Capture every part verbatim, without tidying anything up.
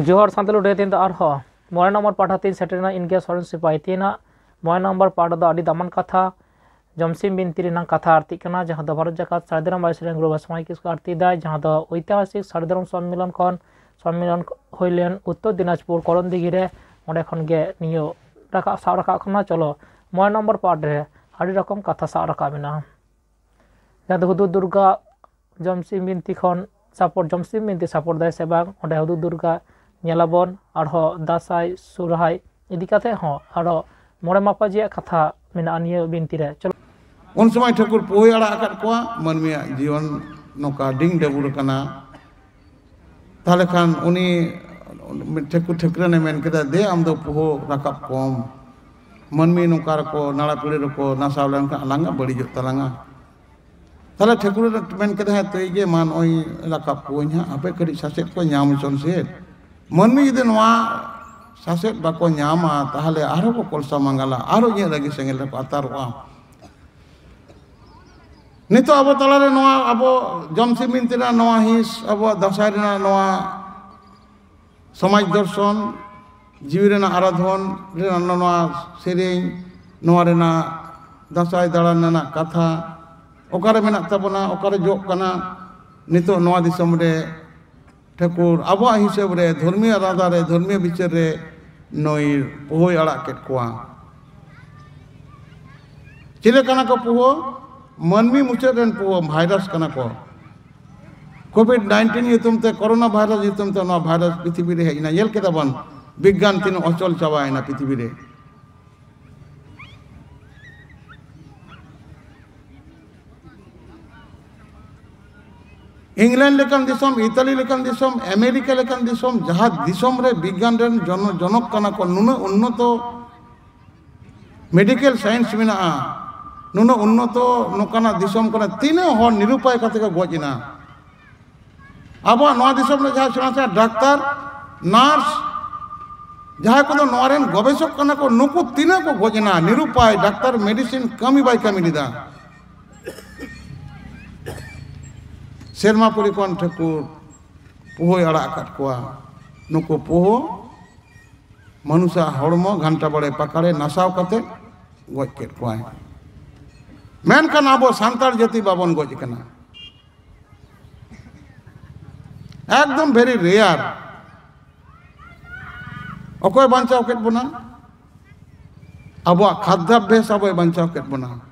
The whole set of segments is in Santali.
ᱡᱚᱦᱟᱨ ᱥᱟᱱᱛᱟᱲ ᱞᱩᱰᱟᱹᱭ ᱛᱮ ᱫᱚ ᱟᱨᱦᱚᱸ ᱢᱚᱬᱮ ᱱᱚᱢᱵᱚᱨ ᱯᱟᱦᱴᱟ ᱛᱤᱧ ᱥᱮᱴᱮᱨᱮᱱᱟ᱾ ᱤᱧ ᱜᱮ ᱥᱚᱨᱮᱱ ᱥᱤᱯᱟᱦᱤ᱾ ᱛᱮᱦᱮᱧᱟᱜ ᱢᱚᱬᱮ ᱱᱚᱢᱵᱚᱨ ᱯᱟᱦᱴᱟ ᱫᱚ ᱟᱹᱰᱤ ᱫᱟᱢᱟᱱ ᱠᱟᱛᱷᱟ, ᱡᱚᱢᱥᱤᱢ ᱵᱤᱱᱛᱤ ᱨᱮᱱᱟᱜ ᱠᱟᱛᱷᱟ ᱟᱨᱛᱤᱜ ᱠᱟᱱᱟ, ᱡᱟᱦᱟᱸ ᱫᱚ ᱵᱷᱟᱨᱚᱛ ᱡᱟᱠᱟᱛ ᱥᱟᱹᱨᱤ ᱫᱷᱚᱨᱚᱢ ᱵᱟᱭ ᱥᱮᱨᱮᱧ ᱜᱩᱨᱩ ᱵᱟᱵᱟ ᱥᱚᱢᱟᱭ ᱠᱤᱥᱠᱩ ᱟᱨᱛᱤ ᱫᱟᱭ, ᱡᱟᱦᱟᱸ ᱫᱚ ᱳᱭᱛᱤᱦᱟᱥᱤᱠ ᱥᱟᱹᱨᱤ ᱫᱷᱚᱨᱚᱢ ᱥᱚᱢᱢᱮᱞᱚᱱ ᱠᱷᱚᱱ ᱥᱚᱢᱢᱮᱞᱚᱱ ᱦᱩᱭ ᱞᱮᱱ ᱩᱛᱛᱚᱨ ᱫᱤᱱᱟᱡᱽᱯᱩᱨ ᱠᱚᱨᱚᱱ ᱫᱤᱜᱷᱤ ᱨᱮ᱾ ᱚᱸᱰᱮ ᱠᱷᱚᱱ ᱜᱮ ᱱᱤᱭᱟᱹ ᱨᱟᱠᱟᱵ, ᱥᱟᱵ ᱨᱟᱠᱟᱵ ᱠᱟᱱᱟ᱾ ᱪᱚᱞᱚ, ᱢᱚᱬᱮ ᱱᱚᱢᱵᱚᱨ ᱯᱟᱦᱴᱟ ᱨᱮ ᱟᱹᱰᱤ ᱨᱚᱠᱚᱢ ᱠᱟᱛᱷᱟ ᱥᱟᱵ ᱨᱟᱠᱟᱵ ᱢᱮᱱᱟᱜᱼᱟ, ᱡᱟᱦᱟᱸ ᱫᱚ ᱦᱩᱫᱩᱲ ᱫᱩᱨᱜᱟ ᱡᱚᱢᱥᱤᱢ ᱵᱤᱱᱛᱤ ᱠᱷᱚᱱ ᱥᱟᱯᱚᱴ, ᱡᱚᱢᱥᱤᱢ ᱵᱤᱱᱛᱤ ᱥᱟᱯᱚᱴ ᱫᱟᱭ ᱥᱮ ᱵᱟᱝ, ᱚᱸᱰᱮ ᱦᱩᱫᱩᱲ ᱫᱩᱨᱜᱟ ᱧᱮᱞᱟᱵᱚᱱ᱾ ᱟᱨᱦᱚᱸ ᱫᱟᱸᱥᱟᱭ ᱥᱚᱨᱦᱟᱭ ᱤᱫᱤ ᱠᱟᱛᱮ ᱦᱚᱸ ᱟᱨᱦᱚᱸ ᱢᱚᱬᱮ ᱢᱟᱯᱟᱡᱤᱭᱟᱜ ᱠᱟᱛᱷᱟ ᱢᱮᱱᱟᱜᱼᱟ ᱱᱤᱭᱟᱹ ᱵᱤᱱᱛᱤ ᱨᱮ᱾ ᱪᱚᱞᱚ᱾ ᱩᱱ ᱥᱚᱢᱚᱭ ᱴᱷᱟᱹᱠᱩᱨ ᱯᱩᱦᱳᱭ ᱟᱲᱟᱜ ᱟᱠᱟᱫ ᱠᱚᱣᱟ, ᱢᱟᱹᱱᱢᱤᱭᱟᱜ ᱡᱤᱭᱚᱱ ᱱᱚᱝᱠᱟ ᱰᱤᱝ ᱰᱟᱹᱵᱩᱨ ᱟᱠᱟᱱᱟ᱾ ᱛᱟᱦᱚᱞᱮ ᱠᱷᱟᱱ ᱩᱱᱤ ᱴᱷᱟᱹᱠᱩᱨ ᱴᱷᱟᱹᱠᱨᱟᱹᱱᱮ ᱢᱮᱱ ᱠᱮᱫᱟ, "ᱫᱮ, ᱟᱢ ᱫᱚ ᱯᱩᱦᱳ ᱨᱟᱠᱟᱵ ᱠᱚᱢ, ᱢᱟᱹᱱᱢᱤ ᱱᱚᱝᱠᱟ ᱨᱮᱠᱚ ᱱᱟᱲᱟ ᱯᱤᱲᱟᱹ ᱨᱮᱠᱚ ᱱᱟᱥᱟᱣ ᱞᱮᱱᱠᱷᱟᱱ ᱟᱞᱟᱝᱟᱜ ᱵᱟᱹᱲᱤᱡᱚᱜ ᱛᱟᱞᱟᱝᱟ᱾" ᱛᱟᱦᱚᱞᱮ ᱴᱷᱟᱹᱠᱩᱨ ᱢᱮᱱ ᱠᱮᱫᱟ, "ᱦᱮᱸ, ᱛᱟᱹᱭ ᱜᱮ, ᱢᱟ ᱱᱚᱜᱼᱚᱭ ᱨᱟᱠᱟᱵ ᱠᱚᱣᱟᱹᱧ ᱦᱟᱸᱜ, ᱦᱟᱯᱮ ᱠᱟᱹᱴᱤᱡ ᱥᱟᱥᱮᱛ ᱠᱚ ᱧᱟᱢ ᱦᱚᱪᱚᱱ ᱥᱮ᱾" ᱢᱟᱹᱱᱢᱤ ᱡᱩᱫᱤ ᱱᱚᱣᱟ ᱥᱟᱥᱮᱛ ᱵᱟᱠᱚ ᱧᱟᱢᱟ, ᱛᱟᱦᱚᱞᱮ ᱟᱨᱦᱚᱸ ᱠᱚ ᱠᱚᱞᱥᱟ ᱢᱟᱸᱜᱟᱞᱟ, ᱟᱨᱦᱚᱸ ᱤᱧᱟᱹᱜ ᱨᱟᱹᱜᱤ ᱥᱮᱸᱜᱮᱞ ᱨᱮᱠᱚ ᱟᱛᱟᱨᱚᱜᱼᱟ᱾ ᱱᱤᱛᱚᱜ ᱟᱵᱚ ᱛᱟᱞᱟᱨᱮ ᱱᱚᱣᱟ ᱟᱵᱚ ᱡᱚᱢᱥᱤᱢ ᱵᱤᱱᱛᱤ ᱨᱮᱱᱟᱜ ᱱᱚᱣᱟ ᱦᱤᱸᱥ, ᱟᱵᱚᱣᱟᱜ ᱫᱟᱸᱥᱟᱭ ᱨᱮᱱᱟᱜ ᱱᱚᱣᱟ ᱥᱚᱢᱟᱡᱽ ᱫᱚᱨᱥᱚᱱ, ᱡᱤᱣᱤ ᱨᱮᱱᱟᱜ ᱟᱨᱟᱫᱷᱚᱱ ᱨᱮᱱᱟᱜ ᱱᱚᱣᱟ ᱥᱮᱨᱮᱧ, ᱱᱚᱣᱟ ᱨᱮᱱᱟᱜ ᱫᱟᱸᱥᱟᱭ ᱫᱟᱬᱟᱱ ᱨᱮᱱᱟᱜ ᱠᱟᱛᱷᱟ ᱚᱠᱟᱨᱮ ᱢᱮᱱᱟᱜ ᱛᱟᱵᱚᱱᱟ, ᱚᱠᱟᱨᱮ ᱡᱚᱜ ᱠᱟᱱᱟ? ᱱᱤᱛᱚᱜ ᱱᱚᱣᱟ ᱫᱤᱥᱚᱢ ᱨᱮ ᱴᱷᱟᱹᱠᱩᱨ ᱟᱵᱚᱣᱟᱜ ᱦᱤᱥᱟᱹᱵ ᱨᱮ, ᱫᱷᱚᱨᱢᱤᱭᱚ ᱟᱞᱟᱫᱟ ᱨᱮ, ᱫᱷᱚᱨᱢᱤᱭᱚ ᱵᱤᱪᱟᱹᱨ ᱨᱮ ᱱᱩᱭ ᱯᱩᱦᱳᱭ ᱟᱲᱟᱜ ᱠᱮᱫ ᱠᱚᱣᱟ᱾ ᱪᱤᱞᱤ ᱠᱟᱱᱟ ᱠᱚ ᱯᱩᱦᱳ? ᱢᱟᱹᱱᱢᱤ ᱢᱩᱪᱟᱹᱫ ᱨᱮᱱ ᱯᱩᱦᱳ, ᱵᱷᱟᱭᱨᱟᱥ ᱠᱟᱱᱟ ᱠᱚ᱾ ᱠᱳᱵᱷᱤᱰ ᱱᱟᱭᱤᱱᱴᱤᱱ ᱧᱩᱛᱩᱢ ᱛᱮ, ᱠᱳᱨᱳᱱᱟ ᱵᱷᱟᱭᱨᱟᱥ ᱧᱩᱛᱩᱢ ᱛᱮ ᱱᱚᱣᱟ ᱵᱷᱟᱭᱨᱟᱥ ᱯᱨᱤᱛᱷᱤᱵᱤ ᱨᱮ ᱦᱮᱡ ᱮᱱᱟ᱾ ᱧᱮᱞ ᱠᱮᱫᱟ ᱵᱚᱱ, ᱵᱤᱜᱽᱜᱟᱱ ᱛᱤᱱᱟᱹᱜ ᱚᱪᱚᱞ ᱪᱟᱵᱟᱭᱮᱱᱟ ᱯᱨᱤᱛᱷᱤᱵᱤ ᱨᱮ᱾ ᱤᱝᱞᱮᱱᱰ ᱞᱮᱠᱟᱱ ᱫᱤᱥᱚᱢ, ᱤᱛᱟᱞᱤ ᱞᱮᱠᱟᱱ ᱫᱤᱥᱚᱢ, ᱟᱢᱮᱨᱤᱠᱟ ᱞᱮᱠᱟᱱ ᱫᱤᱥᱚᱢ, ᱡᱟᱦᱟᱸ ᱫᱤᱥᱚᱢ ᱨᱮ ᱵᱤᱜᱽᱜᱟᱱ ᱨᱮᱱ ᱡᱚᱱᱚ-, ᱡᱚᱱᱚᱠ ᱠᱟᱱᱟ ᱠᱚ, ᱱᱩᱱᱟᱹᱜ ᱩᱱᱱᱚᱛᱚ ᱢᱮᱰᱤᱠᱮᱞ ᱥᱟᱭᱮᱱᱥ ᱢᱮᱱᱟᱜᱼᱟ, ᱱᱩᱱᱟᱹᱜ ᱩᱱᱱᱚᱛᱚ ᱱᱚᱝᱠᱟᱱᱟᱜ ᱫᱤᱥᱚᱢ ᱠᱟᱱᱟ, ᱛᱤᱱᱟᱹᱜ ᱦᱚᱲ ᱱᱤᱨᱩᱯᱟᱭ ᱠᱟᱛᱮ ᱠᱚ ᱜᱚᱡ ᱮᱱᱟ᱾ ᱟᱵᱚᱣᱟᱜ ᱱᱚᱣᱟ ᱫᱤᱥᱚᱢ ᱨᱮ ᱡᱟᱦᱟᱸ ᱥᱮᱬᱟ ᱥᱮᱬᱟ ᱰᱟᱠᱛᱟᱨ, ᱱᱟᱨᱥ, ᱡᱟᱦᱟᱸᱭ ᱠᱚᱫᱚ ᱱᱚᱣᱟ ᱨᱮᱱ ᱜᱚᱵᱮᱥᱚᱠ ᱠᱟᱱᱟ ᱠᱚ, ᱱᱩᱠᱩ ᱛᱤᱱᱟᱹᱜ ᱠᱚ ᱜᱚᱡ ᱮᱱᱟ ᱱᱤᱨᱩᱯᱟᱭ, ᱰᱟᱠᱛᱟᱨ ᱢᱮᱰᱤᱥᱤᱱ ᱠᱟᱹᱢᱤ ᱵᱟᱭ ᱠᱟᱹᱢᱤ ᱞᱮᱫᱟ᱾ ᱥᱮᱨᱢᱟᱯᱩᱨᱤ ᱠᱷᱚᱱ ᱴᱷᱟᱹᱠᱩᱨ ᱯᱩᱦᱳᱭ ᱟᱲᱟᱜ ᱟᱠᱟᱫ ᱠᱚᱣᱟ᱾ ᱱᱩᱠᱩ ᱯᱳᱦᱳ ᱢᱟᱱᱩᱥᱟᱜ ᱦᱚᱲᱢᱚ ᱜᱷᱟᱱᱴᱟ ᱵᱟᱲᱮ ᱯᱟᱠᱟᱲᱮ ᱱᱟᱥᱟᱣ ᱠᱟᱛᱮ ᱜᱚᱡ ᱠᱮᱫ ᱠᱚᱣᱟᱭ᱾ ᱢᱮᱱᱠᱷᱟᱱ ᱟᱵᱚ ᱥᱟᱱᱛᱟᱲ ᱡᱟᱹᱛᱤ ᱵᱟᱵᱚᱱ ᱜᱚᱡ ᱟᱠᱟᱱᱟ᱾ ᱮᱠᱫᱚᱢ very rare᱾ ᱚᱠᱚᱭ ᱵᱟᱧᱪᱟᱣ ᱠᱮᱫ ᱵᱚᱱᱟ? ᱟᱵᱚᱣᱟᱜ ᱠᱷᱟᱫᱽᱫᱟᱵᱷᱭᱟᱥ ᱟᱵᱚᱭ ᱵᱟᱧᱪᱟᱣ ᱠᱮᱫ ᱵᱚᱱᱟ᱾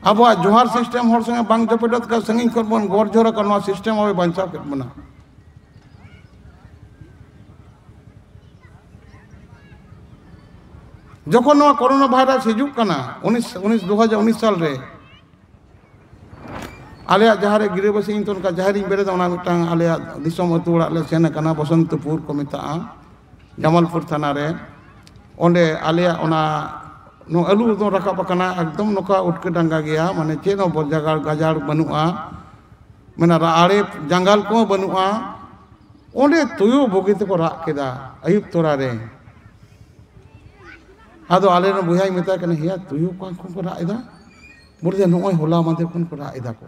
ᱟᱵᱚᱣᱟᱜ ᱡᱚᱦᱟᱨ system, ᱦᱚᱲ ᱥᱚᱸᱜᱮ ᱵᱟᱝ ᱡᱚᱯᱮᱴᱚᱜ ᱠᱟᱱᱟ, ᱥᱟᱺᱜᱤᱧ ᱠᱷᱚᱱ ᱵᱚᱱ ᱜᱚᱲ ᱡᱚᱦᱟᱨ ᱟᱠᱚ, ᱱᱚᱣᱟ system ᱟᱵᱚᱭ ᱵᱟᱧᱪᱟᱣ ᱠᱮᱫ ᱵᱚᱱᱟ᱾ ᱡᱚᱠᱷᱚᱱ ᱱᱚᱣᱟ ᱠᱳᱨᱳᱱᱟ ᱵᱷᱟᱭᱨᱟᱥ ᱦᱤᱡᱩᱜ ᱠᱟᱱᱟ ᱩᱱᱤᱥ ᱩᱱᱤᱥ ᱫᱩ ᱦᱟᱡᱟᱨ ᱩᱱᱤᱥ ᱥᱟᱞ ᱨᱮ, ᱟᱞᱮᱭᱟᱜ ᱡᱟᱦᱟᱸ ᱨᱮ ᱜᱤᱨᱟᱹᱵᱟᱹᱥᱤ ᱤᱧ ᱛᱚ ᱚᱱᱠᱟ ᱡᱟᱦᱮᱨ ᱤᱧ ᱵᱮᱨᱮᱫᱟ, ᱚᱱᱟ ᱢᱤᱫᱴᱟᱝ ᱟᱞᱮᱭᱟᱜ ᱫᱤᱥᱚᱢ ᱟᱹᱛᱩ ᱚᱲᱟᱜ ᱞᱮ ᱥᱮᱱ ᱟᱠᱟᱱᱟ, ᱵᱚᱥᱚᱱᱛᱯᱩᱨ ᱠᱚ ᱢᱮᱛᱟᱜᱼᱟ, ᱡᱟᱢᱟᱞᱯᱩᱨ ᱛᱷᱟᱱᱟ ᱨᱮ᱾ ᱚᱸᱰᱮ ᱟᱞᱮᱭᱟᱜ ᱚᱱᱟ ᱱᱚᱣᱟ ᱟᱹᱞᱩ ᱫᱚ ᱨᱟᱠᱟᱵ ᱟᱠᱟᱱᱟ, ᱮᱠᱫᱚᱢ ᱱᱚᱝᱠᱟ ᱩᱴᱠᱟᱹ ᱰᱟᱸᱜᱟ ᱜᱮᱭᱟ, ᱢᱟᱱᱮ ᱪᱮᱫ ᱦᱚᱸ ᱵᱚ-, ᱡᱟᱜᱟᱲ ᱜᱟᱡᱟᱲ ᱵᱟᱹᱱᱩᱜᱼᱟ, ᱢᱮᱱᱟ ᱟᱲᱮ ᱡᱟᱸᱜᱟᱞ ᱠᱚᱦᱚᱸ ᱵᱟᱹᱱᱩᱜᱼᱟ᱾ ᱚᱸᱰᱮ ᱛᱩᱭᱩ ᱵᱩᱜᱤ ᱛᱮᱠᱚ ᱨᱟᱜ ᱠᱮᱫᱟ ᱟᱹᱭᱩᱵ ᱛᱚᱨᱟ ᱨᱮ᱾ ᱟᱫᱚ ᱟᱞᱮ ᱨᱮᱱ ᱵᱚᱭᱦᱟᱧ ᱢᱮᱛᱟᱭ ᱠᱟᱱᱟ, "ᱦᱮᱭᱟ, ᱛᱩᱭᱩ ᱚᱠᱟ ᱠᱷᱚᱱ ᱠᱚ ᱨᱟᱜ ᱮᱫᱟ?" ᱵᱚᱞᱮ, "ᱱᱚᱜᱼᱚᱭ ᱦᱚᱞᱟ ᱢᱟᱫᱷᱮᱨ ᱠᱷᱚᱱ ᱠᱚ ᱨᱟᱜ ᱮᱫᱟ ᱠᱚ,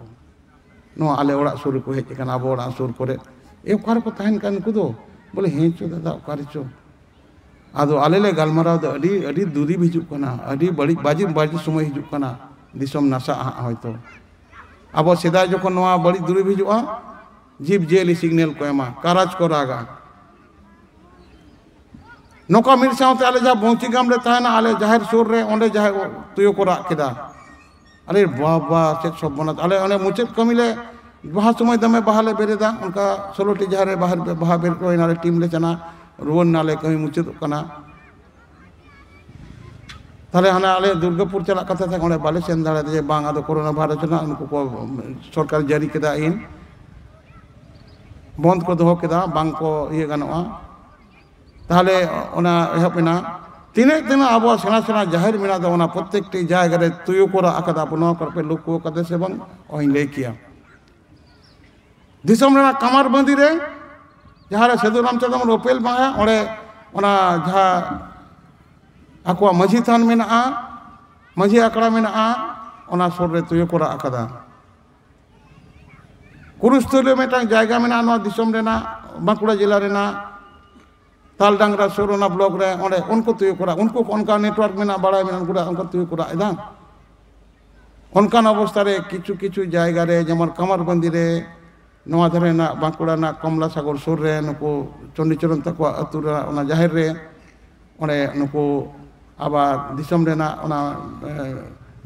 ᱱᱚᱣᱟ ᱟᱞᱮ ᱚᱲᱟᱜ ᱥᱩᱨ ᱨᱮᱠᱚ ᱦᱮᱡ ᱟᱠᱟᱱᱟ, ᱟᱵᱚ ᱚᱲᱟᱜ ᱥᱩᱨ ᱠᱚᱨᱮ᱾ ᱮ, ᱚᱠᱟ ᱨᱮᱠᱚ ᱛᱟᱦᱮᱱ ᱠᱟᱱ ᱱᱩᱠᱩ ᱫᱚ?" ᱵᱚᱞᱮ, "ᱦᱮᱸ ᱪᱚ ᱫᱟᱫᱟ, ᱚᱠᱟ ᱨᱮᱪᱚ?" ᱟᱫᱚ ᱟᱞᱮ ᱞᱮ ᱜᱟᱞᱢᱟᱨᱟᱣ ᱫᱚ ᱟᱹᱰᱤ, ᱟᱹᱰᱤ ᱫᱩᱨᱤᱵ ᱦᱤᱡᱩᱜ ᱠᱟᱱᱟ, ᱟᱹᱰᱤ ᱵᱟᱹᱲᱤᱡ, ᱵᱟᱹᱲᱤᱡ, ᱵᱟᱹᱲᱤᱡ ᱥᱚᱢᱚᱭ ᱦᱤᱡᱩᱜ ᱠᱟᱱᱟ, ᱫᱤᱥᱚᱢ ᱱᱟᱥᱟᱜ ᱦᱟᱸᱜ ᱦᱚᱭᱛᱳ᱾ ᱟᱵᱚ ᱥᱮᱫᱟᱭ ᱡᱚᱠᱷᱚᱱ ᱱᱚᱣᱟ ᱵᱟᱹᱲᱤᱡ ᱫᱩᱨᱤᱵ ᱦᱤᱡᱩᱜᱼᱟ, ᱡᱤᱵᱽ ᱡᱤᱭᱟᱹᱞᱤ ᱥᱤᱜᱽᱱᱮᱞ ᱠᱚ ᱮᱢᱟ, ᱠᱟᱨᱟᱡᱽ ᱠᱚ ᱨᱟᱜᱟ᱾ ᱱᱚᱝᱠᱟ ᱢᱤᱫ ᱥᱟᱶᱛᱮ ᱟᱞᱮ ᱡᱟᱦᱟᱸ ᱵᱚᱝᱪᱤ ᱜᱟᱢ ᱞᱮ ᱛᱟᱦᱮᱱᱟ, ᱟᱞᱮ ᱡᱟᱦᱮᱨ ᱥᱩᱨ ᱨᱮ, ᱚᱸᱰᱮ ᱡᱟᱦᱟᱸᱭ ᱛᱩᱭᱩ ᱠᱚ ᱨᱟᱜ ᱠᱮᱫᱟ, ᱟᱨᱮ ᱵᱟᱵᱟ, ᱪᱮᱫ ᱥᱚᱨᱵᱚᱱᱟᱥ! ᱟᱞᱮ ᱚᱱᱮ ᱢᱩᱪᱟᱹᱫ ᱠᱟᱹᱢᱤ ᱞᱮ, ᱵᱟᱦᱟ ᱥᱚᱢᱚᱭ ᱫᱚᱢᱮ ᱵᱟᱦᱟ ᱞᱮ ᱵᱮᱨᱮᱫᱟ, ᱚᱱᱠᱟ ᱥᱳᱞᱳ ᱴᱤ ᱡᱟᱦᱮᱨ ᱨᱮ ᱵᱟᱦᱟ, ᱵᱟᱦᱟ ᱵᱮᱨᱮᱫ ᱠᱚ ᱦᱩᱭᱱᱟ, ᱟᱞᱮ ᱴᱤᱢ ᱞᱮ ᱪᱟᱞᱟᱜᱼᱟ, ᱨᱩᱣᱟᱹᱲ ᱱᱟᱞᱮ, ᱠᱟᱹᱢᱤ ᱢᱩᱪᱟᱹᱫᱚᱜ ᱠᱟᱱᱟ᱾ ᱛᱟᱦᱞᱮ ᱦᱟᱱᱟ ᱟᱞᱮ ᱫᱩᱨᱜᱟᱯᱩᱨ ᱪᱟᱞᱟᱜ ᱠᱟᱛᱷᱟ ᱛᱟᱦᱮᱸ, ᱚᱸᱰᱮ ᱵᱟᱞᱮ ᱥᱮᱱ ᱫᱟᱲᱮᱭᱟᱫᱟ, ᱡᱮ ᱵᱟᱝ, ᱟᱫᱚ ᱠᱳᱨᱳᱱᱟ ᱵᱷᱟᱭᱨᱟᱥ ᱨᱮᱱᱟᱜ ᱩᱱᱠᱩ ᱠᱚ ᱥᱚᱨᱠᱟᱨ ᱡᱟᱹᱨᱤ ᱠᱮᱫᱟ ᱟᱹᱭᱤᱱ, ᱵᱚᱱᱫ ᱠᱚ ᱫᱚᱦᱚ ᱠᱮᱫᱟ, ᱵᱟᱝ ᱠᱚ ᱤᱭᱟᱹ ᱜᱟᱱᱚᱜᱼᱟ᱾ ᱛᱟᱦᱞᱮ ᱚᱱᱟ ᱮᱦᱚᱵ ᱮᱱᱟ, ᱛᱤᱱᱟᱹᱜ ᱛᱤᱱᱟᱹᱜ ᱟᱵᱚᱣᱟᱜ ᱥᱮᱬᱟ ᱥᱮᱬᱟ ᱡᱟᱦᱮᱨ ᱢᱮᱱᱟᱜ ᱫᱚ, ᱚᱱᱟ ᱯᱨᱚᱛᱮᱠᱴᱤ ᱡᱟᱭᱜᱟ ᱨᱮ ᱛᱩᱭᱩ ᱠᱚ ᱨᱟᱜ ᱟᱠᱟᱫᱟ, ᱟᱵᱚ ᱱᱚᱣᱟ ᱠᱚᱨᱮ ᱯᱮ ᱞᱩᱠᱩ ᱟᱠᱟᱫᱟ ᱥᱮ ᱵᱟᱝ, ᱚᱦᱚᱧ ᱞᱟᱹᱭ ᱠᱮᱭᱟ᱾ ᱫᱤᱥᱚᱢ ᱨᱮᱱᱟᱜ ᱠᱟᱢᱟᱨ ᱵᱟᱸᱫᱤ ᱨᱮ, ᱡᱟᱦᱟᱸ ᱨᱮ ᱥᱟᱹᱫᱷᱩ ᱨᱟᱢᱪᱚᱸᱫᱽᱨᱚ ᱩᱯᱮᱞ ᱢᱟᱦᱟ, ᱚᱸᱰᱮ ᱚᱱᱟ ᱡᱟᱦᱟᱸ ᱟᱠᱚᱣᱟᱜ ᱢᱟᱹᱡᱷᱤ ᱛᱷᱟᱱ ᱢᱮᱱᱟᱜᱼᱟ, ᱢᱟᱹᱡᱷᱤ ᱟᱠᱷᱲᱟ ᱢᱮᱱᱟᱜᱼᱟ, ᱚᱱᱟ ᱥᱩᱨ ᱨᱮ ᱛᱩᱭᱩ ᱠᱚ ᱨᱟᱜ ᱟᱠᱟᱫᱟ᱾ ᱠᱩᱨᱩᱥᱛᱷᱚᱞᱤ ᱢᱤᱫᱴᱟᱝ ᱡᱟᱭᱜᱟ ᱢᱮᱱᱟᱜᱼᱟ ᱱᱚᱣᱟ ᱫᱤᱥᱚᱢ ᱨᱮᱱᱟᱜ, ᱵᱟᱸᱠᱩᱲᱟ ᱡᱮᱞᱟ ᱨᱮᱱᱟᱜ ᱛᱟᱞᱰᱟᱝᱨᱟ ᱥᱩᱨ ᱚᱱᱟ ᱵᱞᱚᱠ ᱨᱮ, ᱚᱸᱰᱮ ᱩᱱᱠᱩ ᱛᱩᱭᱩ ᱠᱚ ᱨᱟᱜ, ᱩᱱᱠᱩ ᱚᱱᱠᱟ ᱱᱮᱴᱣᱟᱨᱠ ᱢᱮᱱᱟᱜ, ᱵᱟᱲᱟᱭ ᱢᱮᱱᱟᱜ, ᱩᱱᱠᱩ ᱚᱱᱠᱟ ᱛᱩᱭᱩ ᱠᱚ ᱨᱟᱜ ᱮᱫᱟ᱾ ᱚᱱᱠᱟᱱ ᱚᱵᱚᱥᱛᱷᱟ ᱨᱮ ᱠᱤᱪᱷᱩ ᱠᱤᱪᱷᱩ ᱡᱟᱭᱜᱟ ᱨᱮ, ᱡᱮᱢᱚᱱ ᱠᱟᱢᱟᱨᱵᱟᱸᱫᱤ ᱨᱮ, ᱱᱚᱣᱟ ᱫᱷᱟᱨᱮ ᱨᱮᱱᱟᱜ ᱵᱟᱸᱠᱩᱲᱟ ᱨᱮᱱᱟᱜ ᱠᱚᱢᱞᱟ ᱥᱟᱜᱚᱨ ᱥᱩᱨ ᱨᱮ ᱱᱩᱠᱩ ᱪᱚᱱᱰᱤᱪᱚᱨᱚᱱ ᱛᱟᱠᱚᱣᱟᱜ ᱟᱹᱛᱩ ᱨᱮᱱᱟᱜ ᱚᱱᱟ ᱡᱟᱦᱮᱨ ᱨᱮ, ᱚᱸᱰᱮ ᱱᱩᱠᱩ ᱟᱵᱟᱨ ᱫᱤᱥᱚᱢ ᱨᱮᱱᱟᱜ ᱚᱱᱟ, ᱮ,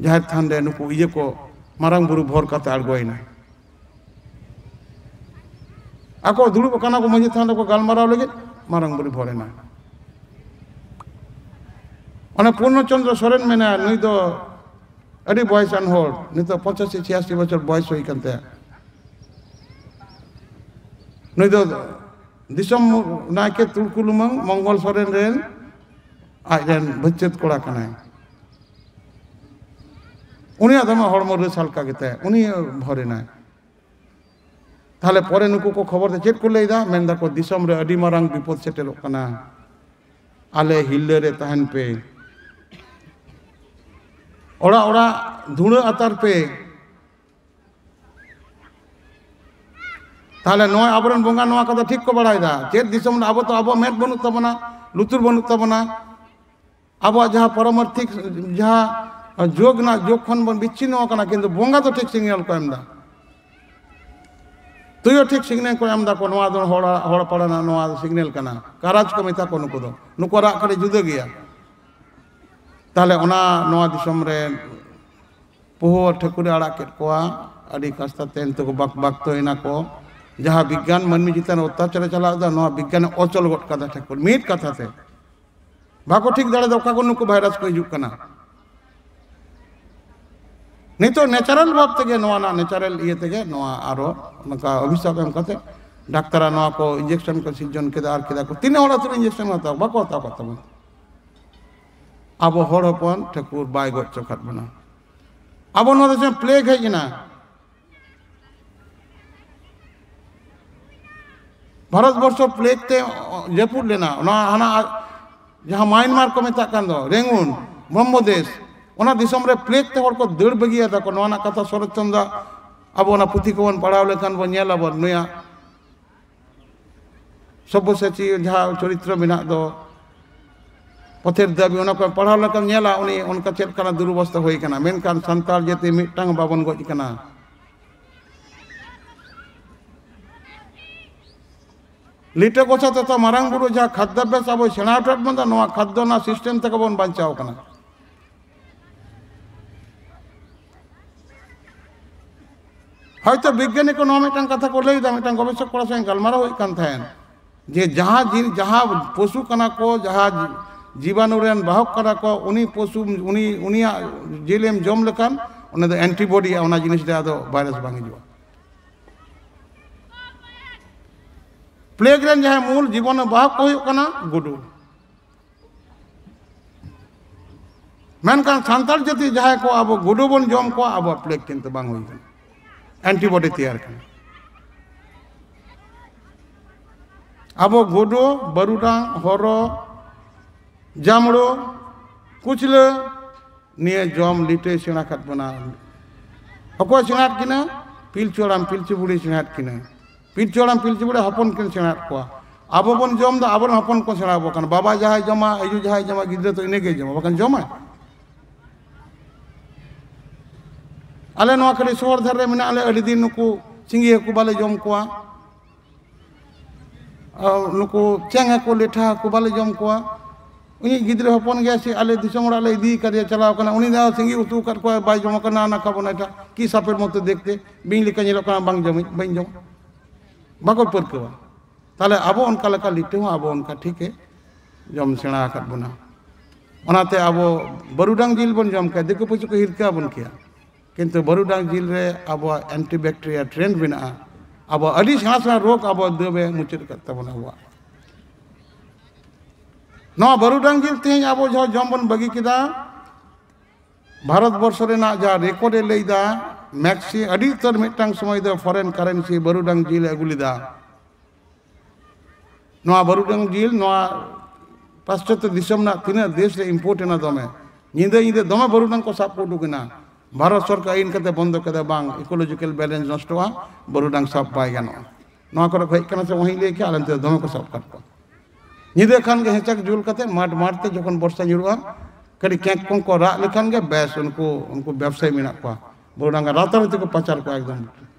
ᱡᱟᱦᱮᱨ ᱛᱷᱟᱱ ᱨᱮ ᱱᱩᱠᱩ ᱤᱭᱟᱹ ᱠᱚ ᱢᱟᱨᱟᱝ ᱵᱩᱨᱩ ᱵᱷᱚᱨ ᱠᱟᱛᱮ ᱟᱬᱜᱚᱭᱮᱱᱟ᱾ ᱟᱠᱚ ᱫᱩᱲᱩᱵ ᱟᱠᱟᱱᱟ ᱠᱚ ᱢᱟᱹᱡᱷᱤ ᱛᱷᱟᱱ ᱨᱮᱠᱚ ᱜᱟᱞᱢᱟᱨᱟᱣ ᱞᱟᱹᱜᱤᱫ, ᱢᱟᱨᱟᱝ ᱵᱩᱨᱩ ᱵᱷᱚᱨ ᱮᱱᱟ᱾ ᱚᱱᱮ ᱯᱩᱨᱱᱚ ᱪᱚᱱᱫᱨᱚ ᱥᱚᱨᱮᱱ ᱢᱮᱱᱟᱭᱟ, ᱱᱩᱭ ᱫᱚ ᱟᱹᱰᱤ ᱵᱚᱭᱮᱥᱟᱱ ᱦᱚᱲ, ᱱᱤᱛᱚᱜ ᱯᱚᱸᱪᱟᱥᱤ ᱪᱷᱤᱭᱟᱥᱤ ᱵᱚᱪᱷᱚᱨ ᱵᱚᱭᱮᱥ ᱦᱩᱭ ᱠᱟᱱ ᱛᱟᱭᱟ᱾ ᱱᱩᱭ ᱫᱚ ᱫᱤᱥᱚᱢ ᱱᱟᱭᱠᱮ ᱛᱩᱲᱠᱩ ᱞᱩᱢᱟᱹᱝ ᱢᱚᱝᱜᱚᱞ ᱥᱚᱨᱮᱱ ᱨᱮᱱ ᱟᱡ ᱨᱮᱱ ᱵᱷᱟᱹᱪᱟᱹᱛ ᱠᱚᱲᱟ ᱠᱟᱱᱟᱭ᱾ ᱩᱱᱤᱭᱟᱜ ᱫᱚᱢᱮ ᱦᱚᱲᱢᱚ ᱨᱟᱹᱥ ᱦᱟᱞᱠᱟ ᱜᱮᱛᱟᱭᱟ, ᱩᱱᱤ ᱵᱷᱚᱨᱮᱱᱟᱭ᱾ ᱛᱟᱦᱞᱮ ᱯᱚᱨᱮ ᱱᱩᱠᱩ ᱠᱚ ᱠᱷᱚᱵᱚᱨ ᱛᱮ ᱪᱮᱫ ᱠᱚ ᱞᱟᱹᱭᱫᱟ? ᱢᱮᱱ ᱫᱟᱠᱚ, "ᱫᱤᱥᱚᱢ ᱨᱮ ᱟᱹᱰᱤ ᱢᱟᱨᱟᱝ ᱵᱤᱯᱚᱫ ᱥᱮᱴᱮᱨᱚᱜ ᱠᱟᱱᱟ, ᱟᱞᱮ ᱦᱤᱨᱞᱟᱹ ᱨᱮ ᱛᱟᱦᱮᱱ ᱯᱮ, ᱚᱲᱟᱜ ᱚᱲᱟᱜ ᱫᱷᱩᱲᱟᱹ ᱟᱛᱟᱨ ᱯᱮ᱾" ᱛᱟᱦᱞᱮ ᱱᱚᱜᱼᱚᱭ ᱟᱵᱚᱨᱮᱱ ᱵᱚᱸᱜᱟ ᱱᱚᱣᱟ ᱠᱟᱛᱷᱟ ᱴᱷᱤᱠ ᱠᱚ ᱵᱟᱲᱟᱭᱮᱫᱟ, ᱪᱮᱫ ᱫᱤᱥᱚᱢ ᱨᱮ ᱟᱵᱚ ᱛᱚ ᱟᱵᱚ ᱢᱮᱫ ᱵᱟᱹᱱᱩᱜ ᱛᱟᱵᱚᱱᱟ, ᱞᱩᱛᱩᱨ ᱵᱟᱹᱱᱩᱜ ᱛᱟᱵᱚᱱᱟ, ᱟᱵᱚᱣᱟᱜ ᱡᱟᱦᱟᱸ ᱯᱚᱨᱚᱢᱟᱨᱛᱷᱤᱠ ᱡᱟᱦᱟᱸ ᱡᱳᱜᱽ ᱨᱮᱱᱟᱜ ᱡᱳᱜᱽ ᱠᱷᱚᱱ ᱵᱚᱱ ᱵᱤᱪᱪᱷᱤᱱᱱᱚ ᱟᱠᱟᱱᱟ, ᱠᱤᱱᱛᱩ ᱵᱚᱸᱜᱟ ᱫᱚ ᱴᱷᱤᱠ ᱥᱤᱜᱱᱮᱞ ᱠᱚ ᱮᱢ ᱮᱫᱟ᱾ ᱛᱩᱭᱩ ᱴᱷᱤᱠ ᱥᱤᱜᱱᱮᱞ ᱠᱚ ᱮᱢ ᱫᱟᱠᱚ, ᱱᱚᱣᱟ ᱫᱚ ᱦᱚᱲ, ᱦᱚᱲ ᱯᱟᱲᱟ ᱨᱮᱱᱟᱜ ᱱᱚᱣᱟ ᱥᱤᱜᱱᱮᱞ ᱠᱟᱱᱟ, ᱠᱟᱨᱟᱡᱽ ᱠᱚ ᱢᱮᱛᱟ ᱠᱚ ᱱᱩᱠᱩ ᱫᱚ, ᱱᱩᱠᱩᱣᱟᱜ ᱨᱟᱜ ᱠᱟᱹᱴᱤᱡ ᱡᱩᱫᱟᱹ ᱜᱮᱭᱟ᱾ ᱛᱟᱦᱞᱮ ᱚᱱᱟ ᱱᱚᱣᱟ ᱫᱤᱥᱚᱢ ᱨᱮ ᱯᱩᱦᱩ ᱴᱷᱟᱹᱠᱩᱨᱮ ᱟᱲᱟᱜ ᱠᱮᱫ ᱠᱚᱣᱟ, ᱟᱹᱰᱤ ᱠᱟᱥᱛᱟᱛᱮ ᱱᱤᱛᱚᱜ ᱠᱚ ᱵᱟᱠ-, ᱵᱟᱠᱛᱚᱭᱮᱱᱟ ᱠᱚ᱾ ᱡᱟᱦᱟᱸ ᱵᱤᱜᱽᱜᱟᱱ ᱢᱟᱹᱱᱢᱤ ᱪᱮᱛᱟᱱ ᱨᱮ ᱚᱛᱛᱟᱪᱟᱨᱮ ᱪᱟᱞᱟᱣ ᱮᱫᱟ, ᱱᱚᱣᱟ ᱵᱤᱜᱽᱜᱟᱱᱮ ᱚᱪᱚᱞ ᱜᱚᱫ ᱠᱟᱫᱟ ᱴᱷᱟᱹᱠᱩᱨ, ᱢᱤᱫ ᱠᱟᱛᱷᱟ ᱛᱮ᱾ ᱵᱟᱠᱚ ᱴᱷᱤᱠ ᱫᱟᱲᱮᱭᱟᱫᱟ ᱚᱠᱟ ᱠᱷᱚᱱ ᱱᱩᱠᱩ ᱵᱷᱟᱭᱨᱟᱥ ᱠᱚ ᱦᱤᱡᱩᱜ ᱠᱟᱱᱟ᱾ ᱱᱤᱛᱚᱜ ᱱᱮᱪᱟᱨᱟᱞ ᱵᱷᱟᱵ ᱛᱮᱜᱮ ᱱᱚᱣᱟ ᱨᱮᱱᱟᱜ ᱱᱮᱪᱟᱨᱟᱞ ᱤᱭᱟᱹ ᱛᱮᱜᱮ ᱱᱚᱣᱟ ᱟᱨᱚ ᱱᱚᱝᱠᱟ ᱚᱵᱷᱤᱥᱟᱯ ᱮᱢ ᱠᱟᱛᱮ ᱰᱟᱠᱛᱟᱨᱟᱜ ᱱᱚᱣᱟ ᱠᱚ ᱤᱧᱡᱮᱠᱥᱚᱱ ᱠᱚ ᱥᱤᱨᱡᱚᱱ ᱠᱮᱫᱟ ᱟᱨ ᱠᱮᱫᱟ ᱠᱚ᱾ ᱛᱤᱱᱟᱹᱜ ᱦᱚᱲ ᱟᱹᱛᱩ ᱨᱮ ᱤᱧᱡᱮᱠᱥᱚᱱ ᱦᱟᱛᱟᱣ ᱵᱟᱠᱚ ᱦᱟᱛᱟᱣ ᱠᱟᱫ ᱛᱟᱵᱚᱱᱟ᱾ ᱟᱵᱚ ᱦᱚᱲ ᱦᱚᱯᱚᱱ ᱴᱷᱟᱹᱠᱩᱨ ᱵᱟᱭ ᱜᱚᱡ ᱦᱚᱪᱚ ᱠᱟᱫ ᱵᱚᱱᱟ᱾ ᱟᱵᱚ ᱱᱚᱣᱟ ᱫᱚ ᱪᱮᱫ ᱯᱞᱮᱜᱽ ᱦᱮᱡ ᱮᱱᱟ? ᱵᱷᱟᱨᱚᱛ ᱵᱚᱨᱥᱚ ᱯᱞᱮᱜᱽ ᱛᱮ ᱡᱟᱹᱯᱩᱫ ᱞᱮᱱᱟ᱾ ᱚᱱᱟ ᱦᱟᱱᱟ ᱡᱟᱦᱟᱸ ᱢᱟᱭᱟᱱᱢᱟᱨ ᱠᱚ ᱢᱮᱛᱟᱜ ᱠᱟᱱ ᱫᱚ, ᱨᱮᱝᱜᱩᱱ, ᱵᱨᱚᱦᱢᱚᱫᱮᱥ, ᱚᱱᱟ ᱫᱤᱥᱚᱢ ᱨᱮ ᱯᱞᱮᱜᱽ ᱛᱮ ᱦᱚᱲ ᱠᱚ ᱫᱟᱹᱲ ᱵᱟᱹᱜᱤᱭᱟᱫᱟ ᱠᱚ᱾ ᱱᱚᱣᱟ ᱨᱮᱱᱟᱜ ᱠᱟᱛᱷᱟ ᱥᱚᱨᱚᱛ ᱪᱚᱸᱫᱽᱨᱟ ᱟᱵᱚ ᱚᱱᱟ ᱯᱩᱛᱷᱤ ᱠᱚᱵᱚᱱ ᱯᱟᱲᱦᱟᱣ ᱞᱮᱠᱷᱟᱱ ᱵᱚᱱ ᱧᱮᱞ ᱟᱵᱚᱱ, ᱱᱩᱭᱟᱜ ᱥᱚᱵᱵᱚᱥᱟᱪᱤ ᱡᱟᱦᱟᱸ ᱪᱚᱨᱤᱛᱨᱚ ᱢᱮᱱᱟᱜ ᱫᱚ, ᱯᱚᱛᱷᱮᱨ ᱫᱟᱹᱵᱤ, ᱚᱱᱟ ᱠᱚ ᱯᱟᱲᱦᱟᱣ ᱞᱮᱠᱷᱟᱱ ᱧᱮᱞᱟ ᱩᱱᱤ ᱚᱱᱠᱟ ᱪᱮᱫ ᱞᱮᱠᱟᱱᱟᱜ ᱫᱩᱨᱚᱵᱚᱥᱛᱟ ᱦᱩᱭ ᱠᱟᱱᱟ᱾ ᱢᱮᱱᱠᱷᱟᱱ ᱥᱟᱱᱛᱟᱲ ᱡᱟᱹᱛᱤ ᱢᱤᱫᱴᱟᱝ ᱵᱟᱵᱚᱱ ᱜᱚᱡ ᱠᱟᱱᱟ᱾ ᱞᱤᱴᱟᱹ ᱜᱚᱸᱥᱟᱭ ᱛᱟᱛᱟ ᱢᱟᱨᱟᱝ ᱵᱩᱨᱩ ᱡᱟᱦᱟᱸ ᱠᱷᱟᱫᱽᱭᱟᱵᱷᱭᱟᱥ ᱟᱵᱚᱭ ᱥᱮᱬᱟ ᱦᱚᱴᱚ ᱟᱵᱚᱱ ᱫᱚ, ᱱᱚᱣᱟ ᱠᱷᱟᱫᱽᱭᱚ ᱨᱮᱱᱟᱜ ᱥᱤᱥᱴᱮᱢ ᱛᱮᱜᱮ ᱵᱚᱱ ᱵᱟᱧᱪᱟᱣ ᱠᱟᱱᱟ᱾ ᱦᱚᱭᱛᱚ ᱵᱤᱜᱽᱜᱟᱱᱤ ᱠᱚ ᱱᱚᱣᱟ ᱢᱤᱫᱴᱟᱝ ᱠᱟᱛᱷᱟ ᱠᱚ ᱞᱟᱹᱭᱫᱟ, ᱢᱤᱫᱴᱟᱝ ᱜᱚᱵᱮᱥᱚᱠ ᱠᱚᱲᱟ ᱥᱟᱶ ᱜᱟᱞᱢᱟᱨᱟᱣ ᱦᱩᱭᱩᱜ ᱠᱟᱱ ᱛᱟᱦᱮᱸᱫ, ᱡᱮ ᱡᱟᱦᱟᱸ ᱡᱤᱱ-, ᱡᱟᱦᱟᱸ ᱯᱚᱥᱩ ᱠᱟᱱᱟ ᱠᱚ, ᱡᱟᱦᱟᱸ ᱡᱤ-, ᱡᱤᱵᱟᱱᱩ ᱨᱮᱱ ᱵᱟᱦᱚᱠ ᱠᱟᱱᱟ ᱠᱚ, ᱩᱱᱤ ᱯᱚᱥᱩ, ᱩᱱᱤ, ᱩᱱᱤᱭᱟᱜ ᱡᱤᱞ ᱮᱢ ᱡᱚᱢ ᱞᱮᱠᱷᱟᱱ ᱚᱱᱟ ᱫᱚ antibody, ᱚᱱᱟ ᱡᱤᱱᱤᱥ ᱨᱮ ᱟᱫᱚ virus ᱵᱟᱝ ᱦᱤᱡᱩᱜᱼᱟ᱾ ᱯᱞᱮᱜᱽ ᱨᱮᱱ ᱡᱟᱦᱟᱸᱭ ᱢᱩᱞ ᱡᱤᱵᱟᱱᱩ ᱵᱟᱦᱚᱠ ᱠᱚ ᱦᱩᱭᱩᱜ ᱠᱟᱱᱟ ᱜᱩᱰᱩ᱾ ᱢᱮᱱᱠᱷᱟᱱ ᱥᱟᱱᱛᱟᱲ ᱡᱟᱹᱛᱤ ᱡᱟᱦᱟᱸᱭ ᱠᱚ ᱟᱵᱚ ᱜᱩᱰᱩ ᱵᱚᱱ ᱡᱚᱢ ᱠᱚᱣᱟ, ᱟᱵᱚᱣᱟᱜ ᱯᱞᱮᱜᱽ ᱠᱤᱱᱛᱩ ᱵᱟᱝ ᱦᱩᱭ ᱠᱟᱱᱟ, antibody ᱛᱮᱭᱟᱨ ᱠᱟᱱᱟ᱾ ᱟᱵᱚ ᱜᱩᱰᱩ, ᱵᱟᱹᱨᱩᱰᱟᱝ, ᱦᱚᱨᱚ, ᱡᱟᱢᱲᱳ, ᱠᱩᱪᱞᱟᱹ, ᱱᱤᱭᱟᱹ ᱡᱚᱢ ᱞᱤᱴᱟᱹᱭ ᱥᱮᱬᱟ ᱠᱟᱫ ᱵᱚᱱᱟ᱾ ᱚᱠᱚᱭ ᱥᱮᱬᱟᱫ ᱠᱤᱱᱟ? ᱯᱤᱞᱪᱩ ᱦᱟᱲᱟᱢ ᱯᱤᱞᱪᱩ ᱵᱩᱲᱦᱤ ᱥᱮᱬᱟᱫ ᱠᱤᱱᱟ᱾ ᱯᱤᱞᱪᱩ ᱦᱟᱲᱟᱢ ᱯᱤᱞᱪᱩ ᱵᱩᱲᱦᱤ ᱦᱚᱯᱚᱱ ᱠᱤᱱ ᱥᱮᱬᱟᱫ ᱠᱚᱣᱟ᱾ ᱟᱵᱚ ᱵᱚᱱ ᱡᱚᱢ ᱫᱟ, ᱟᱵᱚᱨᱮᱱ ᱦᱚᱯᱚᱱ ᱠᱚ ᱥᱮᱬᱟ ᱟᱵᱚ ᱠᱟᱱᱟ᱾ ᱵᱟᱵᱟ ᱡᱟᱦᱟᱸᱭ ᱡᱚᱢᱟ, ᱟᱭᱳ ᱡᱟᱦᱟᱸᱭ ᱡᱚᱢᱟ, ᱜᱤᱫᱽᱨᱟᱹ ᱫᱚ ᱤᱱᱟᱹᱜᱮᱭ ᱡᱚᱢᱟ, ᱵᱟᱠᱷᱟᱱ ᱡᱚᱢᱟᱭ? ᱟᱞᱮ ᱱᱚᱣᱟ ᱠᱟᱹᱴᱤᱡ ᱥᱚᱦᱚᱨ ᱫᱷᱟᱨᱮ ᱨᱮ ᱢᱮᱱᱟᱜ ᱞᱮ, ᱟᱹᱰᱤ ᱫᱤᱱ ᱱᱩᱠᱩ ᱥᱤᱸᱜᱤ ᱦᱟᱹᱠᱩ ᱵᱟᱞᱮ ᱡᱚᱢ ᱠᱚᱣᱟ᱾ ᱟᱨ ᱱᱩᱠᱩ ᱪᱮᱝ ᱦᱟᱹᱠᱩ, ᱞᱮᱴᱷᱟ ᱦᱟᱹᱠᱩ ᱵᱟᱞᱮ ᱡᱚᱢ ᱠᱚᱣᱟ᱾ ᱩᱱᱤ ᱜᱤᱫᱽᱨᱟᱹ ᱦᱚᱯᱚᱱ ᱜᱮᱭᱟ ᱥᱮ, ᱟᱞᱮ ᱫᱤᱥᱚᱢ ᱚᱲᱟᱜ ᱞᱮ ᱤᱫᱤ ᱠᱟᱫᱮᱭᱟ, ᱪᱟᱞᱟᱣ ᱠᱟᱱᱟ, ᱩᱱᱤ ᱫᱚ ᱥᱤᱸᱜᱤ ᱩᱛᱩ ᱟᱠᱟᱫ ᱠᱚᱣᱟ, ᱵᱟᱭ ᱡᱚᱢ ᱠᱟᱱᱟ, ᱱᱟ ᱠᱷᱟᱵᱚ ᱱᱟ ᱮᱴᱟ, ᱠᱤ ᱥᱟᱯᱮᱨ ᱢᱚᱛᱚ ᱫᱮᱠᱷᱛᱮ, ᱵᱤᱧ ᱞᱮᱠᱟ ᱧᱮᱞᱚᱜ ᱠᱟᱱᱟ, ᱵᱟᱝ ᱡᱚᱢᱤᱧ, ᱵᱟᱹᱧ ᱡᱚᱢ᱾ ᱵᱟᱠᱚ ᱯᱟᱹᱨᱠᱟᱹᱣᱟ᱾ ᱛᱟᱦᱞᱮ ᱟᱵᱚ ᱚᱱᱠᱟ ᱞᱮᱠᱟ ᱞᱤᱴᱟᱹ ᱦᱚᱸ ᱟᱵᱚ ᱚᱱᱠᱟ ᱴᱷᱤᱠᱮ ᱡᱚᱢ ᱥᱮᱬᱟ ᱟᱠᱟᱫ ᱵᱚᱱᱟ᱾ ᱚᱱᱟᱛᱮ ᱟᱵᱚ ᱵᱟᱹᱨᱩᱰᱟᱝ ᱡᱤᱞ ᱵᱚᱱ ᱡᱚᱢ ᱠᱮᱭᱟ, ᱫᱤᱠᱩ ᱯᱩᱥᱤ ᱠᱚ ᱦᱤᱨᱠᱟᱹ ᱟᱵᱚᱱ ᱠᱮᱭᱟ, ᱠᱤᱱᱛᱩ ᱵᱟᱹᱨᱩᱰᱟᱝ ᱡᱤᱞ ᱨᱮ ᱟᱵᱚᱣᱟᱜ antibacterial trend ᱢᱮᱱᱟᱜᱼᱟ᱾ ᱟᱵᱚ ᱟᱹᱰᱤ ᱥᱮᱬᱟ ᱥᱮᱬᱟ ᱨᱳᱜᱽ ᱟᱵᱚ ᱫᱟᱹᱵᱮ ᱢᱩᱪᱟᱹᱫ ᱟᱠᱟᱫ ᱛᱟᱵᱚᱱᱟ ᱟᱵᱚᱣᱟᱜ᱾ ᱱᱚᱣᱟ ᱵᱟᱹᱨᱩᱰᱟᱝ ᱡᱤᱞ ᱛᱮᱦᱮᱧ ᱟᱵᱚ ᱡᱚ-, ᱡᱚᱢ ᱵᱚᱱ ᱵᱟᱹᱜᱤ ᱠᱮᱫᱟ᱾ ᱵᱷᱟᱨᱚᱛ ᱵᱚᱨᱥᱚ ᱨᱮᱱᱟᱜ ᱡᱟᱦᱟᱸ ᱨᱮᱠᱚᱨᱰ ᱮ ᱞᱟᱹᱭᱫᱟ, ᱢᱮᱠᱥᱤ ᱟᱹᱰᱤ ᱩᱛᱟᱹᱨ ᱢᱤᱫᱴᱟᱝ ᱥᱚᱢᱚᱭ ᱫᱚ foreign currency ᱵᱟᱹᱨᱩᱰᱟᱝ ᱡᱤᱞ ᱮ ᱟᱹᱜᱩ ᱞᱮᱫᱟ᱾ ᱱᱚᱣᱟ ᱵᱟᱹᱨᱩᱰᱟᱝ ᱡᱤᱞ ᱱᱚᱣᱟ ᱯᱟᱥᱪᱟᱛᱛᱚ ᱫᱤᱥᱚᱢ ᱨᱮᱱᱟᱜ ᱛᱤᱱᱟᱹᱜ ᱫᱮᱥ ᱨᱮ import ᱮᱱᱟ ᱫᱚᱢᱮ᱾ ᱧᱤᱫᱟᱹ ᱧᱤᱫᱟᱹ ᱫᱚᱢᱮ ᱵᱟᱹᱨᱩᱰᱟᱝ ᱠᱚ ᱥᱟᱵ ᱠᱚ ᱩᱰᱩᱠ ᱮᱱᱟ᱾ ᱵᱷᱟᱨᱚᱛ ᱥᱚᱨᱠᱟᱨ ᱟᱹᱭᱤᱱ ᱠᱟᱛᱮ ᱵᱚᱱᱫᱚ ᱠᱮᱫᱟ, ᱵᱟᱝ, ecological balance ᱱᱚᱥᱴᱚᱜᱼᱟ, ᱵᱟᱹᱨᱩᱰᱟᱝ ᱥᱟᱵ ᱵᱟᱭ ᱜᱟᱱᱚᱜᱼᱟ᱾ ᱱᱚᱣᱟ ᱠᱚᱨᱮ ᱠᱚ ᱦᱮᱡ ᱠᱟᱱᱟ ᱥᱮ ᱚᱦᱤᱧ ᱞᱟᱹᱭ ᱠᱮᱭᱟ, ᱟᱞᱮ ᱱᱚᱛᱮ ᱫᱚᱢᱮ ᱠᱚ ᱥᱟᱵ ᱠᱟᱫ ᱠᱚᱣᱟ᱾ ᱧᱤᱫᱟᱹ ᱠᱷᱟᱱ ᱜᱮ ᱦᱮᱸᱪᱟᱠ ᱡᱩᱞ ᱠᱟᱛᱮ ᱢᱟᱴ ᱢᱟᱴ ᱛᱮ ᱡᱚᱠᱷᱚᱱ ᱵᱚᱨᱥᱟ ᱧᱩᱨᱩᱜᱼᱟ, ᱠᱟᱹᱴᱤᱡ ᱠᱮᱸᱠ ᱠᱚᱸᱠ ᱠᱚ ᱨᱟᱜ ᱞᱮᱠᱷᱟᱱ ᱜᱮ ᱵᱮᱥ, ᱩᱱᱠᱩ, ᱩᱱᱠᱩ ᱵᱮᱵᱽᱥᱟᱭᱤ ᱢᱮᱱᱟᱜ ᱠᱚᱣᱟ, ᱵᱟᱹᱨᱩᱰᱟᱝ ᱨᱟᱛᱟᱨᱟᱛᱤ ᱠᱚ ᱯᱟᱪᱟᱨ ᱠᱚᱣᱟ, ᱮᱠᱫᱚᱢ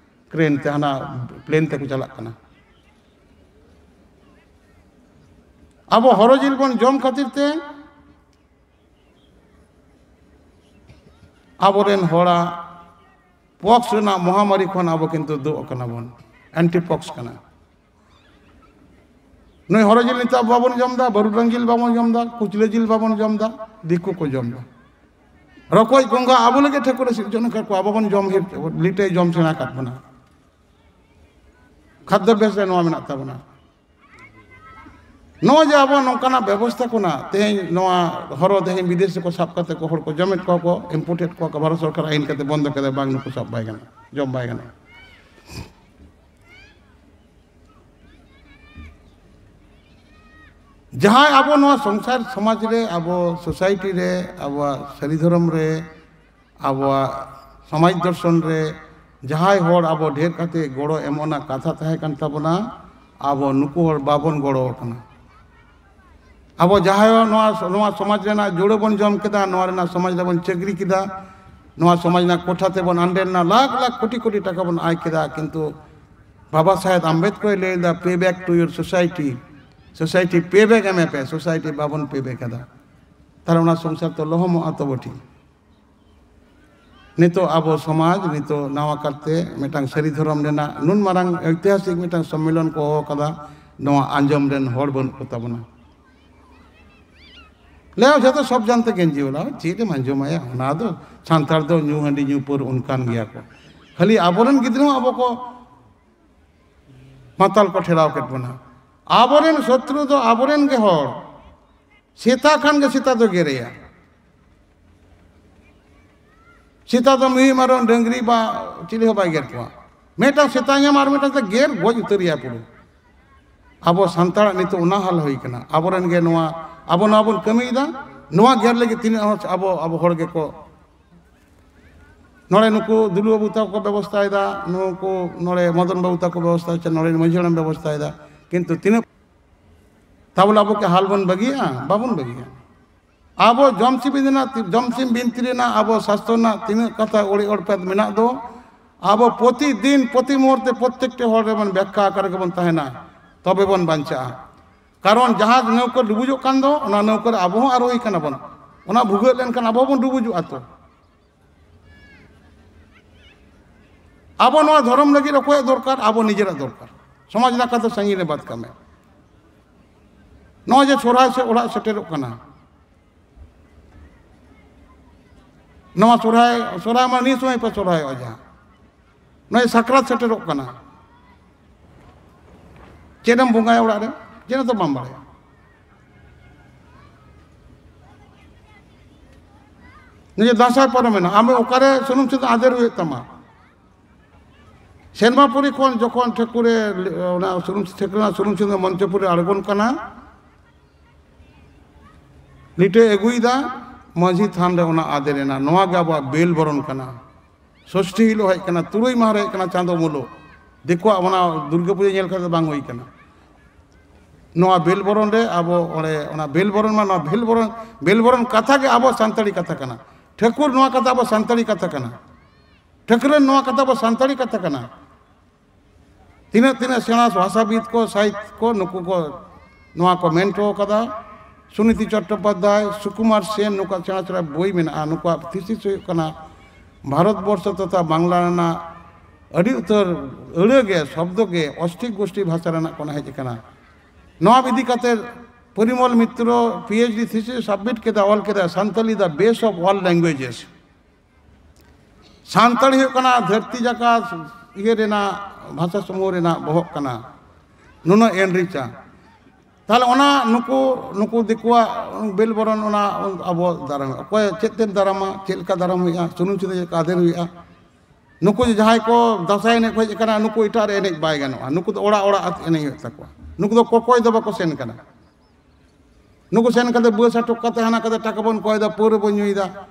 ᱠᱨᱮᱱ ᱛᱮ, ᱦᱟᱱᱟ ᱯᱞᱮᱱ ᱛᱮᱠᱚ ᱪᱟᱞᱟᱜ ᱠᱟᱱᱟ᱾ ᱟᱵᱚ ᱦᱚᱨᱚ ᱡᱤᱞ ᱵᱚᱱ ᱡᱚᱢ ᱠᱷᱟᱹᱛᱤᱨ ᱛᱮ ᱟᱵᱚᱨᱮᱱ ᱦᱚᱲᱟᱜ ᱯᱚᱠᱥ ᱨᱮᱱᱟᱜ ᱢᱚᱦᱟᱢᱟᱨᱤ ᱠᱷᱚᱱ ᱟᱵᱚ ᱠᱤᱱᱛᱩ ᱫᱩᱜ ᱟᱠᱟᱱᱟ ᱵᱚᱱ, ᱮᱱᱴᱤ ᱯᱚᱠᱥ ᱠᱟᱱᱟ᱾ ᱱᱩᱭ ᱦᱚᱨᱚ ᱡᱤᱞ ᱱᱤᱛᱚᱜ ᱵᱟᱵᱚᱱ ᱡᱚᱢ ᱮᱫᱟ, ᱵᱟᱹᱨᱩᱰᱟᱝ ᱡᱤᱞ ᱵᱟᱵᱚᱱ ᱡᱚᱢ ᱮᱫᱟ, ᱠᱩᱪᱞᱟᱹ ᱡᱤᱞ ᱵᱟᱵᱚᱱ ᱡᱚᱢ ᱮᱫᱟ, ᱫᱤᱠᱩ ᱠᱚ ᱡᱚᱢ ᱮᱫᱟ᱾ ᱨᱚᱠᱚᱡ ᱜᱚᱸᱜᱷᱟ ᱟᱵᱚ ᱞᱟᱹᱜᱤᱫ ᱴᱷᱟᱹᱠᱩᱨᱮ ᱥᱤᱨᱡᱚᱱ ᱟᱠᱟᱫ ᱠᱚᱣᱟ, ᱟᱵᱚ ᱵᱚᱱ ᱡᱚᱢ, ᱞᱤᱴᱟᱹᱭ ᱡᱚᱢ ᱥᱮᱬᱟ ᱟᱠᱟᱫ ᱵᱚᱱᱟ᱾ ᱠᱷᱟᱫᱽᱭᱟᱵᱷᱭᱟᱥ ᱨᱮ ᱱᱚᱣᱟ ᱢᱮᱱᱟᱜ ᱛᱟᱵᱚᱱᱟ᱾ ᱱᱚᱜᱼᱚᱭ ᱡᱮ ᱟᱵᱚ ᱱᱚᱝᱠᱟᱱᱟᱜ ᱵᱮᱵᱚᱥᱛᱷᱟ ᱠᱚ ᱱᱟ, ᱛᱮᱦᱮᱧ ᱱᱚᱣᱟ ᱦᱚᱨᱚ ᱛᱮᱦᱮᱧ ᱵᱤᱫᱮᱥ ᱨᱮᱠᱚ ᱥᱟᱵ ᱠᱟᱛᱮ ᱠᱚ ᱦᱚᱲ ᱠᱚ ᱡᱚᱢᱮᱫ ᱠᱚᱣᱟ ᱠᱚ, ᱤᱢᱯᱳᱨᱴᱮᱰ ᱠᱚᱣᱟ ᱠᱚ, ᱵᱷᱟᱨᱚᱛ ᱥᱚᱨᱠᱟᱨ ᱟᱹᱭᱤᱱ ᱠᱟᱛᱮ ᱵᱚᱱᱫᱚ ᱠᱮᱫᱟ, ᱵᱟᱝ, ᱱᱩᱠᱩ ᱥᱟᱵ ᱵᱟᱭ ᱜᱟᱱᱚᱜᱼᱟ, ᱡᱚᱢ ᱵᱟᱭ ᱜᱟᱱᱚᱜᱼᱟ᱾ ᱡᱟᱦᱟᱸᱭ ᱟᱵᱚ ᱱᱚᱣᱟ ᱥᱚᱝᱥᱟᱨ ᱥᱚᱢᱟᱡᱽ ᱨᱮ, ᱟᱵᱚ ᱥᱳᱥᱟᱭᱴᱤ ᱨᱮ, ᱟᱵᱚᱣᱟᱜ ᱥᱟᱹᱨᱤ ᱫᱷᱚᱨᱚᱢ ᱨᱮ, ᱟᱵᱚᱣᱟᱜ ᱥᱚᱢᱟᱡᱽ ᱫᱚᱨᱥᱚᱱ ᱨᱮ ᱡᱟᱦᱟᱸᱭ ᱦᱚᱲ ᱟᱵᱚ ᱰᱷᱮᱨ ᱠᱟᱛᱮ ᱜᱚᱲᱚ ᱮᱢᱚᱜ ᱨᱮᱱᱟᱜ ᱠᱟᱛᱷᱟ ᱛᱟᱦᱮᱸ ᱠᱟᱱ ᱛᱟᱵᱚᱱᱟ, ᱟᱵᱚ ᱱᱩᱠᱩ ᱦᱚᱲ ᱵᱟᱵᱚᱱ ᱜᱚᱲᱚ ᱟᱠᱟᱱᱟ᱾ ᱟᱵᱚ ᱡᱟᱦᱟᱸᱭ ᱦᱚᱲ ᱱᱚᱣᱟ, ᱱᱚᱣᱟ ᱥᱚᱢᱟᱡᱽ ᱨᱮᱱᱟᱜ ᱡᱩᱲᱟᱹ ᱵᱚᱱ ᱡᱚᱢ ᱠᱮᱫᱟ, ᱱᱚᱣᱟ ᱨᱮᱱᱟᱜ ᱥᱚᱢᱟᱡᱽ ᱨᱮᱵᱚᱱ ᱪᱟᱹᱠᱨᱤ ᱠᱮᱫᱟ, ᱱᱚᱣᱟ ᱥᱚᱢᱟᱡᱽ ᱨᱮᱱᱟᱜ ᱠᱳᱴᱷᱟ ᱛᱮᱵᱚᱱ ᱟᱱᱰᱮᱨ ᱨᱮᱱᱟᱜ ᱞᱟᱠᱷ ᱞᱟᱠᱷ ᱠᱳᱴᱤ ᱠᱳᱴᱤ ᱴᱟᱠᱟ ᱵᱚᱱ ᱟᱭ ᱠᱮᱫᱟ, ᱠᱤᱱᱛᱩ ᱵᱟᱵᱟ ᱥᱟᱦᱮᱵᱽ ᱟᱢᱵᱮᱫᱠᱚᱨ ᱞᱟᱹᱭ ᱞᱮᱫᱟ, "Pay back to your society, society pay back ᱮᱢᱮ ᱯᱮ, ᱥᱳᱥᱟᱭᱴᱤ ᱵᱟᱵᱚᱱ ᱯᱮ ᱵᱮᱠ ᱮᱫᱟ᱾" ᱛᱟᱦᱞᱮ ᱚᱱᱟ ᱥᱚᱝᱥᱟᱨ ᱛᱚ ᱞᱚᱦᱚᱢᱚᱜᱼᱟ ᱛᱚ ᱵᱚᱴᱷᱤ᱾ ᱱᱤᱛᱚᱜ ᱟᱵᱚ ᱥᱚᱢᱟᱡᱽ ᱱᱤᱛᱚᱜ ᱱᱟᱣᱟ ᱠᱟᱨᱛᱮ ᱢᱤᱫᱴᱟᱝ ᱥᱟᱹᱨᱤ ᱫᱷᱚᱨᱚᱢ ᱨᱮᱱᱟᱜ ᱱᱩᱱ ᱢᱟᱨᱟᱝ ᱳᱭᱛᱤᱦᱟᱥᱤᱠ ᱢᱤᱫᱴᱟᱝ ᱥᱚᱢᱢᱮᱞᱚᱱ ᱠᱚ ᱦᱚᱦᱚ ᱠᱟᱫᱟ, ᱱᱚᱣᱟ ᱟᱸᱡᱚᱢ ᱨᱮᱱ ᱦᱚᱲ ᱵᱟᱹᱱᱩᱜ ᱠᱚ ᱛᱟᱵᱚᱱᱟ᱾ ᱞᱟᱹᱭᱟ ᱡᱷᱚᱛᱚ ᱥᱚᱵ ᱡᱟᱱᱛᱮ ᱜᱮᱧᱡᱤ ᱣᱟᱞᱟ, ᱪᱮᱫ ᱮᱢ ᱟᱸᱡᱚᱢᱟᱭᱟ? ᱚᱱᱟ ᱫᱚ ᱥᱟᱱᱛᱟᱲ ᱫᱚ ᱧᱩ ᱦᱟᱺᱰᱤ ᱧᱩ ᱯᱟᱹᱣᱨᱟᱹ ᱚᱱᱠᱟᱱ ᱜᱮᱭᱟ ᱠᱚ᱾ ᱠᱷᱟᱹᱞᱤ ᱟᱵᱚᱨᱮᱱ ᱜᱤᱫᱽᱨᱟᱹ ᱦᱚᱸ ᱟᱵᱚ ᱠᱚ ᱢᱟᱛᱟᱞ ᱠᱚ ᱴᱷᱮᱞᱟᱣ ᱠᱮᱫ ᱵᱚᱱᱟ᱾ ᱟᱵᱚᱨᱮᱱ ᱥᱚᱛᱨᱩ ᱫᱚ ᱟᱵᱚᱨᱮᱱ ᱜᱮ ᱦᱚᱲ᱾ ᱥᱮᱛᱟ ᱠᱷᱟᱱ ᱜᱮ ᱥᱮᱛᱟ ᱫᱚ ᱜᱮᱨᱮᱭᱟ᱾ ᱥᱮᱛᱟ ᱫᱚ ᱢᱤᱦᱩ ᱢᱮᱨᱚᱢ ᱰᱟᱹᱝᱨᱤ ᱵᱟ ᱪᱤᱞᱤ ᱦᱚᱸ ᱵᱟᱭ ᱜᱮᱨ ᱠᱚᱣᱟ᱾ ᱢᱤᱫᱴᱟᱝ ᱥᱮᱛᱟ ᱧᱟᱢ ᱟᱨ ᱢᱤᱫᱴᱟᱝ ᱥᱮᱛᱟ ᱜᱮᱨ ᱜᱚᱡ ᱩᱛᱟᱹᱨᱮᱭᱟ ᱯᱩᱨᱟᱹ᱾ ᱟᱵᱚ ᱥᱟᱱᱛᱟᱲᱟᱜ ᱱᱤᱛᱚᱜ ᱚᱱᱟ ᱦᱟᱞ ᱦᱩᱭ ᱠᱟᱱᱟ᱾ ᱟᱵᱚᱨᱮᱱ ᱜᱮ ᱱᱚᱣᱟ, ᱟᱵᱚ ᱱᱚᱣᱟ ᱵᱚᱱ ᱠᱟᱹᱢᱤᱭᱮᱫᱟ, ᱱᱚᱣᱟ ᱜᱮᱨ ᱞᱟᱹᱜᱤᱫ ᱛᱤᱱᱟᱹᱜ ᱦᱚᱲ ᱟᱵᱚ, ᱟᱵᱚ ᱦᱚᱲ ᱜᱮᱠᱚ ᱱᱚᱰᱮ ᱱᱩᱠᱩ ᱫᱩᱞᱩ ᱵᱟᱹᱵᱩ ᱛᱟᱠᱚ ᱠᱚ ᱵᱮᱵᱚᱥᱛᱷᱟᱭᱮᱫᱟ, ᱱᱩᱠᱩ ᱱᱚᱰᱮ ᱢᱚᱫᱚᱱ ᱵᱟᱹᱵᱩ ᱛᱟᱠᱚ ᱵᱮᱵᱚᱥᱛᱷᱟ ᱦᱚᱪᱚ, ᱱᱚᱰᱮ ᱢᱟᱹᱡᱷᱤ ᱦᱟᱲᱟᱢ ᱵᱮᱵᱚᱥᱛᱷᱟᱭᱮᱫᱟ, ᱠᱤᱱᱛᱩ ᱛᱤᱱᱟᱹᱜ ᱛᱟᱵᱚᱞᱮ ᱟᱵᱚ ᱠᱤ ᱦᱟᱞ ᱵᱚᱱ ᱵᱟᱹᱜᱤᱭᱟᱜᱼᱟ? ᱵᱟᱵᱚᱱ ᱵᱟᱹᱜᱤᱭᱟ᱾ ᱟᱵᱚ ᱡᱚᱢᱥᱤᱢ ᱵᱤᱱᱛᱤ ᱨᱮᱱᱟᱜ, ᱡᱚᱢᱥᱤᱢ ᱵᱤᱱᱛᱤ ᱨᱮᱱᱟᱜ ᱟᱵᱚ ᱥᱟᱥᱛᱚ ᱨᱮᱱᱟᱜ ᱛᱤᱱᱟᱹᱜ ᱠᱟᱛᱷᱟ ᱚᱲᱮ ᱚᱲᱯᱮᱫ ᱢᱮᱱᱟᱜ ᱫᱚ, ᱟᱵᱚ ᱯᱨᱚᱛᱤ ᱫᱤᱱ ᱯᱨᱚᱛᱤ ᱢᱩᱦᱩᱨᱛᱮ ᱯᱨᱚᱛᱮᱠᱴᱤ ᱦᱚᱲ ᱨᱮᱵᱚᱱ ᱵᱮᱠᱠᱷᱟ ᱟᱠᱟᱫ ᱜᱮᱵᱚᱱ ᱛᱟᱦᱮᱱᱟ, ᱛᱚᱵᱮ ᱵᱚᱱ ᱵᱟᱧᱪᱟᱜᱼᱟ᱾ ᱠᱟᱨᱚᱱ ᱡᱟᱦᱟᱸ ᱱᱟᱹᱣᱠᱟᱹ ᱰᱩᱵᱩᱡᱚᱜ ᱠᱟᱱ ᱫᱚ, ᱚᱱᱟ ᱱᱟᱹᱣᱠᱟᱹ ᱨᱮ ᱟᱵᱚ ᱦᱚᱸ ᱟᱨᱚ ᱦᱩᱭ ᱠᱟᱱᱟ ᱵᱚᱱ, ᱚᱱᱟ ᱵᱷᱩᱜᱟᱹᱜ ᱞᱮᱱᱠᱷᱟᱱ ᱟᱵᱚ ᱦᱚᱸᱵᱚᱱ ᱰᱩᱵᱩᱡᱚᱜᱼᱟ ᱛᱚ᱾ ᱟᱵᱚ ᱱᱚᱣᱟ ᱫᱷᱚᱨᱚᱢ ᱞᱟᱹᱜᱤᱫ ᱚᱠᱚᱭᱟᱜ ᱫᱚᱨᱠᱟᱨ? ᱟᱵᱚ ᱱᱤᱡᱮᱨᱟᱜ ᱫᱚᱨᱠᱟᱨ᱾ ᱥᱚᱢᱟᱡᱽ ᱨᱮᱱᱟᱜ ᱠᱟᱛᱷᱟ ᱥᱟᱺᱜᱤᱧ ᱨᱮ ᱵᱟᱫ ᱠᱟᱜ ᱢᱮ᱾ ᱱᱚᱜᱼᱚᱭ ᱡᱮ ᱥᱚᱨᱦᱟᱭ ᱥᱮ ᱚᱲᱟᱜ ᱥᱮᱴᱮᱨᱚᱜ ᱠᱟᱱᱟ, ᱱᱚᱣᱟ ᱥᱚᱨᱦᱟᱭ, ᱥᱚᱨᱦᱟᱭ ᱢᱟ ᱱᱤᱭᱟᱹ ᱥᱚᱢᱚᱭ ᱯᱮ ᱥᱚᱨᱦᱟᱭᱚᱜᱼᱟ ᱡᱟᱦᱟᱸ, ᱱᱚᱜᱼᱚᱭ ᱥᱟᱠᱨᱟᱛ ᱥᱮᱴᱮᱨᱚᱜ ᱠᱟᱱᱟ, ᱪᱮᱫ ᱮᱢ ᱵᱚᱸᱜᱟᱭᱟ ᱚᱲᱟᱜ ᱨᱮ? ᱪᱮᱫ ᱦᱚᱸᱛᱚ ᱵᱟᱢ ᱵᱟᱲᱟᱭᱟ᱾ ᱱᱤᱭᱟᱹ ᱫᱟᱸᱥᱟᱭ ᱯᱚᱨᱚᱵᱽ ᱢᱮᱱᱟᱜᱼᱟ, ᱟᱢ ᱚᱠᱟᱨᱮ ᱥᱩᱱᱩᱢ ᱥᱤᱸᱫᱩᱨ ᱟᱫᱮᱨ ᱦᱩᱭᱩᱜ ᱛᱟᱢᱟ? ᱥᱮᱨᱢᱟᱯᱩᱨᱤ ᱠᱷᱚᱱ ᱡᱚᱠᱷᱚᱱ ᱴᱷᱟᱹᱠᱩᱨᱮ, ᱚᱱᱟ ᱥᱩᱱᱩᱢ, ᱴᱷᱟᱹᱠᱩᱨ ᱥᱩᱱᱩᱢ ᱥᱤᱸᱫᱩᱨ ᱢᱚᱧᱪᱚᱯᱩᱨᱤ ᱟᱬᱜᱚᱱ ᱠᱟᱱᱟ, ᱞᱤᱴᱟᱹᱭ ᱟᱹᱜᱩᱭᱮᱫᱟ, ᱢᱟᱹᱡᱷᱤ ᱛᱷᱟᱱ ᱨᱮ ᱚᱱᱟ ᱟᱫᱮᱨ ᱮᱱᱟ᱾ ᱱᱚᱣᱟ ᱜᱮ ᱟᱵᱚᱣᱟᱜ ᱵᱮᱞ ᱵᱚᱨᱚᱱ ᱠᱟᱱᱟ᱾ ᱥᱚᱥᱴᱤ ᱦᱤᱞᱳᱜ ᱦᱮᱡ ᱠᱟᱱᱟ, ᱛᱩᱨᱩᱭ ᱢᱟᱦᱟ ᱨᱮ ᱦᱮᱡ ᱠᱟᱱᱟ ᱪᱟᱸᱫᱚ ᱢᱩᱞᱩᱜ᱾ ᱫᱤᱠᱩᱣᱟᱜ ᱚᱱᱟ ᱫᱩᱨᱜᱟᱹ ᱯᱩᱡᱟᱹ ᱧᱮᱞ ᱠᱟᱛᱮ ᱵᱟᱝ ᱦᱩᱭ ᱠᱟᱱᱟ᱾ ᱱᱚᱣᱟ ᱵᱮᱞ ᱵᱚᱨᱚᱱ ᱨᱮ ᱟᱵᱚ ᱚᱸᱰᱮ ᱚᱱᱟ ᱵᱮᱞ ᱵᱚᱨᱚᱱ ᱢᱟ, ᱱᱚᱣᱟ ᱵᱮᱞ ᱵᱚᱨᱚᱱ, ᱵᱮᱞ ᱵᱚᱨᱚᱱ ᱠᱟᱛᱷᱟ ᱜᱮ ᱟᱵᱚ ᱥᱟᱱᱛᱟᱲᱤ ᱠᱟᱛᱷᱟ ᱠᱟᱱᱟ᱾ ᱴᱷᱟᱹᱠᱩᱨ ᱱᱚᱣᱟ ᱠᱟᱛᱷᱟ ᱟᱵᱚ ᱥᱟᱱᱛᱟᱲᱤ ᱠᱟᱛᱷᱟ ᱠᱟᱱᱟ᱾ ᱴᱷᱟᱹᱠᱨᱟᱹᱱ ᱱᱚᱣᱟ ᱠᱟᱛᱷᱟ ᱟᱵᱚ ᱥᱟᱱᱛᱟᱲᱤ ᱠᱟᱛᱷᱟ ᱠᱟᱱᱟ᱾ ᱛᱤᱱᱟᱹᱜ ᱛᱤᱱᱟᱹᱜ ᱥᱮᱬᱟ ᱵᱷᱟᱥᱟᱵᱤᱫ ᱠᱚ, ᱥᱟᱦᱤᱛ ᱠᱚ, ᱱᱩᱠᱩ ᱠᱚ ᱱᱚᱣᱟ ᱠᱚ ᱢᱮᱱ ᱦᱚᱴᱚ ᱠᱟᱫᱟ᱾ ᱥᱩᱱᱤᱛᱤ ᱪᱚᱴᱴᱳᱯᱟᱫᱽᱫᱷᱟᱭ, ᱥᱩᱠᱩᱢᱟᱨ ᱥᱮᱱ, ᱱᱩᱠᱩᱣᱟᱜ ᱥᱮᱬᱟ ᱥᱮᱬᱟ ᱵᱳᱭ ᱢᱮᱱᱟᱜᱼᱟ᱾ ᱱᱩᱠᱩᱣᱟᱜ ᱛᱷᱤᱥᱤᱥ ᱦᱩᱭᱩᱜ ᱠᱟᱱᱟ ᱵᱷᱟᱨᱚᱛ ᱵᱚᱨᱥᱚ ᱛᱚᱛᱷᱟ ᱵᱟᱝᱞᱟ ᱨᱮᱱᱟᱜ ᱟᱹᱰᱤ ᱩᱛᱟᱹᱨ ᱟᱹᱲᱟᱹ ᱜᱮ, ᱥᱚᱵᱫᱚ ᱜᱮ ᱚᱥᱴᱨᱤᱠ ᱜᱳᱥᱴᱤ ᱵᱷᱟᱥᱟ ᱨᱮᱱᱟᱜ ᱠᱷᱚᱱ ᱦᱮᱡ ᱟᱠᱟᱱᱟ᱾ ᱱᱚᱣᱟ ᱤᱫᱤ ᱠᱟᱛᱮ ᱯᱚᱨᱤᱢᱚᱞ ᱢᱤᱛᱨᱚ PhD thesis submit ᱠᱮᱫᱟ, ᱚᱞ ᱠᱮᱫᱟ, Santali the best of all languages᱾ Santali ᱦᱩᱭᱩᱜ ᱠᱟᱱᱟ ᱫᱷᱟᱹᱨᱛᱤ ᱡᱟᱠᱟᱛ ᱤᱭᱟᱹ ᱨᱮᱱᱟᱜ ᱵᱷᱟᱥᱟ ᱥᱚᱢᱩᱦ ᱨᱮᱱᱟᱜ ᱵᱚᱦᱚᱜ ᱠᱟᱱᱟ, ᱱᱩᱱᱟᱹᱜ ᱮᱱᱨᱤᱪᱟ᱾ ᱛᱟᱦᱚᱞᱮ ᱚᱱᱟ ᱱᱩᱠᱩ, ᱱᱩᱠᱩ ᱫᱤᱠᱩᱣᱟᱜ ᱵᱮᱞ ᱵᱚᱨᱚᱱ ᱚᱱᱟ ᱟᱵᱚ ᱫᱟᱨᱟᱢ, ᱚᱠᱚᱭ ᱪᱮᱫ ᱛᱮᱢ ᱫᱟᱨᱟᱢᱟ, ᱪᱮᱫ ᱞᱮᱠᱟ ᱫᱟᱨᱟᱢ ᱦᱩᱭᱩᱜᱼᱟ, ᱥᱩᱱᱩᱢ ᱥᱤᱸᱫᱩᱨ ᱪᱮᱫ ᱞᱮᱠᱟ ᱟᱫᱮᱨ ᱦᱩᱭᱩᱜᱼᱟ᱾ ᱱᱩᱠᱩ ᱡᱟᱦᱟᱸᱭ ᱠᱚ ᱫᱟᱸᱥᱟᱭ ᱮᱱᱮᱡ ᱠᱚ ᱦᱮᱡ ᱟᱠᱟᱱᱟ, ᱱᱩᱠᱩ ᱮᱴᱟᱜ ᱨᱮ ᱮᱱᱮᱡ ᱵᱟᱭ ᱜᱟᱱᱚᱜᱼᱟ᱾ ᱱᱩᱠᱩ ᱫᱚ ᱚᱲᱟᱜ ᱚᱲᱟᱜ ᱮᱱᱮᱡ ᱦᱩᱭᱩᱜ ᱛᱟᱠᱚᱣᱟ᱾ ᱱᱩᱠᱩ ᱫᱚ ᱠᱚᱠᱚᱭ ᱫᱚ ᱵᱟᱠᱚ ᱥᱮᱱ ᱠᱟᱱᱟ᱾ ᱱᱩᱠᱩ ᱥᱮᱱ ᱠᱟᱛᱮ ᱵᱟᱹᱥ ᱟᱴᱚᱠ ᱠᱟᱛᱮ ᱦᱟᱱᱟ ᱠᱟᱛᱮ ᱴᱟᱠᱟ ᱵᱚᱱ ᱠᱚᱭ ᱫᱟ, ᱯᱟᱹᱣᱨᱟᱹ ᱵᱚᱱ ᱧᱩᱭᱮᱫᱟ᱾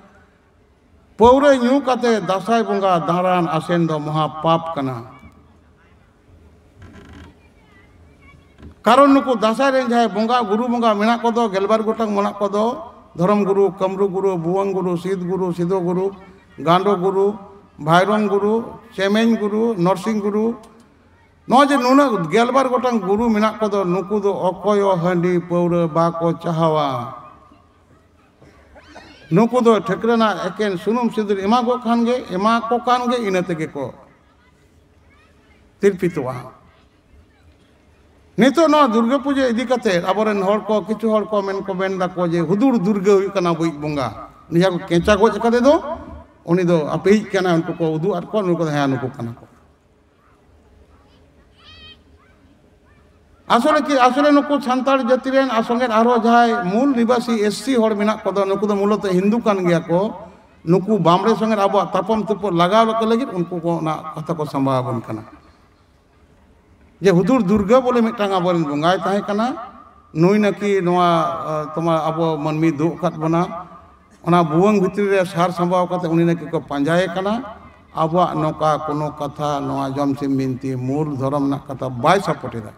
ᱯᱟᱹᱣᱨᱟᱹ ᱧᱩ ᱠᱟᱛᱮ ᱫᱟᱸᱥᱟᱭ ᱵᱚᱸᱜᱟ ᱫᱟᱬᱟᱱ ᱟᱥᱮᱱ ᱫᱚ ᱢᱚᱦᱟ ᱯᱟᱯ ᱠᱟᱱᱟ᱾ ᱠᱟᱨᱚᱱ ᱱᱩᱠᱩ ᱫᱟᱸᱥᱟᱭ ᱨᱮᱱ ᱡᱟᱦᱟᱸᱭ ᱵᱚᱸᱜᱟ, ᱜᱩᱨᱩ ᱵᱚᱸᱜᱟ ᱢᱮᱱᱟᱜ ᱠᱚᱫᱚ, ᱜᱮᱞᱵᱟᱨ ᱜᱚᱴᱟᱝ ᱢᱮᱱᱟᱜ ᱠᱚᱫᱚ, ᱫᱷᱚᱨᱚᱢ ᱜᱩᱨᱩ, ᱠᱟᱢᱨᱩ ᱜᱩᱨᱩ, ᱵᱷᱩᱣᱟᱹᱝ ᱜᱩᱨᱩ, ᱥᱤᱫ ᱜᱩᱨᱩ, ᱥᱤᱫᱚ ᱜᱩᱨᱩ, ᱜᱟᱸᱰᱚ ᱜᱩᱨᱩ, ᱵᱷᱟᱭᱨᱚᱝ ᱜᱩᱨᱩ, ᱪᱮᱢᱮᱧ ᱜᱩᱨᱩ, ᱱᱚᱨᱥᱤᱝ ᱜᱩᱨᱩ, ᱱᱚᱜᱼᱚᱭ ᱡᱮ ᱱᱩᱱᱟᱹᱜ ᱜᱮᱞᱵᱟᱨ ᱜᱚᱴᱟᱝ ᱜᱩᱨᱩ ᱢᱮᱱᱟᱜ ᱠᱚᱫᱚ, ᱱᱩᱠᱩ ᱫᱚ ᱚᱠᱚᱭ ᱦᱚᱸ ᱦᱟᱺᱰᱤ ᱯᱟᱹᱣᱨᱟᱹ ᱵᱟᱠᱚ ᱪᱟᱦᱟᱣᱟ᱾ ᱱᱩᱠᱩ ᱫᱚ ᱴᱷᱟᱹᱠᱨᱟᱹᱱᱟᱜ ᱮᱠᱮᱱ ᱥᱩᱱᱩᱢ ᱥᱤᱸᱫᱩᱨ ᱮᱢᱟ ᱠᱚ ᱠᱷᱟᱱ ᱜᱮ, ᱮᱢᱟ ᱠᱚ ᱠᱟᱱ ᱜᱮ, ᱤᱱᱟᱹ ᱛᱮᱜᱮ ᱠᱚ ᱛᱤᱨᱯᱤᱛᱚᱜᱼᱟ᱾ ᱱᱤᱛᱚᱜ ᱱᱚᱣᱟ ᱫᱩᱨᱜᱟᱹ ᱯᱩᱡᱟᱹ ᱤᱫᱤ ᱠᱟᱛᱮ ᱟᱵᱚᱨᱮᱱ ᱦᱚᱲ ᱠᱚ, ᱠᱤᱪᱷᱩ ᱦᱚᱲ ᱠᱚ ᱢᱮᱱ ᱠᱚ ᱢᱮᱱ ᱫᱟᱠᱚ ᱡᱮ ᱦᱩᱫᱩᱲ ᱫᱩᱨᱜᱟᱹ ᱦᱩᱭᱩᱜ ᱠᱟᱱᱟ ᱟᱵᱚᱭᱤᱡ ᱵᱚᱸᱜᱟ, ᱱᱤᱭᱟᱹ ᱠᱚ ᱠᱮᱸᱪᱟ ᱜᱚᱡ ᱟᱠᱟᱫᱮ ᱫᱚ, ᱩᱱᱤ ᱫᱚ ᱟᱯᱮᱭᱤᱡ ᱠᱟᱱᱟ, ᱩᱱᱠᱩ ᱠᱚ ᱩᱫᱩᱜ ᱟᱫ ᱠᱚᱣᱟ, ᱱᱩᱠᱩ ᱫᱚ ᱦᱮᱸ ᱱᱩᱠᱩ ᱠᱟᱱᱟ ᱠᱚ᱾ ᱟᱥᱚᱞᱮ ᱪᱮᱫ, ᱟᱥᱚᱞᱮ ᱱᱩᱠᱩ ᱥᱟᱱᱛᱟᱲ ᱡᱟᱹᱛᱤ ᱨᱮᱱ ᱟᱨ ᱥᱚᱸᱜᱮ ᱟᱨᱦᱚᱸ ᱡᱟᱦᱟᱸᱭ ᱢᱩᱞ ᱱᱤᱵᱟᱥᱤ ᱮᱥ ᱥᱤ ᱦᱚᱲ ᱢᱮᱱᱟᱜ ᱠᱚᱫᱚ, ᱱᱩᱠᱩ ᱫᱚ ᱢᱩᱞᱚᱛᱚ ᱦᱤᱱᱫᱩ ᱠᱟᱱ ᱜᱮᱭᱟ ᱠᱚ᱾ ᱱᱩᱠᱩ ᱵᱟᱢᱲᱮ ᱥᱚᱸᱜᱮ ᱟᱵᱚᱣᱟᱜ ᱛᱟᱯᱟᱢ ᱛᱩᱯᱩᱜ ᱞᱟᱜᱟᱣ ᱠᱚ ᱞᱟᱹᱜᱤᱫ ᱩᱱᱠᱩ ᱠᱚ ᱚᱱᱟ ᱠᱟᱛᱷᱟ ᱠᱚ ᱥᱟᱢᱵᱟᱣ ᱟᱵᱚᱱ ᱠᱟᱱᱟ᱾ ᱡᱮ ᱦᱩᱫᱩᱲ ᱫᱩᱨᱜᱟᱹ ᱵᱚᱞᱮ ᱢᱤᱫᱴᱟᱝ ᱟᱵᱚᱨᱮᱱ ᱵᱚᱸᱜᱟᱭ ᱛᱟᱦᱮᱸ ᱠᱟᱱᱟ, ᱱᱩᱭ ᱱᱟᱹᱠᱤ ᱱᱚᱣᱟ, ᱟᱸ, ᱛᱳᱢᱟᱨ ᱟᱵᱚ ᱢᱟᱹᱱᱢᱤ ᱫᱩᱜ ᱟᱠᱟᱫ ᱵᱚᱱᱟ, ᱚᱱᱟ ᱵᱷᱩᱣᱟᱹᱝ ᱵᱷᱤᱛᱨᱤ ᱨᱮ ᱥᱟᱨ ᱥᱟᱢᱵᱟᱣ ᱠᱟᱛᱮ ᱩᱱᱤ ᱱᱟᱹᱠᱤ ᱠᱚ ᱯᱟᱸᱡᱟᱭᱮ ᱠᱟᱱᱟ᱾ ᱟᱵᱚᱣᱟᱜ ᱱᱚᱝᱠᱟ ᱠᱳᱱᱳ ᱠᱟᱛᱷᱟ, ᱱᱚᱣᱟ ᱡᱚᱢ ᱥᱤᱢ ᱵᱤᱱᱛᱤ ᱢᱩᱞ ᱫᱷᱚᱨᱚᱢ ᱨᱮᱱᱟᱜ ᱠᱟᱛᱷᱟ ᱵᱟᱭ ᱥᱟᱯᱳᱨᱴ ᱮᱫᱟ᱾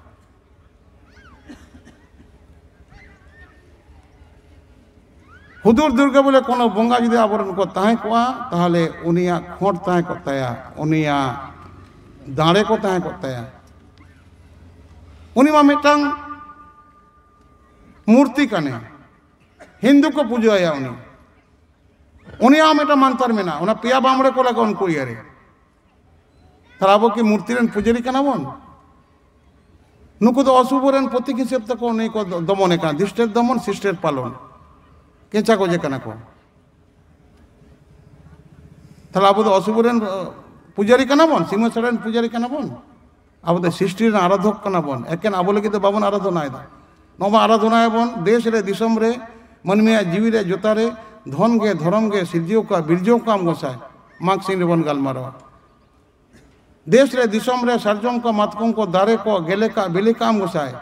ᱦᱩᱫᱩᱲ ᱫᱩᱨᱜᱟᱹ ᱵᱚᱞᱮ ᱠᱳᱱᱳ ᱵᱚᱸᱜᱟ ᱡᱩᱫᱤ ᱟᱵᱚᱨᱮᱱ ᱠᱚ ᱛᱟᱦᱮᱸ ᱠᱚᱜᱼᱟ, ᱛᱟᱦᱚᱞᱮ ᱩᱱᱤᱭᱟᱜ ᱠᱷᱚᱸᱰ ᱛᱟᱦᱮᱸ ᱠᱚᱜ ᱛᱟᱭᱟ, ᱩᱱᱤᱭᱟᱜ ᱫᱟᱲᱮ ᱠᱚ ᱛᱟᱦᱮᱸ ᱠᱚᱜ ᱛᱟᱭᱟ᱾ ᱩᱱᱤ ᱢᱟ ᱢᱤᱫᱴᱟᱝ ᱢᱩᱨᱛᱤ ᱠᱟᱱᱮ, ᱦᱤᱱᱫᱩ ᱠᱚ ᱯᱩᱡᱟᱹ ᱟᱭᱟ ᱩᱱᱤ᱾ ᱩᱱᱤᱭᱟᱜ ᱦᱚᱸ ᱢᱤᱫᱴᱟᱝ ᱢᱟᱱᱛᱟᱨ ᱢᱮᱱᱟᱜᱼᱟ, ᱚᱱᱟ ᱯᱮᱭᱟ ᱵᱟᱢᱲᱮ ᱠᱚ ᱞᱟᱜᱟᱣ ᱩᱱᱠᱩ ᱤᱭᱟᱹᱨᱮ᱾ ᱛᱟᱦᱞᱮ ᱟᱵᱚ ᱠᱤ ᱢᱩᱨᱛᱤ ᱨᱮᱱ ᱯᱩᱡᱟᱹᱨᱤ ᱠᱟᱱᱟ ᱵᱚᱱ? ᱱᱩᱠᱩ ᱫᱚ ᱚᱥᱩᱵᱷ ᱨᱮᱱ ᱯᱨᱚᱛᱤᱠ ᱦᱤᱥᱟᱹᱵ ᱛᱮᱠᱚ ᱩᱱᱤ ᱠᱚ ᱫᱚᱢᱚᱱᱮ ᱠᱟᱱᱟ, ᱫᱤᱥᱴᱮᱨ ᱫᱚᱢᱚᱱ, ᱥᱤᱥᱴᱮᱨ ᱯᱟᱞᱚᱱ, ᱠᱮᱸᱪᱟ ᱜᱚᱡᱮ ᱠᱟᱱᱟ ᱠᱚ᱾ ᱛᱟᱦᱞᱮ ᱟᱵᱚ ᱫᱚ ᱚᱥᱩᱵᱷ ᱨᱮᱱ, ᱟᱸ, ᱯᱩᱡᱟᱹᱨᱤ ᱠᱟᱱᱟ ᱵᱚᱱ, ᱥᱤᱢᱟᱹ ᱥᱟᱹᱲᱮ ᱨᱮᱱ ᱯᱩᱡᱟᱹᱨᱤ ᱠᱟᱱᱟ ᱵᱚᱱ? ᱟᱵᱚ ᱫᱚ ᱥᱨᱤᱥᱴᱤ ᱨᱮᱱ ᱟᱨᱟᱫᱷᱚᱠ ᱠᱟᱱᱟ ᱵᱚᱱ, ᱮᱠᱮᱱ ᱟᱵᱚ ᱞᱟᱹᱜᱤᱫ ᱫᱚ ᱵᱟᱵᱚᱱ ᱟᱨᱟᱫᱷᱚᱱᱟᱭᱮᱫᱟ᱾ ᱱᱚᱣᱟ ᱟᱨᱟᱫᱷᱚᱱᱟᱭᱟᱵᱚᱱ ᱫᱮᱥ ᱨᱮ, ᱫᱤᱥᱚᱢ ᱨᱮ, ᱢᱟᱹᱱᱢᱤᱭᱟᱜ ᱡᱤᱣᱤ ᱨᱮ, ᱡᱚᱛᱟ ᱨᱮ, ᱫᱷᱚᱱ ᱜᱮ, ᱫᱷᱚᱨᱚᱢ ᱜᱮ ᱥᱤᱨᱡᱟᱹᱣ ᱠᱟᱜ, ᱵᱤᱨᱡᱟᱹᱣ ᱠᱟᱜ ᱟᱢ ᱜᱚᱸᱥᱟᱭ᱾ ᱢᱟᱜᱽ ᱥᱤᱧ ᱨᱮᱵᱚᱱ ᱜᱟᱞᱢᱟᱨᱟᱣᱟ᱾ ᱫᱮᱥ ᱨᱮ, ᱫᱤᱥᱚᱢ ᱨᱮ ᱥᱟᱨᱡᱚᱢ ᱠᱚ, ᱢᱟᱛᱠᱚᱢ ᱠᱚ, ᱫᱟᱨᱮ ᱠᱚ, ᱜᱮᱞᱮ ᱠᱟᱜ, ᱵᱤᱞᱤ ᱠᱟᱜ ᱟᱢ ᱜᱚᱸᱥᱟᱭ᱾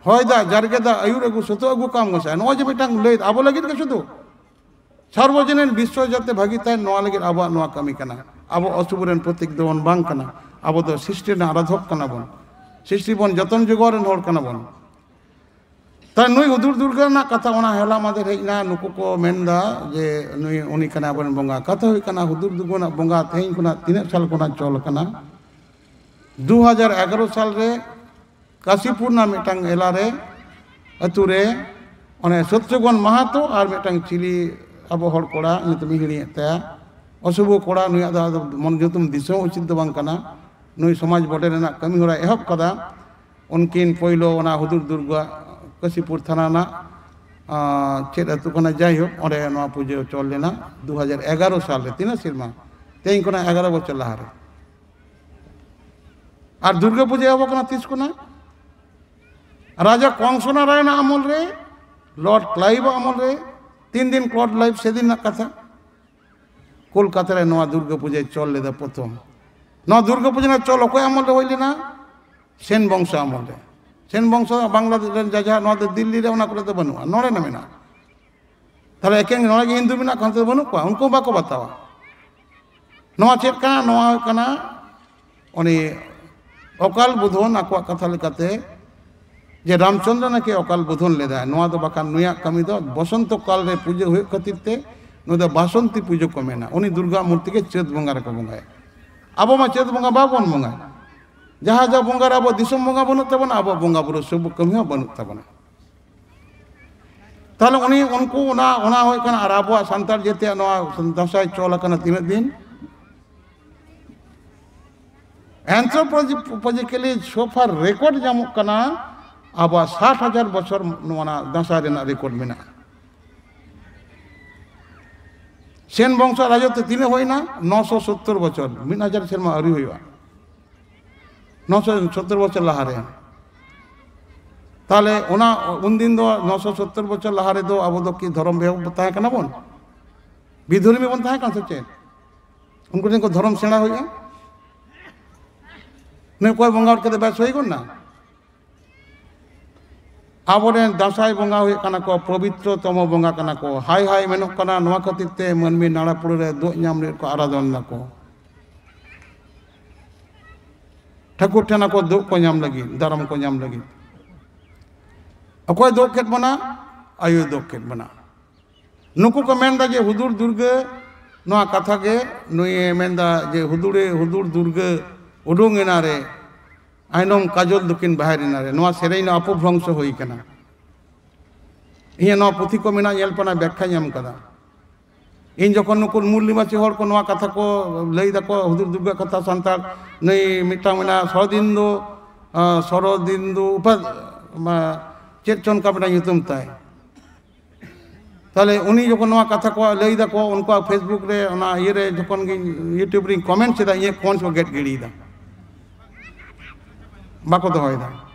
ᱦᱚᱭ ᱫᱟᱜ, ᱡᱟᱨᱜᱮ ᱫᱟᱜ, ᱟᱹᱭᱩᱨ ᱟᱹᱜᱩ, ᱥᱩᱛᱩ ᱟᱹᱜᱩ ᱠᱟᱜ ᱟᱢ ᱜᱚᱸᱥᱟᱭ᱾ ᱱᱚᱜᱼᱚᱭ ᱡᱮ ᱢᱤᱫᱴᱟᱝ ᱞᱟᱹᱭ, ᱟᱵᱚ ᱞᱟᱹᱜᱤᱫ ᱜᱮ ᱥᱩᱫᱷᱩ᱾ ᱥᱟᱨᱵᱚᱡᱚᱱᱤᱱ ᱵᱤᱥᱥᱚ ᱡᱟᱛᱮ ᱵᱷᱟᱹᱜᱤ ᱛᱟᱦᱮᱱ, ᱱᱚᱣᱟ ᱞᱟᱹᱜᱤᱫ ᱟᱵᱚᱣᱟᱜ ᱱᱚᱣᱟ ᱠᱟᱹᱢᱤ ᱠᱟᱱᱟ᱾ ᱟᱵᱚ ᱚᱥᱩᱵ ᱨᱮᱱ ᱯᱨᱚᱛᱤᱠ ᱫᱚᱵᱚᱱ ᱵᱟᱝ ᱠᱟᱱᱟ, ᱟᱵᱚ ᱫᱚ ᱥᱨᱤᱥᱴᱤ ᱨᱮᱱ ᱟᱨᱟᱫᱷᱚᱠ ᱠᱟᱱᱟ ᱵᱚᱱ, ᱥᱨᱤᱥᱴᱤ ᱵᱚᱱ ᱡᱚᱛᱚᱱ ᱡᱚᱜᱟᱣ ᱨᱮᱱ ᱦᱚᱲ ᱠᱟᱱᱟ ᱵᱚᱱ᱾ ᱛᱟᱦᱞᱮ ᱱᱩᱭ ᱦᱩᱫᱩᱲ ᱫᱩᱨᱜᱟᱹ ᱨᱮᱱᱟᱜ ᱠᱟᱛᱷᱟ ᱚᱱᱟ ᱦᱚᱞᱟ ᱢᱟᱫᱷᱮᱨ ᱦᱮᱡ ᱮᱱᱟ, ᱱᱩᱠᱩ ᱠᱚ ᱢᱮᱱᱫᱟ ᱡᱮ ᱱᱩᱭ, ᱩᱱᱤ ᱠᱟᱱᱟᱭ ᱟᱵᱚᱨᱮᱱ ᱵᱚᱸᱜᱟ᱾ ᱠᱟᱛᱷᱟ ᱦᱩᱭᱩᱜ ᱠᱟᱱᱟ, ᱦᱩᱫᱩᱲ ᱫᱩᱨᱜᱟᱹ ᱨᱮᱱᱟᱜ ᱵᱚᱸᱜᱟ ᱛᱮᱦᱮᱧ ᱠᱷᱚᱱᱟᱜ ᱛᱤᱱᱟᱹᱜ ᱥᱟᱞ ᱠᱷᱚᱱᱟᱜ ᱪᱚᱞ ᱟᱠᱟᱱᱟ? ᱫᱩ ᱦᱟᱡᱟᱨ ᱮᱜᱟᱨᱚ ᱥᱟᱞ ᱨᱮ ᱠᱟᱥᱤᱯᱩᱨ ᱨᱮᱱᱟᱜ ᱢᱤᱫᱴᱟᱝ ᱮᱞᱟ ᱨᱮ, ᱟᱹᱛᱩ ᱨᱮ, ᱚᱱᱮ ᱥᱚᱛᱭᱚᱜᱚᱱ ᱢᱟᱦᱟᱛᱚ ᱟᱨ ᱢᱤᱫᱴᱟᱝ ᱪᱤᱞᱤ ᱟᱵᱚ ᱦᱚᱲ ᱠᱚᱲᱟ, ᱧᱩᱛᱩᱢᱤᱧ ᱦᱤᱲᱤᱧᱮᱫ ᱛᱟᱭᱟ, ᱚᱥᱩᱵᱷ ᱠᱚᱲᱟ, ᱱᱩᱭᱟᱜ ᱫᱚ ᱟᱫᱚ ᱢᱚᱱ ᱧᱩᱛᱩᱢ ᱫᱤᱥᱟᱹ ᱦᱚᱸ ᱩᱪᱤᱛ ᱫᱚ ᱵᱟᱝ ᱠᱟᱱᱟ᱾ ᱱᱩᱭ ᱥᱚᱢᱟᱡᱽ ᱵᱚᱰᱮ ᱨᱮᱱᱟᱜ ᱠᱟᱹᱢᱤ ᱦᱚᱨᱟᱭ ᱮᱦᱚᱵ ᱠᱟᱫᱟ᱾ ᱩᱱᱠᱤᱱ ᱯᱳᱭᱞᱳ ᱚᱱᱟ ᱦᱩᱫᱩᱲ ᱫᱩᱨᱜᱟ ᱠᱟᱥᱤᱯᱩᱨ ᱛᱷᱟᱱᱟ ᱨᱮᱱᱟᱜ, ᱟᱸ, ᱪᱮᱫ ᱟᱹᱛᱩ ᱠᱟᱱᱟ, ᱡᱟᱭᱦᱳᱠ, ᱚᱸᱰᱮ ᱱᱚᱣᱟ ᱯᱩᱡᱟᱹ ᱪᱚᱞ ᱞᱮᱱᱟ ᱫᱩ ᱦᱟᱡᱟᱨ ᱮᱜᱟᱨᱚ ᱥᱟᱞ ᱨᱮ᱾ ᱛᱤᱱᱟᱹᱜ ᱥᱮᱨᱢᱟ? ᱛᱮᱦᱮᱧ ᱠᱷᱚᱱᱟᱜ ᱮᱜᱟᱨᱚ ᱵᱚᱪᱷᱚᱨ ᱞᱟᱦᱟᱨᱮ᱾ ᱟᱨ ᱫᱩᱨᱜᱟᱹ ᱯᱩᱡᱟᱹ ᱮᱦᱚᱵ ᱠᱟᱱᱟ ᱛᱤᱥ ᱠᱷᱚᱱᱟᱜ? ᱨᱟᱡᱟ ᱠᱚᱝᱥᱚ ᱱᱟᱨᱟᱭᱚᱱᱟᱜ ᱟᱢᱚᱞ ᱨᱮ, ᱞᱚᱨᱰ ᱠᱞᱟᱭᱤᱵᱷ ᱟᱜ ᱟᱢᱚᱞ ᱨᱮ᱾ ᱛᱤᱱ ᱫᱤᱱ ᱞᱚᱨᱰ ᱠᱞᱟᱭᱤᱵᱷ, ᱥᱮᱫᱤᱱ ᱨᱮᱱᱟᱜ ᱠᱟᱛᱷᱟ, ᱠᱳᱞᱠᱟᱛᱟ ᱨᱮ ᱱᱚᱣᱟ ᱫᱩᱨᱜᱟᱹ ᱯᱩᱡᱟᱹᱭ ᱪᱚᱞ ᱞᱮᱫᱟ ᱯᱨᱚᱛᱷᱚᱢ᱾ ᱱᱚᱣᱟ ᱫᱩᱨᱜᱟᱹ ᱯᱩᱡᱟᱹ ᱨᱮᱱᱟᱜ ᱪᱚᱞ ᱚᱠᱚᱭ ᱟᱢᱚᱞ ᱨᱮ ᱦᱩᱭ ᱞᱮᱱᱟ? ᱥᱮᱱ ᱵᱚᱝᱥᱚ ᱟᱢᱚᱞ ᱨᱮ᱾ ᱥᱮᱱ ᱵᱚᱝᱥᱚ ᱵᱟᱝᱞᱟ ᱨᱮᱱ ᱡᱟᱡᱟ, ᱱᱚᱣᱟ ᱫᱚ ᱫᱤᱞᱞᱤ ᱨᱮ, ᱚᱱᱟ ᱠᱚᱨᱮ ᱫᱚ ᱵᱟᱹᱱᱩᱜᱼᱟ, ᱱᱚᱰᱮ ᱱᱟ ᱢᱮᱱᱟᱜᱼᱟ᱾ ᱛᱟᱦᱞᱮ ᱮᱠᱮᱱ ᱱᱚᱰᱮ ᱜᱮ ᱦᱤᱱᱫᱩ ᱢᱮᱱᱟᱜ ᱠᱷᱟᱱ ᱫᱚ ᱵᱟᱹᱱᱩᱜ ᱠᱚᱣᱟ, ᱩᱱᱠᱩ ᱦᱚᱸ ᱵᱟᱠᱚ ᱵᱟᱛᱟᱣᱟ᱾ ᱱᱚᱣᱟ ᱪᱮᱫ ᱠᱟᱱᱟ? ᱱᱚᱣᱟ ᱦᱩᱭᱩᱜ ᱠᱟᱱᱟ ᱩᱱᱤ ᱚᱠᱟᱞ ᱵᱳᱫᱷᱚᱱ, ᱟᱠᱚᱣᱟᱜ ᱠᱟᱛᱷᱟ ᱞᱮᱠᱟᱛᱮ, ᱡᱮ ᱨᱟᱢᱪᱚᱸᱫᱽᱨᱚ ᱱᱟᱠᱤ ᱚᱠᱟᱞ ᱵᱳᱫᱷᱚᱱ ᱞᱮᱫᱟᱭ, ᱱᱚᱣᱟ ᱫᱚ ᱵᱟᱠᱷᱟᱱ ᱱᱩᱭᱟᱜ ᱠᱟᱹᱢᱤ ᱫᱚ ᱵᱚᱥᱚᱱᱛᱚ ᱠᱟᱞ ᱨᱮ ᱯᱩᱡᱟᱹ ᱦᱩᱭᱩᱜ ᱠᱷᱟᱹᱛᱤᱨ ᱛᱮ ᱱᱩᱭ ᱫᱚ ᱵᱟᱥᱚᱱᱛᱤ ᱯᱩᱡᱟᱹ ᱠᱚ ᱢᱮᱱᱟ᱾ ᱩᱱᱤ ᱫᱩᱨᱜᱟ ᱢᱩᱨᱛᱤ ᱜᱮ ᱪᱟᱹᱛ ᱵᱚᱸᱜᱟ ᱨᱮᱠᱚ ᱵᱚᱸᱜᱟᱭᱟ᱾ ᱟᱵᱚ ᱢᱟ ᱪᱟᱹᱛ ᱵᱚᱸᱜᱟ ᱵᱟᱵᱚᱱ ᱵᱚᱸᱜᱟᱭᱟ᱾ ᱡᱟᱦᱟᱸ ᱡᱟᱦᱟᱸ ᱵᱚᱸᱜᱟ ᱨᱮ ᱟᱵᱚ ᱫᱤᱥᱚᱢ ᱵᱚᱸᱜᱟ ᱵᱟᱹᱱᱩᱜ ᱛᱟᱵᱚᱱᱟ, ᱟᱵᱚ ᱵᱚᱸᱜᱟ ᱵᱩᱨᱩ ᱥᱩᱵ ᱠᱟᱹᱢᱤ ᱦᱚᱸ ᱵᱟᱹᱱᱩᱜ ᱛᱟᱵᱚᱱᱟ᱾ ᱛᱟᱦᱞᱮ ᱩᱱᱤ, ᱩᱱᱠᱩ ᱚᱱᱟ, ᱚᱱᱟ ᱦᱩᱭᱩᱜ ᱠᱟᱱᱟ᱾ ᱟᱨ ᱟᱵᱚᱣᱟᱜ ᱥᱟᱱᱛᱟᱲ ᱡᱟᱹᱛᱤᱭᱟᱜ ᱱᱚᱣᱟ ᱫᱟᱸᱥᱟᱭ ᱪᱚᱞ ᱟᱠᱟᱱᱟ ᱛᱤᱱᱟᱹᱜ ᱫᱤᱱ? Anthropologically so far record ᱧᱟᱢᱚᱜ ᱠᱟᱱᱟ, ᱟᱵᱚᱣᱟᱜ ᱥᱟᱴ ᱦᱟᱡᱟᱨ ᱵᱚᱪᱷᱚᱨ ᱱᱚᱣᱟ ᱫᱟᱸᱥᱟᱭ ᱨᱮᱱᱟᱜ ᱨᱮᱠᱚᱨᱰ ᱢᱮᱱᱟᱜᱼᱟ᱾ ᱥᱮᱱ ᱵᱚᱝᱥᱚ ᱨᱟᱡᱚᱛ ᱛᱮ ᱛᱤᱱᱟᱹᱜ ᱦᱩᱭᱱᱟ? ᱱᱚᱥᱚ ᱥᱚᱛᱛᱚᱨ ᱵᱚᱪᱷᱚᱨ, ᱢᱤᱫ ᱦᱟᱡᱟᱨ ᱥᱮᱨᱢᱟ ᱟᱹᱣᱨᱤ ᱦᱩᱭᱩᱜᱼᱟ, ᱱᱚᱥᱚ ᱥᱚᱛᱛᱚᱨ ᱵᱚᱪᱷᱚᱨ ᱞᱟᱦᱟᱨᱮ᱾ ᱛᱟᱦᱞᱮ ᱚᱱᱟ ᱩᱱᱫᱤᱱ ᱫᱚ, ᱱᱚᱥᱚ ᱥᱚᱛᱛᱚᱨ ᱵᱚᱪᱷᱚᱨ ᱞᱟᱦᱟ ᱨᱮᱫᱚ ᱟᱵᱚ ᱫᱚ ᱠᱤ ᱫᱷᱚᱨᱚᱢ ᱵᱮᱦᱚ ᱛᱟᱦᱮᱸ ᱠᱟᱱᱟ ᱵᱚᱱ? ᱵᱤᱫᱷᱚᱨᱢᱤ ᱵᱚᱱ ᱛᱟᱦᱮᱸ ᱠᱟᱱᱟ ᱥᱮ ᱪᱮᱫ? ᱩᱱᱠᱩ ᱴᱷᱮᱱ ᱠᱚ ᱫᱷᱚᱨᱚᱢ ᱥᱮᱬᱟ ᱦᱩᱭᱩᱜᱼᱟ᱾ ᱱᱩᱭ ᱚᱠᱚᱭ ᱵᱚᱸᱜᱟ ᱦᱚᱲ ᱠᱟᱛᱮ ᱵᱮᱥ ᱦᱩᱭ ᱜᱚᱫ ᱱᱟ? ᱟᱵᱚᱨᱮᱱ ᱫᱟᱸᱥᱟᱭ ᱵᱚᱸᱜᱟ ᱦᱩᱭᱩᱜ ᱠᱟᱱᱟ ᱠᱚ ᱯᱚᱵᱤᱛᱨᱚ ᱛᱚᱢᱚ ᱵᱚᱸᱜᱟ ᱠᱟᱱᱟ ᱠᱚ᱾ ᱦᱟᱭ ᱦᱟᱭ ᱢᱮᱱᱚᱜ ᱠᱟᱱᱟ, ᱱᱚᱣᱟ ᱠᱷᱟᱹᱛᱤᱨ ᱛᱮ ᱢᱟᱹᱱᱢᱤ ᱱᱟᱲᱟ ᱯᱩᱲᱟᱹ ᱨᱮ ᱫᱩᱜ ᱧᱟᱢ ᱞᱟᱹᱜᱤᱫ ᱠᱚ ᱟᱨᱟᱫᱚᱱ ᱫᱟᱠᱚ᱾ ᱴᱷᱟᱹᱠᱩᱨ ᱴᱷᱮᱱ ᱟᱠᱚ ᱫᱩᱜ ᱠᱚ ᱧᱟᱢ ᱞᱟᱹᱜᱤᱫ, ᱫᱟᱨᱟᱢ ᱠᱚ ᱧᱟᱢ ᱞᱟᱹᱜᱤᱫ᱾ ᱚᱠᱚᱭ ᱫᱩᱜ ᱠᱮᱫ ᱵᱚᱱᱟ? ᱟᱭᱳᱭ ᱫᱩᱜ ᱠᱮᱫ ᱵᱚᱱᱟ᱾ ᱱᱩᱠᱩ ᱠᱚ ᱢᱮᱱᱫᱟ ᱡᱮ ᱦᱩᱫᱩᱲ ᱫᱩᱨᱜᱟᱹ, ᱱᱚᱣᱟ ᱠᱟᱛᱷᱟ ᱜᱮ ᱱᱩᱭᱮ ᱢᱮᱱᱫᱟ ᱡᱮ ᱦᱩᱫᱩᱲᱮ ᱦᱩᱫᱩᱲ ᱫᱩᱨᱜᱟᱹ ᱩᱰᱩᱝ ᱮᱱᱟ ᱨᱮ, ᱟᱭᱱᱚᱢ ᱠᱟᱡᱚᱞ ᱫᱚᱠᱤᱱ ᱵᱟᱦᱮᱨ ᱮᱱᱟ ᱨᱮ᱾ ᱱᱚᱣᱟ ᱥᱮᱨᱮᱧ ᱫᱚ ᱚᱯᱚᱵᱷᱨᱚᱝᱥᱚ ᱦᱩᱭ ᱠᱟᱱᱟ᱾ ᱤᱧᱟᱹᱜ ᱱᱚᱣᱟ ᱯᱩᱛᱷᱤ ᱠᱚ ᱢᱮᱱᱟᱜ, ᱧᱮᱞ ᱯᱮ, ᱚᱱᱟ ᱵᱮᱠᱠᱷᱟᱧ ᱮᱢ ᱠᱟᱫᱟ᱾ ᱤᱧ ᱡᱚᱠᱷᱚᱱ ᱱᱩᱠᱩ ᱢᱩᱞ ᱱᱤᱵᱟᱥᱤ ᱦᱚᱲ ᱠᱚ ᱱᱚᱣᱟ ᱠᱟᱛᱷᱟ ᱠᱚ ᱞᱟᱹᱭ ᱫᱟᱠᱚ, ᱦᱩᱫᱩᱲ ᱫᱩᱨᱜᱟᱹ ᱠᱟᱛᱷᱟ ᱥᱟᱱᱛᱟᱲ, ᱱᱩᱭ ᱢᱤᱫᱴᱟᱝ ᱢᱮᱱᱟᱜᱼᱟ ᱥᱚᱨᱚᱫᱤᱱᱫᱩ, ᱟᱸ, ᱥᱚᱨᱚᱫᱤᱱᱫᱩ ᱩᱯᱟ-, ᱢᱟ-, ᱪᱮᱫ ᱪᱚ ᱚᱱᱠᱟ ᱢᱤᱫᱴᱟᱝ ᱧᱩᱛᱩᱢ ᱛᱟᱭ᱾ ᱛᱟᱦᱞᱮ ᱩᱱᱤ ᱡᱚᱠᱷᱚᱱ ᱱᱚᱣᱟ ᱠᱟᱛᱷᱟ ᱠᱚ ᱞᱟᱹᱭ ᱫᱟᱠᱚ, ᱩᱱᱠᱩᱣᱟᱜ Facebook ᱨᱮ, ᱚᱱᱟ ᱤᱭᱟᱹ ᱨᱮ ᱡᱚᱠᱷᱚᱱ ᱜᱤᱧ YouTube ᱨᱤᱧ comment ᱠᱮᱫᱟ, ᱤᱧᱟᱹᱜ comments ᱠᱚ ᱜᱮᱫ ᱜᱤᱰᱤᱭᱮᱫᱟ, ᱵᱟᱠᱚ ᱫᱚᱦᱚᱭᱮᱫᱟ᱾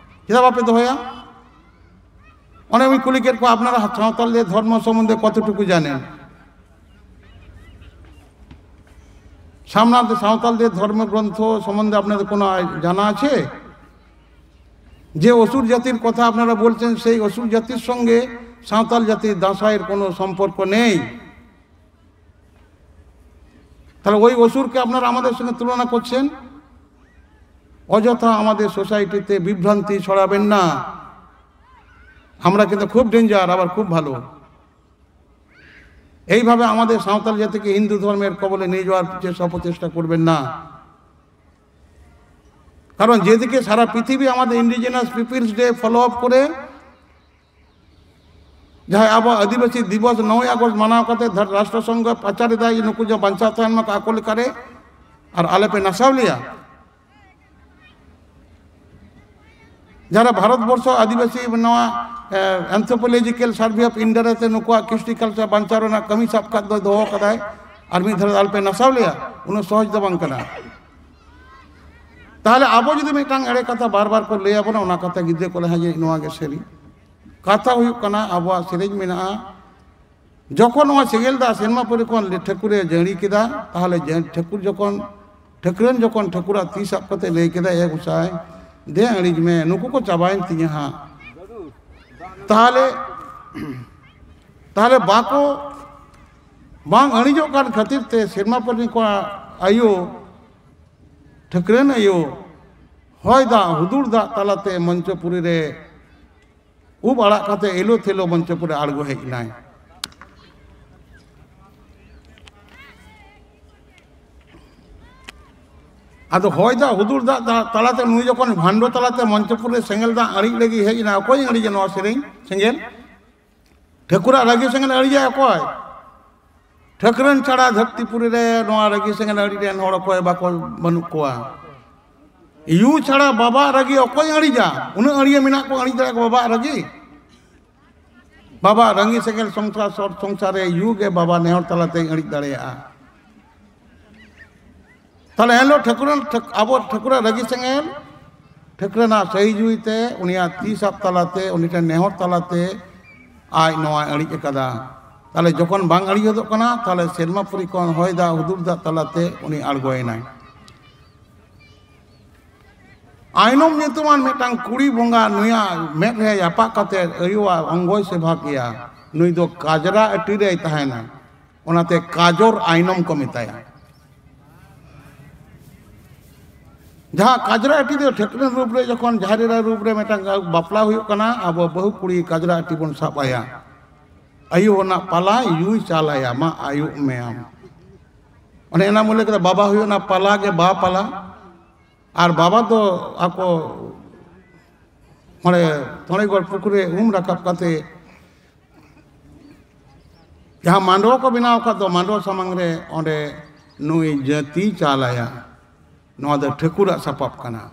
ᱪᱮᱫᱟᱜ ᱵᱟᱯᱮ ᱫᱚᱦᱚᱭᱟ? ᱚᱱᱮ ᱩᱱᱤ ᱠᱩᱞᱤ ᱠᱮᱫ ᱠᱚᱣᱟ, "আপনারা সাঁওতালদের ধর্ম সম্বন্ধে কতটুকু জানেন? সামনাতে সাঁওতালদের ধর্মগ্রন্থ সম্বন্ধে আপনাদের কোনো আই-, জানা আছে? যে অসুর জাতির কথা আপনারা বলছেন, সেই অসুর জাতির সঙ্গে সাঁওতাল জাতির দাঁসাইয়ের কোনো সম্পর্ক নেই।" তাহলে ওই অসুরকে আপনারা আমাদের সঙ্গে তুলনা করছেন। অযথা আমাদের সোসাইটিতে বিভ্রান্তি ছড়াবেন না। আমরা কিন্তু খুব ডেঞ্জার, আবার খুব ভালো। এইভাবে আমাদের সাঁওতাল জাতিকে হিন্দু ধর্মের কবলে নিয়ে যাওয়ার চেষ্টা, অপচেষ্টা করবেন না। কারণ যেদিকে সারা পৃথিবী আমাদের indigenous peoples day follow up করে, ᱡᱟᱦᱟᱸᱭ ᱟᱵᱚ ᱟᱹᱫᱤᱵᱟᱹᱥᱤ ᱫᱤᱵᱚᱥ ᱱᱚᱭ ᱟᱜᱚᱥᱴ ᱢᱟᱱᱟᱣ ᱠᱟᱛᱮ ᱫᱷᱟ-, ᱨᱟᱥᱴᱨᱚ ᱥᱚᱝᱜᱷ ᱯᱟᱪᱟᱨ ᱮᱫᱟᱭ, ᱱᱩᱠᱩ ᱡᱮ ᱵᱟᱧᱪᱟᱣ ᱛᱟᱦᱮᱱ ᱢᱟᱠᱚ ᱟᱠᱚ ᱞᱮᱠᱟᱨᱮ, ᱟᱨ ᱟᱞᱮ ᱯᱮ ᱱᱟᱥᱟᱣ ᱞᱮᱭᱟ᱾ ᱡᱟᱦᱟᱸ ᱵᱷᱟᱨᱚᱛ ᱵᱚᱨᱥᱚ ᱟᱹᱫᱤᱵᱟᱹᱥᱤ ᱱᱚᱣᱟ, ᱮ, Anthropological Survey of India ᱨᱮ ᱱᱩᱠᱩᱣᱟᱜ ᱠᱨᱤᱥᱴᱤ ᱠᱟᱞᱪᱟᱨ ᱵᱟᱧᱪᱟᱣ ᱨᱮᱱᱟᱜ ᱠᱟᱹᱢᱤ ᱥᱟᱵ ᱠᱟᱜ ᱫᱚ ᱫᱚᱦᱚ ᱠᱟᱫᱟᱭ, ᱟᱨ ᱢᱤᱫ ᱫᱷᱟᱣ ᱟᱞᱮ ᱯᱮ ᱱᱟᱥᱟᱣ ᱞᱮᱭᱟ, ᱩᱱᱟᱹᱜ ᱥᱚᱦᱚᱡ ᱫᱚ ᱵᱟᱝ ᱠᱟᱱᱟ᱾ ᱛᱟᱦᱞᱮ ᱟᱵᱚ ᱡᱩᱫᱤ ᱢᱤᱫᱴᱟᱝ ᱮᱲᱮ ᱠᱟᱛᱷᱟ ᱵᱟᱨ ᱵᱟᱨ ᱠᱚ ᱞᱟᱹᱭ ᱟᱵᱚᱱᱟ, ᱚᱱᱟ ᱠᱟᱛᱷᱟ ᱜᱤᱫᱽᱨᱟᱹ ᱠᱚ ᱞᱟᱹᱭᱟ ᱡᱮ ᱱᱚᱣᱟ ᱜᱮ ᱥᱟᱹᱨᱤ᱾ ᱠᱟᱛᱷᱟ ᱦᱩᱭᱩᱜ ᱠᱟᱱᱟ, ᱟᱵᱚᱣᱟᱜ ᱥᱮᱨᱮᱧ ᱢᱮᱱᱟᱜᱼᱟ, ᱡᱚᱠᱷᱚᱱ ᱱᱚᱣᱟ ᱥᱮᱸᱜᱮᱞ ᱫᱟᱜ ᱥᱮᱨᱢᱟ ᱯᱟᱹᱨᱤ ᱠᱷᱚᱱ ᱴᱷᱟᱹᱠᱩᱨᱮ ᱡᱟᱹᱲᱤ ᱠᱮᱫᱟ, ᱛᱟᱦᱞᱮ ᱡᱟᱹ-, ᱴᱷᱟᱹᱠᱩᱨ ᱡᱚᱠᱷᱚᱱ, ᱴᱷᱟᱹᱠᱨᱟᱹᱱ ᱡᱚᱠᱷᱚᱱ ᱴᱷᱟᱹᱠᱩᱨᱟᱜ ᱛᱤ ᱥᱟᱵ ᱠᱟᱛᱮ ᱞᱟᱹᱭ ᱠᱮᱫᱟ, "ᱮ ᱜᱚᱸᱥᱟᱭ, ᱫᱮ ᱟᱹᱲᱤᱡ ᱢᱮ, ᱱᱩᱠᱩ ᱠᱚ ᱪᱟᱵᱟᱭᱮᱱ ᱛᱤᱧᱟᱹ ᱦᱟᱸᱜ, ᱛᱟᱦᱚᱞᱮ ᱛᱟᱦᱚᱞᱮ ᱵᱟᱠᱚ ᱵᱟᱝ ᱟᱹᱲᱤᱡᱚᱜ ᱠᱟᱱ ᱠᱷᱟᱹᱛᱤᱨ ᱛᱮ ᱥᱮᱨᱢᱟ ᱯᱟᱹᱨᱤ ᱠᱚᱣᱟᱜ ᱟᱭᱳ, ᱴᱷᱟᱹᱠᱨᱟᱹᱱ ᱟᱭᱳ, ᱦᱚᱭ ᱫᱟᱜ ᱦᱩᱫᱩᱲ ᱫᱟᱜ ᱛᱟᱞᱟᱛᱮ ᱢᱚᱧᱪᱚᱯᱩᱨᱤ ᱨᱮ ᱩᱵ ᱟᱲᱟᱜ ᱠᱟᱛᱮ ᱮᱞᱳ ᱛᱷᱮᱞᱳ ᱢᱚᱧᱪᱚᱯᱩᱨᱤ ᱨᱮ ᱟᱬᱜᱚ ᱦᱮᱡ ᱮᱱᱟᱭ᱾ ᱟᱫᱚ ᱦᱚᱭ ᱫᱟᱜ ᱦᱩᱫᱩᱲ ᱫᱟᱜ ᱛᱟ- ᱛᱟᱞᱟᱛᱮ ᱱᱩᱭ ᱡᱚᱠᱷᱚᱱ ᱵᱷᱟᱱᱰᱚ ᱛᱟᱞᱟᱛᱮ ᱢᱚᱧᱪᱚᱯᱩᱨᱤ ᱨᱮ ᱥᱮᱸᱜᱮᱞ ᱫᱟᱜ ᱟᱹᱲᱤᱡ ᱞᱟᱹᱜᱤᱫ ᱦᱮᱡ ᱮᱱᱟ, ᱚᱠᱚᱭ ᱟᱹᱲᱤᱡᱟ ᱱᱚᱣᱟ ᱥᱮᱨᱮᱧ ᱥᱮᱸᱜᱮᱞ? ᱴᱷᱟᱹᱠᱩᱨᱟᱜ ᱨᱟᱹᱜᱤ ᱥᱮᱸᱜᱮᱞ ᱟᱹᱲᱤᱡᱟᱭ ᱚᱠᱚᱭ? ᱴᱷᱟᱹᱠᱨᱟᱹᱱ ᱪᱷᱟᱲᱟ ᱫᱷᱟᱹᱨᱛᱤᱯᱩᱨᱤ ᱨᱮ ᱱᱚᱣᱟ ᱨᱟᱹᱜᱤ ᱥᱮᱸᱜᱮᱞ ᱟᱹᱲᱤᱡ ᱨᱮᱱ ᱦᱚᱲ ᱚᱠᱚᱭ ᱵᱟᱠᱚ, ᱵᱟᱹᱱᱩᱜ ᱠᱚᱣᱟ᱾ ᱭᱩ ᱪᱷᱟᱲᱟ ᱵᱟᱵᱟ ᱨᱟᱹᱜᱤ ᱚᱠᱚᱭ ᱟᱹᱲᱤᱡᱟ? ᱩᱱᱟᱹᱜ ᱟᱹᱲᱤᱭᱟᱹ ᱢᱮᱱᱟᱜ ᱠᱚ ᱟᱹᱲᱤᱡ ᱫᱟᱲᱮᱭᱟᱜ ᱠᱚ ᱵᱟᱵᱟ ᱨᱟᱹᱜᱤ? ᱵᱟᱵᱟ ᱨᱟᱹᱜᱤ ᱥᱮᱸᱜᱮᱞ ᱥᱚᱝᱥᱟᱨ, ᱥᱚᱨ ᱥᱚᱝᱥᱟᱨ ᱨᱮ ᱭᱩ ᱜᱮ ᱵᱟᱵᱟ ᱱᱮᱦᱚᱨ ᱛᱟᱞᱟᱛᱮ ᱟᱹᱲᱤᱡ ᱫᱟᱲᱮᱭᱟᱜᱼᱟ᱾ ᱛᱟᱦᱞᱮ ᱮᱱᱦᱤᱞᱳᱜ ᱴᱷᱟᱹᱠᱩᱨᱟᱱ, ᱴᱷᱟᱹᱠ-, ᱟᱵᱚ ᱴᱷᱟᱹᱠᱩᱨᱟᱜ ᱨᱟᱹᱜᱤ ᱥᱮᱸᱜᱮᱞ, ᱴᱷᱟᱹᱠᱨᱟᱹᱱᱟᱜ ᱥᱟᱹᱦᱤ ᱡᱩᱦᱤ ᱛᱮ, ᱩᱱᱤᱭᱟᱜ ᱛᱤ ᱥᱟᱵ ᱛᱟᱞᱟᱛᱮ, ᱩᱱᱤ ᱴᱷᱮᱱ ᱱᱮᱦᱚᱨ ᱛᱟᱞᱟᱛᱮ ᱟᱡ ᱱᱚᱣᱟᱭ ᱟᱹᱲᱤᱡ ᱟᱠᱟᱫᱟ᱾ ᱛᱟᱦᱞᱮ ᱡᱚᱠᱷᱚᱱ ᱵᱟᱝ ᱟᱹᱲᱤᱡ ᱦᱚᱫᱚᱜ ᱠᱟᱱᱟ, ᱛᱟᱦᱞᱮ ᱥᱮᱨᱢᱟ ᱯᱩᱨᱤ ᱠᱷᱚᱱ ᱦᱚᱭ ᱫᱟᱜ ᱦᱩᱫᱩᱲ ᱫᱟᱜ ᱛᱟᱞᱟᱛᱮ ᱩᱱᱤ ᱟᱬᱜᱚᱭᱮᱱᱟᱭ᱾ ᱟᱭᱱᱚᱢ ᱧᱩᱛᱩᱢᱟᱱ ᱢᱤᱫᱴᱟᱝ ᱠᱩᱲᱤ ᱵᱚᱸᱜᱟ ᱱᱩᱭᱟᱜ ᱢᱮᱫ ᱨᱮ ᱡᱟᱯᱟᱜ ᱠᱟᱛᱮ ᱟᱭᱳᱣᱟᱜ ᱚᱝᱜᱚᱭ ᱥᱮᱵᱟ ᱠᱮᱭᱟ᱾ ᱱᱩᱭ ᱫᱚ ᱠᱟᱡᱽᱨᱟ ᱟᱹᱴᱤ ᱨᱮᱭ ᱛᱟᱦᱮᱱᱟ, ᱚᱱᱟᱛᱮ ᱠᱟᱡᱚᱨ ᱟᱭᱱᱚᱢ ᱠᱚ ᱢᱮᱛᱟᱭᱟ᱾ ᱡᱟᱦᱟᱸ ᱠᱟᱡᱽᱨᱟ ᱟᱹᱴᱤ ᱫᱚ ᱴᱷᱟᱹᱠᱨᱟᱹᱱ ᱨᱩᱯ ᱨᱮ ᱡᱚᱠᱷᱚᱱ ᱡᱟᱦᱮᱨ ᱮᱨᱟ ᱨᱩᱯ ᱨᱮ ᱢᱤᱫᱴᱟᱝ ᱵᱟᱯᱞᱟ ᱦᱩᱭᱩᱜ ᱠᱟᱱᱟ, ᱟᱵᱚ ᱵᱟᱹᱦᱩ ᱠᱩᱲᱤ ᱠᱟᱡᱽᱨᱟ ᱟᱹᱴᱤ ᱵᱚᱱ ᱥᱟᱵ ᱟᱭᱟ, ᱟᱭᱳ ᱚᱱᱟ ᱯᱟᱞᱟ ᱭᱩᱭ ᱪᱟᱞ ᱟᱭᱟ, ᱢᱟ ᱟᱭᱳ ᱢᱮᱭᱟᱢ᱾ ᱚᱱᱮ ᱮᱱᱟ ᱵᱚᱞᱮ ᱠᱮᱫᱟ, ᱵᱟᱵᱟ ᱦᱩᱭᱩᱜ ᱚᱱᱟ ᱯᱟᱞᱟ ᱜᱮ ᱵᱟ ᱯᱟᱞᱟ, ᱟᱨ ᱵᱟᱵᱟ ᱫᱚ ᱟᱠᱚ ᱚᱸᱰᱮ ᱛᱚᱲᱮᱜᱚᱲ ᱯᱩᱠᱷᱨᱤ ᱨᱮ ᱩᱢ ᱨᱟᱠᱟᱵ ᱠᱟᱛᱮ ᱡᱟᱦᱟᱸ ᱢᱟᱰᱣᱟ ᱠᱚ ᱵᱮᱱᱟᱣ ᱟᱠᱟᱫ ᱫᱚ, ᱢᱟᱰᱣᱟ ᱥᱟᱢᱟᱝ ᱨᱮ ᱚᱸᱰᱮ ᱱᱩᱭ ᱡᱟᱹᱛᱤ ᱪᱟᱞᱟᱭᱟ᱾ ᱱᱚᱣᱟ ᱫᱚ ᱴᱷᱟᱹᱠᱩᱨᱟᱜ ᱥᱟᱯᱟᱵ ᱠᱟᱱᱟ,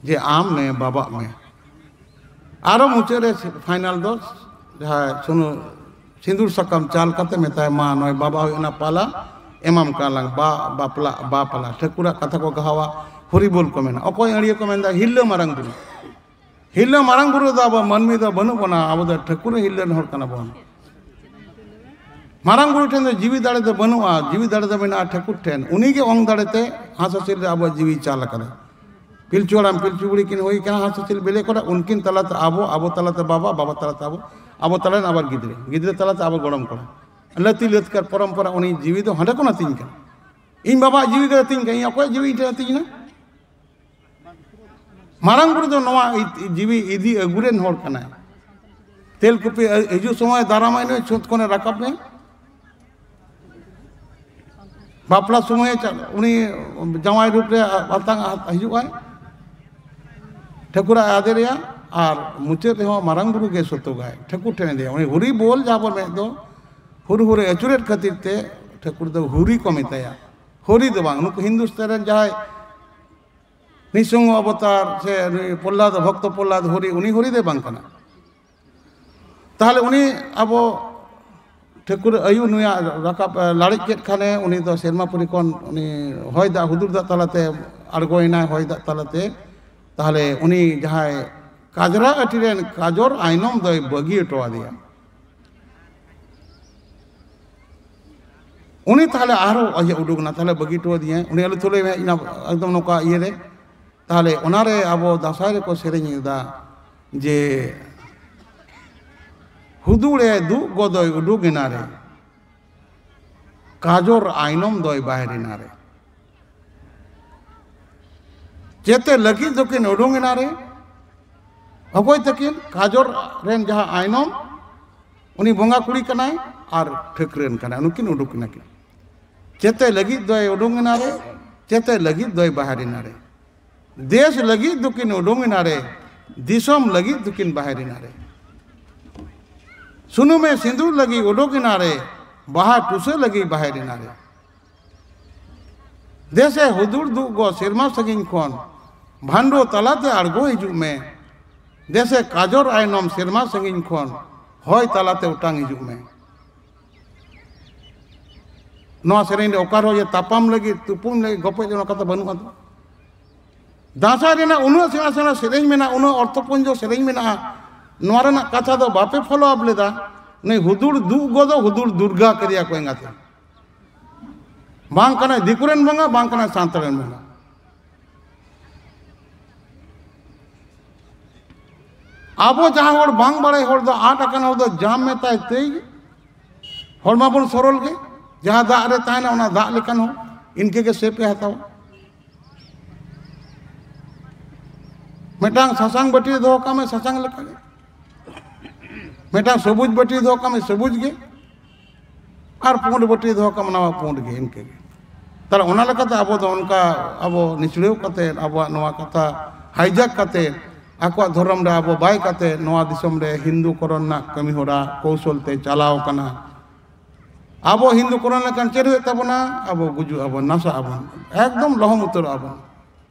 ᱡᱮ ᱟᱢ ᱱᱮ ᱵᱟᱵᱟᱜ ᱢᱮ᱾ ᱟᱨᱚ ᱢᱩᱪᱟᱹᱫ ᱨᱮ ᱯᱷᱟᱭᱱᱟᱞ ᱫᱚ ᱡᱟᱦᱟᱸ ᱥᱩᱱᱩ ᱥᱤᱸᱫᱩᱨ ᱥᱟᱠᱟᱢ ᱪᱟᱞ ᱠᱟᱛᱮ ᱢᱮᱛᱟᱭ, ᱢᱟ ᱱᱚᱜᱼᱚᱭ ᱵᱟᱵᱟ ᱦᱩᱭ ᱚᱱᱟ ᱯᱟᱞᱟ ᱮᱢᱟᱢ ᱠᱟᱱᱟ ᱞᱟᱝ, ᱵᱟ ᱵᱟᱯᱞᱟ ᱵᱟ ᱯᱟᱞᱟ᱾ ᱴᱷᱟᱹᱠᱩᱨᱟᱜ ᱠᱟᱛᱷᱟ ᱠᱚ ᱜᱟᱦᱟᱣᱟ, ᱦᱚᱨᱤᱵᱳᱞ ᱠᱚ ᱢᱮᱱᱟ᱾ ᱚᱠᱚᱭ ᱟᱹᱲᱤᱭᱟᱹ ᱠᱚ ᱢᱮᱱᱫᱟ? ᱦᱤᱨᱞᱟᱹ ᱢᱟᱨᱟᱝ ᱵᱩᱨᱩ᱾ ᱦᱤᱨᱞᱟᱹ ᱢᱟᱨᱟᱝ ᱵᱩᱨᱩ ᱫᱚ ᱟᱵᱚ ᱢᱟᱹᱱᱢᱤ ᱫᱚ ᱵᱟᱹᱱᱩᱜ ᱵᱚᱱᱟ, ᱟᱵᱚ ᱫᱚ ᱴᱷᱟᱹᱠᱩᱨ ᱦᱤᱨᱞᱟᱹ ᱨᱮᱱ ᱦᱚᱲ ᱠᱟᱱᱟ ᱵᱚᱱ᱾ ᱢᱟᱨᱟᱝ ᱵᱩᱨᱩ ᱴᱷᱮᱱ ᱫᱚ ᱡᱤᱣᱤ ᱫᱟᱲᱮ ᱫᱚ ᱵᱟᱹᱱᱩᱜᱼᱟ, ᱡᱤᱣᱤ ᱫᱟᱲᱮ ᱫᱚ ᱢᱮᱱᱟᱜᱼᱟ ᱴᱷᱟᱹᱠᱩᱨ ᱴᱷᱮᱱ᱾ ᱩᱱᱤ ᱜᱮ ᱚᱝ ᱫᱟᱲᱮ ᱛᱮ ᱦᱟᱸᱥ ᱦᱟᱹᱥᱤᱞ ᱨᱮ ᱟᱵᱚᱣᱟᱜ ᱡᱤᱣᱤ ᱪᱟᱞ ᱟᱠᱟᱫᱟ᱾ ᱯᱤᱞᱪᱩ ᱦᱟᱲᱟᱢ ᱯᱤᱞᱪᱩ ᱵᱩᱲᱦᱤ ᱠᱤᱱ ᱦᱩᱭ ᱠᱟᱱᱟ ᱦᱟᱸᱥ ᱦᱟᱹᱥᱤᱞ ᱵᱮᱞᱮ ᱠᱚᱲᱟ, ᱩᱱᱠᱤᱱ ᱛᱟᱞᱟᱛᱮ ᱟᱵᱚ, ᱟᱵᱚ ᱛᱟᱞᱟᱛᱮ ᱵᱟᱵᱟ, ᱵᱟᱵᱟ ᱛᱟᱞᱟᱛᱮ ᱟᱵᱚ, ᱟᱵᱚ ᱛᱟᱞᱟᱨᱮᱱ ᱟᱵᱟᱨ ᱜᱤᱫᱽᱨᱟᱹ, ᱜᱤᱫᱽᱨᱟᱹ ᱛᱟᱞᱟᱛᱮ ᱟᱵᱚ ᱜᱚᱲᱚᱢ ᱠᱚᱲᱟ᱾ ᱞᱟᱹᱛᱤ ᱞᱟᱹᱛᱠᱟᱨ ᱯᱚᱨᱚᱢᱯᱚᱨᱟ ᱩᱱᱤ ᱡᱤᱣᱤ ᱫᱚ ᱦᱟᱸᱰᱮ ᱠᱷᱚᱱ ᱟᱹᱛᱤᱧ ᱠᱟᱱᱟ᱾ ᱤᱧ ᱵᱟᱵᱟᱣᱟᱜ ᱡᱤᱣᱤ ᱫᱚ ᱟᱹᱛᱤᱧ ᱠᱟᱱᱟ, ᱤᱧ ᱚᱠᱚᱭᱟᱜ ᱡᱤᱣᱤ ᱤᱧ ᱴᱷᱮᱱ ᱟᱹᱛᱤᱧ ᱮᱱᱟ? ᱢᱟᱨᱟᱝ ᱵᱩᱨᱩ ᱫᱚ ᱱᱚᱣᱟ ᱤ-, ᱡᱤᱣᱤ ᱤᱫᱤ ᱟᱹᱜᱩ ᱨᱮᱱ ᱦᱚᱲ ᱠᱟᱱᱟᱭ᱾ ᱛᱮᱞᱠᱩᱯᱤ ᱦᱤᱡᱩᱜ ᱥᱚᱢᱚᱭ ᱫᱟᱨᱟᱢᱟᱭ ᱱᱩᱭ, ᱪᱷᱩᱸᱛ ᱠᱷᱚᱱᱮ ᱨᱟᱠᱟᱵ ᱢᱮ᱾ ᱵᱟᱯᱞᱟ ᱥᱚᱢᱚᱭ ᱪᱟ-, ᱩᱱᱤ ᱡᱟᱶᱟᱭ ᱨᱩᱯ ᱨᱮ ᱟᱛᱟᱝ ᱦᱤᱡᱩᱜ ᱟᱭ, ᱴᱷᱟᱹᱠᱩᱨᱟᱜ ᱟᱫᱮᱨᱮᱭᱟ, ᱟᱨ ᱢᱩᱪᱟᱹᱫ ᱨᱮᱦᱚᱸ ᱢᱟᱨᱟᱝ ᱵᱩᱨᱩ ᱜᱮ ᱥᱚᱛᱚᱜᱟᱭ, ᱴᱷᱟᱹᱠᱩᱨ ᱴᱷᱮᱱ ᱤᱫᱤᱭᱟ᱾ ᱩᱱᱤ ᱦᱩᱨᱤ ᱵᱳᱞ ᱡᱟᱦᱟᱸ ᱵᱚᱱ ᱢᱮᱱ ᱫᱚ, ᱦᱩᱨ ᱦᱩᱨᱮ ᱟᱹᱪᱩᱨᱮᱫ ᱠᱷᱟᱹᱛᱤᱨ ᱛᱮ ᱴᱷᱟᱹᱠᱩᱨ ᱫᱚ ᱦᱩᱨᱤ ᱠᱚ ᱢᱮᱛᱟᱭᱟ, ᱦᱚᱨᱤ ᱫᱚ ᱵᱟᱝ᱾ ᱱᱩᱠᱩ ᱦᱤᱱᱫᱩᱥᱛᱟᱱ ᱨᱮᱱ ᱡᱟᱦᱟᱸᱭ ᱱᱤᱥᱤᱝᱦᱚ ᱚᱵᱚᱛᱟᱨ ᱥᱮ ᱱᱩᱭ ᱯᱨᱚᱦᱞᱟᱫ, ᱵᱷᱚᱠᱛᱚ ᱯᱨᱚᱦᱞᱟᱫ ᱦᱚᱨᱤ, ᱩᱱᱤ ᱦᱚᱨᱤ ᱫᱚᱭ ᱵᱟᱝ ᱠᱟᱱᱟ᱾ ᱛᱟᱦᱚᱞᱮ ᱩᱱᱤ ᱟᱵᱚ ᱴᱷᱟᱹᱠᱩᱨ ᱟᱭᱩ ᱱᱩᱭᱟᱜ ᱨᱟᱠᱟᱵ, ᱮ, ᱞᱟᱲᱮᱡ ᱠᱮᱫ ᱠᱷᱟᱱᱮ, ᱩᱱᱤ ᱫᱚ ᱥᱮᱨᱢᱟᱯᱩᱨᱤ ᱠᱷᱚᱱ ᱩᱱᱤ ᱦᱚᱭ ᱫᱟᱜ, ᱦᱩᱫᱩᱲ ᱫᱟᱜ ᱛᱟᱞᱟᱛᱮ ᱟᱬᱜᱚᱭᱮᱱᱟᱭ, ᱦᱚᱭ ᱫᱟᱜ ᱛᱟᱞᱟᱛᱮ᱾ ᱛᱟᱦᱚᱞᱮ ᱩᱱᱤ ᱡᱟᱦᱟᱸᱭ ᱠᱟᱡᱽᱨᱟ ᱟᱹᱴᱤ ᱨᱮᱱ ᱠᱟᱡᱚᱨ ᱟᱭᱱᱚᱢ ᱫᱚᱭ ᱵᱟᱹᱜᱤ ᱦᱚᱴᱚ ᱟᱫᱮᱭᱟ᱾ ᱩᱱᱤ ᱛᱟᱦᱚᱞᱮ ᱟᱨᱦᱚᱸ ᱤᱭᱟᱹ ᱩᱰᱩᱠ ᱮᱱᱟ, ᱛᱟᱦᱚᱞᱮ ᱵᱟᱹᱜᱤ ᱦᱚᱴᱚ ᱟᱫᱤᱧᱟᱭ᱾ ᱩᱱᱤ ᱟᱞᱮ ᱛᱩᱞᱟᱹᱭ ᱢᱮ, ᱤᱧ ᱮᱠᱫᱚᱢ ᱱᱚᱝᱠᱟ ᱤᱭᱟᱹ ᱨᱮ᱾ ᱛᱟᱦᱚᱞᱮ ᱚᱱᱟᱨᱮ ᱟᱵᱚ ᱫᱟᱸᱥᱟᱭ ᱨᱮᱠᱚ ᱥᱮᱨᱮᱧ ᱮᱫᱟ ᱡᱮ, "ᱦᱩᱫᱩᱲᱮ ᱫᱩᱜ ᱜᱚᱫᱚᱭ ᱩᱰᱩᱠ ᱮᱱᱟ ᱨᱮ, ᱠᱟᱡᱚᱨ ᱟᱭᱱᱚᱢ ᱫᱚᱭ ᱵᱟᱦᱮᱨ ᱮᱱᱟ ᱨᱮ᱾" ᱪᱮᱛᱮ ᱞᱟᱹᱜᱤᱫ ᱫᱚᱠᱤᱱ ᱩᱰᱩᱝ ᱮᱱᱟ ᱨᱮ, ᱚᱠᱚᱭ ᱛᱟᱹᱠᱤᱱ? ᱠᱟᱡᱚᱨ ᱨᱮᱱ ᱡᱟᱦᱟᱸ ᱟᱭᱱᱚᱢ, ᱩᱱᱤ ᱵᱚᱸᱜᱟ ᱠᱩᱲᱤ ᱠᱟᱱᱟᱭ ᱟᱨ ᱴᱷᱟᱹᱠᱨᱟᱹᱱ ᱠᱟᱱᱟᱭ, ᱩᱱᱠᱤᱱ ᱩᱰᱩᱠ ᱮᱱᱟ ᱠᱤᱱ᱾ ᱪᱮᱛᱮ ᱞᱟᱹᱜᱤᱫ ᱫᱚᱭ ᱩᱰᱩᱝ ᱮᱱᱟ ᱨᱮ, ᱪᱮᱛᱮ ᱞᱟᱹᱜᱤᱫ ᱫᱚᱭ ᱵᱟᱦᱮᱨ ᱮᱱᱟ ᱨᱮ᱾ ᱫᱮᱥ ᱞᱟᱹᱜᱤᱫ ᱫᱚᱠᱤᱱ ᱩᱰᱩᱝ ᱮᱱᱟ ᱨᱮ, ᱫᱤᱥᱚᱢ ᱞᱟᱹᱜᱤᱫ ᱫᱚᱠᱤᱱ ᱵᱟᱦᱮᱨ ᱮᱱᱟ ᱨᱮ᱾ ᱥᱩᱱᱩᱢᱮ ᱥᱤᱸᱫᱩᱨ ᱞᱟᱹᱜᱤᱫ ᱩᱰᱩᱠ ᱮᱱᱟ ᱨᱮ, ᱵᱟᱦᱟ ᱴᱩᱥᱟᱹ ᱞᱟᱹᱜᱤᱫ ᱵᱟᱦᱮᱨ ᱮᱱᱟ ᱨᱮ᱾ ᱫᱮᱥᱮ ᱦᱩᱫᱩᱲ ᱫᱩᱜ ᱜᱚ ᱥᱮᱨᱢᱟ ᱥᱟᱺᱜᱤᱧ ᱠᱷᱚᱱ, ᱵᱷᱟᱱᱰᱚ ᱛᱟᱞᱟᱛᱮ ᱟᱬᱜᱚ ᱦᱤᱡᱩᱜ ᱢᱮ᱾ ᱫᱮᱥᱮ ᱠᱟᱡᱚᱨ ᱟᱭᱱᱚᱢ ᱥᱮᱨᱢᱟ ᱥᱟᱺᱜᱤᱧ ᱠᱷᱚᱱ, ᱦᱚᱭ ᱛᱟᱞᱟᱛᱮ ᱚᱴᱟᱝ ᱦᱤᱡᱩᱜ ᱢᱮ᱾ ᱱᱚᱣᱟ ᱥᱮᱨᱮᱧ ᱨᱮ ᱚᱠᱟ ᱨᱮᱦᱚᱸ ᱡᱮ ᱛᱟᱯᱟᱢ ᱞᱟᱹᱜᱤᱫ, ᱛᱩᱯᱩᱱ ᱞᱟᱹᱜᱤᱫ, ᱜᱚᱯᱚᱡ ᱞᱟᱹᱜᱤᱫ, ᱚᱱᱟ ᱠᱟᱛᱷᱟ ᱵᱟᱹᱱᱩᱜᱼᱟ ᱛᱚ᱾ ᱫᱟᱸᱥᱟᱭ ᱨᱮᱱᱟᱜ ᱩᱱᱟᱹᱜ ᱥᱮᱬᱟ ᱥᱮᱬᱟ ᱥᱮᱨᱮᱧ ᱢᱮᱱᱟᱜᱼᱟ, ᱩᱱᱟᱹᱜ ᱚᱨᱛᱷᱚᱯᱩᱧᱡᱚ ᱥᱮᱨᱮᱧ ᱢᱮᱱᱟᱜᱼᱟ, ᱱᱚᱣᱟ ᱨᱮᱱᱟᱜ ᱠᱟᱛᱷᱟ ᱫᱚ ᱵᱟᱯᱮ follow up ᱞᱮᱫᱟ᱾ ᱱᱩᱭ ᱦᱩᱫᱩᱲ ᱫᱩᱜ ᱜᱚ ᱫᱚ ᱦᱩᱫᱩᱲ ᱫᱩᱨᱜᱟ ᱠᱮᱫᱮᱭᱟ ᱠᱚ ᱮᱸᱜᱟᱛᱮ᱾ ᱵᱟᱝ ᱠᱟᱱᱟᱭ ᱫᱤᱠᱩ ᱨᱮᱱ ᱵᱚᱸᱜᱟ, ᱵᱟᱝ ᱠᱟᱱᱟᱭ ᱥᱟᱱᱛᱟᱲ ᱨᱮᱱ ᱵᱚᱸᱜᱟ᱾ ᱟᱵᱚ ᱡᱟᱦᱟᱸ ᱦᱚᱲ ᱵᱟᱝ ᱵᱟᱲᱟᱭ ᱦᱚᱲ ᱫᱚ, ᱟᱫ ᱟᱠᱟᱱ ᱦᱚᱲ ᱫᱚ ᱡᱟᱢ ᱢᱮᱛᱟᱭ ᱛᱟᱹᱭ ᱜᱮ᱾ ᱦᱚᱲ ᱢᱟᱵᱚᱱ ᱥᱚᱨᱚᱞ ᱜᱮ, ᱡᱟᱦᱟᱸ ᱫᱟᱜ ᱨᱮ ᱛᱟᱦᱮᱱᱟ ᱚᱱᱟ ᱫᱟᱜ ᱞᱮᱠᱟᱱ ᱦᱚᱲ, ᱤᱱᱠᱟᱹ ᱜᱮ ᱥᱮᱯ ᱮ ᱦᱟᱛᱟᱣᱟ᱾ ᱢᱤᱫᱴᱟᱝ ᱥᱟᱥᱟᱝ ᱵᱟᱹᱴᱤ ᱨᱮ ᱫᱚᱦᱚ ᱠᱟᱜ ᱢᱮ, ᱥᱟᱥᱟᱝ ᱞᱮᱠᱟᱜᱮ᱾ ᱢᱤᱫᱴᱟᱝ ᱥᱚᱵᱩᱡ ᱵᱟᱹᱴᱤ ᱨᱮ ᱫᱚᱦᱚ ᱠᱟᱜ ᱢᱮ, ᱥᱚᱵᱩᱡ ᱜᱮ᱾ ᱟᱨ ᱯᱩᱸᱰ ᱵᱟᱹᱴᱤ ᱨᱮ ᱫᱚᱦᱚ ᱠᱟᱜ ᱢᱮ, ᱱᱟᱣᱟ ᱯᱩᱸᱰ ᱜᱮ, ᱤᱱᱠᱟᱹ ᱜᱮ᱾ ᱛᱟᱦᱞᱮ ᱚᱱᱟ ᱞᱮᱠᱟᱛᱮ ᱟᱵᱚ ᱫᱚ ᱚᱱᱠᱟ, ᱟᱵᱚ ᱱᱤᱪᱲᱟᱹᱣ ᱠᱟᱛᱮ, ᱟᱵᱚᱣᱟᱜ ᱱᱚᱣᱟ ᱠᱟᱛᱷᱟ ᱦᱟᱭᱡᱟᱠ ᱠᱟᱛᱮ, ᱟᱠᱚᱣᱟᱜ ᱫᱷᱚᱨᱚᱢ ᱨᱮ ᱟᱵᱚ ᱵᱟᱭ ᱠᱟᱛᱮ, ᱱᱚᱣᱟ ᱫᱤᱥᱚᱢ ᱨᱮ ᱦᱤᱱᱫᱩ ᱠᱚᱨᱚᱱ ᱨᱮᱱᱟᱜ ᱠᱟᱹᱢᱤ ᱦᱚᱨᱟ ᱠᱚᱣᱥᱚᱞ ᱛᱮ ᱪᱟᱞᱟᱣ ᱠᱟᱱᱟ᱾ ᱟᱵᱚ ᱦᱤᱱᱫᱩ ᱠᱚᱨᱚᱱ ᱞᱮᱠᱷᱟᱱ ᱪᱮᱫ ᱦᱩᱭᱩᱜ ᱛᱟᱵᱚᱱᱟ? ᱟᱵᱚ ᱜᱩᱡᱩᱜ ᱟᱵᱚᱱ, ᱱᱟᱥᱟᱜ ᱟᱵᱚᱱ, ᱮᱠᱫᱚᱢ ᱞᱚᱦᱚᱢ ᱩᱛᱟᱹᱨᱚᱜ ᱟᱵᱚᱱ,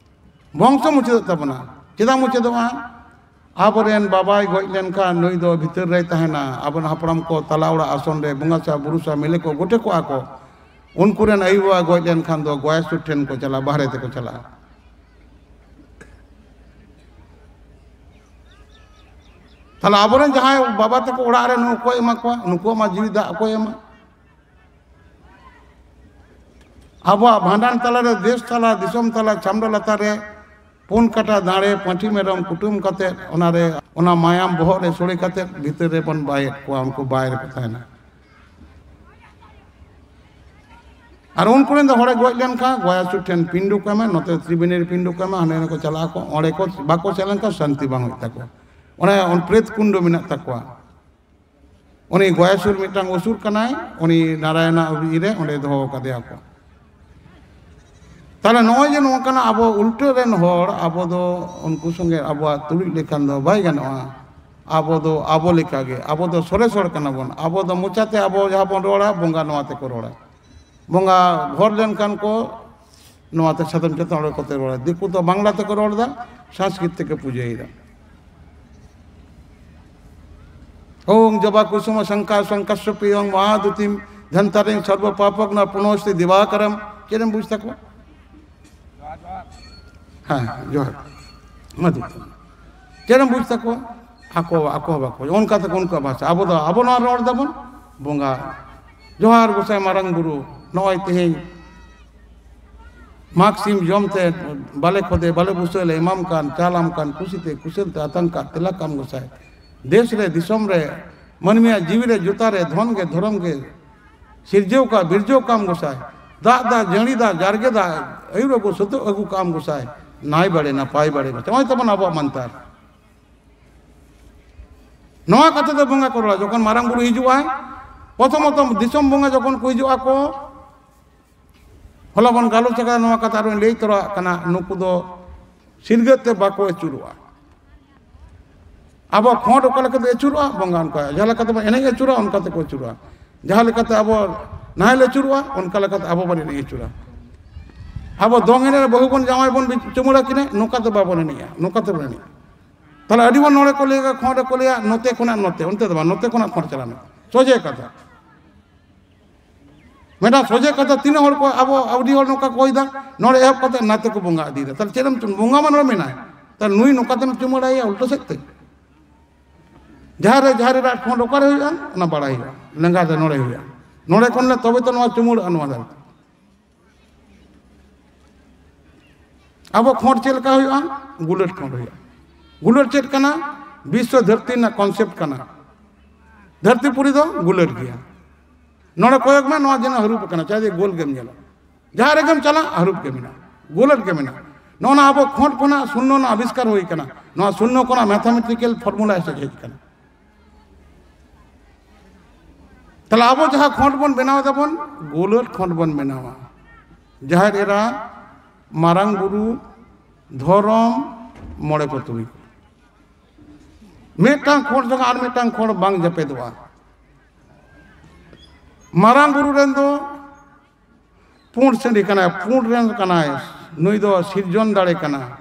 ᱵᱚᱝᱥᱚ ᱢᱩᱪᱟᱹᱫᱚᱜ ᱛᱟᱵᱚᱱᱟ᱾ ᱪᱮᱫᱟᱜ ᱢᱩᱪᱟᱹᱫᱚᱜᱼᱟ? ᱟᱵᱚᱨᱮᱱ ᱵᱟᱵᱟᱭ ᱜᱚᱡ ᱞᱮᱱᱠᱷᱟᱱ ᱱᱩᱭ ᱫᱚ ᱵᱷᱤᱛᱟᱹᱨ ᱨᱮᱭ ᱛᱟᱦᱮᱱᱟ᱾ ᱟᱵᱚᱨᱮᱱ ᱦᱟᱯᱲᱟᱢ ᱠᱚ ᱛᱟᱞᱟ ᱚᱲᱟᱜ ᱟᱥᱚᱱ ᱨᱮ ᱵᱚᱸᱜᱟ ᱥᱟ ᱵᱩᱨᱩ ᱥᱟ ᱢᱤᱞᱮ ᱠᱚ ᱜᱚᱴᱮ ᱠᱚᱜᱼᱟ ᱠᱚ᱾ ᱩᱱᱠᱩ ᱨᱮᱱ ᱟᱭᱳ ᱵᱟᱵᱟ ᱜᱚᱡ ᱞᱮᱱᱠᱷᱟᱱ ᱫᱚ ᱜᱚᱭᱟᱥᱩᱨ ᱴᱷᱮᱱ ᱠᱚ ᱪᱟᱞᱟᱜᱼᱟ, ᱵᱟᱦᱨᱮ ᱛᱮᱠᱚ ᱪᱟᱞᱟᱜᱼᱟ᱾ ᱛᱟᱦᱞᱮ ᱟᱵᱚᱨᱮᱱ ᱡᱟᱦᱟᱸᱭ ᱵᱟᱵᱟ ᱛᱟᱠᱚ ᱚᱲᱟᱜ ᱨᱮ ᱱᱩᱠᱩ ᱠᱚ ᱮᱢᱟ ᱠᱚᱣᱟ, ᱱᱩᱠᱩᱣᱟᱜ ᱢᱟ ᱡᱤᱣᱤ ᱫᱟᱜ ᱚᱠᱚᱭ ᱮᱢᱟ? ᱟᱵᱚᱣᱟᱜ ᱵᱷᱟᱸᱰᱟᱱ ᱛᱟᱞᱟᱨᱮ, ᱫᱮᱥ ᱛᱟᱞᱟ, ᱫᱤᱥᱚᱢ ᱛᱟᱞᱟ, ᱪᱷᱟᱢᱰᱟ ᱞᱟᱛᱟᱨ ᱨᱮ ᱯᱩᱱ ᱠᱟᱴᱟ ᱫᱟᱲᱮ ᱯᱟᱹᱴᱷᱤ ᱢᱮᱨᱚᱢ ᱠᱩᱴᱟᱹᱢ ᱠᱟᱛᱮ, ᱚᱱᱟᱨᱮ ᱚᱱᱟ ᱢᱟᱭᱟᱢ ᱵᱚᱦᱚᱜ ᱨᱮ ᱥᱳᱲᱮ ᱠᱟᱛᱮ ᱵᱷᱤᱛᱟᱹᱨ ᱨᱮᱵᱚᱱ ᱵᱟᱭᱮᱫ ᱠᱚᱣᱟ, ᱩᱱᱠᱩ ᱵᱟᱭ ᱨᱮᱠᱚ ᱛᱟᱦᱮᱱᱟ᱾ ᱟᱨ ᱩᱱᱠᱩ ᱨᱮᱱ ᱫᱚ ᱦᱚᱲᱮ ᱜᱚᱡ ᱞᱮᱱᱠᱷᱟᱱ ᱜᱚᱭᱟᱥᱩᱨ ᱴᱷᱮᱱ ᱯᱤᱸᱰᱩ ᱠᱚ ᱮᱢᱟ, ᱱᱚᱛᱮ ᱛᱨᱤᱵᱮᱱᱤ ᱨᱮ ᱯᱤᱸᱰᱩ ᱠᱚ ᱮᱢᱟ, ᱦᱟᱸᱰᱮ ᱱᱟᱰᱮ ᱠᱚ ᱪᱟᱞᱟᱜ ᱟᱠᱚ, ᱚᱸᱰᱮ ᱠᱚ ᱵᱟᱠᱚ ᱥᱮᱱ ᱞᱮᱱᱠᱷᱟᱱ ᱥᱟᱱᱛᱤ ᱵᱟᱝ ᱦᱩᱭᱩᱜ ᱛᱟᱠᱚᱣᱟ᱾ ᱚᱱᱮ ᱚᱱ ᱯᱨᱮᱛ ᱠᱩᱸᱰ ᱢᱮᱱᱟᱜ ᱛᱟᱠᱚᱣᱟ᱾ ᱩᱱᱤ ᱜᱚᱭᱟᱥᱩᱨ ᱢᱤᱫᱴᱟᱝ ᱚᱥᱩᱨ ᱠᱟᱱᱟᱭ, ᱩᱱᱤ ᱱᱟᱨᱟᱭᱚᱱᱟᱜ ᱤᱭᱟᱹᱨᱮ ᱚᱸᱰᱮ ᱫᱚᱦᱚ ᱠᱟᱫᱮᱭᱟ ᱠᱚ᱾ ᱛᱟᱦᱞᱮ ᱱᱚᱜᱼᱚᱭ ᱡᱮ ᱱᱚᱝᱠᱟᱱᱟᱜ ᱟᱵᱚ ᱩᱞᱴᱟᱹ ᱨᱮᱱ ᱦᱚᱲ, ᱟᱵᱚ ᱫᱚ ᱩᱱᱠᱩ ᱥᱚᱸᱜᱮ ᱟᱵᱚᱣᱟᱜ ᱛᱩᱞᱩᱡ ᱞᱮᱠᱷᱟᱱ ᱫᱚ ᱵᱟᱭ ᱜᱟᱱᱚᱜᱼᱟ᱾ ᱟᱵᱚ ᱫᱚ ᱟᱵᱚ ᱞᱮᱠᱟᱜᱮ, ᱟᱵᱚ ᱫᱚ ᱥᱚᱨᱮᱥ ᱦᱚᱲ ᱠᱟᱱᱟ ᱵᱚᱱ᱾ ᱟᱵᱚ ᱫᱚ ᱢᱚᱪᱟᱛᱮ ᱟᱵᱚ ᱡᱟᱦᱟᱸ ᱵᱚᱱ ᱨᱚᱲᱟ, ᱵᱚᱸᱜᱟ ᱱᱚᱣᱟ ᱛᱮᱠᱚ ᱨᱚᱲᱟ᱾ ᱵᱚᱸᱜᱟ ᱦᱚᱲ ᱞᱮᱱᱠᱷᱟᱱ ᱠᱚ ᱱᱚᱣᱟᱛᱮ ᱥᱟᱫᱚᱢ ᱪᱮᱛᱟᱱ ᱚᱸᱰᱮ ᱠᱚᱛᱮ ᱨᱚᱲᱟ᱾ ᱫᱤᱠᱩ ᱫᱚ ᱵᱟᱝᱞᱟ ᱛᱮᱠᱚ ᱨᱚᱲ ᱮᱫᱟ, ᱥᱚᱝᱥᱠᱨᱤᱛ ᱛᱮᱠᱚ ᱯᱩᱡᱟᱹᱭᱮᱫᱟ᱾ ᱳᱢ ᱡᱚᱵᱟ ᱠᱩᱥᱩᱢ ᱥᱚᱝᱠᱟ ᱥᱚᱝᱠᱟᱥᱭᱚᱯᱤ ᱳᱢ ᱢᱚᱦᱟᱫᱩᱛᱤᱢ ᱫᱷᱚᱱᱛᱟᱨᱤᱝ ᱥᱚᱨᱵᱚ ᱯᱟᱯᱚᱜᱱᱟ ᱯᱩᱱᱚᱥᱛᱤ ᱫᱤᱵᱟᱠᱟᱨᱟᱢ᱾ ᱪᱮᱫ ᱮᱢ ᱵᱩᱡᱽ ᱛᱟᱠᱚᱣᱟ? ᱦᱮᱸ, ᱡᱚᱦᱟᱨ᱾ ᱢᱟ ᱫᱩ᱾ ᱪᱮᱫ ᱮᱢ ᱵᱩᱡᱽ ᱛᱟᱠᱚᱣᱟ? ᱟᱠᱚ, ᱟᱠᱚ ᱦᱚᱸ ᱵᱟᱠᱚ, ᱚᱱᱠᱟ ᱛᱮᱠᱚ ᱩᱱᱠᱩᱣᱟᱜ ᱵᱷᱟᱥᱟ᱾ ᱟᱵᱚ ᱫᱚ, ᱟᱵᱚ ᱱᱚᱣᱟ ᱨᱚᱲ ᱫᱟᱵᱚᱱ, ᱵᱚᱸᱜᱟ, ᱡᱚᱦᱟᱨ ᱜᱚᱸᱥᱟᱭ ᱢᱟᱨᱟᱝ ᱵᱩᱨᱩ, ᱱᱚᱜᱼᱚᱭ ᱛᱮᱦᱮᱧ ᱢᱟᱜᱽ ᱥᱤᱢ ᱡᱚᱢ ᱛᱮ ᱵᱟᱞᱮ ᱠᱷᱚᱫᱮ ᱵᱟᱞᱮ ᱵᱩᱥᱟᱹᱜ ᱞᱮ ᱮᱢᱟᱢ ᱠᱟᱱ, ᱪᱟᱞᱟᱢ ᱠᱟᱱ ᱠᱩᱥᱤ ᱛᱮ ᱠᱩᱥᱟᱹᱞ ᱛᱮ ᱟᱛᱟᱝ ᱠᱟᱜ ᱛᱮᱞᱟ ᱠᱟᱢ ᱜᱚᱸᱥᱟᱭ᱾ ᱫᱮᱥ ᱨᱮ ᱫᱤᱥᱚᱢ ᱨᱮ ᱢᱟᱹᱱᱢᱤᱭᱟᱜ ᱡᱤᱣᱤ ᱨᱮ ᱡᱚᱛᱟ ᱨᱮ ᱫᱷᱚᱱ ᱜᱮ ᱫᱷᱚᱨᱚᱢ ᱜᱮ ᱥᱤᱨᱡᱟᱹᱣ ᱠᱟᱜ ᱵᱤᱨᱡᱟᱹᱣ ᱠᱟᱢ ᱜᱚᱸᱥᱟᱭ᱾ ᱫᱟᱜ ᱫᱟᱜ ᱡᱟᱹᱲᱤ ᱫᱟᱜ ᱡᱟᱨᱜᱮ ᱫᱟᱜ ᱟᱹᱭᱩᱨ ᱟᱹᱜᱩ ᱥᱟᱹᱛᱟᱹᱜ ᱟᱹᱜᱩ ᱠᱟᱢ ᱜᱚᱸᱥᱟᱭ᱾ ᱱᱟᱭ ᱵᱟᱲᱮ ᱱᱟᱯᱟᱭ ᱵᱟᱲᱮ ᱢᱟᱪᱷᱟ᱾ ᱱᱚᱜᱼᱚᱭ ᱛᱟᱵᱚᱱ ᱟᱵᱚᱣᱟᱜ ᱢᱟᱱᱛᱟᱨ᱾ ᱱᱚᱣᱟ ᱠᱟᱛᱷᱟ ᱫᱚ ᱵᱚᱸᱜᱟ ᱠᱚ ᱨᱚᱲᱟ᱾ ᱡᱚᱠᱷᱚᱱ ᱢᱟᱨᱟᱝ ᱵᱩᱨᱩ ᱦᱤᱡᱩᱜᱼᱟᱭ, ᱯᱨᱚᱛᱷᱚᱢᱚᱛᱚ ᱫᱤᱥᱚᱢ ᱵᱚᱸᱜᱟ ᱡᱚᱠᱷᱚᱱ ᱠᱚ ᱦᱤᱡᱩᱜ ᱟᱠᱚ, ᱦᱚᱞᱟ ᱵᱚᱱ ᱜᱟᱞᱚᱪ ᱟᱠᱟᱫᱟ, ᱱᱚᱣᱟ ᱠᱟᱛᱷᱟ ᱟᱨᱚᱧ ᱞᱟᱹᱭ ᱛᱚᱨᱟᱣᱟᱜ ᱠᱟᱱᱟ, ᱱᱩᱠᱩ ᱫᱚ ᱥᱤᱨᱜᱟᱹᱛ ᱛᱮ ᱵᱟᱠᱚ ᱟᱹᱪᱩᱨᱚᱜᱼᱟ᱾ ᱟᱵᱚ ᱠᱷᱚᱸᱰ ᱚᱠᱟ ᱞᱮᱠᱟᱛᱮ ᱟᱹᱪᱩᱨᱚᱜᱼᱟ, ᱵᱚᱸᱜᱟ ᱚᱱᱠᱟ, ᱡᱟᱦᱟᱸ ᱞᱮᱠᱟᱛᱮ ᱵᱚᱱ ᱮᱱᱮᱡ ᱟᱹᱪᱩᱨᱚᱜᱼᱟ, ᱚᱱᱠᱟ ᱛᱮᱠᱚ ᱟᱹᱪᱩᱨᱚᱜᱼᱟ᱾ ᱡᱟᱦᱟᱸ ᱞᱮᱠᱟᱛᱮ ᱟᱵᱚ ᱱᱟᱦᱮᱞ ᱟᱹᱪᱩᱨᱚᱜᱼᱟ, ᱚᱱᱠᱟ ᱞᱮᱠᱟᱛᱮ ᱟᱵᱚ ᱵᱚᱱ ᱮᱱᱮᱡ ᱟᱹᱪᱩᱨᱟ᱾ ᱟᱵᱚ ᱫᱚᱝ ᱮᱱᱮᱡ ᱨᱮ ᱵᱟᱹᱦᱩ ᱵᱚᱱ ᱡᱟᱶᱟᱭ ᱵᱚᱱ ᱵᱤ-, ᱪᱩᱢᱟᱹᱲᱟ ᱠᱤᱱᱟ, ᱱᱚᱝᱠᱟ ᱫᱚ ᱵᱟᱵᱚᱱ ᱮᱱᱮᱡᱼᱟ, ᱱᱚᱝᱠᱟ ᱛᱮᱵᱚᱱ ᱮᱱᱮᱡᱼᱟ᱾ ᱛᱟᱦᱞᱮ ᱟᱹᱰᱤ ᱦᱚᱲ ᱱᱚᱰᱮ ᱠᱚ ᱞᱟᱹᱭᱟ, ᱠᱷᱚᱸᱰ ᱨᱮᱠᱚ ᱞᱟᱹᱭᱟ, ᱱᱚᱛᱮ ᱠᱷᱚᱱᱟᱜ ᱱᱚᱛᱮ, ᱚᱱᱛᱮ ᱫᱚ ᱵᱟᱝ, ᱱᱚᱛᱮ ᱠᱷᱚᱱᱟᱜ ᱠᱷᱚᱸᱰ ᱪᱟᱞᱟᱜ ᱢᱮ, ᱥᱚᱡᱷᱮ ᱠᱟᱛᱷᱟ᱾ ᱢᱤᱫᱴᱟᱝ ᱥᱚᱡᱷᱮ ᱠᱟᱛᱷᱟ, ᱛᱤᱱᱟᱹᱜ ᱦᱚᱲ ᱠᱚ, ᱟᱵᱚ ᱟᱹᱰᱤ ᱦᱚᱲ ᱱᱚᱝᱠᱟ ᱠᱚ ᱦᱩᱭ ᱫᱟ, ᱱᱚᱰᱮ ᱮᱦᱚᱵ ᱠᱟᱛᱮ ᱱᱟᱛᱮ ᱠᱚ ᱵᱚᱸᱜᱟ ᱤᱫᱤᱭᱮᱫᱟ᱾ ᱛᱟᱦᱞᱮ ᱪᱮᱫ ᱮᱢ ᱪᱩᱢ-, ᱵᱚᱸᱜᱟ ᱢᱟ ᱱᱚᱰᱮ ᱢᱮᱱᱟᱭ, ᱛᱟᱦᱞᱮ ᱱᱩᱭ ᱱᱚᱝᱠᱟ ᱛᱮᱢ ᱪᱩᱢᱟᱹᱲᱟᱭᱟ ᱩᱞᱴᱟᱹ ᱥᱮᱫ ᱛᱮ? ᱡᱟᱦᱟᱸ ᱨᱮ, ᱡᱟᱦᱟᱸ ᱨᱮ ᱨᱟᱜ ᱠᱷᱚᱸᱰ ᱚᱠᱟᱨᱮ ᱦᱩᱭᱩᱜᱼᱟ, ᱚᱱᱟ ᱵᱟᱲᱟᱭ ᱦᱩᱭᱩᱜᱼᱟ, ᱞᱮᱸᱜᱟ ᱨᱮ ᱱᱚᱰᱮ ᱦᱩᱭᱩᱜᱼᱟ, ᱱᱚᱰᱮ ᱠᱷᱚᱱ ᱞᱮ ᱛᱚᱵᱮ ᱛᱚ ᱱᱚᱣᱟ ᱪᱩᱢᱟᱹᱲᱟᱜᱼᱟ ᱱᱚᱣᱟ ᱫᱟᱨᱮ᱾ ᱟᱵᱚ ᱠᱷᱚᱸᱰ ᱪᱮᱫ ᱞᱮᱠᱟ ᱦᱩᱭᱩᱜᱼᱟ? ᱜᱩᱞᱟᱹᱴ ᱠᱷᱚᱸᱰ ᱦᱩᱭᱩᱜᱼᱟ᱾ ᱜᱩᱞᱟᱹᱴ ᱪᱮᱫ ᱠᱟᱱᱟ? ᱵᱤᱥᱥᱚ ᱫᱷᱟᱹᱨᱛᱤ ᱨᱮᱱᱟᱜ concept ᱠᱟᱱᱟ᱾ ᱫᱷᱟᱹᱨᱛᱤ ᱯᱩᱨᱤ ᱫᱚ ᱜᱩᱞᱟᱹᱴ ᱜᱮᱭᱟ᱾ ᱱᱚᱰᱮ ᱠᱚᱭᱚᱜ ᱢᱮ, ᱱᱚᱣᱟ ᱡᱮᱱᱚ ᱦᱟᱹᱨᱩᱵ ᱟᱠᱟᱱᱟ, ᱪᱟᱦᱮ ᱜᱳᱞ ᱜᱮᱢ ᱧᱮᱞᱟ, ᱡᱟᱦᱟᱸ ᱨᱮᱜᱮᱢ ᱪᱟᱞᱟᱜ ᱦᱟᱹᱨᱩᱵ ᱜᱮ ᱢᱮᱱᱟᱜᱼᱟ, ᱜᱩᱞᱟᱹᱴ ᱜᱮ ᱢᱮᱱᱟᱜᱼᱟ᱾ ᱱᱚᱜᱼᱚ ᱱᱟ ᱟᱵᱚ ᱠᱷᱚᱸᱰ ᱠᱷᱚᱱᱟᱜ ᱥᱩᱱᱱᱚ ᱨᱮᱱᱟᱜ ᱟᱵᱤᱥᱠᱟᱨ ᱦᱩᱭ ᱠᱟᱱᱟ, ᱱᱚᱣᱟ ᱥᱩᱱᱱᱚ ᱠᱷᱚᱱᱟᱜ mathematical formula ᱦᱮᱡ ᱠᱟᱱᱟ᱾ ᱛᱟᱦᱞᱮ ᱟᱵᱚ ᱡᱟᱦᱟᱸ ᱠᱷᱚᱸᱰ ᱵᱚᱱ ᱵᱮᱱᱟᱣ ᱫᱟᱵᱚᱱ, ᱜᱩᱞᱟᱹᱴ ᱠᱷᱚᱸᱰ ᱵᱚᱱ ᱵᱮᱱᱟᱣᱟ᱾ ᱡᱟᱦᱮᱨ ᱮᱨᱟ, ᱢᱟᱨᱟᱝ ᱵᱩᱨᱩ, ᱫᱷᱚᱨᱚᱢ, ᱢᱚᱬᱮ ᱠᱚ ᱛᱩᱨᱩᱭ ᱠᱚ᱾ ᱢᱤᱫᱴᱟᱝ ᱠᱷᱚᱸᱰ ᱥᱚᱸᱜᱮ ᱟᱨ ᱢᱤᱫᱴᱟᱝ ᱠᱷᱚᱸᱰ ᱵᱟᱝ ᱡᱟᱯᱮᱫᱚᱜᱼᱟ᱾ ᱢᱟᱨᱟᱝ ᱵᱩᱨᱩ ᱨᱮᱱ ᱫᱚ ᱯᱩᱸᱰ ᱥᱟᱺᱰᱤ ᱠᱟᱱᱟᱭ, ᱯᱩᱸᱰ ᱨᱮᱱ ᱠᱟᱱᱟᱭ, ᱱᱩᱭ ᱫᱚ ᱥᱤᱨᱡᱚᱱ ᱫᱟᱲᱮ ᱠᱟᱱᱟ᱾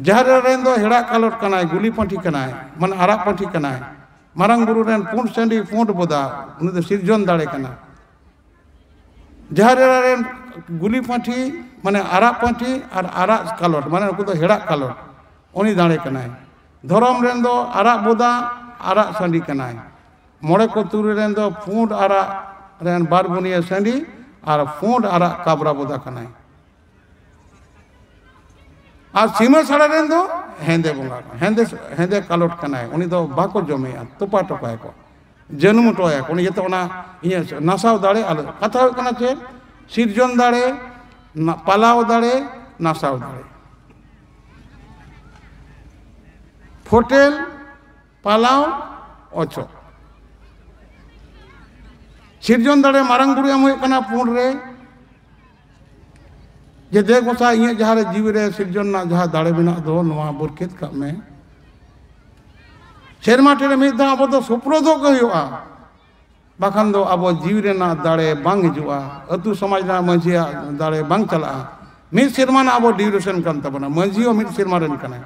ᱡᱟᱦᱮᱨ ᱮᱨᱟ ᱨᱮᱱ ᱫᱚ ᱦᱮᱲᱟᱜ ᱠᱟᱞᱚᱴ ᱠᱟᱱᱟᱭ, ᱜᱩᱞᱤ ᱯᱟᱹᱴᱷᱤ ᱠᱟᱱᱟᱭ, ᱢᱟᱱᱮ ᱟᱨᱟᱜ ᱯᱟᱹᱴᱷᱤ ᱠᱟᱱᱟᱭ᱾ ᱢᱟᱨᱟᱝ ᱵᱩᱨᱩ ᱨᱮᱱ ᱯᱩᱸᱰ ᱥᱟᱺᱰᱤ, ᱯᱩᱸᱰ ᱵᱚᱫᱟ, ᱩᱱᱤ ᱫᱚ ᱥᱤᱨᱡᱚᱱ ᱫᱟᱲᱮ ᱠᱟᱱᱟ᱾ ᱡᱟᱦᱮᱨ ᱮᱨᱟ ᱨᱮᱱ ᱜᱩᱞᱤ ᱯᱟᱹᱴᱷᱤ, ᱢᱟᱱᱮ ᱟᱨᱟᱜ ᱯᱟᱹᱴᱷᱤ ᱟᱨ ᱟᱨᱟᱜ ᱠᱟᱞᱚᱴ, ᱢᱟᱱᱮ ᱩᱱᱠᱩ ᱫᱚ ᱦᱮᱲᱟᱜ ᱠᱟᱞᱚᱴ, ᱩᱱᱤ ᱫᱟᱲᱮ ᱠᱟᱱᱟᱭ᱾ ᱫᱷᱚᱨᱚᱢ ᱨᱮᱱ ᱫᱚ ᱟᱨᱟᱜ ᱵᱚᱫᱟ, ᱟᱨᱟᱜ ᱥᱟᱺᱰᱤ ᱠᱟᱱᱟᱭ᱾ ᱢᱚᱬᱮ ᱠᱚ ᱛᱩᱨᱩᱭ ᱨᱮᱱ ᱫᱚ ᱯᱩᱸᱰ ᱟᱨᱟᱜ ᱨᱮᱱ ᱵᱟᱨ ᱵᱩᱱᱤᱭᱟᱹ ᱥᱟᱺᱰᱤ ᱟᱨ ᱯᱩᱸᱰ ᱟᱨᱟᱜ ᱠᱟᱵᱽᱨᱟ ᱵᱚᱫᱟ ᱠᱟᱱᱟᱭ᱾ ᱟᱨ ᱥᱤᱢᱟᱹ ᱥᱟᱲᱟ ᱨᱮᱱ ᱫᱚ ᱦᱮᱸᱫᱮ ᱵᱚᱸᱜᱟ, ᱦᱮᱸᱫᱮ, ᱦᱮᱸᱫᱮ ᱠᱟᱞᱚᱴ ᱠᱟᱱᱟᱭ, ᱩᱱᱤ ᱫᱚ ᱵᱟᱠᱚ ᱡᱚᱢᱮᱭᱟ, ᱛᱚᱯᱟ ᱦᱚᱴᱚ ᱠᱟᱭᱟ ᱠᱚ, ᱡᱟᱹᱱᱩᱢ ᱦᱚᱴᱚ ᱟᱭᱟ ᱠᱚ᱾ ᱩᱱᱤ ᱡᱟᱛᱮ ᱚᱱᱟ ᱤᱭᱟᱹ ᱱᱟᱥᱟᱣ ᱫᱟᱲᱮ ᱟᱞᱚ, ᱠᱟᱛᱷᱟ ᱦᱩᱭᱩᱜ ᱠᱟᱱᱟ ᱪᱮᱫ? ᱥᱤᱨᱡᱚᱱ ᱫᱟᱲᱮ, ᱱᱟ-, ᱯᱟᱞᱟᱣ ᱫᱟᱲᱮ, ᱱᱟᱥᱟᱣ ᱫᱟᱲᱮ᱾ ᱯᱷᱳᱴᱮᱞ, ᱯᱟᱞᱟᱣ, ᱚᱪᱚᱜ᱾ ᱥᱤᱨᱡᱚᱱ ᱫᱟᱲᱮ ᱢᱟᱨᱟᱝ ᱵᱩᱨᱩ ᱮᱢ ᱦᱩᱭᱩᱜ ᱠᱟᱱᱟ ᱯᱩᱱ ᱨᱮ, ᱡᱮ ᱫᱮ ᱜᱚᱸᱥᱟᱭ, ᱤᱧᱟᱹᱜ ᱡᱟᱦᱟᱸ ᱨᱮ ᱡᱤᱣᱤ ᱨᱮ ᱥᱤᱨᱡᱚᱱ ᱨᱮᱱᱟᱜ ᱡᱟᱦᱟᱸ ᱫᱟᱲᱮ ᱢᱮᱱᱟᱜ ᱫᱚ, ᱱᱚᱣᱟ ᱵᱚᱨᱠᱮᱛ ᱠᱟᱜ ᱢᱮ᱾ ᱥᱮᱨᱢᱟ ᱴᱷᱮᱱ ᱢᱤᱫ ᱫᱷᱟᱣ ᱟᱵᱚ ᱫᱚ ᱥᱩᱯᱨᱚᱫᱚᱜ ᱜᱮ ᱦᱩᱭᱩᱜᱼᱟ, ᱵᱟᱠᱷᱟᱱ ᱫᱚ ᱟᱵᱚ ᱡᱤᱣᱤ ᱨᱮᱱᱟᱜ ᱫᱟᱲᱮ ᱵᱟᱝ ᱦᱤᱡᱩᱜᱼᱟ, ᱟᱹᱛᱩ ᱥᱚᱢᱟᱡᱽ ᱨᱮᱱᱟᱜ ᱢᱟᱹᱡᱷᱤᱭᱟᱜ ᱫᱟᱲᱮ ᱵᱟᱝ ᱪᱟᱞᱟᱜᱼᱟ᱾ ᱢᱤᱫ ᱥᱮᱨᱢᱟ ᱨᱮᱱᱟᱜ ᱟᱵᱚ ᱰᱤᱭᱩᱨᱮᱥᱚᱱ ᱠᱟᱱ ᱛᱟᱵᱚᱱᱟ, ᱢᱟᱹᱡᱷᱤ ᱦᱚᱸ ᱢᱤᱫ ᱥᱮᱨᱢᱟ ᱨᱮᱱ ᱠᱟᱱᱟᱭ᱾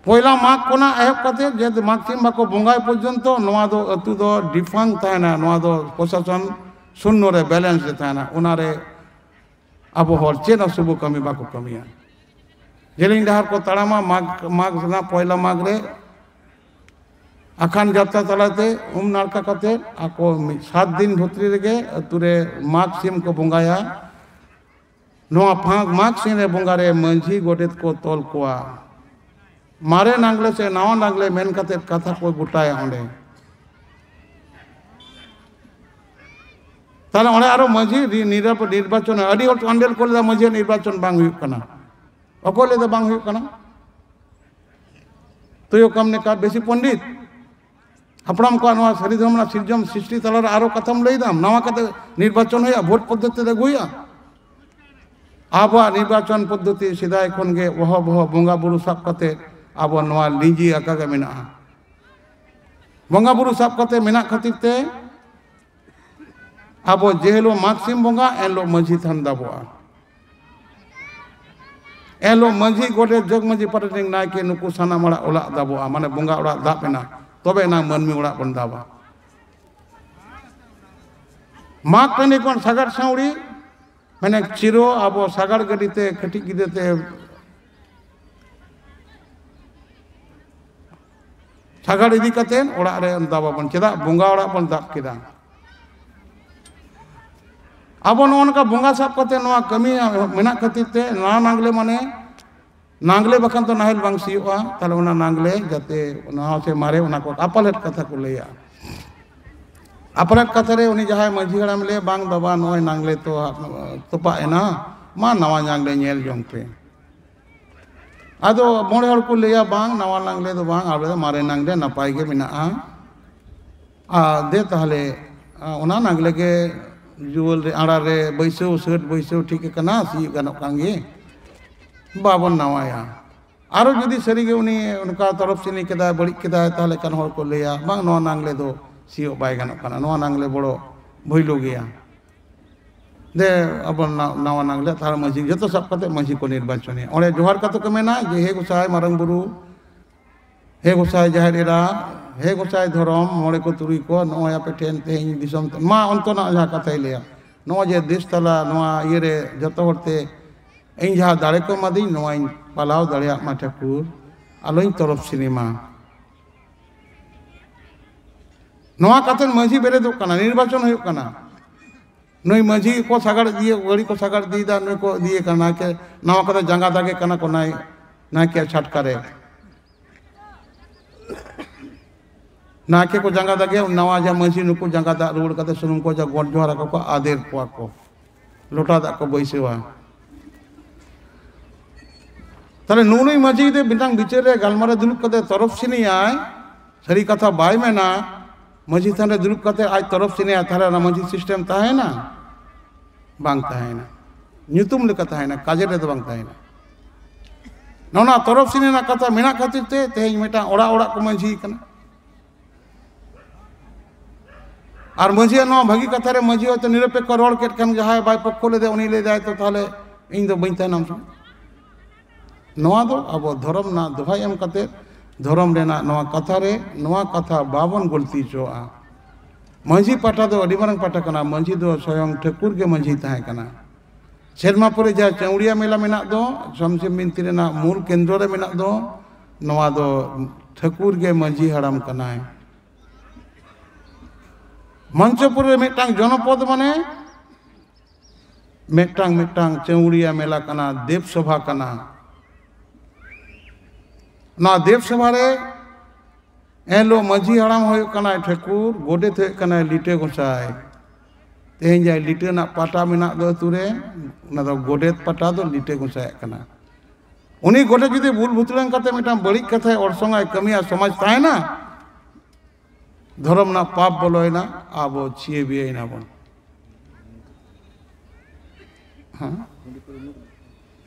ᱯᱚᱭᱞᱟ ᱢᱟᱜᱽ ᱠᱷᱚᱱᱟᱜ ᱮᱦᱚᱵ ᱠᱟᱛᱮ ᱡᱮ ᱢᱟᱜᱽ ᱥᱤᱢ ᱵᱟᱠᱚ ᱵᱚᱸᱜᱟᱭ ᱯᱚᱨᱡᱚᱱᱛᱚ ᱱᱚᱣᱟ ᱫᱚ ᱟᱹᱛᱩ ᱫᱚ ᱰᱤᱯᱷᱟᱝ ᱛᱟᱦᱮᱱᱟ, ᱱᱚᱣᱟ ᱫᱚ ᱯᱨᱚᱥᱟᱥᱚᱱ ᱥᱩᱱᱱᱚ ᱨᱮ, ᱵᱮᱞᱮᱱᱥ ᱨᱮ ᱛᱟᱦᱮᱱᱟ᱾ ᱚᱱᱟᱨᱮ ᱟᱵᱚ ᱦᱚᱲ ᱪᱮᱫ ᱦᱚᱸ ᱥᱩᱵ ᱠᱟᱹᱢᱤ ᱵᱟᱠᱚ ᱠᱟᱹᱢᱤᱭᱟ᱾ ᱡᱮᱞᱮᱧ ᱰᱟᱦᱟᱨ ᱠᱚ ᱛᱟᱲᱟᱢᱟ ᱢᱟᱜᱽ, ᱢᱟᱜᱽ ᱨᱮᱱᱟᱜ ᱯᱚᱭᱞᱟ ᱢᱟᱜᱽ ᱨᱮ ᱟᱠᱷᱟᱱ ᱡᱟᱛᱨᱟ ᱛᱟᱞᱟᱛᱮ ᱩᱢ ᱱᱟᱲᱠᱟ ᱠᱟᱛᱮ ᱟᱠᱚ ᱢᱤᱫ ᱥᱟᱛ ᱫᱤᱱ ᱵᱷᱤᱛᱨᱤ ᱨᱮᱜᱮ ᱟᱹᱛᱩ ᱨᱮ ᱢᱟᱜᱽ ᱥᱤᱢ ᱠᱚ ᱵᱚᱸᱜᱟᱭᱟ᱾ ᱱᱚᱣᱟ ᱯᱷᱟᱸᱠ ᱢᱟᱜᱽ ᱥᱤᱢ ᱨᱮ ᱵᱚᱸᱜᱟ ᱨᱮ ᱢᱟᱹᱡᱷᱤ ᱜᱚᱰᱮᱛ ᱠᱚ ᱛᱚᱞ ᱠᱚᱣᱟ᱾ ᱢᱟᱨᱮ ᱱᱟᱜᱽᱞᱮ ᱥᱮ ᱱᱟᱣᱟ ᱱᱟᱜᱽᱞᱮ ᱢᱮᱱ ᱠᱟᱛᱮ ᱠᱟᱛᱷᱟ ᱠᱚ ᱜᱚᱴᱟᱭᱟ ᱚᱸᱰᱮ᱾ ᱛᱟᱦᱞᱮ ᱚᱸᱰᱮ ᱟᱨᱚ ᱢᱟᱹᱡᱷᱤ ᱱᱤᱨᱟ-, ᱱᱤᱨᱵᱟᱪᱚᱱ, ᱟᱹᱰᱤ ᱦᱚᱲ ᱠᱚ ᱟᱸᱫᱮᱲ ᱠᱚ ᱞᱮᱫᱟ ᱢᱟᱹᱡᱷᱤᱭᱟᱜ ᱱᱤᱨᱵᱟᱪᱚᱱ ᱵᱟᱝ ᱦᱩᱭᱩᱜ ᱠᱟᱱᱟ᱾ ᱚᱠᱚᱭ ᱞᱟᱹᱭ ᱫᱟ ᱵᱟᱝ ᱦᱩᱭᱩᱜ ᱠᱟᱱᱟ? ᱛᱩᱭᱩ ᱠᱟᱢᱱᱮᱠᱟ ᱵᱮᱥᱤ ᱯᱚᱱᱰᱤᱛ᱾ ᱦᱟᱯᱲᱟᱢ ᱠᱚᱣᱟᱜ ᱱᱚᱣᱟ ᱥᱟᱹᱨᱤ ᱫᱷᱚᱨᱚᱢ ᱨᱮᱱᱟᱜ ᱥᱤᱨᱡᱚᱱ ᱥᱨᱤᱥᱴᱤ ᱛᱟᱞᱟᱨᱮ ᱟᱨᱚ ᱠᱟᱛᱷᱟᱢ ᱞᱟᱹᱭ ᱫᱟᱢ, ᱱᱟᱣᱟ ᱠᱟᱛᱮ ᱱᱤᱨᱵᱟᱪᱚᱱ ᱦᱩᱭᱩᱜᱼᱟ, ᱵᱷᱳᱴ ᱯᱚᱫᱽᱫᱷᱚᱛᱤ ᱨᱮ ᱟᱹᱜᱩ ᱦᱩᱭᱩᱜᱼᱟ? ᱟᱵᱚᱣᱟᱜ ᱱᱤᱨᱵᱟᱪᱚᱱ ᱯᱚᱫᱽᱫᱷᱚᱛᱤ ᱥᱮᱫᱟᱭ ᱠᱷᱚᱱ ᱜᱮ ᱚᱦᱚ ᱵᱚᱦᱚ ᱵᱚᱸᱜᱟ ᱵᱩᱨᱩ ᱥᱟᱵ ᱠᱟᱛᱮ ᱟᱵᱚ ᱱᱚᱣᱟ ᱞᱤᱸᱡᱤ ᱟᱠᱟ ᱜᱮ ᱢᱮᱱᱟᱜᱼᱟ᱾ ᱵᱚᱸᱜᱟ ᱵᱩᱨᱩ ᱥᱟᱵ ᱠᱟᱛᱮ ᱢᱮᱱᱟᱜ ᱠᱷᱟᱹᱛᱤᱨ ᱛᱮ ᱟᱵᱚ ᱡᱮ ᱦᱤᱞᱳᱜ ᱢᱟᱜᱽ ᱥᱤᱢ ᱵᱚᱸᱜᱟ, ᱮᱱ ᱦᱤᱞᱳᱜ ᱢᱟᱹᱡᱷᱤ ᱛᱷᱟᱱ ᱫᱟᱵᱚᱜᱼᱟ᱾ ᱮᱱ ᱦᱤᱞᱳᱜ ᱢᱟᱹᱡᱷᱤ, ᱜᱚᱰᱮᱛ, ᱡᱚᱜᱽ ᱢᱟᱹᱡᱷᱤ ᱯᱟᱨᱟᱱᱤᱠ, ᱱᱟᱭᱠᱮ, ᱱᱩᱠᱩ ᱥᱟᱱᱟᱢ ᱦᱚᱲᱟᱜ ᱚᱲᱟᱜ ᱫᱟᱵᱚᱜᱼᱟ, ᱢᱟᱱᱮ ᱵᱚᱸᱜᱟ ᱚᱲᱟᱜ ᱫᱟᱵ ᱮᱱᱟ, ᱛᱚᱵᱮ ᱮᱱᱟᱝ ᱢᱟᱹᱱᱢᱤ ᱚᱲᱟᱜ ᱵᱚᱱ ᱫᱟᱵᱟ᱾ ᱢᱟᱜᱽ ᱴᱟᱺᱰᱤ ᱠᱷᱚᱱ ᱥᱟᱜᱟᱲ ᱥᱟᱶᱲᱤ, ᱢᱟᱱᱮ ᱪᱤᱨᱚ ᱟᱵᱚ ᱥᱟᱜᱟᱲ ᱜᱟᱹᱰᱤ ᱛᱮ ᱠᱟᱹᱴᱤᱡ ᱜᱤᱫᱽᱨᱟᱹ ᱛᱮ ᱥᱟᱜᱟᱲ ᱤᱫᱤ ᱠᱟᱛᱮ ᱚᱲᱟᱜ ᱨᱮ ᱫᱟᱵ ᱟᱵᱚᱱ᱾ ᱪᱮᱫᱟᱜ? ᱵᱚᱸᱜᱟ ᱚᱲᱟᱜ ᱵᱚᱱ ᱫᱟᱵ ᱠᱮᱫᱟ᱾ ᱟᱵᱚ ᱱᱚᱜᱼᱚ ᱱᱚᱝᱠᱟ ᱵᱚᱸᱜᱟ ᱥᱟᱵ ᱠᱟᱛᱮ ᱱᱚᱣᱟ ᱠᱟᱹᱢᱤ ᱢᱮᱱᱟᱜ ᱠᱷᱟᱹᱛᱤᱨ ᱛᱮ ᱱᱚᱣᱟ ᱱᱟᱜᱽᱞᱮ ᱢᱟᱱᱮ, ᱱᱟᱜᱽᱞᱮ ᱵᱟᱠᱷᱟᱱ ᱫᱚ ᱱᱟᱦᱮᱞ ᱵᱟᱝ ᱥᱤᱭᱳᱜᱼᱟ᱾ ᱛᱟᱦᱞᱮ ᱚᱱᱟ ᱱᱟᱜᱽᱞᱮ ᱡᱟᱛᱮ ᱱᱟᱣᱟ ᱥᱮ ᱢᱟᱨᱮ, ᱚᱱᱟ ᱠᱚ ᱟᱯᱟᱞᱮᱫ ᱠᱟᱛᱷᱟ ᱠᱚ ᱞᱟᱹᱭᱟ᱾ ᱟᱯᱟᱞᱮᱫ ᱠᱟᱛᱷᱟ ᱨᱮ ᱩᱱᱤ ᱡᱟᱦᱟᱸᱭ ᱢᱟᱹᱡᱷᱤ ᱦᱟᱲᱟᱢ ᱞᱟᱹᱭᱟ, "ᱵᱟᱝ ᱵᱟᱵᱟ, ᱱᱚᱜᱼᱚᱭ ᱱᱟᱜᱽᱞᱮ ᱛᱚ ᱛᱚᱯᱟᱜ ᱮᱱᱟ, ᱢᱟ ᱱᱟᱣᱟ ᱱᱟᱜᱽᱞᱮ ᱧᱮᱞ ᱡᱚᱝ ᱯᱮ᱾" ᱟᱫᱚ ᱢᱚᱬᱮ ᱦᱚᱲ ᱠᱚ ᱞᱟᱹᱭᱟ, "ᱵᱟᱝ, ᱱᱟᱣᱟ ᱱᱟᱜᱽᱞᱮ ᱫᱚ ᱵᱟᱝ, ᱟᱞᱮ ᱫᱚ ᱢᱟᱨᱮ ᱱᱟᱜᱽᱞᱮ ᱱᱟᱯᱟᱭ ᱜᱮ ᱢᱮᱱᱟᱜᱼᱟ᱾ ᱟᱨ ᱫᱮ ᱛᱟᱦᱞᱮ, ᱟᱨ ᱚᱱᱟ ᱱᱟᱜᱽᱞᱮ ᱜᱮ ᱡᱩᱣᱟᱹᱞ ᱨᱮ, ᱟᱲᱟ ᱨᱮ ᱵᱟᱹᱭᱥᱟᱹᱣ, ᱥᱟᱹᱴ ᱵᱟᱹᱭᱥᱟᱹᱣ ᱴᱷᱤᱠ ᱟᱠᱟᱱᱟ, ᱥᱤᱭᱳᱜ ᱜᱟᱱᱚᱜ ᱠᱟᱱ ᱜᱮ, ᱵᱟᱵᱚᱱ ᱱᱟᱣᱟᱭᱟ᱾" ᱟᱨᱚ ᱡᱩᱫᱤ ᱥᱟᱹᱨᱤᱜᱮ ᱩᱱᱤ ᱚᱱᱠᱟ ᱛᱚᱨᱚᱯ ᱥᱤᱱᱤ ᱠᱮᱫᱟᱭ, ᱵᱟᱹᱲᱤᱡ ᱠᱮᱫᱟᱭ, ᱛᱟᱦᱞᱮ ᱠᱷᱟᱱ ᱦᱚᱲ ᱠᱚ ᱞᱟᱹᱭᱟ, "ᱵᱟᱝ, ᱱᱚᱣᱟ ᱱᱟᱜᱽᱞᱮ ᱫᱚ ᱥᱤᱭᱳᱜ ᱵᱟᱭ ᱜᱟᱱᱚᱜ ᱠᱟᱱᱟ, ᱱᱚᱣᱟ ᱱᱟᱜᱽᱞᱮ ᱵᱚᱲᱚ ᱵᱷᱩᱭᱞᱩ ᱜᱮᱭᱟ, ᱫᱮ ᱟᱵᱚ ᱱᱟ-, ᱱᱟᱣᱟ ᱱᱟᱜᱽᱞᱮ", ᱛᱟᱦᱞᱮ ᱢᱟᱹᱡᱷᱤ ᱡᱚᱛᱚ ᱥᱟᱵ ᱠᱟᱛᱮ ᱢᱟᱹᱡᱷᱤ ᱠᱚ ᱱᱤᱨᱵᱟᱪᱚᱱᱮᱭᱟ᱾ ᱚᱸᱰᱮ ᱡᱚᱦᱟᱨ ᱠᱟᱛᱮ ᱠᱚ ᱢᱮᱱᱟ ᱡᱮ, "ᱦᱮ ᱜᱚᱸᱥᱟᱭ ᱢᱟᱨᱟᱝ ᱵᱩᱨᱩ, ᱦᱮ ᱜᱚᱸᱥᱟᱭ ᱡᱟᱦᱮᱨ ᱮᱨᱟ, ᱦᱮ ᱜᱚᱸᱥᱟᱭ ᱫᱷᱚᱨᱚᱢ ᱢᱚᱬᱮ ᱠᱚ ᱛᱩᱨᱩᱭ ᱠᱚ, ᱱᱚᱜᱼᱚᱭ ᱟᱯᱮ ᱴᱷᱮᱱ ᱛᱮᱦᱮᱧ ᱫᱤᱥᱚᱢ ᱛᱮ", ᱢᱟ ᱚᱱᱛᱮᱱᱟᱜ ᱡᱟᱦᱟᱸ ᱠᱟᱛᱷᱟᱭ ᱞᱟᱹᱭᱟ, ᱱᱚᱜᱼᱚᱭ ᱡᱮ ᱫᱮᱥ ᱛᱟᱞᱟ ᱱᱚᱣᱟ ᱤᱭᱟᱹᱨᱮ ᱡᱚᱛᱚ ᱦᱚᱲᱛᱮ ᱤᱧ ᱡᱟᱦᱟᱸ ᱫᱟᱲᱮ ᱠᱚ ᱮᱢᱟᱫᱤᱧ, ᱱᱚᱣᱟᱧ ᱯᱟᱞᱟᱣ ᱫᱟᱲᱮᱭᱟᱜ ᱢᱟ ᱴᱷᱟᱹᱠᱩᱨ, ᱟᱞᱚᱧ ᱛᱚᱨᱚᱯ ᱥᱤᱱᱤ ᱢᱟ᱾ ᱱᱚᱣᱟ ᱠᱟᱛᱮ ᱢᱟᱹᱡᱷᱤ ᱵᱮᱨᱮᱫᱚᱜ ᱠᱟᱱᱟ, ᱱᱤᱨᱵᱟᱪᱚᱱ ᱦᱩᱭᱩᱜ ᱠᱟᱱᱟ᱾ ᱱᱩᱭ ᱢᱟᱹᱡᱷᱤ ᱠᱚ ᱥᱟᱜᱟᱲ ᱤᱫᱤᱭᱮ, ᱜᱟᱹᱲᱤ ᱠᱚ ᱥᱟᱜᱟᱲ ᱤᱫᱤᱭᱮᱫᱟ, ᱱᱩᱭ ᱠᱚ ᱤᱫᱤᱭᱮ ᱠᱟᱱᱟ, ᱱᱟᱭᱠᱮ ᱱᱟᱣᱟ ᱠᱚᱫᱚ ᱡᱟᱸᱜᱟ ᱫᱟᱜᱮ ᱠᱟᱱᱟ ᱠᱚ, ᱱᱟᱭ-, ᱱᱟᱭᱠᱮ ᱪᱷᱟᱴᱠᱟ ᱨᱮ᱾ ᱱᱟᱭᱠᱮ ᱠᱚ ᱡᱟᱸᱜᱟ ᱫᱟᱜᱮ, ᱱᱟᱣᱟ ᱡᱟ ᱢᱟᱹᱡᱷᱤ ᱱᱩᱠᱩ ᱡᱟᱸᱜᱟ ᱫᱟᱜ ᱨᱩᱣᱟᱹᱲ ᱠᱟᱛᱮ ᱥᱩᱱᱩᱢ ᱠᱚ ᱚᱡᱚᱜ, ᱜᱚᱰ ᱡᱚᱦᱟᱨ ᱟᱠᱚ ᱠᱚ, ᱟᱫᱮᱨ ᱠᱚᱣᱟ ᱠᱚ, ᱞᱚᱴᱟ ᱫᱟᱜ ᱠᱚ ᱵᱟᱹᱭᱥᱟᱹᱣᱟ᱾ ᱛᱟᱦᱞᱮ ᱱᱩᱜᱼᱩ ᱱᱩᱭ ᱢᱟᱹᱡᱷᱤ ᱡᱩᱫᱤ ᱢᱤᱫᱴᱟᱝ ᱵᱤᱪᱟᱹᱨ ᱨᱮ ᱜᱟᱞᱢᱟᱨᱟᱣ ᱫᱩᱲᱩᱵ ᱠᱟᱛᱮ ᱛᱚᱨᱚᱯ ᱥᱤᱱᱤᱭᱟᱭ, ᱥᱟᱹᱨᱤ ᱠᱟᱛᱷᱟ ᱵᱟᱭ ᱢᱮᱱᱟ, ᱢᱟᱹᱡᱷᱤ ᱛᱷᱟᱱ ᱨᱮ ᱫᱩᱲᱩᱵ ᱠᱟᱛᱮ ᱟᱡ ᱛᱚᱨᱚᱯ ᱥᱤᱱᱤᱭᱟᱭ, ᱛᱟᱦᱞᱮ ᱚᱱᱟ ᱢᱟᱹᱡᱷᱤ system ᱛᱟᱦᱮᱸᱭᱮᱱᱟ? ᱵᱟᱝ ᱛᱟᱦᱮᱸᱭᱮᱱᱟ᱾ ᱧᱩᱛᱩᱢ ᱞᱮᱠᱟ ᱛᱟᱦᱮᱸᱭᱮᱱᱟ, ᱠᱟᱡᱮ ᱨᱮᱫᱚ ᱵᱟᱝ ᱛᱟᱦᱮᱸᱭᱮᱱᱟ᱾ ᱱᱚᱜᱼᱚ ᱱᱟ ᱛᱚᱨᱚᱯ ᱥᱤᱱᱤ ᱨᱮᱱᱟᱜ ᱠᱟᱛᱷᱟ ᱢᱮᱱᱟᱜ ᱠᱷᱟᱹᱛᱤᱨ ᱛᱮ ᱛᱮᱦᱮᱧ ᱢᱤᱫᱴᱟᱝ ᱚᱲᱟᱜ ᱚᱲᱟᱜ ᱠᱚ ᱢᱟᱹᱡᱷᱤ ᱠᱟᱱᱟ᱾ ᱟᱨ ᱢᱟᱹᱡᱷᱤᱭᱟᱜ ᱱᱚᱣᱟ ᱵᱷᱟᱹᱜᱤ ᱠᱟᱛᱷᱟ ᱨᱮ ᱢᱟᱹᱡᱷᱤ ᱦᱚᱭᱛᱳ ᱱᱤᱨᱚᱯᱮᱠᱠᱷᱚ ᱨᱚᱲ ᱠᱮᱫ ᱠᱷᱟᱱ, ᱡᱟᱦᱟᱸᱭ ᱵᱟᱭ ᱯᱚᱠᱠᱷᱚ ᱞᱮᱫᱟ ᱩᱱᱤ ᱞᱟᱹᱭ ᱫᱟᱭ, "ᱛᱚ ᱛᱟᱦᱞᱮ ᱤᱧ ᱫᱚ ᱵᱟᱹᱧ ᱛᱟᱦᱮᱱᱟ ᱩᱱ ᱥᱚᱢᱚᱭ᱾" ᱱᱚᱣᱟ ᱫᱚ ᱟᱵᱚ ᱫᱷᱚᱨᱚᱢ ᱨᱮᱱᱟᱜ ᱫᱚᱦᱟᱭ ᱮᱢ ᱠᱟᱛᱮ, ᱫᱷᱚᱨᱚᱢ ᱨᱮᱱᱟᱜ ᱱᱚᱣᱟ ᱠᱟᱛᱷᱟ ᱨᱮ, ᱱᱚᱣᱟ ᱠᱟᱛᱷᱟ ᱵᱟᱵᱚᱱ ᱜᱚᱞᱛᱤ ᱦᱚᱪᱚᱣᱟᱜᱼᱟ᱾ ᱢᱟᱹᱡᱷᱤ ᱯᱟᱦᱴᱟ ᱫᱚ ᱟᱹᱰᱤ ᱢᱟᱨᱟᱝ ᱯᱟᱦᱴᱟ ᱠᱟᱱᱟ, ᱢᱟᱹᱡᱷᱤ ᱫᱚ ᱥᱚᱭᱚᱝ ᱴᱷᱟᱹᱠᱩᱨ ᱜᱮ ᱢᱟᱹᱡᱷᱤ ᱛᱟᱦᱮᱸ ᱠᱟᱱᱟ᱾ ᱥᱮᱨᱢᱟ ᱯᱚᱨᱮ ᱡᱟᱦᱟᱸ ᱪᱟᱹᱣᱲᱤᱭᱟ ᱢᱮᱞᱟ ᱢᱮᱱᱟᱜ ᱫᱚ, ᱥᱟᱢᱥᱤ ᱵᱤᱱᱛᱤ ᱨᱮᱱᱟᱜ ᱢᱩᱞ ᱠᱮᱱᱫᱨᱚ ᱨᱮ ᱢᱮᱱᱟᱜ ᱫᱚ, ᱱᱚᱣᱟ ᱫᱚ ᱴᱷᱟᱹᱠᱩᱨ ᱜᱮ ᱢᱟᱹᱡᱷᱤ ᱦᱟᱲᱟᱢ ᱠᱟᱱᱟᱭ᱾ ᱢᱚᱧᱪᱚᱯᱩᱨ ᱨᱮ ᱢᱤᱫᱴᱟᱝ ᱡᱚᱱᱚᱯᱚᱫ ᱢᱟᱱᱮ ᱢᱤᱫᱴᱟᱝ ᱢᱤᱫᱴᱟᱝ ᱪᱟᱹᱣᱲᱤᱭᱟ ᱢᱮᱞᱟ ᱠᱟᱱᱟ, ᱫᱮᱵᱽ ᱥᱚᱵᱷᱟ ᱠᱟᱱᱟ᱾ ᱱᱚᱣᱟ ᱫᱮᱵᱽ ᱥᱚᱵᱷᱟ ᱨᱮ ᱮᱱᱦᱤᱞᱳᱜ ᱢᱟᱹᱡᱷᱤ ᱦᱟᱲᱟᱢ ᱦᱩᱭᱩᱜ ᱠᱟᱱᱟᱭ ᱴᱷᱟᱹᱠᱩᱨ, ᱜᱚᱰᱮᱛ ᱦᱩᱭᱩᱜ ᱠᱟᱱᱟᱭ ᱞᱤᱴᱟᱹ ᱜᱚᱸᱥᱟᱭ᱾ ᱛᱮᱦᱮᱧ ᱡᱟᱦᱟᱸ ᱞᱤᱴᱟᱹ ᱨᱮᱱᱟᱜ ᱯᱟᱴᱟ ᱢᱮᱱᱟᱜ ᱫᱚ ᱟᱹᱛᱩ ᱨᱮ, ᱚᱱᱟ ᱫᱚ ᱜᱚᱰᱮᱛ ᱯᱟᱴᱟ ᱫᱚ ᱞᱤᱴᱟᱹ ᱜᱚᱸᱥᱟᱭᱟᱜ ᱠᱟᱱᱟ᱾ ᱩᱱᱤ ᱜᱚᱰᱮᱛ ᱡᱩᱫᱤ ᱵᱷᱩᱞ ᱵᱷᱩᱛᱲᱟᱹᱝ ᱠᱟᱛᱮ ᱢᱤᱫᱴᱟᱝ ᱵᱟᱹᱲᱤᱡ ᱠᱟᱛᱷᱟᱭ ᱚᱨᱥᱚᱝ ᱟᱭ ᱠᱟᱹᱢᱤᱭᱟ, ᱥᱚᱢᱟᱡᱽ ᱛᱟᱦᱮᱱᱟ, ᱫᱷᱚᱨᱚᱢ ᱨᱮᱱᱟᱜ ᱯᱟᱯ ᱵᱚᱞᱚᱭᱮᱱᱟ, ᱟᱵᱚ ᱪᱷᱤᱭᱟᱹ ᱵᱤᱭᱟᱹᱭᱮᱱᱟ ᱵᱚᱱ᱾ ᱦᱮᱸ?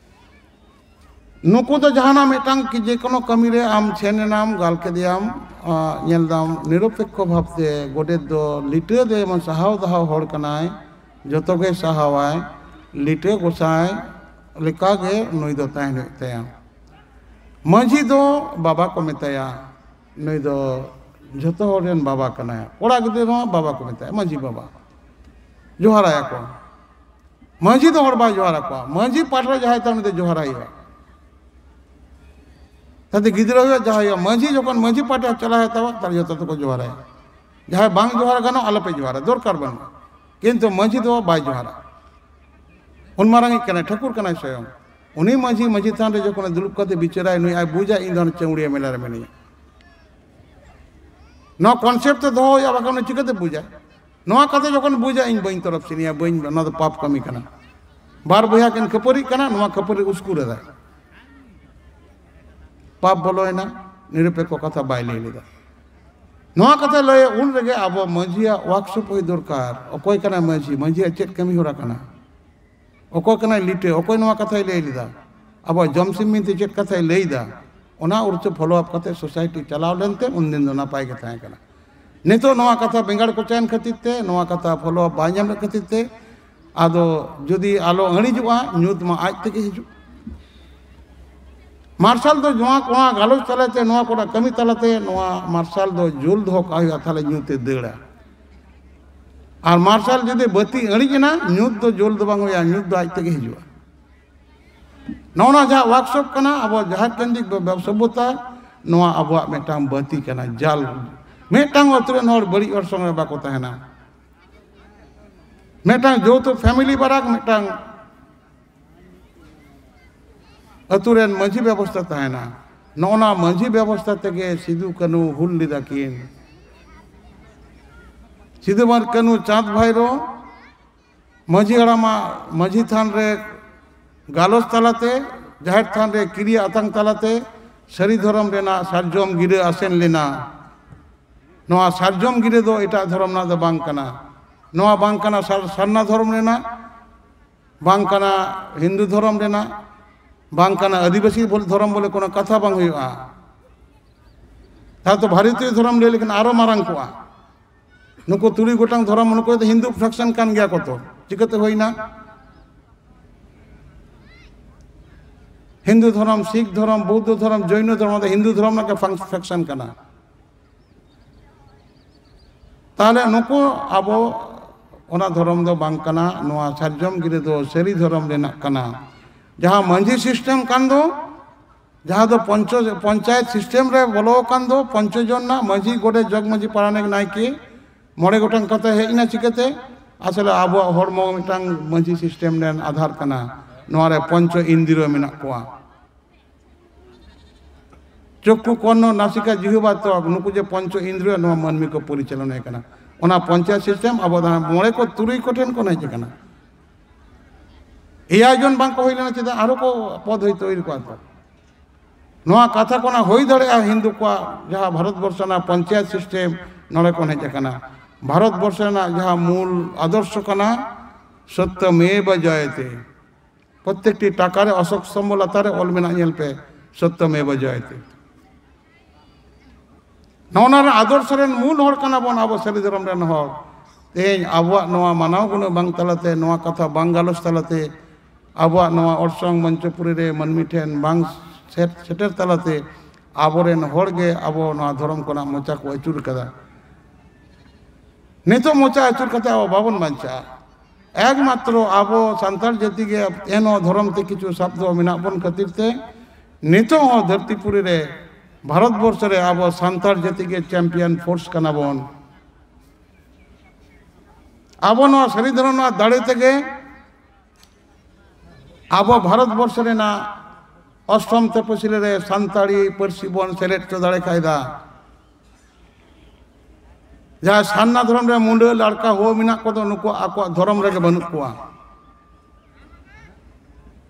ᱱᱩᱠᱩ ᱫᱚ ᱡᱟᱦᱟᱱᱟᱜ ᱢᱤᱫᱴᱟᱝ ᱠᱤ ᱡᱮᱠᱳᱱᱳ ᱠᱟᱹᱢᱤ ᱨᱮ ᱟᱢ ᱥᱮᱱ ᱮᱱᱟᱢ, ᱜᱟᱞ ᱠᱮᱫᱮᱭᱟᱢ, ᱟᱸ, ᱧᱮᱞ ᱫᱟᱢ ᱱᱤᱨᱚᱯᱮᱠᱠᱷᱚ ᱵᱷᱟᱵᱽᱛᱮ ᱜᱚᱰᱮᱛ ᱫᱚ ᱞᱤᱴᱟᱹ ᱫᱚ ᱮᱢᱚᱱ ᱥᱟᱦᱟᱣ ᱫᱟᱦᱟᱣ ᱦᱚᱲ ᱠᱟᱱᱟᱭ, ᱡᱚᱛᱚ ᱜᱮ ᱥᱟᱦᱟᱣᱟᱭ, ᱞᱤᱴᱟᱹ ᱜᱚᱸᱥᱟᱭ ᱞᱮᱠᱟᱜᱮ ᱱᱩᱭ ᱫᱚ ᱛᱟᱦᱮᱱ ᱦᱩᱭᱩᱜ ᱛᱟᱭᱟ᱾ ᱢᱟᱹᱡᱷᱤ ᱫᱚ ᱵᱟᱵᱟ ᱠᱚ ᱢᱮᱛᱟᱭᱟ, ᱱᱩᱭ ᱫᱚ ᱡᱷᱚᱛᱚ ᱦᱚᱲ ᱨᱮᱱ ᱵᱟᱵᱟ ᱠᱟᱱᱟᱭ᱾ ᱠᱚᱲᱟ ᱜᱤᱫᱽᱨᱟᱹ ᱦᱚᱸ ᱵᱟᱵᱟ ᱠᱚ ᱢᱮᱛᱟᱭᱟ, ᱢᱟᱹᱡᱷᱤ ᱵᱟᱵᱟ᱾ ᱡᱚᱦᱟᱨᱟᱭᱟ ᱠᱚ᱾ ᱢᱟᱹᱡᱷᱤ ᱫᱚ ᱦᱚᱲ ᱵᱟᱭ ᱡᱚᱦᱟᱨ ᱟᱠᱚᱣᱟ, ᱢᱟᱹᱡᱷᱤ ᱯᱟᱦᱴᱟ ᱨᱮ ᱡᱟᱦᱟᱸᱭ ᱛᱟᱦᱮᱸ ᱩᱱᱤ ᱫᱚ ᱡᱚᱦᱟᱨᱟᱭ ᱦᱩᱭᱩᱜᱼᱟ᱾ ᱛᱟᱛᱮ ᱜᱤᱫᱽᱨᱟᱹ ᱦᱩᱭᱩᱜᱼᱟ, ᱡᱟᱦᱟᱸᱭ ᱦᱩᱭᱩᱜᱼᱟ, ᱢᱟᱹᱡᱷᱤ ᱡᱚᱠᱷᱚᱱ ᱢᱟᱹᱡᱷᱤ ᱯᱟᱦᱴᱟ ᱪᱟᱞᱟᱣ ᱦᱩᱭᱩᱜ ᱛᱟᱵᱚᱱ, ᱛᱟᱦᱞᱮ ᱡᱚᱛᱚ ᱛᱮᱠᱚ ᱡᱚᱦᱟᱨᱟᱭᱟ᱾ ᱡᱟᱦᱟᱸᱭ ᱵᱟᱝ ᱡᱚᱦᱟᱨ ᱜᱟᱱᱚᱜ, ᱟᱞᱚᱯᱮ ᱡᱚᱦᱟᱨᱟ, ᱫᱚᱨᱠᱟᱨ ᱵᱟᱹᱱᱩᱜᱼᱟ᱾ ᱠᱤᱱᱛᱩ ᱢᱟᱹᱡᱷᱤ ᱫᱚ ᱵᱟᱭ ᱡᱚᱦᱟᱨᱟ᱾ ᱩᱱ ᱢᱟᱨᱟᱝᱤᱡ ᱠᱟᱱᱟᱭ, ᱴᱷᱟᱹᱠᱩᱨ ᱠᱟᱱᱟᱭ ᱥᱚᱭᱚᱝ᱾ ᱩᱱᱤ ᱢᱟᱹᱡᱷᱤ ᱢᱟᱹᱡᱷᱤ ᱛᱷᱟᱱ ᱨᱮ ᱡᱚᱠᱷᱚᱱᱮ ᱫᱩᱲᱩᱵ ᱠᱟᱛᱮ ᱵᱤᱪᱟᱹᱨᱟᱭ, ᱱᱩᱭ ᱟᱭ ᱵᱩᱡᱟ ᱤᱧ ᱫᱚ ᱦᱟᱱᱮ ᱪᱟᱹᱣᱲᱤᱭᱟᱹ ᱢᱮᱞᱟ ᱨᱮ ᱢᱮᱱᱟᱹᱧᱟ᱾ ᱱᱚᱣᱟ ᱠᱚᱱᱥᱮᱯᱴ ᱛᱮ ᱫᱚᱦᱚ ᱦᱩᱭᱩᱜᱼᱟ, ᱵᱟᱠᱷᱟᱱ ᱩᱱᱤ ᱪᱤᱠᱟᱹᱛᱮ ᱵᱩᱡᱟ? ᱱᱚᱣᱟ ᱠᱟᱛᱷᱟ ᱡᱚᱠᱷᱚᱱ ᱵᱩᱡᱟ, ᱤᱧ ᱵᱟᱹᱧ ᱛᱚᱨᱚᱯ ᱥᱤᱱᱤᱭᱟ, ᱵᱟᱹᱧ, ᱱᱚᱣᱟ ᱫᱚ ᱯᱟᱯ ᱠᱟᱹᱢᱤ ᱠᱟᱱᱟ᱾ ᱵᱟᱨ ᱵᱚᱭᱦᱟ ᱠᱤᱱ ᱠᱷᱟᱹᱯᱟᱹᱨᱤᱜ ᱠᱟᱱᱟ, ᱱᱚᱣᱟ ᱠᱷᱟᱹᱯᱟᱹᱨᱤ ᱩᱥᱠᱩᱨ ᱮᱫᱟᱭ᱾ ᱯᱟᱯ ᱵᱚᱞᱚᱭᱮᱱᱟ, ᱱᱤᱨᱚᱯᱮᱠᱠᱷᱚ ᱠᱟᱛᱷᱟ ᱵᱟᱭ ᱞᱟᱹᱭ ᱞᱮᱫᱟ᱾ ᱱᱚᱣᱟ ᱠᱟᱛᱷᱟ ᱞᱟᱹᱭ ᱩᱱ ᱨᱮᱜᱮ ᱟᱵᱚ ᱢᱟᱹᱡᱷᱤᱭᱟᱜ ᱣᱟᱨᱠᱥᱚᱯ ᱦᱩᱭ ᱫᱚᱨᱠᱟᱨ᱾ ᱚᱠᱚᱭ ᱠᱟᱱᱟᱭ ᱢᱟᱹᱡᱷᱤ? ᱢᱟᱹᱡᱷᱤᱭᱟᱜ ᱪᱮᱫ ᱠᱟᱹᱢᱤ ᱦᱚᱨᱟ ᱠᱟᱱᱟ? ᱚᱠᱚᱭ ᱠᱟᱱᱟᱭ ᱞᱤᱴᱟᱹ? ᱚᱠᱚᱭ ᱱᱚᱣᱟ ᱠᱟᱛᱷᱟᱭ ᱞᱟᱹᱭ ᱞᱮᱫᱟ? ᱟᱵᱚᱣᱟᱜ ᱡᱚᱢ ᱥᱤᱢ ᱢᱤᱱᱛᱮ ᱪᱮᱫ ᱠᱟᱛᱷᱟᱭ ᱞᱟᱹᱭ ᱮᱫᱟ? ᱚᱱᱟ ᱩᱨᱪᱟᱹ ᱯᱷᱚᱞᱳ ᱟᱯ ᱠᱟᱛᱮ ᱥᱳᱥᱟᱭᱴᱤ ᱪᱟᱞᱟᱣ ᱞᱮᱱᱛᱮ ᱩᱱᱫᱤᱱ ᱫᱚ ᱱᱟᱯᱟᱭ ᱜᱮ ᱛᱟᱦᱮᱸ ᱠᱟᱱᱟ᱾ ᱱᱤᱛᱚᱜ ᱱᱚᱣᱟ ᱠᱟᱛᱷᱟ ᱵᱮᱸᱜᱟᱲ ᱠᱚᱪᱟᱭᱮᱱ ᱠᱷᱟᱹᱛᱤᱨ ᱛᱮ, ᱱᱚᱣᱟ ᱠᱟᱛᱷᱟ ᱯᱷᱚᱞᱳ ᱟᱯ ᱵᱟᱭ ᱧᱟᱢ ᱞᱮᱫ ᱠᱷᱟᱹᱛᱤᱨ ᱛᱮ, ᱟᱫᱚ ᱡᱩᱫᱤ ᱟᱞᱚ ᱟᱹᱬᱤᱡᱚᱜᱼᱟ, ᱧᱩᱛ ᱢᱟ ᱟᱡ ᱛᱮᱜᱮ ᱦᱤᱡᱩᱜ᱾ ᱢᱟᱨᱥᱟᱞ ᱫᱚ ᱱᱚᱣᱟ, ᱱᱚᱣᱟ ᱜᱟᱞᱚᱪ ᱛᱟᱞᱟᱛᱮ, ᱱᱚᱣᱟ ᱠᱚᱨᱮᱱᱟᱜ ᱠᱟᱹᱢᱤ ᱛᱟᱞᱟᱛᱮ ᱱᱚᱣᱟ ᱢᱟᱨᱥᱟᱞ ᱫᱚ ᱡᱩᱞ ᱫᱚᱦᱚ ᱠᱟᱜ ᱦᱩᱭᱩᱜᱼᱟ, ᱛᱟᱦᱞᱮ ᱧᱩᱛ ᱮ ᱫᱟᱹᱲᱟ᱾ ᱟᱨ ᱢᱟᱨᱥᱟᱞ ᱡᱩᱫᱤ ᱵᱟᱹᱛᱤ ᱟᱹᱬᱤᱡ ᱮᱱᱟ, ᱧᱩᱛ ᱫᱚ ᱡᱩᱞ ᱫᱚ ᱵᱟᱝ ᱦᱩᱭᱩᱜᱼᱟ, ᱧᱩᱛ ᱫᱚ ᱟᱡ ᱛᱮᱜᱮ ᱦᱤᱡᱩᱜᱼᱟ᱾ ᱱᱚᱜᱼᱚ ᱱᱚᱣᱟ ᱡᱟᱦᱟᱸ ᱣᱟᱨᱠᱥᱚᱯ ᱠᱟᱱᱟ, ᱟᱵᱚ ᱡᱟᱦᱮᱨ ᱠᱮᱱᱫᱨᱤᱠ ᱵᱮ-, ᱵᱮ-, ᱥᱚᱵᱽᱵᱷᱚᱛᱟ, ᱱᱚᱣᱟ ᱟᱵᱚᱣᱟᱜ ᱢᱤᱫᱴᱟᱝ ᱵᱟᱹᱛᱤ ᱠᱟᱱᱟ, ᱡᱟᱞ᱾ ᱢᱤᱫᱴᱟᱝ ᱟᱹᱛᱩ ᱨᱮᱱ ᱦᱚᱲ ᱵᱟᱹᱲᱤᱡ ᱚᱨᱥᱚᱝ ᱨᱮ ᱵᱟᱠᱚ ᱛᱟᱦᱮᱱᱟ᱾ ᱢᱤᱫᱴᱟᱝ ᱡᱳᱣᱛᱷᱚ ᱯᱷᱮᱢᱤᱞᱤ ᱵᱟᱨᱟᱠ ᱢᱤᱫᱴᱟᱝ ᱟᱹᱛᱩ ᱨᱮᱱ ᱢᱟᱹᱡᱷᱤ ᱵᱮᱵᱚᱥᱛᱷᱟ ᱛᱟᱦᱮᱱᱟ᱾ ᱱᱚᱜᱼᱚ ᱱᱟ ᱢᱟᱹᱡᱷᱤ ᱵᱮᱵᱚᱥᱛᱷᱟ ᱛᱮᱜᱮ ᱥᱤᱫᱩ ᱠᱟᱹᱱᱦᱩ ᱦᱩᱞ ᱞᱮᱫᱟ ᱠᱤᱱ᱾ ᱥᱤᱫᱩ ᱟᱨ ᱠᱟᱹᱱᱦᱩ ᱪᱟᱸᱫᱽ ᱵᱷᱟᱭᱨᱳ ᱢᱟᱹᱡᱷᱤ ᱦᱟᱲᱟᱢᱟᱜ ᱢᱟᱹᱡᱷᱤ ᱛᱷᱟᱱ ᱨᱮ ᱜᱟᱞᱚᱪ ᱛᱟᱞᱟᱛᱮ, ᱡᱟᱦᱮᱨ ᱛᱷᱟᱱ ᱨᱮ ᱠᱤᱨᱤᱭᱟᱹ ᱟᱛᱟᱝ ᱛᱟᱞᱟᱛᱮ ᱥᱟᱹᱨᱤ ᱫᱷᱚᱨᱚᱢ ᱨᱮᱱᱟᱜ ᱥᱟᱨᱡᱚᱢ ᱜᱤᱨᱟᱹ ᱟᱥᱮᱱ ᱞᱮᱱᱟ᱾ ᱱᱚᱣᱟ ᱥᱟᱨᱡᱚᱢ ᱜᱤᱨᱟᱹ ᱫᱚ ᱮᱴᱟᱜ ᱫᱷᱚᱨᱚᱢ ᱨᱮᱱᱟᱜ ᱫᱚ ᱵᱟᱝ ᱠᱟᱱᱟ᱾ ᱱᱚᱣᱟ ᱵᱟᱝ ᱠᱟᱱᱟ ᱥᱟᱨ-, ᱥᱟᱨᱱᱟ ᱫᱷᱚᱨᱚᱢ ᱨᱮᱱᱟᱜ, ᱵᱟᱝ ᱠᱟᱱᱟ ᱦᱤᱱᱫᱩ ᱫᱷᱚᱨᱚᱢ ᱨᱮᱱᱟᱜ, ᱵᱟᱝ ᱠᱟᱱᱟ ᱟᱹᱫᱤᱵᱟᱹᱥᱤ ᱵᱚᱞ-, ᱫᱷᱚᱨᱚᱢ ᱵᱚᱞᱮ ᱠᱳᱱᱳ ᱠᱟᱛᱷᱟ ᱵᱟᱝ ᱦᱩᱭᱩᱜᱼᱟ᱾ ᱛᱟᱦᱞᱮ ᱛᱚ ᱵᱷᱟᱨᱚᱛᱤᱭᱚ ᱫᱷᱚᱨᱚᱢ ᱞᱟᱹᱭ ᱞᱮᱠᱷᱟᱱ ᱟᱨᱚ ᱢᱟᱨᱟᱝ ᱠᱚᱜᱼᱟ᱾ ᱱᱩᱠᱩ ᱛᱩᱨᱩᱭ ᱜᱚᱴᱟᱝ ᱫᱷᱚᱨᱚᱢ, ᱱᱩᱠᱩ ᱫᱚ ᱦᱤᱱᱫᱩ ᱯᱷᱨᱮᱠᱥᱚᱱ ᱠᱟᱱ ᱜᱮᱭᱟ ᱠᱚ ᱛᱚ, ᱪᱤᱠᱟᱹᱛᱮ ᱦᱩᱭᱱᱟ? ᱦᱤᱱᱫᱩ ᱫᱷᱚᱨᱚᱢ, ᱥᱤᱠᱷ ᱫᱷᱚᱨᱚᱢ, ᱵᱳᱫᱽᱫᱷᱚ ᱫᱷᱚᱨᱚᱢ, ᱡᱚᱭᱱᱚ ᱫᱷᱚᱨᱚᱢ ᱫᱚ ᱦᱤᱱᱫᱩ ᱫᱷᱚᱨᱚᱢ ᱨᱮᱱᱟᱜ ᱜᱮ ᱯᱷᱟᱝ-, ᱯᱷᱨᱮᱠᱥᱚᱱ ᱠᱟᱱᱟ᱾ ᱛᱟᱦᱞᱮ ᱱᱩᱠᱩ ᱟᱵᱚ ᱚᱱᱟ ᱫᱷᱚᱨᱚᱢ ᱫᱚ ᱵᱟᱝ ᱠᱟᱱᱟ, ᱱᱚᱣᱟ ᱥᱟᱨᱡᱚᱢ ᱜᱤᱨᱟᱹ ᱫᱚ ᱥᱟᱹᱨᱤ ᱫᱷᱚᱨᱚᱢ ᱨᱮᱱᱟᱜ ᱠᱟᱱᱟ᱾ ᱡᱟᱦᱟᱸ ᱢᱟᱹᱡᱷᱤ ᱥᱤᱥᱴᱮᱢ ᱠᱟᱱ ᱫᱚ, ᱡᱟᱦᱟᱸ ᱫᱚ ᱯᱚᱧᱪᱚ-, ᱯᱚᱧᱪᱟᱭᱮᱛ ᱥᱤᱥᱴᱮᱢ ᱨᱮ ᱵᱚᱞᱚ ᱟᱠᱟᱱ ᱫᱚ, ᱯᱚᱧᱪᱚ ᱡᱚᱱ ᱨᱮᱱᱟᱜ ᱢᱟᱹᱡᱷᱤ, ᱜᱚᱰᱮᱛ, ᱡᱚᱜᱽ ᱢᱟᱹᱡᱷᱤ, ᱯᱟᱨᱟᱱᱤᱠ, ᱱᱟᱭᱠᱮ, ᱢᱚᱬᱮ ᱜᱚᱴᱟᱝ ᱠᱟᱛᱮ ᱦᱮᱡ ᱮᱱᱟ᱾ ᱪᱤᱠᱟᱹᱛᱮ? ᱟᱥᱚᱞᱮ ᱟᱵᱚᱣᱟᱜ ᱦᱚᱲᱢᱚ ᱢᱤᱫᱴᱟᱝ ᱢᱟᱹᱡᱷᱤ ᱥᱤᱥᱴᱮᱢ ᱨᱮᱱ ᱟᱫᱷᱟᱨ ᱠᱟᱱᱟ᱾ ᱱᱚᱣᱟ ᱨᱮ ᱯᱚᱧᱪᱚ ᱤᱱᱫᱨᱤᱭᱚ ᱢᱮᱱᱟᱜ ᱠᱚᱣᱟ᱾ ᱪᱚᱠᱠᱷᱩ, ᱠᱚᱨᱱᱚ, ᱱᱟᱥᱤᱠᱟ, ᱡᱤᱦᱩᱵᱟ, ᱛᱚᱠ, ᱱᱩᱠᱩ ᱡᱮ ᱯᱚᱧᱪᱚ ᱤᱱᱫᱨᱤᱭᱚ, ᱱᱚᱣᱟ ᱢᱟᱹᱱᱢᱤ ᱠᱚ ᱯᱚᱨᱤᱪᱟᱞᱚᱱᱟᱭ ᱠᱟᱱᱟ᱾ ᱚᱱᱟ ᱯᱚᱧᱪᱟᱭᱮᱛ ᱥᱤᱥᱴᱮᱢ ᱟᱵᱚ ᱫᱚ ᱢᱚᱬᱮ ᱠᱚ ᱛᱩᱨᱩᱭ ᱠᱚ ᱴᱷᱮᱱ ᱠᱷᱚᱱ ᱦᱮᱡ ᱟᱠᱟᱱᱟ᱾ ᱮᱭᱟᱭ ᱡᱚᱱ ᱵᱟᱝ ᱠᱚ ᱦᱩᱭ ᱞᱮᱱᱟ, ᱪᱮᱫᱟᱜ ᱟᱨᱚ ᱠᱚ ᱯᱚᱫ ᱦᱚᱭᱛᱳ ᱦᱩᱭ ᱠᱚᱜᱼᱟ ᱛᱚ᱾ ᱱᱚᱣᱟ ᱠᱟᱛᱷᱟ ᱠᱚ ᱚᱱᱟ ᱦᱩᱭ ᱫᱟᱲᱮᱭᱟᱜᱼᱟ, ᱦᱤᱱᱫᱩ ᱠᱚᱣᱟᱜ ᱡᱟᱦᱟᱸ ᱵᱷᱟᱨᱚᱛ ᱵᱚᱨᱥᱚ ᱨᱮᱱᱟᱜ ᱯᱚᱧᱪᱟᱭᱮᱛ ᱥᱤᱥᱴᱮᱢ ᱱᱚᱰᱮ ᱠᱷᱚᱱ ᱦᱮᱡ ᱟᱠᱟᱱᱟ᱾ ᱵᱷᱟᱨᱚᱛ ᱵᱚᱨᱥᱚ ᱨᱮᱱᱟᱜ ᱡᱟᱦᱟᱸ ᱢᱩᱞ ᱟᱫᱚᱨᱥᱚ ᱠᱟᱱᱟ, ᱥᱚᱛᱛᱚ ᱢᱮᱵᱟ ᱡᱚᱭᱚᱛᱮ, ᱯᱨᱚᱛᱮᱠᱴᱤ ᱴᱟᱠᱟ ᱨᱮ ᱚᱥᱳᱠ ᱥᱛᱚᱢᱵᱷᱚ ᱞᱟᱛᱟᱨ ᱨᱮ ᱚᱞ ᱢᱮᱱᱟᱜ, ᱧᱮᱞ ᱯᱮ, ᱥᱚᱛᱛᱚ ᱢᱮᱵᱟ ᱡᱚᱭᱚᱛᱮ᱾ ᱱᱚᱜᱼᱚ ᱱᱚᱣᱟ ᱨᱮᱱᱟᱜ ᱟᱫᱚᱨᱥᱚ ᱨᱮᱱ ᱢᱩᱞ ᱦᱚᱲ ᱠᱟᱱᱟ ᱵᱚᱱ ᱟᱵᱚ ᱥᱟᱹᱨᱤ ᱫᱷᱚᱨᱚᱢ ᱨᱮᱱ ᱦᱚᱲ᱾ ᱛᱮᱦᱮᱧ ᱟᱵᱚᱣᱟᱜ ᱱᱚᱣᱟ ᱢᱟᱱᱟᱣ ᱜᱩᱱᱟᱹᱣ ᱵᱟᱝ ᱛᱟᱞᱟᱛᱮ, ᱱᱚᱣᱟ ᱠᱟᱛᱷᱟ ᱵᱟᱝ ᱜᱟᱞᱚᱪ ᱛᱟᱞᱟᱛᱮ, ᱟᱵᱚᱣᱟᱜ ᱱᱚᱣᱟ ᱚᱨᱥᱚᱝ ᱢᱚᱧᱪᱚᱯᱩᱨᱤ ᱨᱮ ᱢᱟᱹᱱᱢᱤ ᱴᱷᱮᱱ ᱵᱟᱝ ᱥᱮᱴ-, ᱥᱮᱴᱮᱨ ᱛᱟᱞᱟᱛᱮ ᱟᱵᱚᱨᱮᱱ ᱦᱚᱲ ᱜᱮ ᱟᱵᱚ ᱱᱚᱣᱟ ᱫᱷᱚᱨᱚᱢ ᱠᱷᱚᱱᱟᱜ ᱢᱚᱪᱟ ᱠᱚ ᱟᱹᱪᱩᱨ ᱠᱟᱫᱟ᱾ ᱱᱤᱛᱚᱜ ᱢᱚᱪᱟ ᱟᱹᱪᱩᱨ ᱠᱟᱛᱮ ᱟᱵᱚ ᱵᱟᱵᱚᱱ ᱵᱟᱧᱪᱟᱜᱼᱟ᱾ ᱮᱠᱢᱟᱛᱨᱚ ᱟᱵᱚ ᱥᱟᱱᱛᱟᱲ ᱡᱟᱹᱛᱤ ᱜᱮ ᱮᱱᱦᱚᱸ ᱫᱷᱚᱨᱚᱢ ᱛᱮ ᱠᱤᱪᱷᱩ ᱥᱟᱵ ᱫᱚ ᱢᱮᱱᱟᱜ ᱵᱚᱱ ᱠᱷᱟᱹᱛᱤᱨ ᱛᱮ ᱱᱤᱛᱚᱜ ᱦᱚᱸ ᱫᱷᱟᱹᱨᱛᱤᱯᱩᱨᱤ ᱨᱮ, ᱵᱷᱟᱨᱚᱛ ᱵᱚᱨᱥᱚ ᱨᱮ ᱟᱵᱚ ᱥᱟᱱᱛᱟᱲ ᱡᱟᱹᱛᱤ ᱜᱮ ᱪᱟᱢᱯᱤᱭᱟᱱ ᱯᱷᱳᱨᱥ ᱠᱟᱱᱟ ᱵᱚᱱ᱾ ᱟᱵᱚ ᱱᱚᱣᱟ ᱥᱟᱹᱨᱤ ᱫᱷᱚᱨᱚᱢ ᱨᱮᱱᱟᱜ ᱫᱟᱲᱮ ᱛᱮᱜᱮ ᱟᱵᱚ ᱵᱷᱟᱨᱚᱛ ᱵᱚᱨᱥᱚ ᱨᱮᱱᱟᱜ ᱚᱥᱴᱚᱢ ᱛᱚᱯᱚᱥᱤᱞᱤ ᱨᱮ ᱥᱟᱱᱛᱟᱲᱤ ᱯᱟᱹᱨᱥᱤ ᱵᱚᱱ ᱥᱮᱞᱮᱫ ᱦᱚᱪᱚ ᱫᱟᱲᱮ ᱠᱟᱭᱫᱟ᱾ ᱡᱟᱦᱟᱸᱭ ᱥᱟᱨᱱᱟ ᱫᱷᱚᱨᱚᱢ ᱨᱮ ᱢᱩᱸᱰᱟᱹ ᱞᱟᱲᱠᱟ ᱦᱳ ᱢᱮᱱᱟᱜ ᱠᱚᱫᱚ, ᱱᱩᱠᱩ ᱟᱠᱚᱣᱟᱜ ᱫᱷᱚᱨᱚᱢ ᱨᱮᱜᱮ ᱵᱟᱹᱱᱩᱜ ᱠᱚᱣᱟ᱾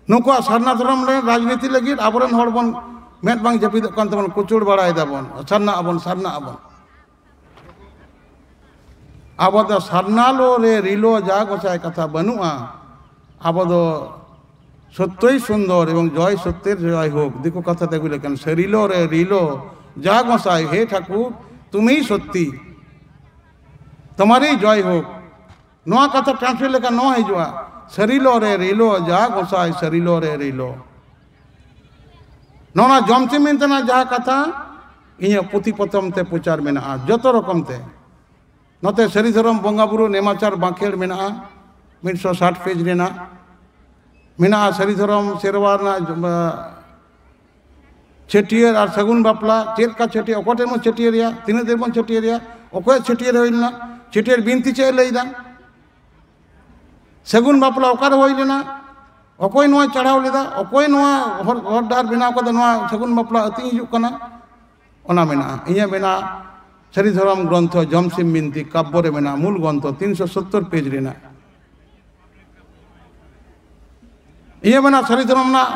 ᱱᱩᱠᱩᱣᱟᱜ ᱥᱟᱨᱱᱟ ᱫᱷᱚᱨᱚᱢ ᱨᱮ ᱨᱟᱡᱽᱱᱤᱛᱤ ᱞᱟᱹᱜᱤᱫ ᱟᱵᱚᱨᱮᱱ ᱦᱚᱲ ᱵᱚᱱ ᱢᱮᱫ ᱵᱟᱝ ᱡᱟᱹᱯᱤᱫᱚᱜ ᱠᱟᱱ ᱛᱟᱵᱚᱱ, ᱠᱩᱪᱩᱲ ᱵᱟᱲᱟᱭ ᱫᱟᱵᱚᱱ, ᱥᱟᱨᱱᱟᱜ ᱟᱵᱚᱱ, ᱥᱟᱨᱱᱟᱜ ᱟᱵᱚᱱ᱾ ᱟᱵᱚ ᱫᱚ ᱥᱟᱨᱱᱟᱞᱳ ᱨᱮ ᱨᱤᱞᱳ ᱡᱟ ᱜᱚᱸᱥᱟᱭ ᱠᱟᱛᱷᱟ ᱵᱟᱹᱱᱩᱜᱼᱟ᱾ ᱟᱵᱚ ᱫᱚ ᱥᱚᱛᱭᱚᱭ ᱥᱩᱱᱫᱚᱨ ᱮᱵᱚᱝ ᱡᱚᱭ ᱥᱚᱛᱭᱮᱨ ᱡᱚᱭ ᱦᱳᱠ᱾ ᱫᱤᱠᱩ ᱠᱟᱛᱷᱟ ᱛᱮ ᱟᱹᱜᱩ ᱞᱮᱠᱷᱟᱱ, ᱥᱟᱹᱨᱤᱞᱳ ᱨᱮ ᱨᱤᱞᱳ ᱡᱟ ᱜᱚᱸᱥᱟᱭ, ᱦᱮ ᱴᱷᱟᱠᱩᱨ ᱛᱩᱢᱤ ᱥᱚᱛᱭᱤ, ᱛᱚᱢᱟᱨᱤ ᱡᱚᱭ ᱦᱳᱠ᱾ ᱱᱚᱣᱟ ᱠᱟᱛᱷᱟ translate ᱞᱮᱠᱷᱟᱱ ᱱᱚᱣᱟ ᱦᱤᱡᱩᱜᱼᱟ, ᱥᱟᱹᱨᱤᱞᱳ ᱨᱮ ᱨᱤᱞᱳ ᱡᱟ ᱜᱚᱸᱥᱟᱭ, ᱥᱟᱹᱨᱤᱞᱳ ᱨᱮ ᱨᱤᱞᱳ᱾ ᱱᱚᱣᱟ ᱡᱚᱢᱥᱤᱢ ᱢᱮᱱᱛᱮᱱᱟᱜ ᱡᱟᱦᱟᱸ ᱠᱟᱛᱷᱟ, ᱤᱧᱟᱹᱜ ᱯᱩᱛᱷᱤ ᱯᱚᱛᱚᱵ ᱛᱮ ᱯᱨᱚᱪᱟᱨ ᱢᱮᱱᱟᱜᱼᱟ, ᱡᱚᱛᱚ ᱨᱚᱠᱚᱢ ᱛᱮ᱾ ᱱᱚᱛᱮ ᱥᱟᱹᱨᱤ ᱫᱷᱚᱨᱚᱢ ᱵᱚᱸᱜᱟ ᱵᱩᱨᱩ ᱱᱮᱢᱟᱪᱟᱨ ᱵᱟᱸᱠᱷᱮᱲ ᱢᱮᱱᱟᱜᱼᱟ, ᱢᱤᱫᱥᱚ ᱥᱟᱴ page ᱨᱮᱱᱟᱜ ᱢᱮᱱᱟᱜᱼᱟ᱾ ᱥᱟᱹᱨᱤ ᱫᱷᱚᱨᱚᱢ ᱥᱮᱨᱣᱟ ᱨᱮᱱᱟᱜ, ᱟᱸ, ᱪᱷᱟᱹᱴᱭᱟᱹᱨ ᱟᱨ ᱥᱟᱹᱜᱩᱱ ᱵᱟᱯᱞᱟ, ᱪᱮᱫ ᱞᱮᱠᱟ ᱪᱷᱟᱹᱴᱭᱟᱹᱨ, ᱚᱠᱚᱭ ᱴᱷᱮᱱ ᱵᱚᱱ ᱪᱷᱟᱹᱴᱭᱟᱹᱨᱮᱭᱟ, ᱛᱤᱱᱟᱹᱜ ᱫᱤᱱ ᱵᱚᱱ ᱪᱷᱟᱹᱴᱭᱟᱹᱨᱮᱭᱟ, ᱚᱠᱚᱭᱟᱜ ᱪᱷᱟᱹᱴᱭᱟᱹᱨ ᱦᱩᱭ ᱞᱮᱱᱟ, ᱪᱷᱟᱹᱴᱭᱟᱹᱨ ᱵᱤᱱᱛᱤ ᱪᱮᱫ ᱮ ᱞᱟᱹᱭᱫᱟ, ᱥᱟᱹᱜᱩᱱ ᱵᱟᱯᱞᱟ ᱚᱠᱟᱨᱮ ᱦᱩᱭ ᱞᱮᱱᱟ, ᱚᱠᱚᱭ ᱱᱚᱣᱟ ᱪᱟᱲᱦᱟᱣ ᱞᱮᱫᱟ, ᱚᱠᱚᱭ ᱱᱚᱣᱟ ᱦᱚᱨ, ᱦᱚᱨ ᱰᱟᱦᱟᱨ ᱵᱮᱱᱟᱣ ᱠᱟᱫᱟ, ᱱᱚᱣᱟ ᱥᱟᱹᱜᱩᱱ ᱵᱟᱯᱞᱟ ᱟᱹᱛᱤᱧ ᱦᱤᱡᱩᱜ ᱠᱟᱱᱟ, ᱚᱱᱟ ᱢᱮᱱᱟᱜᱼᱟ᱾ ᱤᱧᱟᱹᱜ ᱢᱮᱱᱟᱜᱼᱟ ᱥᱟᱹᱨᱤ ᱫᱷᱚᱨᱚᱢ ᱜᱨᱚᱱᱛᱷᱚ ᱡᱚᱢᱥᱤᱢ ᱵᱤᱱᱛᱤ ᱠᱟᱵᱽᱵᱚ ᱨᱮ ᱢᱮᱱᱟᱜᱼᱟ, ᱢᱩᱞ ᱜᱨᱚᱱᱛᱷᱚ ᱛᱤᱱᱥᱚ ᱥᱚᱛᱛᱚᱨ page ᱨᱮᱱᱟᱜ᱾ ᱤᱧᱟᱹᱜ ᱢᱮᱱᱟᱜᱼᱟ ᱥᱟᱹᱨᱤ ᱫᱷᱚᱨᱚᱢ ᱨᱮᱱᱟᱜ,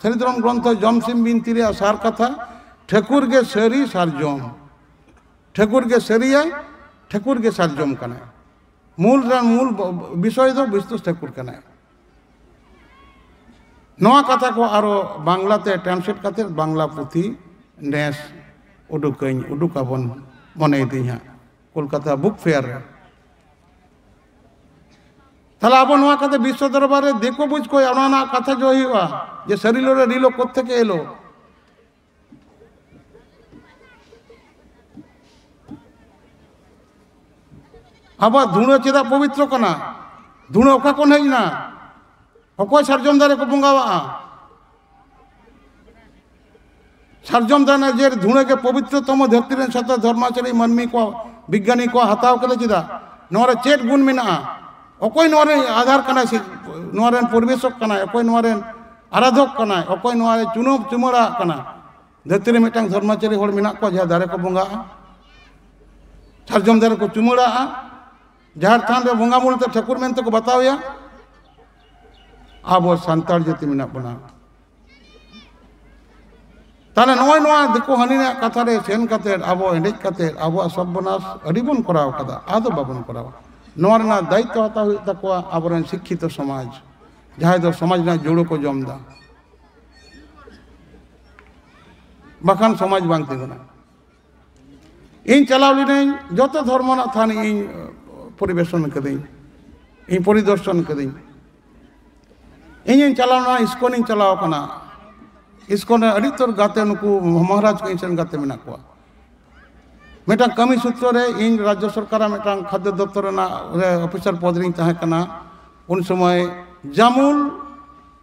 ᱥᱟᱹᱨᱤ ᱫᱷᱚᱨᱚᱢ ᱜᱨᱚᱱᱛᱷᱚ ᱡᱚᱢᱥᱤᱢ ᱵᱤᱱᱛᱤ ᱨᱮᱭᱟᱜ ᱥᱟᱨ ᱠᱟᱛᱷᱟ, ᱴᱷᱟᱹᱠᱩᱨ ᱜᱮ ᱥᱟᱹᱨᱤ ᱥᱟᱨᱡᱚᱢ, ᱴᱷᱟᱹᱠᱩᱨ ᱜᱮ ᱥᱟᱹᱨᱤᱭᱟᱭ, ᱴᱷᱟᱹᱠᱩᱨ ᱜᱮ ᱥᱟᱨᱡᱚᱢ ᱠᱟᱱᱟᱭ᱾ ᱢᱩᱞ ᱨᱮᱱ ᱢᱩᱞ ᱵ-, ᱵᱤᱥᱚᱭ ᱫᱚ ᱵᱤᱥᱱᱩ ᱴᱷᱟᱹᱠᱩᱨ ᱠᱟᱱᱟᱭ᱾ ᱱᱚᱣᱟ ᱠᱟᱛᱷᱟ ᱠᱚ ᱟᱨᱚ ᱵᱟᱝᱞᱟ ᱛᱮ translate ᱠᱟᱛᱮ ᱵᱟᱝᱞᱟ ᱯᱩᱛᱷᱤ ᱱᱮᱥ ᱩᱰᱩᱠᱟᱹᱧ, ᱩᱰᱩᱠᱟᱵᱚᱱ ᱢᱚᱱᱮᱭᱮᱫᱟᱹᱧ ᱦᱟᱸᱜ, ᱠᱳᱞᱠᱟᱛᱟ book fair ᱨᱮ᱾ ᱛᱟᱦᱞᱮ ᱟᱵᱚ ᱱᱚᱣᱟ ᱠᱟᱛᱷᱟ ᱵᱤᱥᱥᱚ ᱫᱚᱨᱵᱟᱨ ᱨᱮ ᱫᱤᱠᱩ ᱵᱩᱡᱽ ᱠᱚ, ᱚᱱᱟ ᱨᱮᱱᱟᱜ ᱠᱟᱛᱷᱟ ᱡᱚ ᱦᱩᱭᱩᱜᱼᱟ ᱡᱮ ᱥᱟᱹᱨᱤᱞᱳ ᱨᱮ ᱨᱤᱞᱳ ᱠᱚᱛᱷᱮᱠᱮ ᱮᱞᱳ᱾ ᱟᱵᱚᱣᱟᱜ ᱫᱷᱩᱲᱟᱹ ᱪᱮᱫᱟᱜ ᱯᱚᱵᱤᱛᱨᱚ ᱠᱟᱱᱟ? ᱫᱷᱩᱲᱟᱹ ᱚᱠᱟ ᱠᱷᱚᱱ ᱦᱮᱡ ᱮᱱᱟ? ᱚᱠᱚᱭ ᱥᱟᱨᱡᱚᱢ ᱫᱟᱨᱮ ᱠᱚ ᱵᱚᱸᱜᱟᱣᱟᱜᱼᱟ? ᱥᱟᱨᱡᱚᱢ ᱫᱟᱨᱮ ᱨᱮᱱᱟᱜ ᱡᱮ ᱫᱷᱩᱲᱟᱹ ᱜᱮ ᱯᱚᱵᱤᱛᱨᱚᱛᱚᱢᱚ, ᱫᱷᱟᱹᱨᱛᱤ ᱨᱮᱱ ᱥᱟᱛᱟ ᱫᱷᱚᱨᱢᱟᱪᱟᱨᱤ ᱢᱟᱹᱱᱢᱤ ᱠᱚ, ᱵᱤᱜᱽᱜᱟᱱᱤ ᱠᱚ ᱦᱟᱛᱟᱣ ᱠᱮᱫᱟ᱾ ᱪᱮᱫᱟᱜ? ᱱᱚᱣᱟ ᱨᱮ ᱪᱮᱫ ᱜᱩᱱ ᱢᱮᱱᱟᱜᱼᱟ? ᱚᱠᱚᱭ ᱱᱚᱣᱟ ᱨᱮᱱ ᱟᱫᱷᱟᱨ ᱠᱟᱱᱟᱭ ᱥᱮ ᱱᱚᱣᱟ ᱨᱮᱱ ᱯᱚᱨᱤᱵᱮᱥᱚᱠ ᱠᱟᱱᱟᱭ? ᱚᱠᱚᱭ ᱱᱚᱣᱟ ᱨᱮᱱ ᱟᱨᱟᱫᱷᱚᱠ ᱠᱟᱱᱟᱭ? ᱚᱠᱚᱭ ᱱᱚᱣᱟ ᱨᱮ ᱪᱩᱱᱟᱹ ᱪᱩᱢᱟᱹᱲᱟᱜ ᱠᱟᱱᱟ? ᱫᱷᱟᱹᱨᱛᱤ ᱨᱮ ᱢᱤᱫᱴᱟᱝ ᱫᱷᱚᱨᱢᱟᱪᱟᱨᱤ ᱦᱚᱲ ᱢᱮᱱᱟᱜ ᱠᱚᱣᱟ ᱡᱟᱦᱟᱸ ᱫᱟᱨᱮ ᱠᱚ ᱵᱚᱸᱜᱟᱜᱼᱟ, ᱥᱟᱨᱡᱚᱢ ᱫᱟᱨᱮ ᱠᱚ ᱪᱩᱢᱟᱹᱲᱟᱜᱼᱟ, ᱡᱟᱦᱮᱨ ᱛᱷᱟᱱ ᱨᱮ ᱵᱚᱸᱜᱟ ᱵᱩᱨᱩ ᱛᱮ ᱴᱷᱟᱹᱠᱩᱨ ᱢᱮᱱᱛᱮ ᱠᱚ ᱵᱟᱛᱟᱣᱮᱭᱟ? ᱟᱵᱚ ᱥᱟᱱᱛᱟᱲ ᱡᱟᱹᱛᱤ ᱢᱮᱱᱟᱜ ᱵᱚᱱᱟ᱾ ᱛᱟᱦᱞᱮ ᱱᱚᱜᱼᱚᱭ ᱱᱚᱣᱟ ᱫᱤᱠᱩ ᱦᱟᱹᱱᱤ ᱨᱮᱱᱟᱜ ᱠᱟᱛᱷᱟ ᱨᱮ ᱥᱮᱱ ᱠᱟᱛᱮ ᱟᱵᱚ ᱮᱸᱰᱮᱡ ᱠᱟᱛᱮ ᱟᱵᱚᱣᱟᱜ ᱥᱚᱨᱵᱚᱱᱟᱥ ᱟᱹᱰᱤ ᱵᱚᱱ ᱠᱚᱨᱟᱣ ᱠᱟᱫᱟ, ᱟᱫᱚ ᱵᱟᱵᱚᱱ ᱠᱚᱨᱟᱣᱟ᱾ ᱱᱚᱣᱟ ᱨᱮᱱᱟᱜ ᱫᱟᱭᱤᱛᱛᱚ ᱦᱟᱛᱟᱣ ᱦᱩᱭᱩᱜ ᱛᱟᱠᱚᱣᱟ ᱟᱵᱚᱨᱮᱱ ᱥᱤᱠᱠᱷᱤᱛᱚ ᱥᱚᱢᱟᱡᱽ, ᱡᱟᱦᱟᱸᱭ ᱫᱚ ᱥᱚᱢᱟᱡᱽ ᱨᱮᱱᱟᱜ ᱡᱩᱲᱩ ᱠᱚ ᱡᱚᱢ ᱮᱫᱟ, ᱵᱟᱠᱷᱟᱱ ᱥᱚᱢᱟᱡᱽ ᱵᱟᱝ ᱛᱤᱸᱜᱩᱱᱟ᱾ ᱤᱧ ᱪᱟᱞᱟᱣ ᱞᱤᱱᱟᱹᱧ, ᱡᱚᱛᱚ ᱫᱷᱚᱨᱢᱚ ᱨᱮᱱᱟᱜ ᱛᱷᱟᱱ ᱤᱧ ᱯᱚᱨᱤᱵᱮᱥᱚᱱ ᱠᱟᱹᱫᱟᱹᱧ, ᱤᱧ ᱯᱚᱨᱤᱫᱚᱨᱥᱚᱱ ᱠᱟᱹᱫᱟᱹᱧ᱾ ᱤᱧᱤᱧ ᱪᱟᱞᱟᱣ ᱞᱮᱱᱟ, ᱤᱥᱠᱚᱱᱤᱧ ᱪᱟᱞᱟᱣ ᱟᱠᱟᱱᱟ᱾ ᱤᱥᱠᱚᱱ ᱨᱮ ᱟᱹᱰᱤ ᱩᱛᱟᱹᱨ ᱜᱟᱛᱮ, ᱱᱩᱠᱩ ᱢᱚᱦᱟᱨᱟᱡᱽ ᱠᱚ ᱤᱧ ᱥᱮᱱ ᱜᱟᱛᱮ ᱢᱮᱱᱟᱜ ᱠᱚᱣᱟ᱾ ᱢᱤᱫᱴᱟᱝ ᱠᱟᱹᱢᱤ ᱥᱩᱛᱨᱚ ᱨᱮ ᱤᱧ ᱨᱟᱡᱽᱡᱚ ᱥᱚᱨᱠᱟᱨᱟᱜ ᱢᱤᱫᱴᱟᱝ ᱠᱷᱟᱫᱽᱭᱚ ᱫᱚᱯᱛᱚᱨ ᱨᱮᱱᱟᱜ ᱨᱮ ᱚᱯᱷᱤᱥᱟᱨ ᱯᱚᱫᱽ ᱨᱤᱧ ᱛᱟᱦᱮᱸ ᱠᱟᱱᱟ᱾ ᱩᱱ ᱥᱚᱢᱚᱭ ᱡᱟᱢᱩᱞ,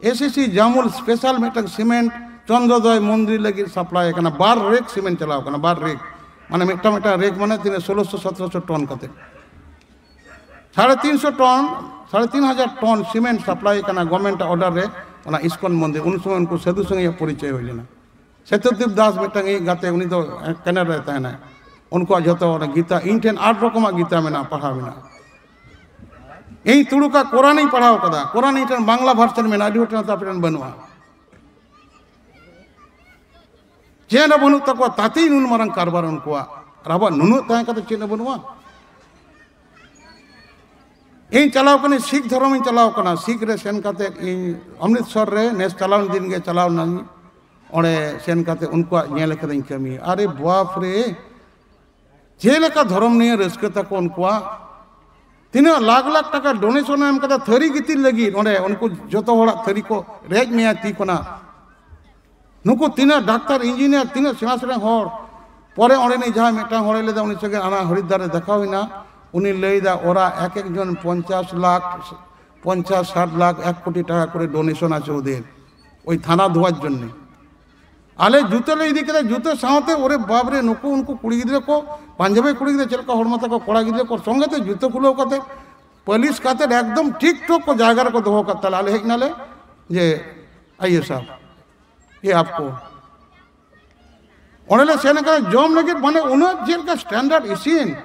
ᱮᱥᱤᱥᱤ ᱡᱟᱢᱩᱞ ᱥᱯᱮᱥᱟᱞ ᱢᱤᱫᱴᱟᱝ ᱥᱤᱢᱮᱱᱴ ᱪᱚᱱᱫᱨᱚᱫᱚᱭ ᱢᱚᱱᱫᱤᱨ ᱞᱟᱹᱜᱤᱫ ᱥᱟᱯᱞᱟᱭ ᱟᱠᱟᱱᱟ, ᱵᱟᱨ ᱨᱮᱠ ᱥᱤᱢᱮᱱᱴ ᱪᱟᱞᱟᱣ ᱟᱠᱟᱱᱟ, ᱵᱟᱨ ᱨᱮᱠ, ᱢᱟᱱᱮ ᱢᱤᱫᱴᱟᱝ ᱢᱤᱫᱴᱟᱝ ᱨᱮᱠ ᱢᱟᱱᱮ ᱛᱤᱱᱟᱹᱜ, ᱥᱳᱞᱳᱥᱚ ᱥᱚᱛᱨᱚᱥᱚ ᱴᱚᱱ ᱠᱟᱛᱮ᱾ ᱥᱟᱲᱮ ᱛᱤᱱᱥᱚ ᱴᱚᱱ, ᱥᱟᱲᱮ ᱛᱤᱱ ᱦᱟᱡᱟᱨ ᱴᱚᱱ ᱥᱤᱢᱮᱱᱴ ᱥᱟᱯᱞᱟᱭ ᱠᱟᱱᱟ ᱜᱚᱵᱷᱢᱮᱱᱴ ᱚᱨᱰᱟᱨ ᱨᱮ᱾ ᱚᱱᱟ ᱤᱥᱠᱚᱱ ᱢᱚᱱᱫᱤᱨ, ᱩᱱ ᱥᱚᱢᱚᱭ ᱩᱱᱠᱩ ᱥᱟᱹᱫᱷᱩ ᱥᱚᱸᱜᱮ ᱯᱚᱨᱤᱪᱚᱭ ᱦᱩᱭ ᱞᱮᱱᱟ᱾ ᱥᱮᱛᱚᱫᱤᱯ ᱫᱟᱥ ᱢᱤᱫᱴᱟᱝ ᱤᱧ ᱜᱟᱛᱮ, ᱩᱱᱤ ᱫᱚ ᱠᱮᱱᱮᱰᱟ ᱨᱮ ᱛᱟᱦᱮᱱᱟᱭ᱾ ᱩᱱᱠᱩᱣᱟᱜ ᱡᱷᱚᱛᱚ ᱚᱱᱟ ᱜᱤᱛᱟ, ᱤᱧ ᱴᱷᱮᱱ ᱟᱴ ᱨᱚᱠᱚᱢᱟᱜ ᱜᱤᱛᱟ ᱢᱮᱱᱟᱜᱼᱟ, ᱯᱟᱲᱦᱟᱣ ᱢᱮᱱᱟᱜᱼᱟ᱾ ᱤᱧ ᱛᱩᱲᱩᱠᱟᱜ ᱠᱳᱨᱟᱱᱤᱧ ᱯᱟᱲᱦᱟᱣ ᱠᱟᱫᱟ, ᱠᱳᱨᱟᱱ ᱤᱧ ᱴᱷᱮᱱ ᱵᱟᱝᱞᱟ ᱵᱷᱟᱨᱥᱚᱱ ᱢᱮᱱᱟᱜᱼᱟ, ᱟᱹᱰᱤ ᱦᱚᱲ ᱴᱷᱮᱱ ᱛᱚ ᱟᱯᱮ ᱴᱷᱮᱱ ᱵᱟᱹᱱᱩᱜᱼᱟ᱾ ᱪᱮᱫ ᱦᱚᱸ ᱵᱟᱹᱱᱩᱜ ᱛᱟᱠᱚᱣᱟ, ᱛᱟᱛᱮ ᱱᱩᱱ ᱢᱟᱨᱟᱝ ᱠᱟᱨᱵᱟᱨ ᱩᱱᱠᱩᱣᱟᱜ᱾ ᱟᱨ ᱟᱵᱚᱣᱟᱜ ᱱᱩᱱᱟᱹᱜ ᱛᱟᱦᱮᱸ ᱠᱟᱛᱮ ᱪᱮᱫ ᱦᱚᱸ ᱵᱟᱹᱱᱩᱜᱼᱟ? ᱤᱧ ᱪᱟᱞᱟᱣ ᱠᱟᱹᱱᱟᱹᱧ, ᱥᱤᱠᱷ ᱫᱷᱚᱨᱚᱢᱤᱧ ᱪᱟᱞᱟᱣ ᱠᱟᱱᱟ᱾ ᱥᱤᱠᱷ ᱨᱮ ᱥᱮᱱ ᱠᱟᱛᱮ ᱤᱧ ᱚᱢᱨᱤᱛᱥᱚᱨ ᱨᱮ ᱱᱮᱥ ᱪᱟᱞᱟᱣ ᱫᱤᱱ ᱜᱮ ᱪᱟᱞᱟᱣ ᱞᱮᱱᱟᱧ᱾ ᱚᱸᱰᱮ ᱥᱮᱱ ᱠᱟᱛᱮ ᱩᱱᱠᱩᱣᱟᱜ ᱧᱮᱞ ᱠᱟᱹᱫᱟᱹᱧ ᱠᱟᱹᱢᱤ᱾ ᱟᱨᱮ ᱵᱟᱯ ᱨᱮ, ᱪᱮᱫ ᱞᱮᱠᱟ ᱫᱷᱚᱨᱚᱢ ᱱᱤᱭᱮ ᱨᱟᱹᱥᱠᱟᱹ ᱛᱟᱠᱚ ᱩᱱᱠᱩᱣᱟᱜ! ᱛᱤᱱᱟᱹᱜ ᱞᱟᱠᱷ ᱞᱟᱠᱷ ᱴᱟᱠᱟ ᱰᱳᱱᱮᱥᱚᱱ ᱮ ᱮᱢ ᱠᱟᱫᱟ ᱛᱷᱟᱹᱨᱤ ᱜᱤᱛᱤᱞ ᱞᱟᱹᱜᱤᱫ᱾ ᱚᱸᱰᱮ ᱩᱱᱠᱩ ᱡᱚᱛᱚ ᱦᱚᱲᱟᱜ ᱛᱷᱟᱹᱨᱤ ᱠᱚ ᱨᱮᱡ ᱢᱮᱭᱟ ᱛᱤ ᱠᱷᱚᱱᱟᱜ᱾ ᱱᱩᱠᱩ ᱛᱤᱱᱟᱹᱜ ᱰᱟᱠᱛᱟᱨ, ᱤᱧᱡᱤᱱᱤᱭᱟᱨ, ᱛᱤᱱᱟᱹᱜ ᱥᱮᱬᱟ ᱥᱮᱬᱟ ᱦᱚᱲ᱾ ᱯᱚᱨᱮ ᱚᱸᱰᱮᱱᱤᱡ ᱡᱟᱦᱟᱸᱭ ᱢᱤᱫᱴᱟᱝ ᱦᱚᱲᱮ ᱞᱟᱹᱭᱫᱟ, ᱩᱱᱤ ᱥᱚᱸᱜᱮ ᱚᱱᱟ ᱦᱚᱨᱤᱫᱟᱨ ᱨᱮ ᱫᱮᱠᱷᱟ ᱦᱩᱭᱱᱟ, ᱩᱱᱤ ᱞᱟᱹᱭᱫᱟ ᱳᱨᱟ ᱮᱠ ᱮᱠ ᱡᱚᱱ ᱯᱚᱧᱪᱟᱥ ᱞᱟᱠᱷ, ᱯᱚᱧᱪᱟᱥ ᱥᱟᱴ ᱞᱟᱠᱷ, ᱮᱠ ᱠᱳᱴᱤ ᱴᱟᱠᱟ ᱠᱚᱨᱮ ᱰᱳᱱᱮᱥᱚᱱ ᱟᱪᱷᱮ ᱳᱫᱮᱨ, ᱳᱭ ᱛᱷᱟᱱᱟ ᱫᱷᱳᱣᱟᱨ ᱡᱚᱱᱱᱮ᱾ ᱟᱞᱮ ᱡᱩᱛᱟᱹ ᱞᱮ ᱤᱫᱤ ᱠᱮᱫᱟ, ᱡᱩᱛᱟᱹ ᱥᱟᱶᱛᱮ ᱚᱨᱮ ᱵᱟᱯ ᱨᱮ, ᱱᱩᱠᱩ ᱩᱱᱠᱩ ᱠᱩᱲᱤ ᱜᱤᱫᱽᱨᱟᱹ ᱠᱚ, ᱯᱟᱧᱡᱟᱵᱤ ᱠᱩᱲᱤ ᱜᱤᱫᱽᱨᱟᱹ ᱪᱮᱫ ᱞᱮᱠᱟ ᱦᱚᱲᱢᱚ ᱛᱟᱠᱚ, ᱠᱚᱲᱟ ᱜᱤᱫᱽᱨᱟᱹ ᱠᱚ ᱥᱚᱸᱜᱮ ᱛᱮ ᱡᱩᱛᱟᱹ ᱠᱷᱩᱞᱟᱹᱣ ᱠᱟᱛᱮ, ᱯᱟᱹᱞᱤᱥ ᱠᱟᱛᱮ ᱮᱠᱫᱚᱢ ᱴᱷᱤᱠ ᱴᱷᱚᱠ ᱠᱚ ᱡᱟᱭᱜᱟ ᱨᱮᱠᱚ ᱫᱚᱦᱚ ᱠᱟᱫ ᱛᱟᱞᱮ᱾ ᱟᱞᱮ ᱦᱮᱡ ᱱᱟᱞᱮ ᱡᱮ, ᱟᱭᱮ ᱥᱟᱦᱟᱵ, ᱭᱮ ᱟᱯᱠᱳ᱾ ᱚᱸᱰᱮ ᱞᱮ ᱥᱮᱱ ᱟᱠᱟᱱᱟ ᱡᱚᱢ ᱞᱟᱹᱜᱤᱫ, ᱢᱟᱱᱮ ᱩᱱᱟᱹᱜ ᱪᱮᱫ ᱞᱮᱠᱟ ᱥᱴᱮᱱᱰᱟᱨᱰ ᱤᱥᱤᱱ,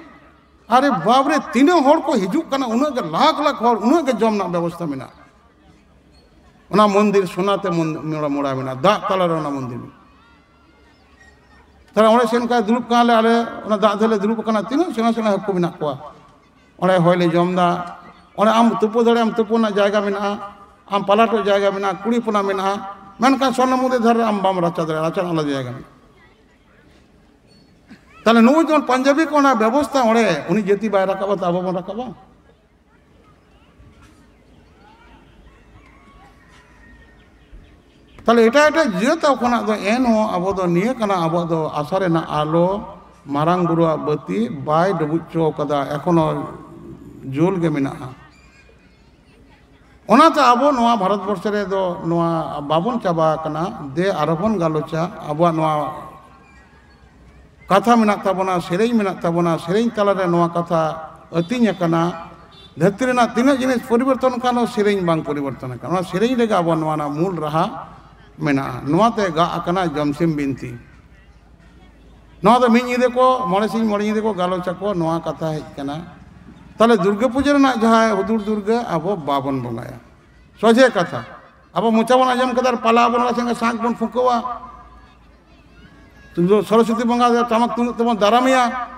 ᱟᱨᱮ ᱵᱟᱯ ᱨᱮ, ᱛᱤᱱᱟᱹᱜ ᱦᱚᱲ ᱠᱚ ᱦᱤᱡᱩᱜ ᱠᱟᱱᱟ, ᱩᱱᱟᱹᱜ ᱜᱮ, ᱞᱟᱠᱷ ᱞᱟᱠᱷ ᱦᱚᱲ, ᱩᱱᱟᱹᱜ ᱜᱮ ᱡᱚᱢ ᱨᱮᱱᱟᱜ ᱵᱮᱵᱚᱥᱛᱷᱟ ᱢᱮᱱᱟᱜᱼᱟ᱾ ᱚᱱᱟ ᱢᱚᱱᱫᱤᱨ ᱥᱳᱱᱟᱛᱮ ᱢᱚᱱ-, ᱢᱚᱲᱟ, ᱢᱚᱲᱟ ᱢᱮᱱᱟᱜᱼᱟ, ᱫᱟᱜ ᱛᱟᱞᱟᱨᱮ ᱚᱱᱟ ᱢᱚᱱᱫᱤᱨ᱾ ᱛᱟᱦᱞᱮ ᱚᱸᱰᱮ ᱥᱮᱱ ᱠᱟᱛᱮ ᱫᱩᱲᱩᱵ ᱠᱟᱱᱟᱞᱮ ᱟᱞᱮ, ᱚᱱᱟ ᱫᱟᱜ ᱫᱷᱟᱨᱮ ᱞᱮ ᱫᱩᱲᱩᱵ ᱟᱠᱟᱱᱟ, ᱛᱤᱱᱟᱹᱜ ᱥᱮᱬᱟ ᱥᱮᱬᱟ ᱦᱟᱹᱠᱩ ᱢᱮᱱᱟᱜ ᱠᱚᱣᱟ᱾ ᱚᱸᱰᱮ ᱦᱚᱭ ᱞᱮ ᱡᱚᱢ ᱮᱫᱟ, ᱚᱸᱰᱮ ᱟᱢ ᱛᱩᱯᱩ ᱫᱟᱲᱮᱭᱟᱜ ᱟᱢ, ᱛᱩᱯᱩ ᱨᱮᱱᱟᱜ ᱡᱟᱭᱜᱟ ᱢᱮᱱᱟᱜᱼᱟ, ᱟᱢ ᱯᱟᱞᱟᱴᱚᱜ ᱡᱟᱭᱜᱟ ᱢᱮᱱᱟᱜᱼᱟ, ᱠᱩᱲᱤ ᱦᱚᱯᱚᱱᱟᱜ ᱢᱮᱱᱟᱜᱼᱟ, ᱢᱮᱱᱠᱷᱟᱱ ᱥᱚᱨᱱᱚ ᱢᱚᱱᱫᱤᱨ ᱫᱷᱟᱨᱮ ᱨᱮ ᱟᱢ ᱵᱟᱢ ᱨᱟᱪᱟ ᱫᱟᱲᱮᱭᱟᱜᱼᱟ, ᱨᱟᱪᱟ ᱨᱮᱱᱟᱜ ᱟᱞᱟᱫᱟ ᱡᱟᱭᱜᱟ ᱢᱮᱱᱟᱜᱼᱟ᱾ ᱛᱟᱦᱞᱮ ᱱᱩᱜᱼᱩᱭ ᱡᱮᱢᱚᱱ ᱯᱟᱧᱡᱟᱵᱤ ᱠᱚ ᱚᱱᱟ ᱵᱮᱵᱚᱥᱛᱷᱟ, ᱚᱸᱰᱮ ᱩᱱᱤ ᱡᱟᱹᱛᱤ ᱵᱟᱭ ᱨᱟᱠᱟᱵᱟ, ᱛᱚ ᱟᱵᱚ ᱵᱚᱱ ᱨᱟᱠᱟᱵᱟ? ᱛᱟᱦᱞᱮ ᱮᱴᱟᱜ ᱮᱴᱟᱜ ᱡᱟᱹᱛ ᱠᱷᱚᱱᱟᱜ ᱫᱚ ᱮᱱᱦᱚᱸ ᱟᱵᱚ ᱫᱚ ᱱᱤᱭᱟᱹ ᱠᱟᱱᱟ, ᱟᱵᱚᱣᱟᱜ ᱫᱚ ᱟᱥᱟ ᱨᱮᱱᱟᱜ ᱟᱞᱚ, ᱢᱟᱨᱟᱝ ᱵᱩᱨᱩᱣᱟᱜ ᱵᱟᱹᱛᱤ ᱵᱟᱭ ᱰᱩᱵᱩᱡ ᱦᱚᱪᱚ ᱠᱟᱫᱟ, ᱮᱠᱷᱚᱱᱳ ᱡᱩᱞ ᱜᱮ ᱢᱮᱱᱟᱜᱼᱟ᱾ ᱚᱱᱟᱛᱮ ᱟᱵᱚ ᱱᱚᱣᱟ ᱵᱷᱟᱨᱚᱛ ᱵᱚᱨᱥᱚ ᱨᱮᱫᱚ ᱱᱚᱣᱟ ᱵᱟᱵᱚᱱ ᱪᱟᱵᱟ ᱟᱠᱟᱱᱟ᱾ ᱫᱮ ᱟᱨᱦᱚᱸ ᱵᱚᱱ ᱜᱟᱞᱚᱪᱟ, ᱟᱵᱚᱣᱟᱜ ᱱᱚᱣᱟ ᱠᱟᱛᱷᱟ ᱢᱮᱱᱟᱜ ᱛᱟᱵᱚᱱᱟ, ᱥᱮᱨᱮᱧ ᱢᱮᱱᱟᱜ ᱛᱟᱵᱚᱱᱟ, ᱥᱮᱨᱮᱧ ᱛᱟᱞᱟᱨᱮ ᱱᱚᱣᱟ ᱠᱟᱛᱷᱟ ᱟᱹᱛᱤᱧ ᱟᱠᱟᱱᱟ᱾ ᱫᱷᱟᱹᱨᱛᱤ ᱨᱮᱱᱟᱜ ᱛᱤᱱᱟᱹᱜ ᱡᱤᱱᱤᱥ ᱯᱚᱨᱤᱵᱚᱨᱛᱚᱱ ᱟᱠᱟᱱ ᱨᱮᱦᱚᱸ ᱥᱮᱨᱮᱧ ᱵᱟᱝ ᱯᱚᱨᱤᱵᱚᱨᱛᱚᱱ ᱟᱠᱟᱱᱟ᱾ ᱚᱱᱟ ᱥᱮᱨᱮᱧ ᱨᱮᱜᱮ ᱟᱵᱚᱣᱟᱜ ᱱᱚᱣᱟ ᱨᱮᱱᱟᱜ ᱢᱩᱞ ᱨᱟᱦᱟ ᱢᱮᱱᱟᱜᱼᱟ᱾ ᱱᱚᱣᱟᱛᱮ ᱜᱟᱜ ᱟᱠᱟᱱᱟ ᱡᱚᱢᱥᱤᱢ ᱵᱤᱱᱛᱤ᱾ ᱱᱚᱣᱟ ᱫᱚ ᱢᱤᱫ ᱧᱤᱫᱟᱹ ᱠᱚ, ᱢᱚᱬᱮ ᱥᱤᱧ ᱢᱚᱬᱮ ᱧᱤᱫᱟᱹ ᱠᱚ ᱜᱟᱞᱚᱪ ᱟᱠᱚ, ᱱᱚᱣᱟ ᱠᱟᱛᱷᱟ ᱦᱮᱡ ᱟᱠᱟᱱᱟ᱾ ᱛᱟᱦᱞᱮ ᱫᱩᱨᱜᱟᱹ ᱯᱩᱡᱟᱹ ᱨᱮᱱᱟᱜ ᱡᱟᱦᱟᱸ ᱦᱩᱫᱩᱲ ᱫᱩᱨᱜᱟᱹ ᱟᱵᱚ ᱵᱟᱵᱚᱱ ᱵᱚᱸᱜᱟᱭᱟ, ᱥᱚᱡᱷᱮ ᱠᱟᱛᱷᱟ᱾ ᱟᱵᱚ ᱢᱚᱪᱟ ᱵᱚᱱ ᱟᱸᱡᱚᱢ ᱠᱟᱫᱟ ᱟᱨ ᱯᱟᱞᱟ ᱵᱚᱱ ᱚᱲᱟᱜ ᱥᱮᱱ ᱥᱟᱸᱠ ᱵᱚᱱ ᱯᱷᱩᱸᱠᱟᱹᱣᱟ᱾ ᱥᱚᱨᱚᱥᱚᱛᱤ ᱵᱚᱸᱜᱟ ᱫᱚ ᱴᱟᱢᱟᱠ ᱛᱩᱢᱫᱟᱹᱜ ᱛᱮᱵᱚᱱ ᱫᱟᱨᱟᱢᱮᱭᱟ᱾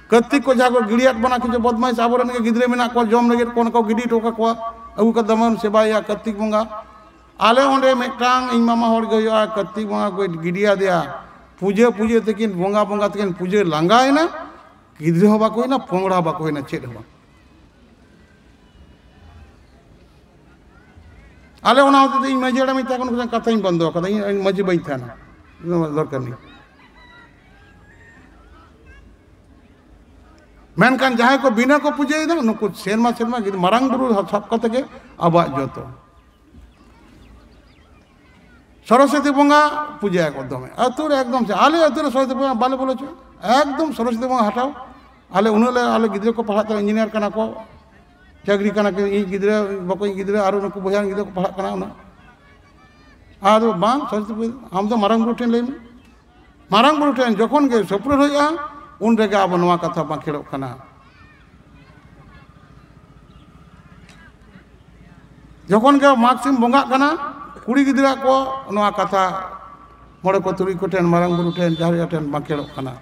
ᱠᱟᱹᱨᱛᱤᱠ ᱠᱚ ᱡᱟᱦᱟᱸ ᱠᱚ ᱜᱤᱰᱤᱭᱟᱫ ᱵᱚᱱᱟ, ᱠᱤᱪᱷᱩ ᱵᱚᱫᱢᱟᱭᱤᱥ ᱟᱵᱚᱨᱮᱱ ᱜᱮ ᱜᱤᱫᱽᱨᱟᱹ ᱢᱮᱱᱟᱜ ᱠᱚᱣᱟ, ᱡᱚᱢ ᱞᱟᱹᱜᱤᱫ ᱠᱚ ᱚᱱᱟ ᱠᱚ ᱜᱤᱰᱤ ᱦᱚᱴᱚ ᱠᱟᱠᱚᱣᱟ, ᱟᱹᱜᱩ ᱠᱟᱛᱮ ᱵᱚᱱ ᱥᱮᱵᱟᱭᱮᱭᱟ ᱠᱟᱹᱨᱛᱤᱠ ᱵᱚᱸᱜᱟ᱾ ᱟᱞᱮ ᱚᱸᱰᱮ ᱢᱤᱫᱴᱟᱝ ᱤᱧ ᱢᱟᱢᱟ ᱦᱚᱲ ᱜᱮ ᱦᱩᱭᱩᱜᱼᱟ, ᱠᱟᱹᱨᱛᱤᱠ ᱵᱚᱸᱜᱟ ᱠᱚ ᱜᱤᱰᱤᱭᱟᱫᱮᱭᱟ᱾ ᱯᱩᱡᱟᱹ ᱯᱩᱡᱟᱹ ᱛᱮᱠᱤᱱ, ᱵᱚᱸᱜᱟ ᱵᱚᱸᱜᱟ ᱛᱮᱠᱤᱱ ᱯᱩᱡᱟᱹ ᱞᱟᱸᱜᱟᱭᱮᱱᱟ, ᱜᱤᱫᱽᱨᱟᱹ ᱦᱚᱸ ᱵᱟᱠᱚ ᱦᱩᱭᱱᱟ, ᱯᱚᱝᱲᱟ ᱦᱚᱸ ᱵᱟᱠᱚ ᱦᱩᱭᱱᱟ, ᱪᱮᱫ ᱦᱚᱸ ᱵᱟᱝ᱾ ᱟᱞᱮ ᱚᱱᱟ ᱦᱚᱛᱮᱡ ᱛᱮ ᱤᱧ ᱢᱟᱹᱡᱷᱤ ᱦᱟᱲᱟᱢᱤᱧ ᱛᱟᱦᱮᱸ ᱠᱟᱱᱟ, ᱠᱟᱛᱷᱟᱧ ᱵᱚᱱᱫᱚ ᱟᱠᱟᱫᱟ, ᱤᱧ ᱢᱟᱹᱡᱷᱤ ᱵᱟᱹᱧ ᱛᱟᱦᱮᱱᱟ, ᱱᱚᱣᱟ ᱫᱚᱨᱠᱟᱨ ᱱᱮᱭ᱾ ᱢᱮᱱᱠᱷᱟᱱ ᱡᱟᱦᱟᱸᱭ ᱠᱚ ᱵᱤᱱᱟᱹ ᱠᱚ ᱯᱩᱡᱟᱹᱭᱮᱫᱟ, ᱱᱩᱠᱩ ᱥᱮᱨᱢᱟ ᱥᱮᱨᱢᱟ ᱜᱤᱫᱽᱨᱟᱹ ᱢᱟᱨᱟᱝ ᱵᱩᱨᱩ ᱥᱟᱵ ᱠᱟᱛᱮ ᱜᱮ ᱟᱵᱚᱣᱟᱜ ᱡᱚᱛᱚ᱾ ᱥᱚᱨᱚᱥᱚᱛᱤ ᱵᱚᱸᱜᱟ ᱯᱩᱡᱟᱹᱭᱟᱠᱚ ᱫᱚᱢᱮ᱾ ᱟᱹᱛᱩ ᱨᱮ ᱮᱠᱫᱚᱢ ᱥᱮ, ᱟᱞᱮ ᱟᱹᱛᱩ ᱨᱮ ᱥᱚᱨᱚᱥᱚᱛᱤ ᱵᱚᱸᱜᱟ ᱵᱟᱞᱮ ᱵᱚᱞᱚ ᱦᱚᱪᱚᱣᱟᱜᱼᱟ᱾ ᱮᱠᱫᱚᱢ ᱥᱚᱨᱚᱥᱚᱛᱤ ᱵᱚᱸᱜᱟ ᱦᱟᱴᱟᱣ᱾ ᱟᱞᱮ ᱩᱱᱟᱹᱜ ᱞᱮ, ᱟᱞᱮ ᱜᱤᱫᱽᱨᱟᱹ ᱠᱚ ᱯᱟᱲᱦᱟᱜ ᱛᱟᱞᱮ, ᱤᱧᱡᱤᱱᱤᱭᱟᱨ ᱠᱟᱱᱟ ᱠᱚ, ᱪᱟᱹᱠᱨᱤ ᱠᱟᱱᱟ ᱠᱤᱱ, ᱤᱧ ᱜᱤᱫᱽᱨᱟᱹ, ᱵᱚᱠᱚᱧ ᱜᱤᱫᱽᱨᱟᱹ, ᱟᱨ ᱱᱩᱠᱩ ᱵᱚᱭᱦᱟ ᱨᱮᱱ ᱜᱤᱫᱽᱨᱟᱹ ᱠᱚ ᱯᱟᱲᱦᱟᱜ ᱠᱟᱱᱟ ᱩᱱᱟᱹᱜ᱾ ᱟᱫᱚ ᱵᱟᱝ, ᱥᱚᱨᱚᱥᱚᱛᱤ ᱯᱩᱡᱟᱹ ᱟᱢ ᱫᱚ ᱢᱟᱨᱟᱝ ᱵᱩᱨᱩ ᱴᱷᱮᱱ ᱞᱟᱹᱭ ᱢᱮ᱾ ᱢᱟᱨᱟᱝ ᱵᱩᱨᱩ ᱴᱷᱮᱱ ᱡᱚᱠᱷᱚᱱ ᱜᱮ ᱥᱩᱯᱨᱩᱫ ᱦᱩᱭᱩᱜᱼᱟ, ᱩᱱ ᱨᱮᱜᱮ ᱟᱵᱚ ᱱᱚᱣᱟ ᱠᱟᱛᱷᱟ ᱵᱟᱸᱠᱷᱮᱲᱚᱜ ᱠᱟᱱᱟ᱾ ᱡᱚᱠᱷᱚᱱ ᱜᱮ ᱢᱟᱜᱽ ᱥᱤᱢ ᱵᱚᱸᱜᱟᱜ ᱠᱟᱱᱟ, ᱠᱩᱲᱤ ᱜᱤᱫᱽᱨᱟᱹ ᱠᱚ ᱱᱚᱣᱟ ᱠᱟᱛᱷᱟ ᱢᱚᱬᱮ ᱠᱚ ᱛᱩᱨᱩᱭ ᱠᱚ ᱴᱷᱮᱱ, ᱢᱟᱨᱟᱝ ᱵᱩᱨᱩ ᱴᱷᱮᱱ, ᱡᱟᱦᱮᱨ ᱟᱭᱳ ᱴᱷᱮᱱ ᱵᱟᱸᱠᱷᱮᱲᱚᱜ ᱠᱟᱱᱟ᱾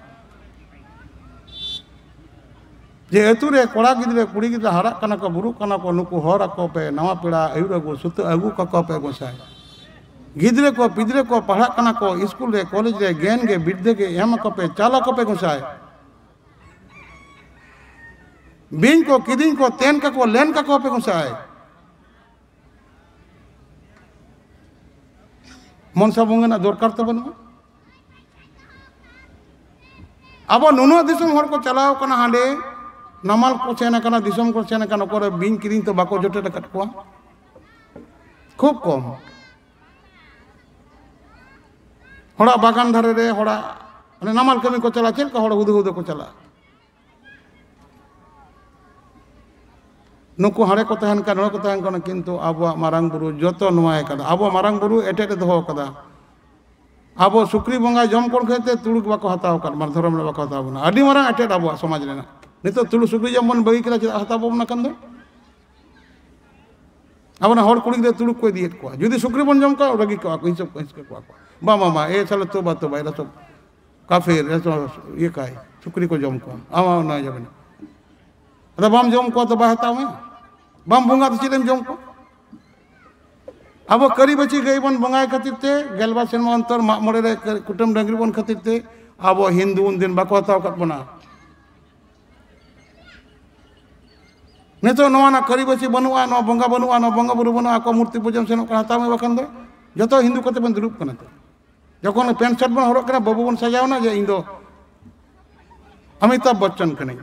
ᱡᱮ ᱟᱹᱛᱩ ᱨᱮ ᱠᱚᱲᱟ ᱜᱤᱫᱽᱨᱟᱹ, ᱠᱩᱲᱤ ᱜᱤᱫᱽᱨᱟᱹ ᱦᱟᱨᱟᱜ ᱠᱟᱱᱟ ᱠᱚ, ᱵᱩᱨᱩᱜ ᱠᱟᱱᱟ ᱠᱚ, ᱱᱩᱠᱩ ᱦᱚᱨ ᱟᱠᱚ ᱯᱮ, ᱱᱟᱣᱟ ᱯᱮᱲᱟ ᱟᱹᱭᱩᱨ ᱟᱹᱜᱩ, ᱥᱩᱛᱟᱹ ᱟᱹᱜᱩ ᱠᱟᱠᱚ ᱯᱮ ᱜᱚᱸᱥᱟᱭ᱾ ᱜᱤᱫᱽᱨᱟᱹ ᱠᱚ, ᱯᱤᱫᱽᱨᱟᱹ ᱠᱚ ᱯᱟᱲᱦᱟᱜ ᱠᱟᱱᱟ ᱠᱚ, ᱤᱥᱠᱩᱞ ᱨᱮ, ᱠᱚᱞᱮᱡᱽ ᱨᱮ, ᱜᱮᱱ ᱜᱮ, ᱵᱤᱨᱫᱟᱹ ᱜᱮ ᱮᱢ ᱟᱠᱚ ᱯᱮ, ᱪᱟᱞ ᱟᱠᱚ ᱯᱮ ᱜᱚᱸᱥᱟᱭ᱾ ᱵᱤᱧ ᱠᱚ, ᱠᱤᱫᱤᱧ ᱠᱚ, ᱛᱮᱱ ᱠᱟᱠᱚ, ᱞᱮᱱ ᱠᱟᱠᱚ ᱯᱮ ᱜᱚᱸᱥᱟᱭ᱾ ᱢᱚᱱᱥᱟ ᱵᱚᱸᱜᱟ ᱨᱮᱱᱟᱜ ᱫᱚᱨᱠᱟᱨ ᱛᱚ ᱵᱟᱹᱱᱩᱜᱼᱟ᱾ ᱟᱵᱚ ᱱᱩᱱᱟᱹᱜ ᱫᱤᱥᱚᱢ ᱦᱚᱲ ᱠᱚ ᱪᱟᱞᱟᱣ ᱠᱟᱱᱟ ᱦᱟᱸᱰᱮ, ᱱᱟᱢᱟᱞ ᱠᱚ ᱥᱮᱱ ᱟᱠᱟᱱᱟ, ᱫᱤᱥᱚᱢ ᱠᱚ ᱥᱮᱱ ᱟᱠᱟᱱᱟ, ᱚᱠᱚᱭ ᱨᱮ ᱵᱤᱧ ᱠᱤᱫᱤᱧ ᱛᱚ ᱵᱟᱠᱚ ᱡᱚᱴᱮᱫ ᱟᱠᱟᱫ ᱠᱚᱣᱟ, ᱠᱷᱩᱵ ᱠᱚᱢ᱾ ᱦᱚᱲᱟᱜ ᱵᱟᱜᱟᱱ ᱫᱷᱟᱨᱮ ᱨᱮ, ᱦᱚᱲᱟᱜ ᱢᱟᱱᱮ ᱱᱟᱢᱟᱞ ᱠᱟᱹᱢᱤ ᱠᱚ ᱪᱟᱞᱟᱜᱼᱟ, ᱪᱮᱫ ᱞᱮᱠᱟ ᱦᱚᱲ ᱦᱩᱫᱟᱹ ᱦᱩᱫᱟᱹ ᱠᱚ ᱪᱟᱞᱟᱜᱼᱟ? ᱱᱩᱠᱩ ᱦᱟᱸᱰᱮ ᱠᱚ ᱛᱟᱦᱮᱱ ᱠᱟᱱ, ᱱᱚᱰᱮ ᱠᱚ ᱛᱟᱦᱮᱱ ᱠᱟᱱᱟ, ᱠᱤᱱᱛᱩ ᱟᱵᱚᱣᱟᱜ ᱢᱟᱨᱟᱝ ᱵᱩᱨᱩ ᱡᱚᱛᱚ ᱱᱚᱣᱟᱭ ᱠᱟᱫᱟ᱾ ᱟᱵᱚᱣᱟᱜ ᱢᱟᱨᱟᱝ ᱵᱩᱨᱩ ᱮᱴᱮᱫ ᱮ ᱫᱚᱦᱚ ᱠᱟᱫᱟ᱾ ᱟᱵᱚ ᱥᱩᱠᱨᱤ ᱵᱚᱸᱜᱟ ᱡᱚᱢ ᱠᱚ ᱠᱷᱟᱹᱛᱤᱨ ᱛᱮ ᱛᱩᱲᱩᱠ ᱵᱟᱠᱚ ᱦᱟᱛᱟᱣ ᱟᱠᱟᱫ, ᱢᱟᱱᱮ ᱫᱷᱚᱨᱚᱢ ᱨᱮ ᱵᱟᱠᱚ ᱦᱟᱛᱟᱣ ᱵᱚᱱᱟ᱾ ᱟᱹᱰᱤ ᱢᱟᱨᱟᱝ ᱮᱴᱮᱫ ᱟᱵᱚᱣᱟᱜ ᱥᱚᱢᱟᱡᱽ ᱨᱮᱱᱟᱜ᱾ ᱱᱤᱛᱚᱜ ᱛᱩᱲᱩᱠ ᱥᱩᱠᱨᱤ ᱡᱚᱢ ᱵᱚᱱ ᱵᱟᱹᱜᱤ ᱠᱮᱫᱟ, ᱪᱮᱫᱟᱜ ᱦᱟᱛᱟᱣ ᱵᱚᱱ ᱠᱟᱱ ᱫᱚ? ᱟᱵᱚᱨᱮᱱ ᱦᱚᱲ ᱠᱩᱲᱤ ᱜᱤᱫᱽᱨᱟᱹ ᱛᱩᱲᱩᱠ ᱠᱚ ᱤᱫᱤᱭᱮᱫ ᱠᱚᱣᱟ᱾ ᱡᱩᱫᱤ ᱥᱩᱠᱨᱤ ᱵᱚᱱ ᱡᱚᱢ ᱠᱚᱣᱟ, ᱨᱟᱹᱜᱤ ᱠᱚᱣᱟ ᱠᱚ, ᱦᱤᱥᱟᱹᱵ ᱠᱚ ᱦᱤᱥᱠᱟᱹ ᱠᱚᱣᱟ ᱠᱚ, "ᱵᱟᱝ, ᱵᱟᱝ, ᱵᱟᱝ, ᱮ ᱥᱟᱞᱟ, ᱛᱚᱵᱟ, ᱛᱚᱵᱟ, ᱮᱨᱟ ᱥᱚᱵ ᱠᱟᱯᱷᱤᱨ, ᱮᱨᱟ ᱥᱚᱵ ᱤᱭᱟᱹ ᱠᱟᱭ, ᱥᱩᱠᱨᱤ ᱠᱚ ᱡᱚᱢ ᱠᱚᱣᱟ, ᱟᱢᱟᱜ ᱚᱱᱟ ᱡᱚᱢ ᱢᱮ᱾ ᱟᱫᱚ ᱵᱟᱢ ᱡᱚᱢ ᱠᱚᱣᱟ ᱛᱚ ᱵᱟᱭ ᱦᱟᱛᱟᱣ ᱢᱮ, ᱵᱟᱢ ᱵᱚᱸᱜᱟ ᱛᱚ ᱪᱮᱫ ᱮᱢ ᱡᱚᱢ ᱠᱚᱣᱟ?" ᱟᱵᱚ ᱠᱟᱹᱨᱤ ᱵᱟᱹᱪᱤ ᱜᱟᱹᱭ ᱵᱚᱱ ᱵᱚᱸᱜᱟᱭ ᱠᱷᱟᱹᱛᱤᱨ ᱛᱮ, ᱜᱮᱞᱵᱟᱨ ᱥᱮᱨᱢᱟ ᱚᱱᱛᱚᱨ ᱢᱟᱜ ᱢᱚᱬᱮ ᱨᱮ ᱠᱩᱴᱟᱹᱢ ᱰᱟᱹᱝᱨᱤ ᱵᱚᱱ ᱠᱷᱟᱹᱛᱤᱨ ᱛᱮ, ᱟᱵᱚ ᱦᱤᱱᱫᱩ ᱩᱱᱫᱤᱱ ᱵᱟᱠᱚ ᱦᱟᱛᱟᱣ ᱟᱠᱟᱫ ᱵᱚᱱᱟ᱾ ᱱᱤᱛᱚᱜ ᱱᱚᱣᱟ ᱨᱮᱱᱟᱜ ᱠᱟᱹᱨᱤ ᱵᱟᱹᱪᱤ ᱵᱟᱹᱱᱩᱜᱼᱟ, ᱱᱚᱣᱟ ᱵᱚᱸᱜᱟ ᱵᱟᱹᱱᱩᱜᱼᱟ, ᱱᱚᱣᱟ ᱵᱚᱸᱜᱟ ᱵᱩᱨᱩ ᱵᱟᱹᱱᱩᱜᱼᱟ, ᱟᱠᱚ ᱢᱩᱨᱛᱤ ᱯᱩᱡᱟᱹᱢ ᱥᱮᱱᱚᱜ ᱠᱟᱱᱟ, ᱦᱟᱛᱟᱣ ᱢᱮ ᱵᱟᱠᱷᱟᱱ ᱫᱚ᱾ ᱡᱚᱛᱚ ᱦᱤᱱᱫᱩ ᱠᱟᱛᱮ ᱵᱚᱱ ᱫᱩᱲᱩᱵ ᱠᱟᱱᱟ ᱛᱚ᱾ ᱡᱚᱠᱷᱚᱱ ᱯᱮᱱᱴ ᱥᱟᱨᱴ ᱵᱚᱱ ᱦᱚᱨᱚᱜ ᱠᱟᱱᱟ, ᱵᱟᱹᱵᱩ ᱵᱚᱱ ᱥᱟᱡᱟᱣᱱᱟ ᱡᱮ ᱤᱧ ᱫᱚ ᱚᱢᱤᱛᱟᱵᱷ ᱵᱚᱪᱪᱚᱱ ᱠᱟᱹᱱᱟᱹᱧ,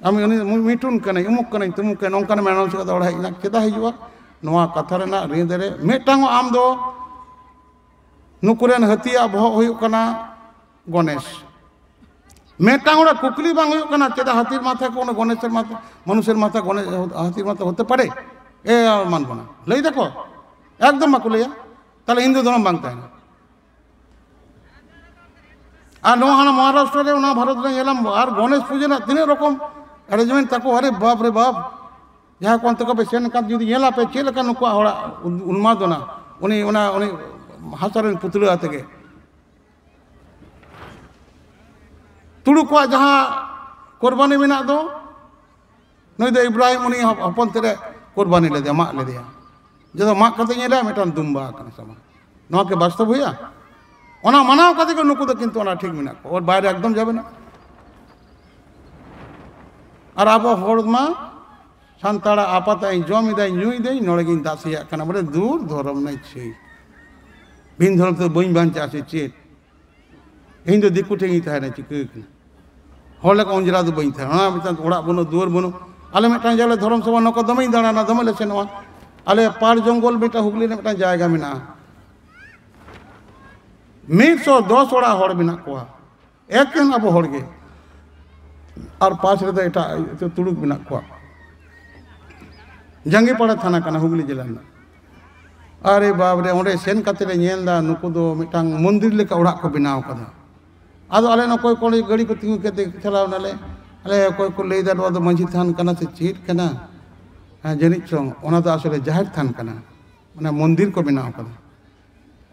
ᱟᱢ ᱩᱱᱤ ᱢᱤᱴᱷᱩᱱ ᱠᱟᱹᱱᱟᱹᱧ, ᱩᱢᱩᱠ ᱠᱟᱹᱱᱟᱹᱧ, ᱛᱩᱢᱩᱠ ᱠᱟᱹᱱᱟᱹᱧ, ᱱᱚᱝᱠᱟᱱ ᱢᱮᱱ ᱥᱮᱫ ᱚᱲᱟᱜ ᱦᱮᱡ ᱮᱱᱟ᱾ ᱪᱮᱫᱟᱜ ᱦᱤᱡᱩᱜᱼᱟ? ᱱᱚᱣᱟ ᱠᱟᱛᱷᱟ ᱨᱮᱱᱟᱜ ᱨᱤᱸᱫ ᱨᱮ ᱢᱤᱫᱴᱟᱝ ᱟᱢ ᱫᱚ ᱱᱩᱠᱩ ᱨᱮᱱ ᱦᱟᱹᱛᱤᱭᱟᱜ ᱵᱚᱦᱚᱜ ᱦᱩᱭᱩᱜ ᱠᱟᱱᱟ ᱜᱚᱱᱮᱥ᱾ ᱢᱤᱫᱴᱟᱝ ᱦᱚᱲᱟᱜ ᱠᱩᱠᱞᱤ ᱵᱟᱝ ᱦᱩᱭᱩᱜ ᱠᱟᱱᱟ, ᱪᱮᱫᱟᱜ ᱦᱟᱹᱛᱤᱨ ᱢᱟᱛᱷᱟ ᱠᱚ ᱚᱱᱟ ᱜᱚᱱᱮᱥᱮᱨ ᱢᱟᱛᱷᱟ, ᱢᱟᱱᱩᱥᱮᱨ ᱢᱟᱛᱷᱟ ᱜᱚᱱᱮᱥ, ᱦᱟᱹᱛᱤᱨ ᱢᱟᱛᱷᱟ ᱦᱚᱛᱮ ᱯᱟᱨᱮ? ᱮ ᱢᱟᱱ ᱵᱚᱱᱟ, ᱞᱟᱹᱭ ᱫᱟᱠᱚ, ᱮᱠᱫᱚᱢ ᱵᱟᱠᱚ ᱞᱟᱹᱭᱟ᱾ ᱛᱟᱦᱞᱮ ᱦᱤᱱᱫᱩ ᱫᱷᱚᱨᱚᱢ ᱵᱟᱝ ᱛᱟᱦᱮᱱᱟ᱾ ᱟᱨ ᱱᱚᱣᱟ ᱦᱟᱱᱟ ᱢᱚᱦᱟᱨᱟᱥᱴᱨᱚ ᱨᱮ, ᱚᱱᱟ ᱵᱷᱟᱨᱚᱛ ᱨᱮ ᱧᱮᱞᱟᱢ, ᱟᱨ ᱜᱚᱱᱮᱥ ᱯᱩᱡᱟᱹ ᱨᱮᱱᱟᱜ ᱛᱤᱱᱟᱹᱜ ᱨᱚᱠᱚᱢ arrangement ᱛᱟᱠᱚ, ᱟᱨᱮ ᱵᱟᱯ ᱨᱮ ᱵᱟᱯ᱾ ᱡᱟᱦᱟᱸᱭ ᱠᱚ ᱚᱱᱛᱮ ᱠᱚ ᱯᱮ ᱥᱮᱱ ᱟᱠᱟᱱ, ᱡᱩᱫᱤ ᱧᱮᱞᱟ ᱯᱮ ᱪᱮᱫ ᱞᱮᱠᱟ ᱱᱩᱠᱩᱣᱟᱜ ᱦᱚᱲᱟᱜ ᱩᱱᱢᱟᱫᱚᱱᱟ, ᱩᱱᱤ ᱚᱱᱟ ᱩᱱᱤ ᱦᱟᱥᱟ ᱨᱮᱱ ᱯᱩᱛᱲᱟᱹ ᱟᱛᱮ ᱜᱮ᱾ ᱛᱩᱲᱩᱠ ᱠᱚᱣᱟᱜ ᱡᱟᱦᱟᱸ ᱠᱳᱨᱵᱟᱱᱤ ᱢᱮᱱᱟᱜ ᱫᱚ, ᱱᱩᱭ ᱫᱚ ᱤᱵᱨᱟᱦᱤᱢ ᱩᱱᱤ ᱦᱚᱯ-, ᱦᱚᱯᱚᱱ ᱛᱮᱫ ᱮ ᱠᱳᱨᱵᱟᱱᱤ ᱞᱮᱫᱮᱭᱟ, ᱢᱟᱜ ᱞᱮᱫᱮᱭᱟ᱾ ᱡᱚᱛᱚ ᱢᱟᱜ ᱠᱟᱛᱮ ᱧᱮᱞᱟ ᱢᱤᱫᱴᱟᱝ ᱫᱩᱢᱵᱟ ᱟᱠᱟᱱᱟ ᱥᱮ ᱵᱟᱝ? ᱱᱚᱣᱟ ᱠᱤ ᱵᱟᱥᱛᱚᱵ ᱦᱩᱭᱩᱜᱼᱟ? ᱚᱱᱟ ᱢᱟᱱᱟᱣ ᱠᱟᱛᱮ ᱜᱮ ᱱᱩᱠᱩ ᱫᱚ ᱠᱤᱱᱛᱩ ᱚᱱᱟ ᱴᱷᱤᱠ ᱢᱮᱱᱟᱜ ᱠᱚᱣᱟ, ᱳᱨ ᱵᱟᱭᱨᱮ ᱮᱠᱫᱚᱢ ᱡᱟᱵᱮ ᱱᱟ᱾ ᱟᱨ ᱟᱵᱚ ᱦᱚᱲ ᱢᱟ ᱥᱟᱱᱛᱟᱲᱟᱜ ᱟᱯᱟᱛᱟᱜ ᱤᱧ ᱡᱚᱢ ᱮᱫᱟᱹᱧ, ᱧᱩᱭ ᱫᱟᱹᱧ, ᱱᱚᱰᱮ ᱜᱤᱧ ᱫᱟᱥᱮᱭᱟᱜ ᱠᱟᱱᱟ, ᱵᱚᱞᱮ ᱫᱩᱨ ᱫᱷᱚᱨᱚᱢ ᱱᱟᱭ ᱪᱷᱤ᱾ ᱵᱤᱱ ᱫᱷᱚᱨᱚᱢ ᱛᱮ ᱵᱟᱹᱧ ᱵᱟᱧᱪᱟᱜᱼᱟ ᱥᱮ ᱪᱮᱫ? ᱤᱧ ᱫᱚ ᱫᱤᱠᱩ ᱴᱷᱮᱱ ᱜᱤᱧ ᱛᱟᱦᱮᱱᱟ, ᱪᱤᱠᱟᱹ ᱠᱟᱱᱟ? ᱦᱚᱲ ᱞᱮᱠᱟ ᱚᱸᱡᱽᱨᱟ ᱫᱚ ᱵᱟᱹᱧ ᱛᱟᱦᱮᱱᱟ᱾ ᱚᱱᱟ ᱢᱤᱫᱴᱟᱝ ᱚᱲᱟᱜ ᱵᱟᱹᱱᱩᱜ, ᱫᱩᱣᱟᱹᱨ ᱵᱟᱹᱱᱩᱜ᱾ ᱟᱞᱮ ᱢᱤᱫᱴᱟᱝ ᱡᱟᱭᱜᱟ ᱨᱮ ᱫᱷᱚᱨᱚᱢ ᱥᱚᱵᱷᱟ ᱱᱚᱝᱠᱟ ᱫᱚᱢᱮᱧ ᱫᱟᱬᱟᱱᱟ, ᱫᱚᱢᱮ ᱞᱮ ᱥᱮᱱᱚᱜᱼᱟ᱾ ᱟᱞᱮ ᱯᱟᱲ ᱡᱚᱝᱜᱚᱞ ᱢᱤᱫᱴᱟᱝ ᱦᱩᱜᱽᱞᱤ ᱨᱮ ᱢᱤᱫᱴᱟᱝ ᱡᱟᱭᱜᱟ ᱢᱮᱱᱟᱜᱼᱟ᱾ ᱢᱤᱫ ᱥᱚ ᱫᱚᱥ ᱚᱲᱟᱜ ᱦᱚᱲ ᱢᱮᱱᱟᱜ ᱠᱚᱣᱟ, ᱮᱠᱮᱱ ᱟᱵᱚ ᱦᱚᱲ ᱜᱮ᱾ ᱟᱨ ᱯᱟᱥ ᱨᱮᱫᱚ ᱮᱴᱟᱜ ᱛᱩᱲᱩᱠ ᱢᱮᱱᱟᱜ ᱠᱚᱣᱟ᱾ ᱡᱟᱸᱜᱮᱯᱟᱲᱟ ᱛᱷᱟᱱᱟ ᱠᱟᱱᱟ ᱦᱩᱜᱽᱞᱤ ᱡᱮᱞᱟ ᱨᱮᱱᱟᱜ᱾ ᱟᱨᱮ ᱵᱟᱯ ᱨᱮ, ᱚᱸᱰᱮ ᱥᱮᱱ ᱠᱟᱛᱮ ᱞᱮ ᱧᱮᱞ ᱮᱫᱟ, ᱱᱩᱠᱩ ᱫᱚ ᱢᱤᱫᱴᱟᱝ ᱢᱚᱱᱫᱤᱨ ᱞᱮᱠᱟ ᱚᱲᱟᱜ ᱠᱚ ᱵᱮᱱᱟᱣ ᱠᱟᱫᱟ᱾ ᱟᱫᱚ ᱟᱞᱮ ᱚᱠᱚᱭ ᱠᱚ ᱜᱟᱹᱰᱤ ᱠᱚ ᱛᱤᱸᱜᱩ ᱠᱟᱛᱮ ᱪᱟᱞᱟᱣ ᱱᱟᱞᱮ, ᱟᱞᱮ ᱚᱠᱚᱭ ᱠᱚ ᱞᱟᱹᱭᱫᱟ, "ᱱᱚᱣᱟ ᱫᱚ ᱢᱟᱹᱡᱷᱤ ᱛᱷᱟᱱ ᱠᱟᱱᱟ ᱥᱮ ᱪᱮᱫ ᱠᱟᱱᱟ?" ᱦᱮᱸ, ᱡᱟᱹᱱᱤᱡ ᱪᱚᱝ ᱚᱱᱟ ᱫᱚ ᱟᱥᱚᱞᱮ ᱡᱟᱦᱮᱨ ᱛᱷᱟᱱ ᱠᱟᱱᱟ, ᱚᱱᱟ ᱢᱚᱱᱫᱤᱨ ᱠᱚ ᱵᱮᱱᱟᱣ ᱠᱟᱫᱟ᱾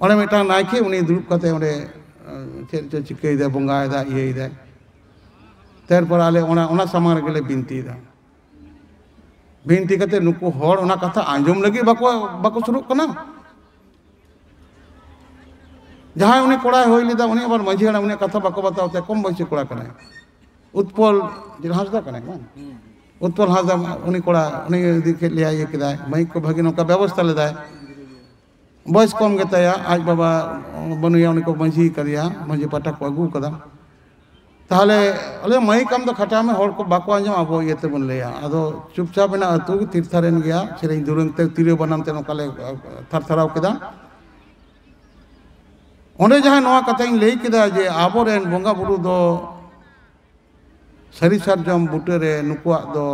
ᱚᱸᱰᱮ ᱢᱤᱫᱴᱟᱝ ᱱᱟᱭᱠᱮ, ᱩᱱᱤ ᱫᱩᱲᱩᱵ ᱠᱟᱛᱮ ᱚᱸᱰᱮ, ᱮ, ᱪᱮᱫ ᱪᱚ ᱪᱤᱠᱟᱹᱭᱮᱫᱟᱭ, ᱵᱚᱸᱜᱟᱭᱮᱫᱟ, ᱤᱭᱟᱹᱭᱮᱫᱟᱭ᱾ ᱛᱟᱨᱯᱚᱨ ᱟᱞᱮ ᱚᱱᱟ, ᱚᱱᱟ ᱥᱟᱢᱟᱝ ᱨᱮᱜᱮᱞᱮ ᱵᱤᱱᱛᱤᱭᱮᱫᱟ᱾ ᱵᱤᱱᱛᱤ ᱠᱟᱛᱮ ᱱᱩᱠᱩ ᱦᱚᱲ ᱚᱱᱟ ᱠᱟᱛᱷᱟ ᱟᱸᱡᱚᱢ ᱞᱟᱹᱜᱤᱫ ᱵᱟᱠᱚ, ᱵᱟᱠᱚ ᱥᱩᱨᱩᱜ ᱠᱟᱱᱟ᱾ ᱡᱟᱦᱟᱸᱭ ᱩᱱᱤ ᱠᱚᱲᱟᱭ ᱦᱩᱭ ᱞᱮᱫᱟ, ᱩᱱᱤ ᱟᱵᱟᱨ ᱢᱟᱹᱡᱷᱤ ᱦᱟᱲᱟᱢ, ᱩᱱᱤᱭᱟᱜ ᱠᱟᱛᱷᱟ ᱵᱟᱠᱚ ᱵᱟᱛᱟᱣ ᱛᱟᱭᱟ, ᱠᱚᱢ ᱵᱚᱭᱥᱤ ᱠᱚᱲᱟ ᱠᱟᱱᱟᱭ᱾ ᱩᱛᱯᱚᱞ, ᱪᱮᱫ ᱦᱟᱸᱥᱫᱟ ᱠᱟᱱᱟᱭ ᱵᱟᱝ? ᱩᱛᱯᱚᱞ ᱦᱟᱸᱥᱫᱟ, ᱩᱱᱤ ᱠᱚᱲᱟ, ᱩᱱᱤ ᱤᱫᱤ ᱠᱮᱫ ᱞᱮᱭᱟᱭ, ᱤᱭᱟᱹ ᱠᱮᱫᱟᱭ, ᱢᱟᱹᱭᱤᱠ ᱠᱚ ᱵᱷᱟᱹᱜᱤ ᱱᱚᱝᱠᱟ ᱵᱮᱵᱚᱥᱛᱷᱟ ᱞᱮᱫᱟᱭ᱾ ᱵᱚᱭᱮᱥ ᱠᱚᱢ ᱜᱮᱛᱟᱭᱟ, ᱟᱡ ᱵᱟᱵᱟ ᱵᱟᱹᱱᱩᱭᱟ, ᱩᱱᱤ ᱠᱚ ᱢᱟᱹᱡᱷᱤ ᱠᱟᱫᱮᱭᱟ, ᱢᱟᱹᱡᱷᱤ ᱯᱟᱦᱴᱟ ᱠᱚ ᱟᱹᱜᱩ ᱠᱟᱫᱟ᱾ ᱛᱟᱦᱚᱞᱮ ᱟᱞᱮ ᱢᱟᱹᱭᱤᱠ ᱟᱢ ᱫᱚ ᱠᱷᱟᱴᱟᱣ ᱢᱮ, ᱦᱚᱲ ᱠᱚ ᱵᱟᱠᱚ ᱟᱸᱡᱚᱢ, ᱟᱵᱚ ᱤᱭᱟᱹ ᱛᱮᱵᱚᱱ ᱞᱟᱹᱭᱟ᱾ ᱟᱫᱚ ᱪᱩᱯᱪᱟᱯ ᱢᱮᱱᱟᱜ ᱟᱹᱛᱩ ᱜᱮ ᱛᱷᱤᱨ ᱛᱷᱟᱨᱮᱱ ᱜᱮᱭᱟ, ᱥᱮᱨᱮᱧ ᱫᱩᱨᱟᱹᱝ ᱛᱮ ᱛᱤᱨᱭᱳ ᱵᱟᱱᱟᱢ ᱛᱮ ᱱᱚᱝᱠᱟ ᱞᱮ ᱛᱷᱟᱨ ᱛᱷᱟᱨᱟᱣ ᱠᱮᱫᱟ᱾ ᱚᱸᱰᱮ ᱡᱟᱦᱟᱸ ᱱᱚᱣᱟ ᱠᱟᱛᱷᱟᱧ ᱞᱟᱹᱭ ᱠᱮᱫᱟ ᱡᱮ ᱟᱵᱚᱨᱮᱱ ᱵᱚᱸᱜᱟ ᱵᱩᱨᱩ ᱫᱚ ᱥᱟᱹᱨᱤ ᱥᱟᱨᱡᱚᱢ ᱵᱩᱴᱟᱹᱨᱮ ᱱᱩᱠᱩᱣᱟᱜ ᱫᱚ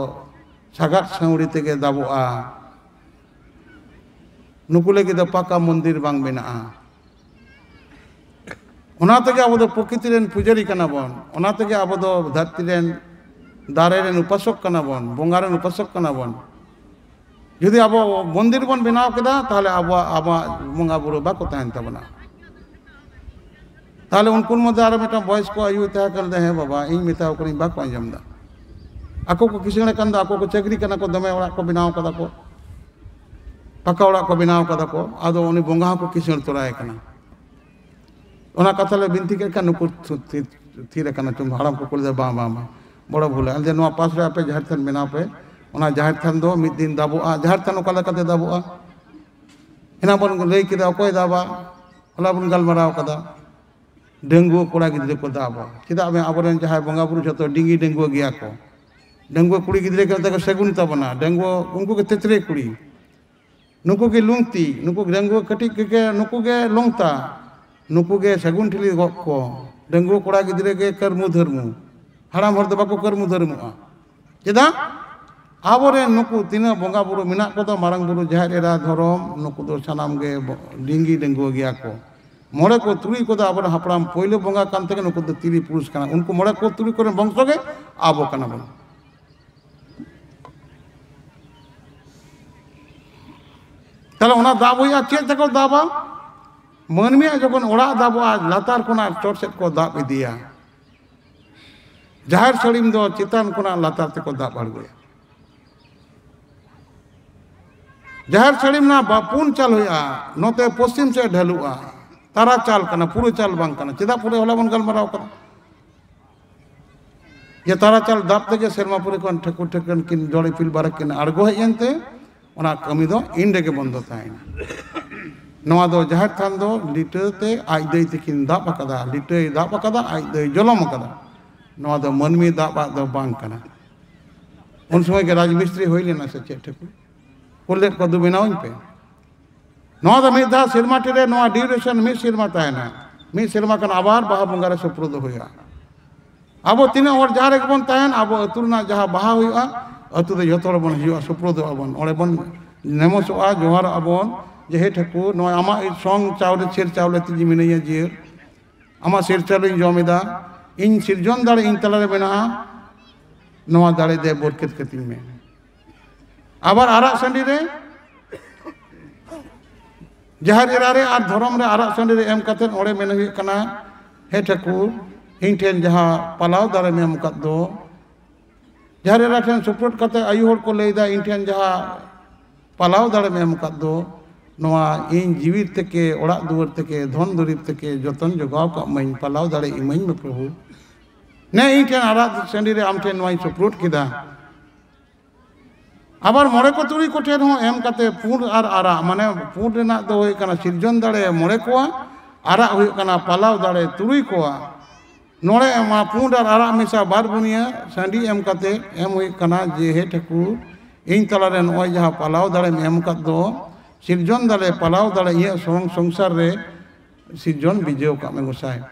ᱥᱟᱜᱟᱫ ᱥᱟᱹᱣᱲᱤ ᱛᱮᱜᱮ ᱫᱟᱵᱚᱜᱼᱟ, ᱱᱩᱠᱩ ᱞᱟᱹᱜᱤᱫ ᱫᱚ ᱯᱟᱠᱟ ᱢᱚᱱᱫᱤᱨ ᱵᱟᱝ ᱵᱮᱱᱟᱜᱼᱟ᱾ ᱚᱱᱟ ᱛᱮᱜᱮ ᱟᱵᱚ ᱫᱚ ᱯᱨᱚᱠᱤᱛᱤ ᱨᱮᱱ ᱯᱩᱡᱟᱹᱨᱤ ᱠᱟᱱᱟ ᱵᱚᱱ, ᱚᱱᱟ ᱛᱮᱜᱮ ᱟᱵᱚ ᱫᱚ ᱫᱷᱟᱹᱨᱛᱤ ᱨᱮᱱ, ᱫᱟᱨᱮ ᱨᱮᱱ ᱩᱯᱟᱥᱚᱠ ᱠᱟᱱᱟ ᱵᱚᱱ, ᱵᱚᱸᱜᱟ ᱨᱮᱱ ᱩᱯᱟᱥᱚᱠ ᱠᱟᱱᱟ ᱵᱚᱱ᱾ ᱡᱩᱫᱤ ᱟᱵᱚ ᱢᱚᱱᱫᱤᱨ ᱵᱚᱱ ᱵᱮᱱᱟᱣ ᱠᱮᱫᱟ, ᱛᱟᱦᱚᱞᱮ ᱟᱵᱚᱣᱟᱜ, ᱟᱵᱚᱣᱟᱜ ᱵᱚᱸᱜᱟ ᱵᱩᱨᱩ ᱵᱟᱠᱚ ᱛᱟᱦᱮᱱ ᱛᱟᱵᱚᱱᱟ᱾ ᱛᱟᱦᱚᱞᱮ ᱩᱱᱠᱩ ᱢᱚᱫᱽᱫᱷᱮ ᱟᱨᱚ ᱢᱤᱫᱴᱟᱝ ᱵᱚᱭᱚᱥ ᱠᱚ ᱟᱭᱩ ᱛᱟᱦᱮᱸ ᱠᱟᱱ ᱛᱟᱦᱮᱸ, "ᱦᱮᱸ ᱵᱟᱵᱟ, ᱤᱧ ᱢᱮᱛᱟ ᱠᱚ ᱠᱟᱹᱱᱟᱹᱧ, ᱵᱟᱠᱚ ᱟᱸᱡᱚᱢ ᱮᱫᱟ᱾ ᱟᱠᱚ ᱠᱚ ᱠᱤᱥᱟᱹᱬ ᱟᱠᱟᱱ ᱫᱚ, ᱟᱠᱚ ᱠᱚ ᱪᱟᱹᱠᱨᱤ ᱠᱟᱱᱟ ᱠᱚ, ᱫᱚᱢᱮ ᱚᱲᱟᱜ ᱠᱚ ᱵᱮᱱᱟᱣ ᱠᱟᱫᱟ ᱠᱚ, ᱯᱟᱠᱟ ᱚᱲᱟᱜ ᱠᱚ ᱵᱮᱱᱟᱣ ᱠᱟᱫᱟ ᱠᱚ, ᱟᱫᱚ ᱩᱱᱤ ᱵᱚᱸᱜᱟ ᱦᱚᱸᱠᱚ ᱠᱤᱥᱟᱹᱬ ᱛᱚᱨᱟᱭ ᱠᱟᱱᱟ᱾" ᱚᱱᱟ ᱠᱟᱛᱷᱟ ᱞᱮ ᱵᱤᱱᱛᱤ ᱠᱮᱫ ᱠᱷᱟᱱ ᱱᱩᱠᱩ ᱛᱷᱤ-, ᱛᱷᱤ-, ᱛᱷᱤᱨ ᱟᱠᱟᱱᱟ ᱪᱚᱝ, ᱦᱟᱲᱟᱢ ᱠᱚᱠᱚ ᱞᱟᱹᱭᱫᱟ, "ᱵᱟᱝ, ᱵᱟᱝ, ᱵᱟᱝ, ᱵᱚᱲᱚ ᱵᱷᱩᱞ᱾ ᱟᱞᱮ ᱱᱚᱣᱟ ᱯᱟᱥ ᱨᱮ ᱟᱯᱮ ᱡᱟᱦᱮᱨ ᱛᱷᱟᱱ ᱵᱮᱱᱟᱣ ᱯᱮ, ᱚᱱᱟ ᱡᱟᱦᱮᱨ ᱛᱷᱟᱱ ᱫᱚ ᱢᱤᱫ ᱫᱤᱱ ᱫᱟᱵᱚᱜᱼᱟ᱾" ᱡᱟᱦᱮᱨ ᱛᱷᱟᱱ ᱚᱠᱟ ᱞᱮᱠᱟᱛᱮ ᱫᱟᱵᱚᱜᱼᱟ? ᱮᱱᱟᱝ ᱵᱚᱱ ᱞᱟᱹᱭ ᱠᱮᱫᱟ, ᱚᱠᱚᱭ ᱫᱟᱵᱟ? ᱦᱚᱞᱟ ᱵᱚᱱ ᱜᱟᱞᱢᱟᱨᱟᱣ ᱠᱟᱫᱟ, ᱰᱟᱺᱜᱩᱣᱟᱹ ᱠᱚᱲᱟ ᱜᱤᱫᱽᱨᱟᱹ ᱠᱚ ᱫᱟᱵᱟ᱾ ᱪᱮᱫᱟᱜ ᱢᱮ, ᱟᱵᱚᱨᱮᱱ ᱡᱟᱦᱟᱸᱭ ᱵᱚᱸᱜᱟ ᱵᱩᱨᱩ ᱡᱷᱚᱛᱚ ᱰᱤᱝᱜᱤ ᱰᱟᱺᱜᱩᱣᱟᱹ ᱜᱮᱭᱟ ᱠᱚ᱾ ᱰᱟᱺᱜᱩᱣᱟᱹ ᱠᱩᱲᱤ ᱜᱤᱫᱽᱨᱟᱹ ᱜᱮ ᱚᱱᱛᱮ ᱠᱚ ᱥᱟᱹᱜᱩᱱ ᱛᱟᱵᱚᱱᱟ, ᱰᱟᱺᱜᱩᱣᱟᱹ ᱩᱱᱠᱩ ᱜᱮ ᱛᱮᱛᱨᱮ ᱠᱩᱲᱤ, ᱱᱩᱠᱩ ᱜᱮ ᱞᱩᱝᱛᱤ, ᱱᱩᱠᱩ ᱰᱟᱺᱜᱩᱣᱟᱹ ᱠᱟᱹᱴᱤᱡ ᱠᱚᱜᱮ, ᱱᱩᱠᱩ ᱜᱮ ᱞᱚᱝᱛᱟ, ᱱᱩᱠᱩ ᱜᱮ ᱥᱟᱹᱜᱩᱱ ᱴᱷᱤᱞᱤ ᱜᱚᱜ ᱠᱚ᱾ ᱰᱟᱺᱜᱩᱣᱟᱹ ᱠᱚᱲᱟ ᱜᱤᱫᱽᱨᱟᱹ ᱜᱮ ᱠᱟᱹᱨᱢᱩ ᱫᱷᱟᱹᱨᱢᱩ, ᱦᱟᱲᱟᱢ ᱦᱚᱲ ᱫᱚ ᱵᱟᱠᱚ ᱠᱟᱹᱨᱢᱩ ᱫᱷᱟᱹᱨᱢᱩᱜᱼᱟ᱾ ᱪᱮᱫᱟᱜ? ᱟᱵᱚᱨᱮᱱ ᱱᱩᱠᱩ ᱛᱤᱱᱟᱹᱜ ᱵᱚᱸᱜᱟ ᱵᱩᱨᱩ ᱢᱮᱱᱟᱜ ᱠᱚᱫᱚ, ᱢᱟᱨᱟᱝ ᱵᱩᱨᱩ, ᱡᱟᱦᱮᱨ ᱮᱨᱟ, ᱫᱷᱚᱨᱚᱢ, ᱱᱩᱠᱩ ᱫᱚ ᱥᱟᱱᱟᱢ ᱜᱮ ᱵᱚ-, ᱰᱤᱝᱜᱤ ᱰᱟᱺᱜᱩᱣᱟᱹ ᱜᱮᱭᱟ ᱠᱚ᱾ ᱢᱚᱬᱮ ᱠᱚ ᱛᱩᱨᱩᱭ ᱠᱚᱫᱚ ᱟᱵᱚᱨᱮᱱ ᱦᱟᱯᱲᱟᱢ ᱯᱳᱭᱞᱳ ᱵᱚᱸᱜᱟ ᱠᱟᱱ ᱛᱮᱜᱮ ᱱᱩᱠᱩ ᱫᱚ ᱛᱤᱨᱤ ᱯᱩᱨᱩᱥ ᱠᱟᱱᱟ᱾ ᱩᱱᱠᱩ ᱢᱚᱬᱮ ᱠᱚ ᱛᱩᱨᱩᱭ ᱠᱚᱨᱮᱱ ᱵᱚᱝᱥᱚ ᱜᱮ ᱟᱵᱚ ᱠᱟᱱᱟ ᱵᱚᱱ᱾ ᱛᱟᱦᱞᱮ ᱚᱱᱟ ᱫᱟᱵ ᱦᱩᱭᱩᱜᱼᱟ, ᱪᱮᱫ ᱛᱮᱠᱚ ᱫᱟᱵᱟ? ᱢᱟᱹᱱᱢᱤᱭᱟᱜ ᱡᱚᱠᱷᱚᱱ ᱚᱲᱟᱜ ᱫᱟᱵᱚᱜᱼᱟ, ᱞᱟᱛᱟᱨ ᱠᱷᱚᱱᱟᱜ ᱪᱚᱴ ᱥᱮᱫ ᱠᱚ ᱫᱟᱵ ᱤᱫᱤᱭᱟ᱾ ᱡᱟᱦᱮᱨ ᱥᱟᱹᱲᱤᱢ ᱫᱚ ᱪᱮᱛᱟᱱ ᱠᱷᱚᱱᱟᱜ ᱞᱟᱛᱟᱨ ᱛᱮᱠᱚ ᱫᱟᱵ ᱟᱬᱜᱚᱭᱟ᱾ ᱡᱟᱦᱮᱨ ᱥᱟᱹᱲᱤᱢ ᱨᱮᱱᱟᱜ ᱵᱟ-, ᱯᱩᱱ ᱪᱟᱞ ᱦᱩᱭᱩᱜᱼᱟ, ᱱᱚᱛᱮ ᱯᱚᱥᱪᱤᱢ ᱥᱮᱫ ᱰᱷᱟᱹᱞᱩᱜᱼᱟ᱾ ᱛᱟᱨᱟ ᱪᱟᱞ ᱠᱟᱱᱟ, ᱯᱩᱨᱟᱹ ᱪᱟᱞ ᱵᱟᱝ ᱠᱟᱱᱟ᱾ ᱪᱮᱫᱟᱜ? ᱯᱩᱨᱟᱹ ᱦᱚᱞᱟ ᱵᱚᱱ ᱜᱟᱞᱢᱟᱨᱟᱣ ᱠᱟᱫᱟ ᱡᱮ ᱛᱟᱨᱟ ᱪᱟᱞ ᱫᱟᱵ ᱛᱮᱜᱮ ᱥᱮᱨᱢᱟ ᱯᱩᱨᱤ ᱠᱷᱚᱱ ᱴᱷᱟᱹᱠᱩᱨ ᱴᱷᱟᱹᱠᱨᱟᱹᱱ ᱠᱤᱱ, ᱡᱚᱲ ᱤᱯᱤᱞ ᱵᱟᱨᱮ ᱠᱤᱱ ᱟᱬᱜᱚ ᱦᱮᱡ ᱮᱱᱛᱮ ᱚᱱᱟ ᱠᱟᱹᱢᱤ ᱫᱚ ᱤᱱ ᱨᱮᱜᱮ ᱵᱚᱱᱫᱚ ᱛᱟᱦᱮᱸᱭᱮᱱᱟ᱾ ᱱᱚᱣᱟ ᱫᱚ ᱡᱟᱦᱮᱨ ᱛᱷᱟᱱ ᱫᱚ ᱞᱤᱴᱟᱹ ᱛᱮ ᱟᱡ ᱫᱟᱹᱭ ᱛᱟᱹᱠᱤᱱ ᱫᱟᱵ ᱟᱠᱟᱫᱟ, ᱞᱤᱴᱟᱹᱭ ᱫᱟᱵ ᱟᱠᱟᱫᱟ, ᱟᱡ ᱫᱟᱹᱭ ᱡᱚᱞᱚᱢ ᱟᱠᱟᱫᱟ᱾ ᱱᱚᱣᱟ ᱫᱚ ᱢᱟᱹᱱᱢᱤ ᱫᱟᱵ ᱟᱜ ᱫᱚ ᱵᱟᱝ ᱠᱟᱱᱟ᱾ ᱩᱱ ᱥᱚᱢᱚᱭ ᱜᱮ ᱨᱟᱡᱽ ᱢᱤᱥᱛᱨᱤ ᱦᱩᱭ ᱞᱮᱱᱟ ᱥᱮ ᱪᱮᱫ ᱴᱷᱟᱹᱠᱩᱨ? ᱠᱩᱞ ᱞᱮᱫ ᱠᱚ, "ᱫᱩ ᱵᱮᱱᱟᱣᱟᱹᱧ ᱯᱮ᱾" ᱱᱚᱣᱟ ᱫᱚ ᱢᱤᱫ ᱫᱷᱟᱣ ᱥᱮᱨᱢᱟ ᱴᱤ ᱨᱮ ᱱᱚᱣᱟ ᱰᱤᱭᱩᱨᱮᱥᱚᱱ ᱢᱤᱫ ᱥᱮᱨᱢᱟ ᱛᱟᱦᱮᱱᱟ᱾ ᱢᱤᱫ ᱥᱮᱨᱢᱟ ᱠᱷᱟᱱ ᱟᱵᱟᱨ ᱵᱟᱦᱟ ᱵᱚᱸᱜᱟ ᱨᱮ ᱥᱩᱯᱨᱩᱫ ᱦᱩᱭᱩᱜᱼᱟ᱾ ᱟᱵᱚ ᱛᱤᱱᱟᱹᱜ ᱦᱚᱲ ᱡᱟᱦᱟᱸ ᱨᱮᱜᱮ ᱵᱚᱱ ᱛᱟᱦᱮᱱ, ᱟᱵᱚ ᱟᱹᱛᱩ ᱨᱮᱱᱟᱜ ᱡᱟᱦᱟᱸ ᱵᱟᱦᱟ ᱦᱩᱭᱩᱜᱼᱟ, ᱟᱹᱛᱩ ᱫᱚ ᱡᱚᱛᱚ ᱦᱚᱲ ᱵᱚᱱ ᱦᱤᱡᱩᱜᱼᱟ, ᱥᱩᱯᱨᱩᱫᱚᱜᱼᱟ ᱵᱚᱱ, ᱚᱸᱰᱮ ᱵᱚᱱ ᱱᱮᱢᱚᱥᱚᱜᱼᱟ, ᱡᱚᱦᱟᱨᱚᱜᱼᱟ ᱵᱚᱱ ᱡᱮ, "ᱦᱮ ᱴᱷᱟᱹᱠᱩᱨ, ᱱᱚᱜᱼᱚᱭ ᱟᱢᱟᱜ ᱥᱚᱝ ᱪᱟᱣᱞᱮ, ᱪᱷᱤᱨ ᱪᱟᱣᱞᱮ ᱛᱮ ᱤᱧ ᱢᱤᱱᱟᱹᱧᱟ ᱡᱤᱭᱟᱹᱲ, ᱟᱢᱟᱜ ᱥᱤᱨ ᱪᱟᱣᱞᱮᱧ ᱡᱚᱢ ᱮᱫᱟ, ᱤᱧ ᱥᱤᱨᱡᱚᱱ ᱫᱟᱲᱮ ᱤᱧ ᱛᱟᱞᱟᱨᱮ ᱢᱮᱱᱟᱜᱼᱟ, ᱱᱚᱣᱟ ᱫᱟᱲᱮ ᱫᱮ ᱵᱚᱨᱠᱮᱛ ᱠᱟᱹᱛᱤᱧ ᱢᱮ᱾" ᱟᱵᱟᱨ ᱟᱨᱟᱜ ᱥᱟᱺᱰᱤ ᱨᱮ, ᱡᱟᱦᱮᱨ ᱮᱨᱟ ᱨᱮ ᱟᱨ ᱫᱷᱚᱨᱚᱢ ᱨᱮ ᱟᱨᱟᱜ ᱥᱟᱺᱰᱤ ᱨᱮ ᱮᱢ ᱠᱟᱛᱮᱫ ᱚᱸᱰᱮ ᱢᱮᱱ ᱦᱩᱭᱩᱜ ᱠᱟᱱᱟ, "ᱦᱮ ᱴᱷᱟᱹᱠᱩᱨ, ᱤᱧ ᱴᱷᱮᱱ ᱡᱟᱦᱟᱸ ᱯᱟᱞᱟᱣ ᱫᱟᱲᱮᱢ ᱮᱢ ᱟᱠᱟᱫ ᱫᱚ", ᱡᱟᱦᱮᱨ ᱮᱨᱟ ᱴᱷᱮᱱ ᱥᱩᱯᱨᱩᱫ ᱠᱟᱛᱮ ᱟᱭᱩ ᱦᱚᱲ ᱠᱚ ᱞᱟᱹᱭᱫᱟ, "ᱤᱧ ᱴᱷᱮᱱ ᱡᱟᱦᱟᱸ ᱯᱟᱞᱟᱣ ᱫᱟᱲᱮᱢ ᱮᱢ ᱟᱠᱟᱫ ᱫᱚ, ᱱᱚᱣᱟ ᱤᱧ ᱡᱤᱣᱤ ᱛᱮᱠᱮ, ᱚᱲᱟᱜ ᱫᱩᱣᱟᱹᱨ ᱛᱮᱠᱮ, ᱫᱷᱚᱱ ᱫᱩᱨᱤᱵᱽ ᱛᱮᱠᱮ ᱡᱚᱛᱚᱱ ᱡᱚᱜᱟᱣ ᱠᱟᱜ ᱢᱟᱹᱧ, ᱯᱟᱞᱟᱣ ᱫᱟᱲᱮ ᱤᱢᱟᱹᱧ ᱢᱮ ᱯᱨᱚᱵᱷᱩ᱾ ᱱᱮ ᱤᱧ ᱴᱷᱮᱱ ᱟᱨᱟᱜ ᱥᱟᱺᱰᱤ ᱨᱮ ᱟᱢ ᱴᱷᱮᱱ ᱱᱚᱣᱟᱧ ᱥᱩᱯᱨᱩᱫ ᱠᱮᱫᱟ᱾" ᱟᱵᱟᱨ ᱢᱚᱬᱮ ᱠᱚ ᱛᱩᱨᱩᱭ ᱠᱚ ᱴᱷᱮᱱ ᱦᱚᱸ ᱮᱢ ᱠᱟᱛᱮ ᱯᱩᱸᱰ ᱟᱨ ᱟᱨᱟᱜ, ᱢᱟᱱᱮ ᱯᱩᱸᱰ ᱨᱮᱱᱟᱜ ᱫᱚ ᱦᱩᱭᱩᱜ ᱠᱟᱱᱟ ᱥᱤᱨᱡᱚᱱ ᱫᱟᱲᱮ ᱢᱚᱬᱮ ᱠᱚᱣᱟ, ᱟᱨᱟᱜ ᱦᱩᱭᱩᱜ ᱠᱟᱱᱟ ᱯᱟᱞᱟᱣ ᱫᱟᱲᱮ ᱛᱩᱨᱩᱭ ᱠᱚᱣᱟ᱾ ᱱᱚᱰᱮ ᱮᱢᱟ ᱯᱩᱸᱰ ᱟᱨ ᱟᱨᱟᱜ ᱢᱮᱥᱟ ᱵᱟᱨ ᱵᱩᱱᱤᱭᱟᱹ ᱥᱟᱺᱰᱤ ᱮᱢ ᱠᱟᱛᱮ ᱮᱢ ᱦᱩᱭᱩᱜ ᱠᱟᱱᱟ ᱡᱮ, ᱦᱮ ᱴᱷᱟᱹᱠᱩᱨ, ᱤᱧ ᱛᱟᱞᱟᱨᱮ ᱱᱚᱜᱼᱚᱭ ᱡᱟᱦᱟᱸ ᱯᱟᱞᱟᱣ ᱫᱟᱲᱮᱢ ᱮᱢ ᱟᱠᱟᱫ ᱫᱚ, ᱥᱤᱨᱡᱚᱱ ᱫᱟᱲᱮ, ᱯᱟᱞᱟᱣ ᱫᱟᱲᱮ ᱤᱧᱟᱹᱜ ᱥᱚᱝ-, ᱥᱚᱝᱥᱟᱨ ᱨᱮ ᱥᱤᱨᱡᱚᱱ ᱵᱤᱡᱟᱹᱣ ᱠᱟᱜ ᱢᱮ ᱜᱚᱸᱥᱟᱭ᱾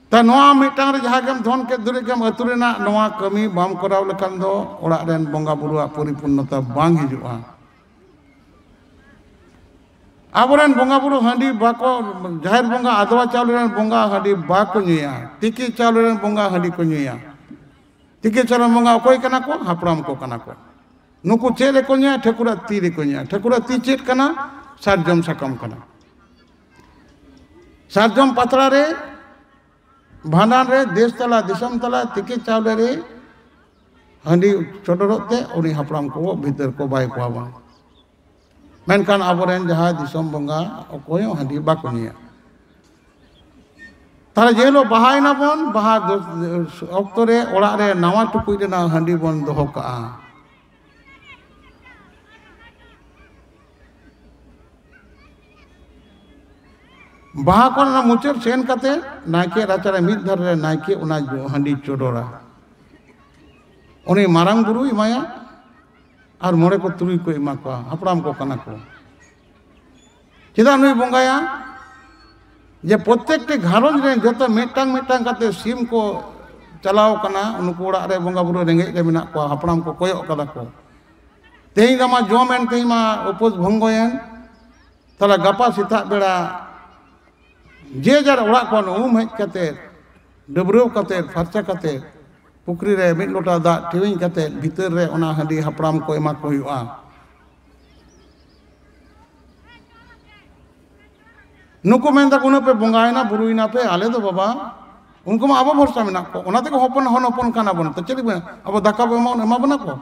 ᱛᱟ ᱱᱚᱣᱟ ᱢᱤᱫᱴᱟᱝ ᱨᱮ ᱡᱟᱦᱟᱸ ᱜᱮᱢ ᱫᱷᱚᱱ ᱠᱮᱫ ᱫᱩᱨᱤᱡ ᱜᱮᱢ ᱟᱹᱛᱩ ᱨᱮᱱᱟᱜ ᱱᱚᱣᱟ ᱠᱟᱹᱢᱤ ᱵᱟᱢ ᱠᱚᱨᱟᱣ ᱞᱮᱠᱷᱟᱱ ᱫᱚ ᱚᱲᱟᱜ ᱨᱮᱱ ᱵᱚᱸᱜᱟ ᱵᱩᱨᱩᱣᱟᱜ ᱯᱚᱨᱤᱯᱩᱨᱱᱚᱛᱟ ᱵᱟᱝ ᱦᱤᱡᱩᱜᱼᱟ᱾ ᱟᱵᱚᱨᱮᱱ ᱵᱚᱸᱜᱟ ᱵᱩᱨᱩ ᱦᱟᱺᱰᱤ ᱵᱟᱠᱚ, ᱡᱟᱦᱮᱨ ᱵᱚᱸᱜᱟ, ᱟᱫᱽᱣᱟ ᱪᱟᱣᱞᱮ ᱨᱮᱱ ᱵᱚᱸᱜᱟ ᱦᱟᱺᱰᱤ ᱵᱟᱠᱚ ᱧᱩᱭᱟ, ᱛᱤᱠᱤ ᱪᱟᱣᱞᱮ ᱨᱮᱱ ᱵᱚᱸᱜᱟ ᱦᱟᱺᱰᱤ ᱠᱚ ᱧᱩᱭᱟ᱾ ᱛᱤᱠᱤ ᱪᱟᱣᱞᱮ ᱨᱮᱱ ᱵᱚᱸᱜᱟ ᱚᱠᱚᱭ ᱠᱟᱱᱟ ᱠᱚ? ᱦᱟᱯᱲᱟᱢ ᱠᱚ ᱠᱟᱱᱟ ᱠᱚ᱾ ᱱᱩᱠᱩ ᱪᱮᱫ ᱨᱮᱠᱚ ᱧᱩᱭᱟ? ᱴᱷᱟᱹᱠᱩᱨᱟᱜ ᱛᱤ ᱨᱮᱠᱚ ᱧᱩᱭᱟ᱾ ᱴᱷᱟᱹᱠᱩᱨᱟᱜ ᱛᱤ ᱪᱮᱫ ᱠᱟᱱᱟ? ᱥᱟᱨᱡᱚᱢ ᱥᱟᱠᱟᱢ ᱠᱟᱱᱟ᱾ ᱥᱟᱨᱡᱚᱢ ᱯᱟᱛᱲᱟ ᱨᱮ, ᱵᱷᱟᱸᱰᱟᱱ ᱨᱮ, ᱫᱮᱥ ᱛᱟᱞᱟ, ᱫᱤᱥᱚᱢ ᱛᱟᱞᱟ, ᱛᱤᱠᱤ ᱪᱟᱣᱞᱮ ᱨᱮ ᱦᱟᱺᱰᱤ ᱪᱚᱰᱚᱨᱚᱜ ᱛᱮ ᱩᱱᱤ ᱦᱟᱯᱲᱟᱢ ᱠᱚ ᱵᱷᱤᱛᱟᱹᱨ ᱠᱚ ᱵᱟᱭ ᱠᱚᱣᱟ ᱵᱚᱱ᱾ ᱢᱮᱱᱠᱷᱟᱱ ᱟᱵᱚᱨᱮᱱ ᱡᱟᱦᱟᱸᱭ ᱫᱤᱥᱚᱢ ᱵᱚᱸᱜᱟ, ᱚᱠᱚᱭ ᱦᱚᱸ ᱦᱟᱺᱰᱤ ᱵᱟᱠᱚ ᱧᱩᱭᱟ᱾ ᱛᱟᱦᱞᱮ ᱡᱮ ᱦᱤᱞᱳᱜ ᱵᱟᱦᱟᱭᱮᱱᱟ ᱵᱚᱱ, ᱵᱟᱦᱟ ᱫᱚ, ᱚᱠᱛᱚ ᱨᱮ ᱚᱲᱟᱜ ᱨᱮ ᱱᱟᱣᱟ ᱴᱩᱠᱩᱡ ᱨᱮᱱᱟᱜ ᱦᱟᱺᱰᱤ ᱵᱚᱱ ᱫᱚᱦᱚ ᱠᱟᱜᱼᱟ᱾ ᱵᱟᱦᱟ ᱠᱚᱨᱮᱱᱟᱜ ᱢᱩᱪᱟᱹᱫ ᱥᱮᱱ ᱠᱟᱛᱮ ᱱᱟᱭᱠᱮ ᱨᱟᱪᱟᱨᱮ ᱢᱤᱫ ᱫᱷᱟᱨᱮ ᱨᱮ ᱱᱟᱭᱠᱮ ᱚᱱᱟ ᱡᱚ-, ᱦᱟᱺᱰᱤ ᱪᱚᱰᱚᱨᱟ᱾ ᱩᱱᱤ ᱢᱟᱨᱟᱝ ᱵᱩᱨᱩᱭ ᱮᱢᱟᱭᱟ ᱟᱨ ᱢᱚᱬᱮ ᱠᱚ ᱛᱩᱨᱩᱭ ᱠᱚ ᱮᱢᱟ ᱠᱚᱣᱟ, ᱦᱟᱯᱲᱟᱢ ᱠᱚ ᱠᱟᱱᱟ ᱠᱚ᱾ ᱪᱮᱫᱟᱜ ᱱᱩᱭ ᱵᱚᱸᱜᱟᱭᱟ? ᱡᱮ ᱯᱨᱚᱛᱮᱠᱴᱤ ᱜᱷᱟᱨᱚᱸᱡᱽ ᱨᱮ ᱡᱚᱛᱚ ᱢᱤᱫᱴᱟᱝ ᱢᱤᱫᱴᱟᱝ ᱠᱟᱛᱮ ᱥᱤᱢ ᱠᱚ ᱪᱟᱞᱟᱣ ᱠᱟᱱᱟ, ᱩᱱᱠᱩ ᱚᱲᱟᱜ ᱨᱮ ᱵᱚᱸᱜᱟ ᱵᱩᱨᱩ ᱨᱮᱸᱜᱮᱡ ᱨᱮ ᱢᱮᱱᱟᱜ ᱠᱚᱣᱟ, ᱦᱟᱯᱲᱟᱢ ᱠᱚ ᱠᱚᱭᱚᱜ ᱠᱟᱫᱟ ᱠᱚ᱾ ᱛᱮᱦᱮᱧ ᱫᱚ ᱢᱟ ᱡᱚᱢᱮᱱ, ᱛᱮᱦᱮᱧ ᱢᱟ ᱩᱯᱟᱹᱥ ᱵᱷᱚᱝᱜᱚᱭᱮᱱ, ᱛᱟᱦᱞᱮ ᱜᱟᱯᱟ ᱥᱮᱛᱟᱜ ᱵᱮᱲᱟ ᱡᱮ ᱡᱟᱨ ᱚᱲᱟᱜ ᱠᱷᱚᱱ ᱩᱢ ᱦᱮᱡ ᱠᱟᱛᱮ, ᱰᱟᱹᱵᱽᱨᱟᱹᱣ ᱠᱟᱛᱮ, ᱯᱷᱟᱨᱪᱟ ᱠᱟᱛᱮ, ᱯᱩᱠᱷᱨᱤ ᱨᱮ ᱢᱤᱫ ᱞᱚᱴᱟ ᱫᱟᱜ ᱴᱷᱤᱣᱤᱧ ᱠᱟᱛᱮ, ᱵᱷᱤᱛᱟᱹᱨ ᱨᱮ ᱚᱱᱟ ᱦᱟᱺᱰᱤ ᱦᱟᱯᱲᱟᱢ ᱠᱚ ᱮᱢᱟ ᱠᱚ ᱦᱩᱭᱩᱜᱼᱟ᱾ ᱱᱩᱠᱩ ᱢᱮᱱ ᱫᱟᱠᱚ, "ᱩᱱᱟᱹᱜ ᱯᱮ ᱵᱚᱸᱜᱟᱭᱮᱱᱟ, ᱵᱩᱨᱩᱭᱮᱱᱟ ᱯᱮ, ᱟᱞᱮ ᱫᱚ ᱵᱟᱵᱟ", ᱩᱱᱠᱩ ᱢᱟ ᱟᱵᱚ ᱵᱷᱚᱨᱥᱟ ᱢᱮᱱᱟᱜ ᱠᱚ, ᱚᱱᱟ ᱛᱮᱠᱚ ᱦᱚᱯᱚᱱ, ᱦᱚᱱ ᱦᱚᱯᱚᱱ ᱠᱟᱱᱟ ᱵᱚᱱ᱾ ᱛᱚ ᱪᱮᱫ ᱞᱟᱹᱜᱤᱫ ᱵᱚᱱ, ᱟᱵᱚ ᱫᱟᱠᱟ ᱵᱚ ᱮᱢᱟ, ᱮᱢᱟ ᱵᱚᱱᱟ ᱠᱚ?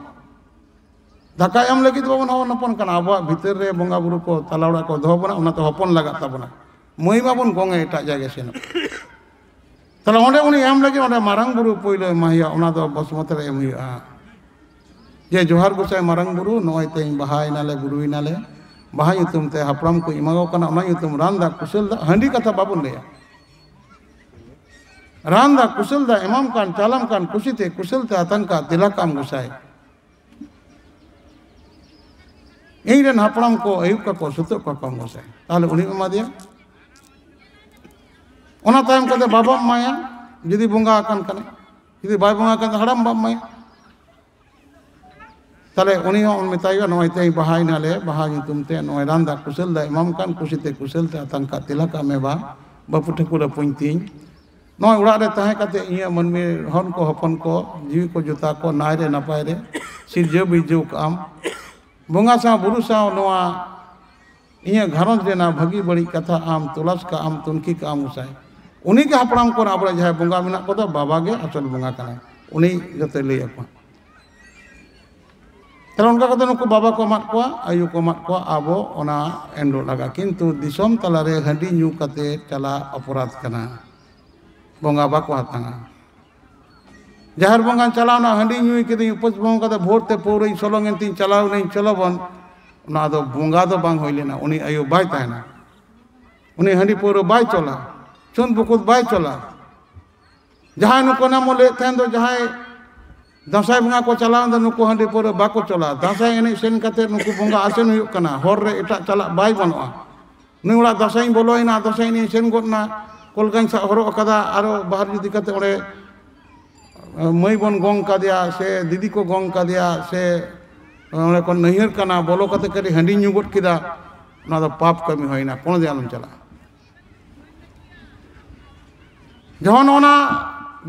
ᱫᱟᱠᱟ ᱮᱢ ᱞᱟᱹᱜᱤᱫ ᱫᱚ ᱵᱟᱵᱚᱱ ᱦᱚᱯᱚᱱ ᱠᱟᱱᱟ, ᱟᱵᱚᱣᱟᱜ ᱵᱷᱤᱛᱟᱹᱨ ᱨᱮ ᱵᱚᱸᱜᱟ ᱵᱩᱨᱩ ᱠᱚ, ᱛᱟᱞᱟ ᱚᱲᱟᱜ ᱠᱚ ᱫᱚᱦᱚ ᱵᱚᱱᱟ, ᱚᱱᱟᱛᱮ ᱦᱚᱯᱚᱱ ᱞᱟᱜᱟᱜ ᱛᱟᱵᱚᱱᱟ᱾ ᱢᱟᱹᱭ ᱢᱟᱵᱚᱱ ᱜᱚᱝᱮ ᱮᱴᱟᱜ ᱡᱟᱭᱜᱟ ᱥᱮᱱᱚᱜ᱾ ᱛᱟᱦᱞᱮ ᱚᱸᱰᱮ ᱩᱱᱤ ᱮᱢ ᱞᱟᱹᱜᱤᱫ ᱚᱸᱰᱮ ᱢᱟᱨᱟᱝ ᱵᱩᱨᱩ ᱯᱳᱭᱞᱳ ᱮᱢᱟᱭ ᱦᱩᱭᱩᱜᱼᱟ, ᱚᱱᱟ ᱫᱚ ᱵᱚᱥᱢᱚᱛ ᱨᱮ ᱮᱢ ᱦᱩᱭᱩᱜᱼᱟ᱾ ᱡᱮ, "ᱡᱚᱦᱟᱨ ᱜᱚᱸᱥᱟᱭ ᱢᱟᱨᱟᱝ ᱵᱩᱨᱩ, ᱱᱚᱜᱼᱚᱭ ᱛᱮᱦᱮᱧ ᱵᱟᱦᱟᱭᱮᱱᱟᱞᱮ, ᱵᱩᱨᱩᱭᱮᱱᱟᱞᱮ, ᱵᱟᱦᱟ ᱧᱩᱛᱩᱢ ᱛᱮ ᱦᱟᱯᱲᱟᱢ ᱠᱚ ᱮᱢᱟ ᱠᱚ ᱠᱟᱱᱟ, ᱚᱱᱟ ᱧᱩᱛᱩᱢ ᱨᱟᱱ ᱫᱟᱜ ᱠᱩᱥᱟᱹᱞ ᱫᱟᱜ", ᱦᱟᱺᱰᱤ ᱠᱟᱛᱷᱟ ᱵᱟᱵᱚᱱ ᱞᱟᱹᱭᱟ᱾ ᱨᱟᱱ ᱫᱟᱜ ᱠᱩᱥᱟᱹᱞ ᱫᱟᱜ ᱮᱢᱟᱢ ᱠᱟᱱ, ᱪᱟᱞᱟᱢ ᱠᱟᱱ, ᱠᱩᱥᱤᱛᱮ ᱠᱩᱥᱟᱹᱞ ᱛᱮ ᱟᱛᱟᱝ ᱠᱟᱜ, ᱛᱮᱞᱟ ᱠᱟᱜ ᱟᱢ ᱜᱚᱸᱥᱟᱭ᱾ ᱤᱧ ᱨᱮᱱ ᱦᱟᱯᱲᱟᱢ ᱠᱚ ᱟᱹᱭᱩᱵ ᱠᱟᱠᱚ, ᱥᱩᱛᱟᱹᱜ ᱠᱟᱠᱚ ᱟᱢ ᱜᱚᱸᱥᱟᱭ᱾ ᱛᱟᱦᱞᱮ ᱩᱱᱤᱢ ᱮᱢᱟ ᱫᱮᱭᱟ᱾ ᱚᱱᱟ ᱛᱟᱭᱚᱢ ᱠᱟᱛᱮ ᱵᱟᱵᱟᱢ ᱮᱢᱟᱭᱟ, ᱡᱩᱫᱤ ᱵᱚᱸᱜᱟ ᱟᱠᱟᱱ ᱠᱷᱟᱱᱮ᱾ ᱡᱩᱫᱤ ᱵᱟᱭ ᱵᱚᱸᱜᱟ ᱟᱠᱟᱱ ᱠᱷᱟᱱ ᱦᱟᱲᱟᱢ ᱵᱟᱢ ᱮᱢᱟᱭᱟ᱾ ᱛᱟᱦᱞᱮ ᱩᱱᱤ ᱦᱚᱸ ᱢᱮᱛᱟᱭ ᱦᱩᱭᱩᱜᱼᱟ, "ᱱᱚᱜᱼᱚᱭ ᱛᱮᱦᱮᱧ ᱵᱟᱦᱟᱭᱮᱱᱟᱞᱮ, ᱵᱟᱦᱟ ᱧᱩᱛᱩᱢ ᱛᱮ ᱱᱚᱜᱼᱚᱭ ᱨᱟᱱ ᱫᱟᱜ ᱠᱩᱥᱟᱹᱞ ᱫᱟᱜ ᱮᱢᱟᱢ ᱠᱟᱱ, ᱠᱩᱥᱤᱛᱮ ᱠᱩᱥᱟᱹᱞ ᱛᱮ ᱟᱛᱟᱝ ᱠᱟᱜ ᱛᱮᱞᱟ ᱠᱟᱜ ᱢᱮ ᱵᱟ, ᱵᱟᱹᱯᱩ ᱴᱷᱟᱹᱠᱩᱨ ᱟᱹᱯᱩᱧ ᱛᱤᱧ᱾ ᱱᱚᱜᱼᱚᱭ ᱚᱲᱟᱜ ᱨᱮ ᱛᱟᱦᱮᱸ ᱠᱟᱛᱮ ᱤᱧᱟᱹᱜ ᱢᱟᱹᱱᱢᱤ ᱦᱚᱱ ᱠᱚ ᱦᱚᱯᱚᱱ ᱠᱚ ᱡᱤᱣᱤ ᱠᱚ ᱡᱩᱛᱟ ᱠᱚ ᱱᱟᱭ ᱨᱮ ᱱᱟᱯᱟᱭ ᱨᱮ ᱥᱤᱨᱡᱟᱹᱣ ᱵᱤᱨᱡᱟᱹᱣ ᱠᱟᱜ ᱟᱢ᱾ ᱵᱚᱸᱜᱟ ᱥᱟᱶ ᱵᱩᱨᱩ ᱥᱟᱶ ᱱᱚᱣᱟ ᱤᱧᱟᱹᱜ ᱜᱷᱟᱨᱚᱸᱡᱽ ᱨᱮᱱᱟᱜ ᱵᱷᱟᱹᱜᱤ ᱵᱟᱹᱲᱤᱡ ᱠᱟᱛᱷᱟ ᱟᱢ ᱛᱚᱞᱟᱥ ᱠᱟᱜ ᱟᱢ, ᱛᱩᱱᱠᱷᱤ ᱠᱟᱜ ᱟᱢ ᱜᱚᱸᱥᱟᱭ᱾" ᱩᱱᱤᱜᱮ ᱦᱟᱯᱲᱟᱢ ᱠᱚᱨᱮ ᱟᱵᱚᱨᱮᱱ ᱡᱟᱦᱟᱸᱭ ᱵᱚᱸᱜᱟ ᱢᱮᱱᱟᱜ ᱠᱚᱫᱚ ᱵᱟᱵᱟ ᱜᱮ ᱟᱥᱚᱞ ᱵᱚᱸᱜᱟ ᱠᱟᱱᱟᱭ, ᱩᱱᱤ ᱡᱚᱛᱚᱭ ᱞᱟᱹᱭ ᱟᱠᱚᱣᱟ᱾ ᱛᱟᱦᱞᱮ ᱚᱱᱠᱟ ᱠᱟᱛᱮ ᱱᱩᱠᱩ ᱵᱟᱵᱟ ᱠᱚ ᱮᱢᱟᱫ ᱠᱚᱣᱟ, ᱟᱭᱳ ᱠᱚ ᱮᱢᱟᱫ ᱠᱚᱣᱟ, ᱟᱵᱚ ᱚᱱᱟ ᱮᱱ ᱦᱤᱞᱳᱜ ᱞᱟᱜᱟ᱾ ᱠᱤᱱᱛᱩ ᱫᱤᱥᱚᱢ ᱛᱟᱞᱟᱨᱮ ᱦᱟᱺᱰᱤ ᱧᱩ ᱠᱟᱛᱮ ᱪᱟᱞᱟᱜ ᱚᱯᱚᱨᱟᱫᱷ ᱠᱟᱱᱟ, ᱵᱚᱸᱜᱟ ᱵᱟᱠᱚ ᱦᱟᱛᱟᱝᱟ᱾ ᱡᱟᱦᱮᱨ ᱵᱚᱸᱜᱟᱧ ᱪᱟᱞᱟᱣᱱᱟ, ᱦᱟᱺᱰᱤ ᱧᱩᱭ ᱠᱤᱫᱟᱹᱧ, ᱩᱯᱟᱹᱥ ᱵᱚᱸᱜᱟ ᱠᱟᱛᱮ ᱵᱷᱳᱨ ᱛᱮ ᱯᱟᱹᱣᱨᱟᱹᱧ ᱥᱚᱞᱚᱝ ᱮᱱ ᱛᱤᱧ ᱪᱟᱞᱟᱣ ᱮᱱᱟᱹᱧ, ᱪᱚᱞᱚ ᱵᱚᱱ, ᱚᱱᱟ ᱫᱚ ᱵᱚᱸᱜᱟ ᱫᱚ ᱵᱟᱝ ᱦᱩᱭ ᱞᱮᱱᱟ, ᱩᱱᱤ ᱟᱭᱳ ᱵᱟᱭ ᱛᱟᱦᱮᱱᱟ᱾ ᱩᱱᱤ ᱦᱟᱺᱰᱤ ᱯᱟᱹᱣᱨᱟᱹ ᱵᱟᱭ ᱪᱚᱞᱟ, ᱪᱷᱩᱸᱛ ᱵᱩᱠᱩᱛ ᱵᱟᱭ ᱪᱚᱞᱟ᱾ ᱡᱟᱦᱟᱸᱭ ᱱᱩᱠᱩ ᱱᱟᱢ ᱞᱟᱹᱭᱮᱫ ᱛᱟᱦᱮᱸ ᱫᱚ, ᱡᱟᱦᱟᱸᱭ ᱫᱟᱸᱥᱟᱭ ᱵᱚᱸᱜᱟ ᱠᱚ ᱪᱟᱞᱟᱣ ᱮᱱ ᱫᱚ, ᱱᱩᱠᱩ ᱦᱟᱺᱰᱤ ᱯᱟᱹᱣᱨᱟᱹ ᱵᱟᱠᱚ ᱪᱚᱞᱟ᱾ ᱫᱟᱸᱥᱟᱭ ᱮᱱᱮᱡ ᱥᱮᱱ ᱠᱟᱛᱮ ᱱᱩᱠᱩ ᱵᱚᱸᱜᱟ ᱟᱥᱮᱱ ᱦᱩᱭᱩᱜ ᱠᱟᱱᱟ, ᱦᱚᱨ ᱨᱮ ᱮᱴᱟᱜ ᱪᱟᱞᱟᱜ ᱵᱟᱭ ᱜᱟᱱᱚᱜᱼᱟ᱾ ᱱᱩᱭ ᱚᱲᱟᱜ ᱫᱟᱸᱥᱟᱭᱤᱧ ᱵᱚᱞᱚᱭᱮᱱᱟ, ᱫᱟᱸᱥᱟᱭ ᱮᱱᱮᱡ ᱥᱮᱱ ᱜᱚᱫ ᱮᱱᱟ, ᱠᱚᱞᱜᱟᱧ ᱥᱟᱵ ᱦᱚᱨᱚᱜ ᱟᱠᱟᱫᱟ, ᱟᱨᱚ ᱵᱟᱦᱟᱨ ᱤᱫᱤ ᱠᱟᱛᱮ ᱚᱸᱰᱮ ᱢᱟᱹᱭ ᱵᱚᱱ ᱜᱚᱝ ᱠᱟᱫᱮᱭᱟ ᱥᱮ ᱫᱤᱫᱤ ᱠᱚ ᱜᱚᱝ ᱠᱟᱫᱮᱭᱟ ᱥᱮ ᱚᱸᱰᱮ ᱠᱷᱚᱱ ᱱᱟᱹᱭᱦᱟᱹᱨ ᱠᱟᱱᱟ, ᱵᱚᱞᱚ ᱠᱟᱛᱮ ᱠᱟᱹᱴᱤᱡ ᱦᱟᱺᱰᱤ ᱧᱩ ᱜᱚᱫ ᱠᱮᱫᱟ, ᱚᱱᱟ ᱫᱚ ᱯᱟᱯ ᱠᱟᱹᱢᱤ ᱦᱩᱭᱱᱟ, ᱠᱳᱱᱳ ᱫᱤᱱ ᱟᱞᱚᱢ ᱪᱟᱞᱟᱜᱼᱟ᱾ ᱡᱮᱢᱚᱱ ᱚᱱᱟ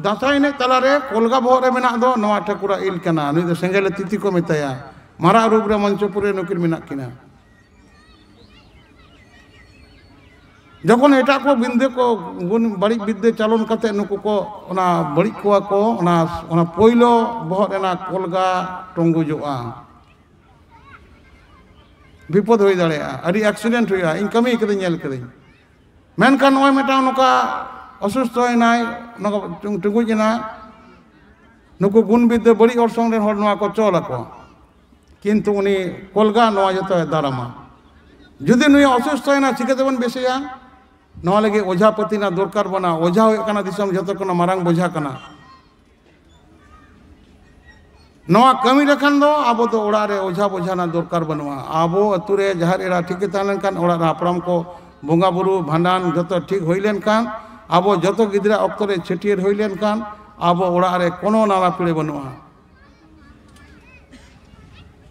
ᱫᱟᱸᱥᱟᱭ ᱮᱱᱮᱡ ᱛᱟᱞᱟᱨᱮ ᱠᱚᱞᱜᱟ ᱵᱚᱦᱚᱜ ᱨᱮ ᱢᱮᱱᱟᱜ ᱫᱚ, ᱱᱚᱣᱟ ᱴᱷᱟᱹᱠᱩᱨᱟᱜ ᱤᱞ ᱠᱟᱱᱟ, ᱱᱩᱭ ᱫᱚ ᱥᱮᱸᱜᱮᱞ ᱛᱤᱛᱤ ᱠᱚ ᱢᱮᱛᱟᱭᱟ, ᱢᱟᱨᱟᱜ ᱨᱩᱯ ᱨᱮ ᱢᱚᱧᱪᱚᱯᱩᱨᱤ ᱨᱮ ᱱᱩᱠᱤᱱ ᱢᱮᱱᱟᱜ ᱠᱤᱱᱟ᱾ ᱡᱚᱠᱷᱚᱱ ᱮᱴᱟᱜ ᱠᱚ ᱵᱤᱫᱽᱫᱟᱹ ᱠᱚ, ᱜᱩᱱ ᱵᱟᱹᱲᱤᱡ ᱵᱤᱫᱽᱫᱟᱹ ᱪᱟᱞᱚᱱ ᱠᱟᱛᱮ ᱱᱩᱠᱩ ᱠᱚ ᱚᱱᱟ ᱵᱟᱹᱲᱤᱡ ᱠᱚᱣᱟ ᱠᱚ, ᱚᱱᱟ, ᱚᱱᱟ ᱯᱳᱭᱞᱳ ᱵᱚᱦᱚᱜ ᱨᱮᱱᱟᱜ ᱠᱚᱞᱜᱟ ᱴᱚᱸᱜᱩᱡᱚᱜᱼᱟ, ᱵᱤᱯᱚᱫ ᱦᱩᱭ ᱫᱟᱲᱮᱭᱟᱜᱼᱟ, ᱟᱹᱰᱤ ᱮᱠᱥᱤᱰᱮᱱᱴ ᱦᱩᱭᱩᱜᱼᱟ᱾ ᱤᱧ ᱠᱟᱹᱢᱤ ᱠᱟᱹᱫᱟᱹᱧ, ᱧᱮᱞ ᱠᱟᱹᱫᱟᱹᱧ᱾ ᱢᱮᱱᱠᱷᱟᱱ ᱱᱚᱜᱼᱚᱭ ᱢᱤᱫᱴᱟᱝ ᱱᱚᱝᱠᱟ ᱚᱥᱩᱥᱛᱷᱚᱭᱮᱱᱟᱭ, ᱱᱚᱝᱠᱟ ᱴᱩᱸ-, ᱴᱩᱸᱜᱩᱡ ᱮᱱᱟ, ᱱᱩᱠᱩ ᱜᱩᱱ ᱵᱤᱫᱽᱫᱟᱹ ᱵᱟᱹᱲᱤᱡ ᱚᱨᱥᱚᱝ ᱨᱮᱱ ᱦᱚᱲ ᱱᱚᱣᱟ ᱠᱚ ᱪᱚᱞ ᱟᱠᱚ, ᱠᱤᱱᱛᱩ ᱩᱱᱤ ᱠᱚᱞᱜᱟ ᱱᱚᱣᱟ ᱡᱚᱛᱚᱭ ᱫᱟᱨᱟᱢᱟ᱾ ᱡᱩᱫᱤ ᱱᱩᱭ ᱚᱥᱩᱥᱛᱷᱚᱭᱮᱱᱟ, ᱪᱤᱠᱟᱹ ᱛᱮᱵᱚᱱ ᱵᱮᱥᱮᱭᱟ? ᱱᱚᱣᱟ ᱞᱟᱹᱜᱤᱫ ᱚᱡᱷᱟ ᱯᱟᱹᱛᱤ ᱨᱮᱱᱟᱜ ᱫᱚᱨᱠᱟᱨ ᱵᱟᱹᱱᱩᱜᱼᱟ᱾ ᱚᱡᱷᱟ ᱦᱩᱭᱩᱜ ᱠᱟᱱᱟ ᱫᱤᱥᱚᱢ ᱡᱚᱛᱚ ᱠᱷᱚᱱᱟᱜ ᱢᱟᱨᱟᱝ ᱵᱚᱡᱷᱟ ᱠᱟᱱᱟ᱾ ᱱᱚᱣᱟ ᱠᱟᱹᱢᱤ ᱞᱮᱠᱷᱟᱱ ᱫᱚ ᱟᱵᱚ ᱫᱚ ᱚᱲᱟᱜ ᱨᱮ ᱚᱡᱷᱟ ᱵᱚᱡᱷᱟ ᱨᱮᱱᱟᱜ ᱫᱚᱨᱠᱟᱨ ᱵᱟᱹᱱᱩᱜᱼᱟ᱾ ᱟᱵᱚ ᱟᱹᱛᱩ ᱨᱮ ᱡᱟᱦᱮᱨ ᱮᱨᱟ ᱴᱷᱤᱠ ᱜᱮ ᱛᱟᱦᱮᱸ ᱞᱮᱱᱠᱷᱟᱱ, ᱚᱲᱟᱜ ᱨᱮ ᱦᱟᱯᱲᱟᱢ ᱠᱚ ᱵᱚᱸᱜᱟ ᱵᱩᱨᱩ ᱵᱷᱟᱸᱰᱟᱱ ᱡᱚᱛᱚ ᱴᱷᱤᱠ ᱦᱩᱭ ᱞᱮᱱᱠᱷᱟᱱ, ᱟᱵᱚ ᱡᱚᱛᱚ ᱜᱤᱫᱽᱨᱟᱹ ᱚᱠᱛᱚ ᱨᱮ ᱪᱷᱟᱹᱴᱭᱟᱹᱨ ᱦᱩᱭ ᱞᱮᱱᱠᱷᱟᱱ, ᱟᱵᱚ ᱚᱲᱟᱜ ᱨᱮ ᱠᱳᱱᱳ ᱱᱟᱞᱟ ᱯᱤᱲᱟᱹ ᱵᱟᱹᱱᱩᱜᱼᱟ᱾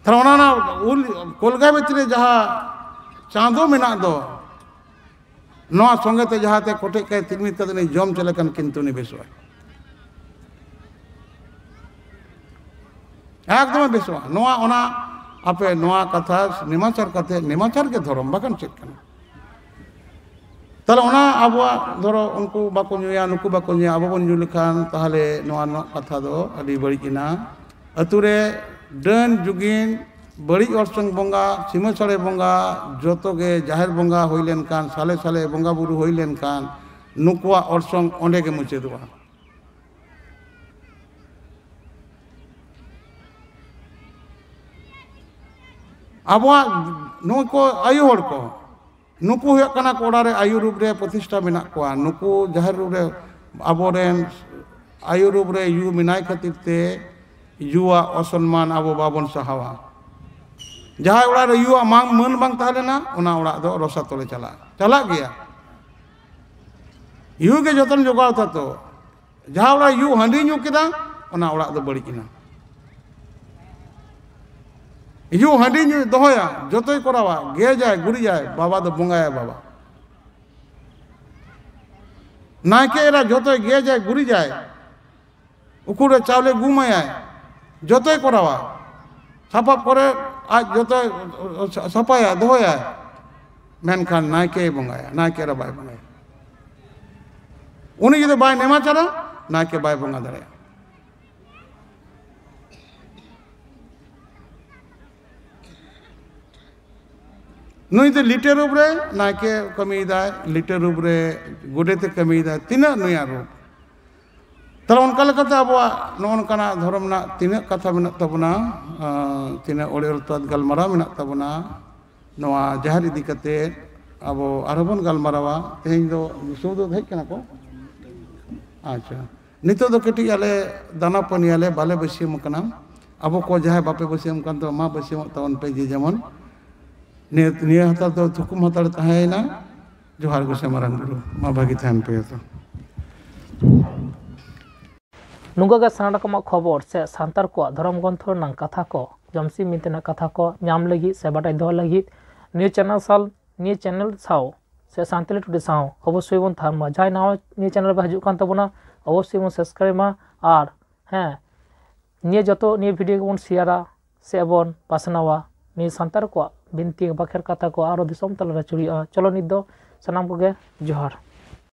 ᱛᱟᱦᱞᱮ ᱚᱱᱟ, ᱚᱱᱟ ᱩᱞ ᱠᱚᱞᱜᱟ ᱵᱷᱤᱛᱨᱤ ᱨᱮ ᱡᱟᱦᱟᱸ ᱪᱟᱸᱫᱚ ᱢᱮᱱᱟᱜ ᱫᱚ, ᱱᱚᱣᱟ ᱥᱚᱸᱜᱮ ᱛᱮ ᱡᱟᱦᱟᱸᱛᱮ ᱠᱚᱴᱮᱡ ᱠᱟᱭ ᱛᱤᱞᱢᱤᱧ ᱠᱟᱛᱮ ᱩᱱᱤ ᱡᱚᱢ ᱪᱚ ᱞᱮᱠᱷᱟᱱ ᱠᱤᱱᱛᱩ ᱩᱱᱤ ᱵᱮᱥᱚᱜᱼᱟᱭ᱾ ᱮᱠᱫᱚᱢᱮ ᱵᱮᱥᱚᱜᱼᱟ᱾ ᱱᱚᱣᱟ, ᱚᱱᱟ ᱟᱯᱮ ᱱᱚᱣᱟ ᱠᱟᱛᱷᱟ ᱱᱮᱢᱟᱪᱟᱨ ᱠᱟᱛᱮ, ᱱᱮᱢᱟᱪᱟᱨ ᱜᱮ ᱫᱷᱚᱨᱚᱢ, ᱵᱟᱠᱷᱟᱱ ᱪᱮᱫ ᱠᱟᱱᱟ? ᱛᱟᱦᱞᱮ ᱚᱱᱟ ᱟᱵᱚᱣᱟᱜ, ᱫᱷᱚᱨᱚ, ᱩᱱᱠᱩ ᱵᱟᱠᱚ ᱧᱩᱭᱟ, ᱱᱩᱠᱩ ᱵᱟᱠᱚ ᱧᱩᱭᱟ, ᱟᱵᱚ ᱵᱚᱱ ᱧᱩ ᱞᱮᱠᱷᱟᱱ, ᱛᱟᱦᱞᱮ ᱱᱚᱣᱟ ᱨᱮᱱᱟᱜ ᱠᱟᱛᱷᱟ ᱫᱚ ᱟᱹᱰᱤ ᱵᱟᱹᱲᱤᱡ ᱮᱱᱟ᱾ ᱟᱹᱛᱩ ᱨᱮ ᱰᱟᱹᱱ ᱡᱩᱜᱤᱱ ᱵᱟᱹᱲᱤᱡ ᱚᱨᱥᱚᱝ ᱵᱚᱸᱜᱟ, ᱥᱤᱢᱟᱹ ᱥᱟᱹᱲᱮ ᱵᱚᱸᱜᱟ, ᱡᱚᱛᱚ ᱜᱮ ᱡᱟᱦᱮᱨ ᱵᱚᱸᱜᱟ ᱦᱩᱭ ᱞᱮᱱᱠᱷᱟᱱ, ᱥᱟᱞᱮ ᱥᱟᱞᱮ ᱵᱚᱸᱜᱟ ᱵᱩᱨᱩ ᱦᱩᱭ ᱞᱮᱱᱠᱷᱟᱱ, ᱱᱩᱠᱩᱣᱟᱜ ᱚᱨᱥᱚᱝ ᱚᱸᱰᱮ ᱜᱮ ᱢᱩᱪᱟᱹᱫᱚᱜᱼᱟ᱾ ᱟᱵᱚᱣᱟᱜ ᱱᱩᱠᱩ ᱟᱭᱳ ᱦᱚᱲ ᱠᱚ, ᱱᱩᱠᱩ ᱦᱩᱭᱩᱜ ᱠᱟᱱᱟ ᱠᱚ ᱚᱲᱟᱜ ᱨᱮ ᱟᱭᱩ ᱨᱩᱯ ᱨᱮ ᱯᱨᱚᱛᱤᱥᱴᱷᱟ ᱢᱮᱱᱟᱜ ᱠᱚᱣᱟ᱾ ᱱᱩᱠᱩ ᱡᱟᱦᱮᱨ ᱨᱩᱯ ᱨᱮ ᱟᱵᱚᱨᱮᱱ ᱟᱭᱩ ᱨᱩᱯ ᱨᱮ ᱭᱩ ᱢᱮᱱᱟᱭ ᱠᱷᱟᱹᱛᱤᱨ ᱛᱮ ᱭᱩᱣᱟᱜ ᱚᱥᱚᱱᱢᱟᱱ ᱟᱵᱚ ᱵᱟᱵᱚᱱ ᱥᱟᱦᱟᱣᱟ᱾ ᱡᱟᱦᱟᱸᱭ ᱚᱲᱟᱜ ᱨᱮ ᱭᱩᱣᱟᱜ ᱢᱟᱝ ᱢᱟᱹᱱ ᱵᱟᱝ ᱛᱟᱦᱮᱸ ᱞᱮᱱᱟ, ᱚᱱᱟ ᱚᱲᱟᱜ ᱫᱚ ᱨᱚᱥᱟᱛᱚᱞᱮ ᱪᱟᱞᱟᱜᱼᱟ, ᱪᱟᱞᱟᱜ ᱜᱮᱭᱟ᱾ ᱭᱩ ᱜᱮ ᱡᱚᱛᱚᱱ ᱡᱚᱜᱟᱣ ᱛᱟᱛᱚ᱾ ᱡᱟᱦᱟᱸ ᱚᱲᱟᱜ ᱭᱩ ᱦᱟᱺᱰᱤ ᱧᱩ ᱠᱮᱫᱟ, ᱚᱱᱟ ᱚᱲᱟᱜ ᱫᱚ ᱵᱟᱹᱲᱤᱡ ᱮᱱᱟ᱾ ᱭᱩ ᱦᱟᱺᱰᱤ ᱧᱩ ᱫᱚᱦᱚᱭᱟ, ᱡᱚᱛᱚᱭ ᱠᱚᱨᱟᱣᱟ, ᱜᱮᱡᱟᱭ, ᱜᱩᱨᱤᱡᱟᱭ, ᱵᱟᱵᱟ ᱫᱚ ᱵᱚᱸᱜᱟᱭᱟ ᱵᱟᱵᱟ᱾ ᱱᱟᱭᱠᱮ ᱮᱨᱟ ᱡᱚᱛᱚᱭ ᱜᱮᱡᱟᱭ, ᱜᱩᱨᱤᱡᱟᱭ, ᱩᱠᱩᱲ ᱨᱮ ᱪᱟᱣᱞᱮ ᱜᱩᱢᱟᱭᱟᱭ, ᱡᱚᱛᱚᱭ ᱠᱚᱨᱟᱣᱟ, ᱥᱟᱯᱟᱵ ᱠᱚᱨᱮ ᱟᱡ ᱡᱚᱛᱚᱭ ᱥᱟᱯᱷᱟᱭᱟ, ᱫᱚᱦᱚᱭᱟᱭ, ᱢᱮᱱᱠᱷᱟᱱ ᱱᱟᱭᱠᱮᱭ ᱵᱚᱸᱜᱟᱭᱟ, ᱱᱟᱭᱠᱮ ᱮᱨᱟ ᱵᱟᱭ ᱵᱚᱸᱜᱟᱭᱟ᱾ ᱩᱱᱤ ᱡᱩᱫᱤ ᱵᱟᱭ ᱱᱮᱢᱟᱪᱟᱨᱟ, ᱱᱟᱭᱠᱮ ᱵᱟᱭ ᱵᱚᱸᱜᱟ ᱫᱟᱲᱮᱭᱟᱜᱼᱟ᱾ ᱱᱩᱭ ᱫᱚ ᱞᱤᱴᱟᱹ ᱨᱩᱯ ᱨᱮ ᱱᱟᱭᱠᱮ ᱠᱟᱹᱢᱤᱭᱮᱫᱟᱭ, ᱞᱤᱴᱟᱹ ᱨᱩᱯ ᱨᱮ ᱜᱚᱰᱮᱛᱮ ᱠᱟᱹᱢᱤᱭᱮᱫᱟᱭ, ᱛᱤᱱᱟᱹᱜ ᱱᱩᱭᱟᱜ ᱨᱩᱯ᱾ ᱛᱟᱦᱞᱮ ᱚᱱᱠᱟ ᱞᱮᱠᱟᱛᱮ ᱟᱵᱚᱣᱟᱜ ᱱᱚᱜᱼᱚ ᱱᱚᱝᱠᱟᱱᱟᱜ ᱫᱷᱚᱨᱚᱢ ᱨᱮᱱᱟᱜ ᱛᱤᱱᱟᱹᱜ ᱠᱟᱛᱷᱟ ᱢᱮᱱᱟᱜ ᱛᱟᱵᱚᱱᱟ, ᱟᱸ, ᱛᱤᱱᱟᱹᱜ ᱚᱲᱮ ᱚᱨᱛᱟᱛ ᱜᱟᱞᱢᱟᱨᱟᱣ ᱢᱮᱱᱟᱜ ᱛᱟᱵᱚᱱᱟ, ᱱᱚᱣᱟ ᱡᱟᱦᱮᱨ ᱤᱫᱤ ᱠᱟᱛᱮ ᱟᱵᱚ ᱟᱨᱦᱚᱸ ᱵᱚᱱ ᱜᱟᱞᱢᱟᱨᱟᱣᱟ᱾ ᱛᱮᱦᱮᱧ ᱫᱚ ᱫᱤᱥᱚᱢ ᱫᱚ ᱦᱮᱡ ᱠᱟᱱᱟ ᱠᱚ? ᱟᱪᱪᱷᱟ, ᱱᱤᱛᱚᱜ ᱫᱚ ᱠᱟᱹᱴᱤᱡ ᱟᱞᱮ ᱫᱟᱱᱟ ᱯᱟᱹᱱᱤᱭᱟᱞᱮ, ᱵᱟᱞᱮ ᱵᱟᱹᱥᱭᱟᱹᱢ ᱠᱟᱱᱟ᱾ ᱟᱵᱚ ᱠᱚ ᱡᱟᱦᱟᱸᱭ ᱵᱟᱯᱮ ᱵᱟᱹᱥᱭᱟᱹᱢ ᱠᱟᱱ ᱛᱟᱵᱚᱱ, ᱢᱟ ᱵᱟᱹᱥᱭᱟᱹᱢᱚᱜ ᱛᱟᱵᱚᱱ ᱯᱮ ᱡᱮ ᱡᱮᱢᱚᱱ᱾ ᱱᱤᱭᱟᱹ, ᱱᱤᱭᱟᱹ ᱦᱟᱛᱟᱲ ᱫᱚ ᱛᱷᱩᱠᱩᱢ ᱦᱟᱛᱟᱲ ᱛᱟᱦᱮᱸᱭᱮᱱᱟ᱾ ᱡᱚᱦᱟᱨ ᱜᱚᱸᱥᱟᱭ ᱢᱟᱨᱟᱝ ᱵᱩᱨᱩ, ᱢᱟ ᱵᱷᱟᱹᱜᱤ ᱛᱟᱦᱮᱱ ᱯᱮ ᱡᱚᱛᱚ᱾ ᱱᱚᱝᱠᱟ ᱜᱮ ᱥᱟᱱᱟᱢ ᱨᱚᱠᱚᱢᱟᱜ ᱠᱷᱚᱵᱚᱨ ᱥᱮ ᱥᱟᱱᱛᱟᱲ ᱠᱚᱣᱟᱜ ᱫᱷᱚᱨᱚᱢ ᱜᱨᱚᱱᱛᱷᱚ ᱨᱮᱱᱟᱜ ᱠᱟᱛᱷᱟ ᱠᱚ, ᱡᱚᱢᱥᱤᱢ ᱵᱤᱱᱛᱤ ᱨᱮᱱᱟᱜ ᱠᱟᱛᱷᱟ ᱠᱚ ᱧᱟᱢ ᱞᱟᱹᱜᱤᱫ ᱥᱮ ᱵᱟᱰᱟᱭ ᱫᱚᱦᱚ ᱞᱟᱹᱜᱤᱫ ᱱᱤᱭᱟᱹ ᱪᱮᱱᱮᱞ ᱥᱟᱶ, ᱱᱤᱭᱟᱹ ᱪᱮᱱᱮᱞ ᱥᱟᱶ ᱥᱮ ᱥᱟᱱᱛᱟᱲᱤ ᱴᱩᱰᱮ ᱥᱟᱶ ᱚᱵᱚᱥᱥᱳᱭ ᱵᱚᱱ ᱛᱟᱦᱮᱱ ᱢᱟ᱾ ᱡᱟᱦᱟᱸᱭ ᱱᱟᱣᱟ ᱱᱤᱭᱟᱹ ᱪᱮᱱᱮᱞ ᱨᱮ ᱦᱤᱡᱩᱜ ᱠᱟᱱ ᱛᱟᱵᱚᱱᱟ, ᱚᱵᱚᱥᱥᱳᱭ ᱵᱚᱱ ᱥᱟᱵᱥᱠᱨᱟᱭᱤᱵ ᱢᱟ᱾ ᱟᱨ ᱦᱮᱸ, ᱱᱤᱭᱟᱹ ᱡᱚᱛᱚ ᱱᱤᱭᱟᱹ ᱵᱷᱤᱰᱤᱭᱳ ᱜᱮᱵᱚᱱ ᱥᱮᱭᱟᱨᱟ ᱥᱮ ᱵᱚᱱ ᱯᱟᱥᱱᱟᱣᱟ᱾ ᱱᱤᱭᱟᱹ ᱥᱟᱱᱛᱟᱲ ᱠᱚᱣᱟᱜ ᱵᱤᱱᱛᱤ ᱵᱟᱠᱷᱮᱲ ᱠᱟᱛᱷᱟ ᱠᱚ ᱟᱨᱚ ᱫᱤᱥᱚᱢ ᱛᱟᱞᱟᱨᱮ ᱪᱩᱲᱤᱭᱟᱹᱜᱼᱟ᱾ ᱪᱚᱞᱚ ᱱᱤᱛ ᱫᱚ ᱥᱟᱱᱟᱢ ᱠᱚᱜᱮ ᱡᱚᱦᱟᱨ᱾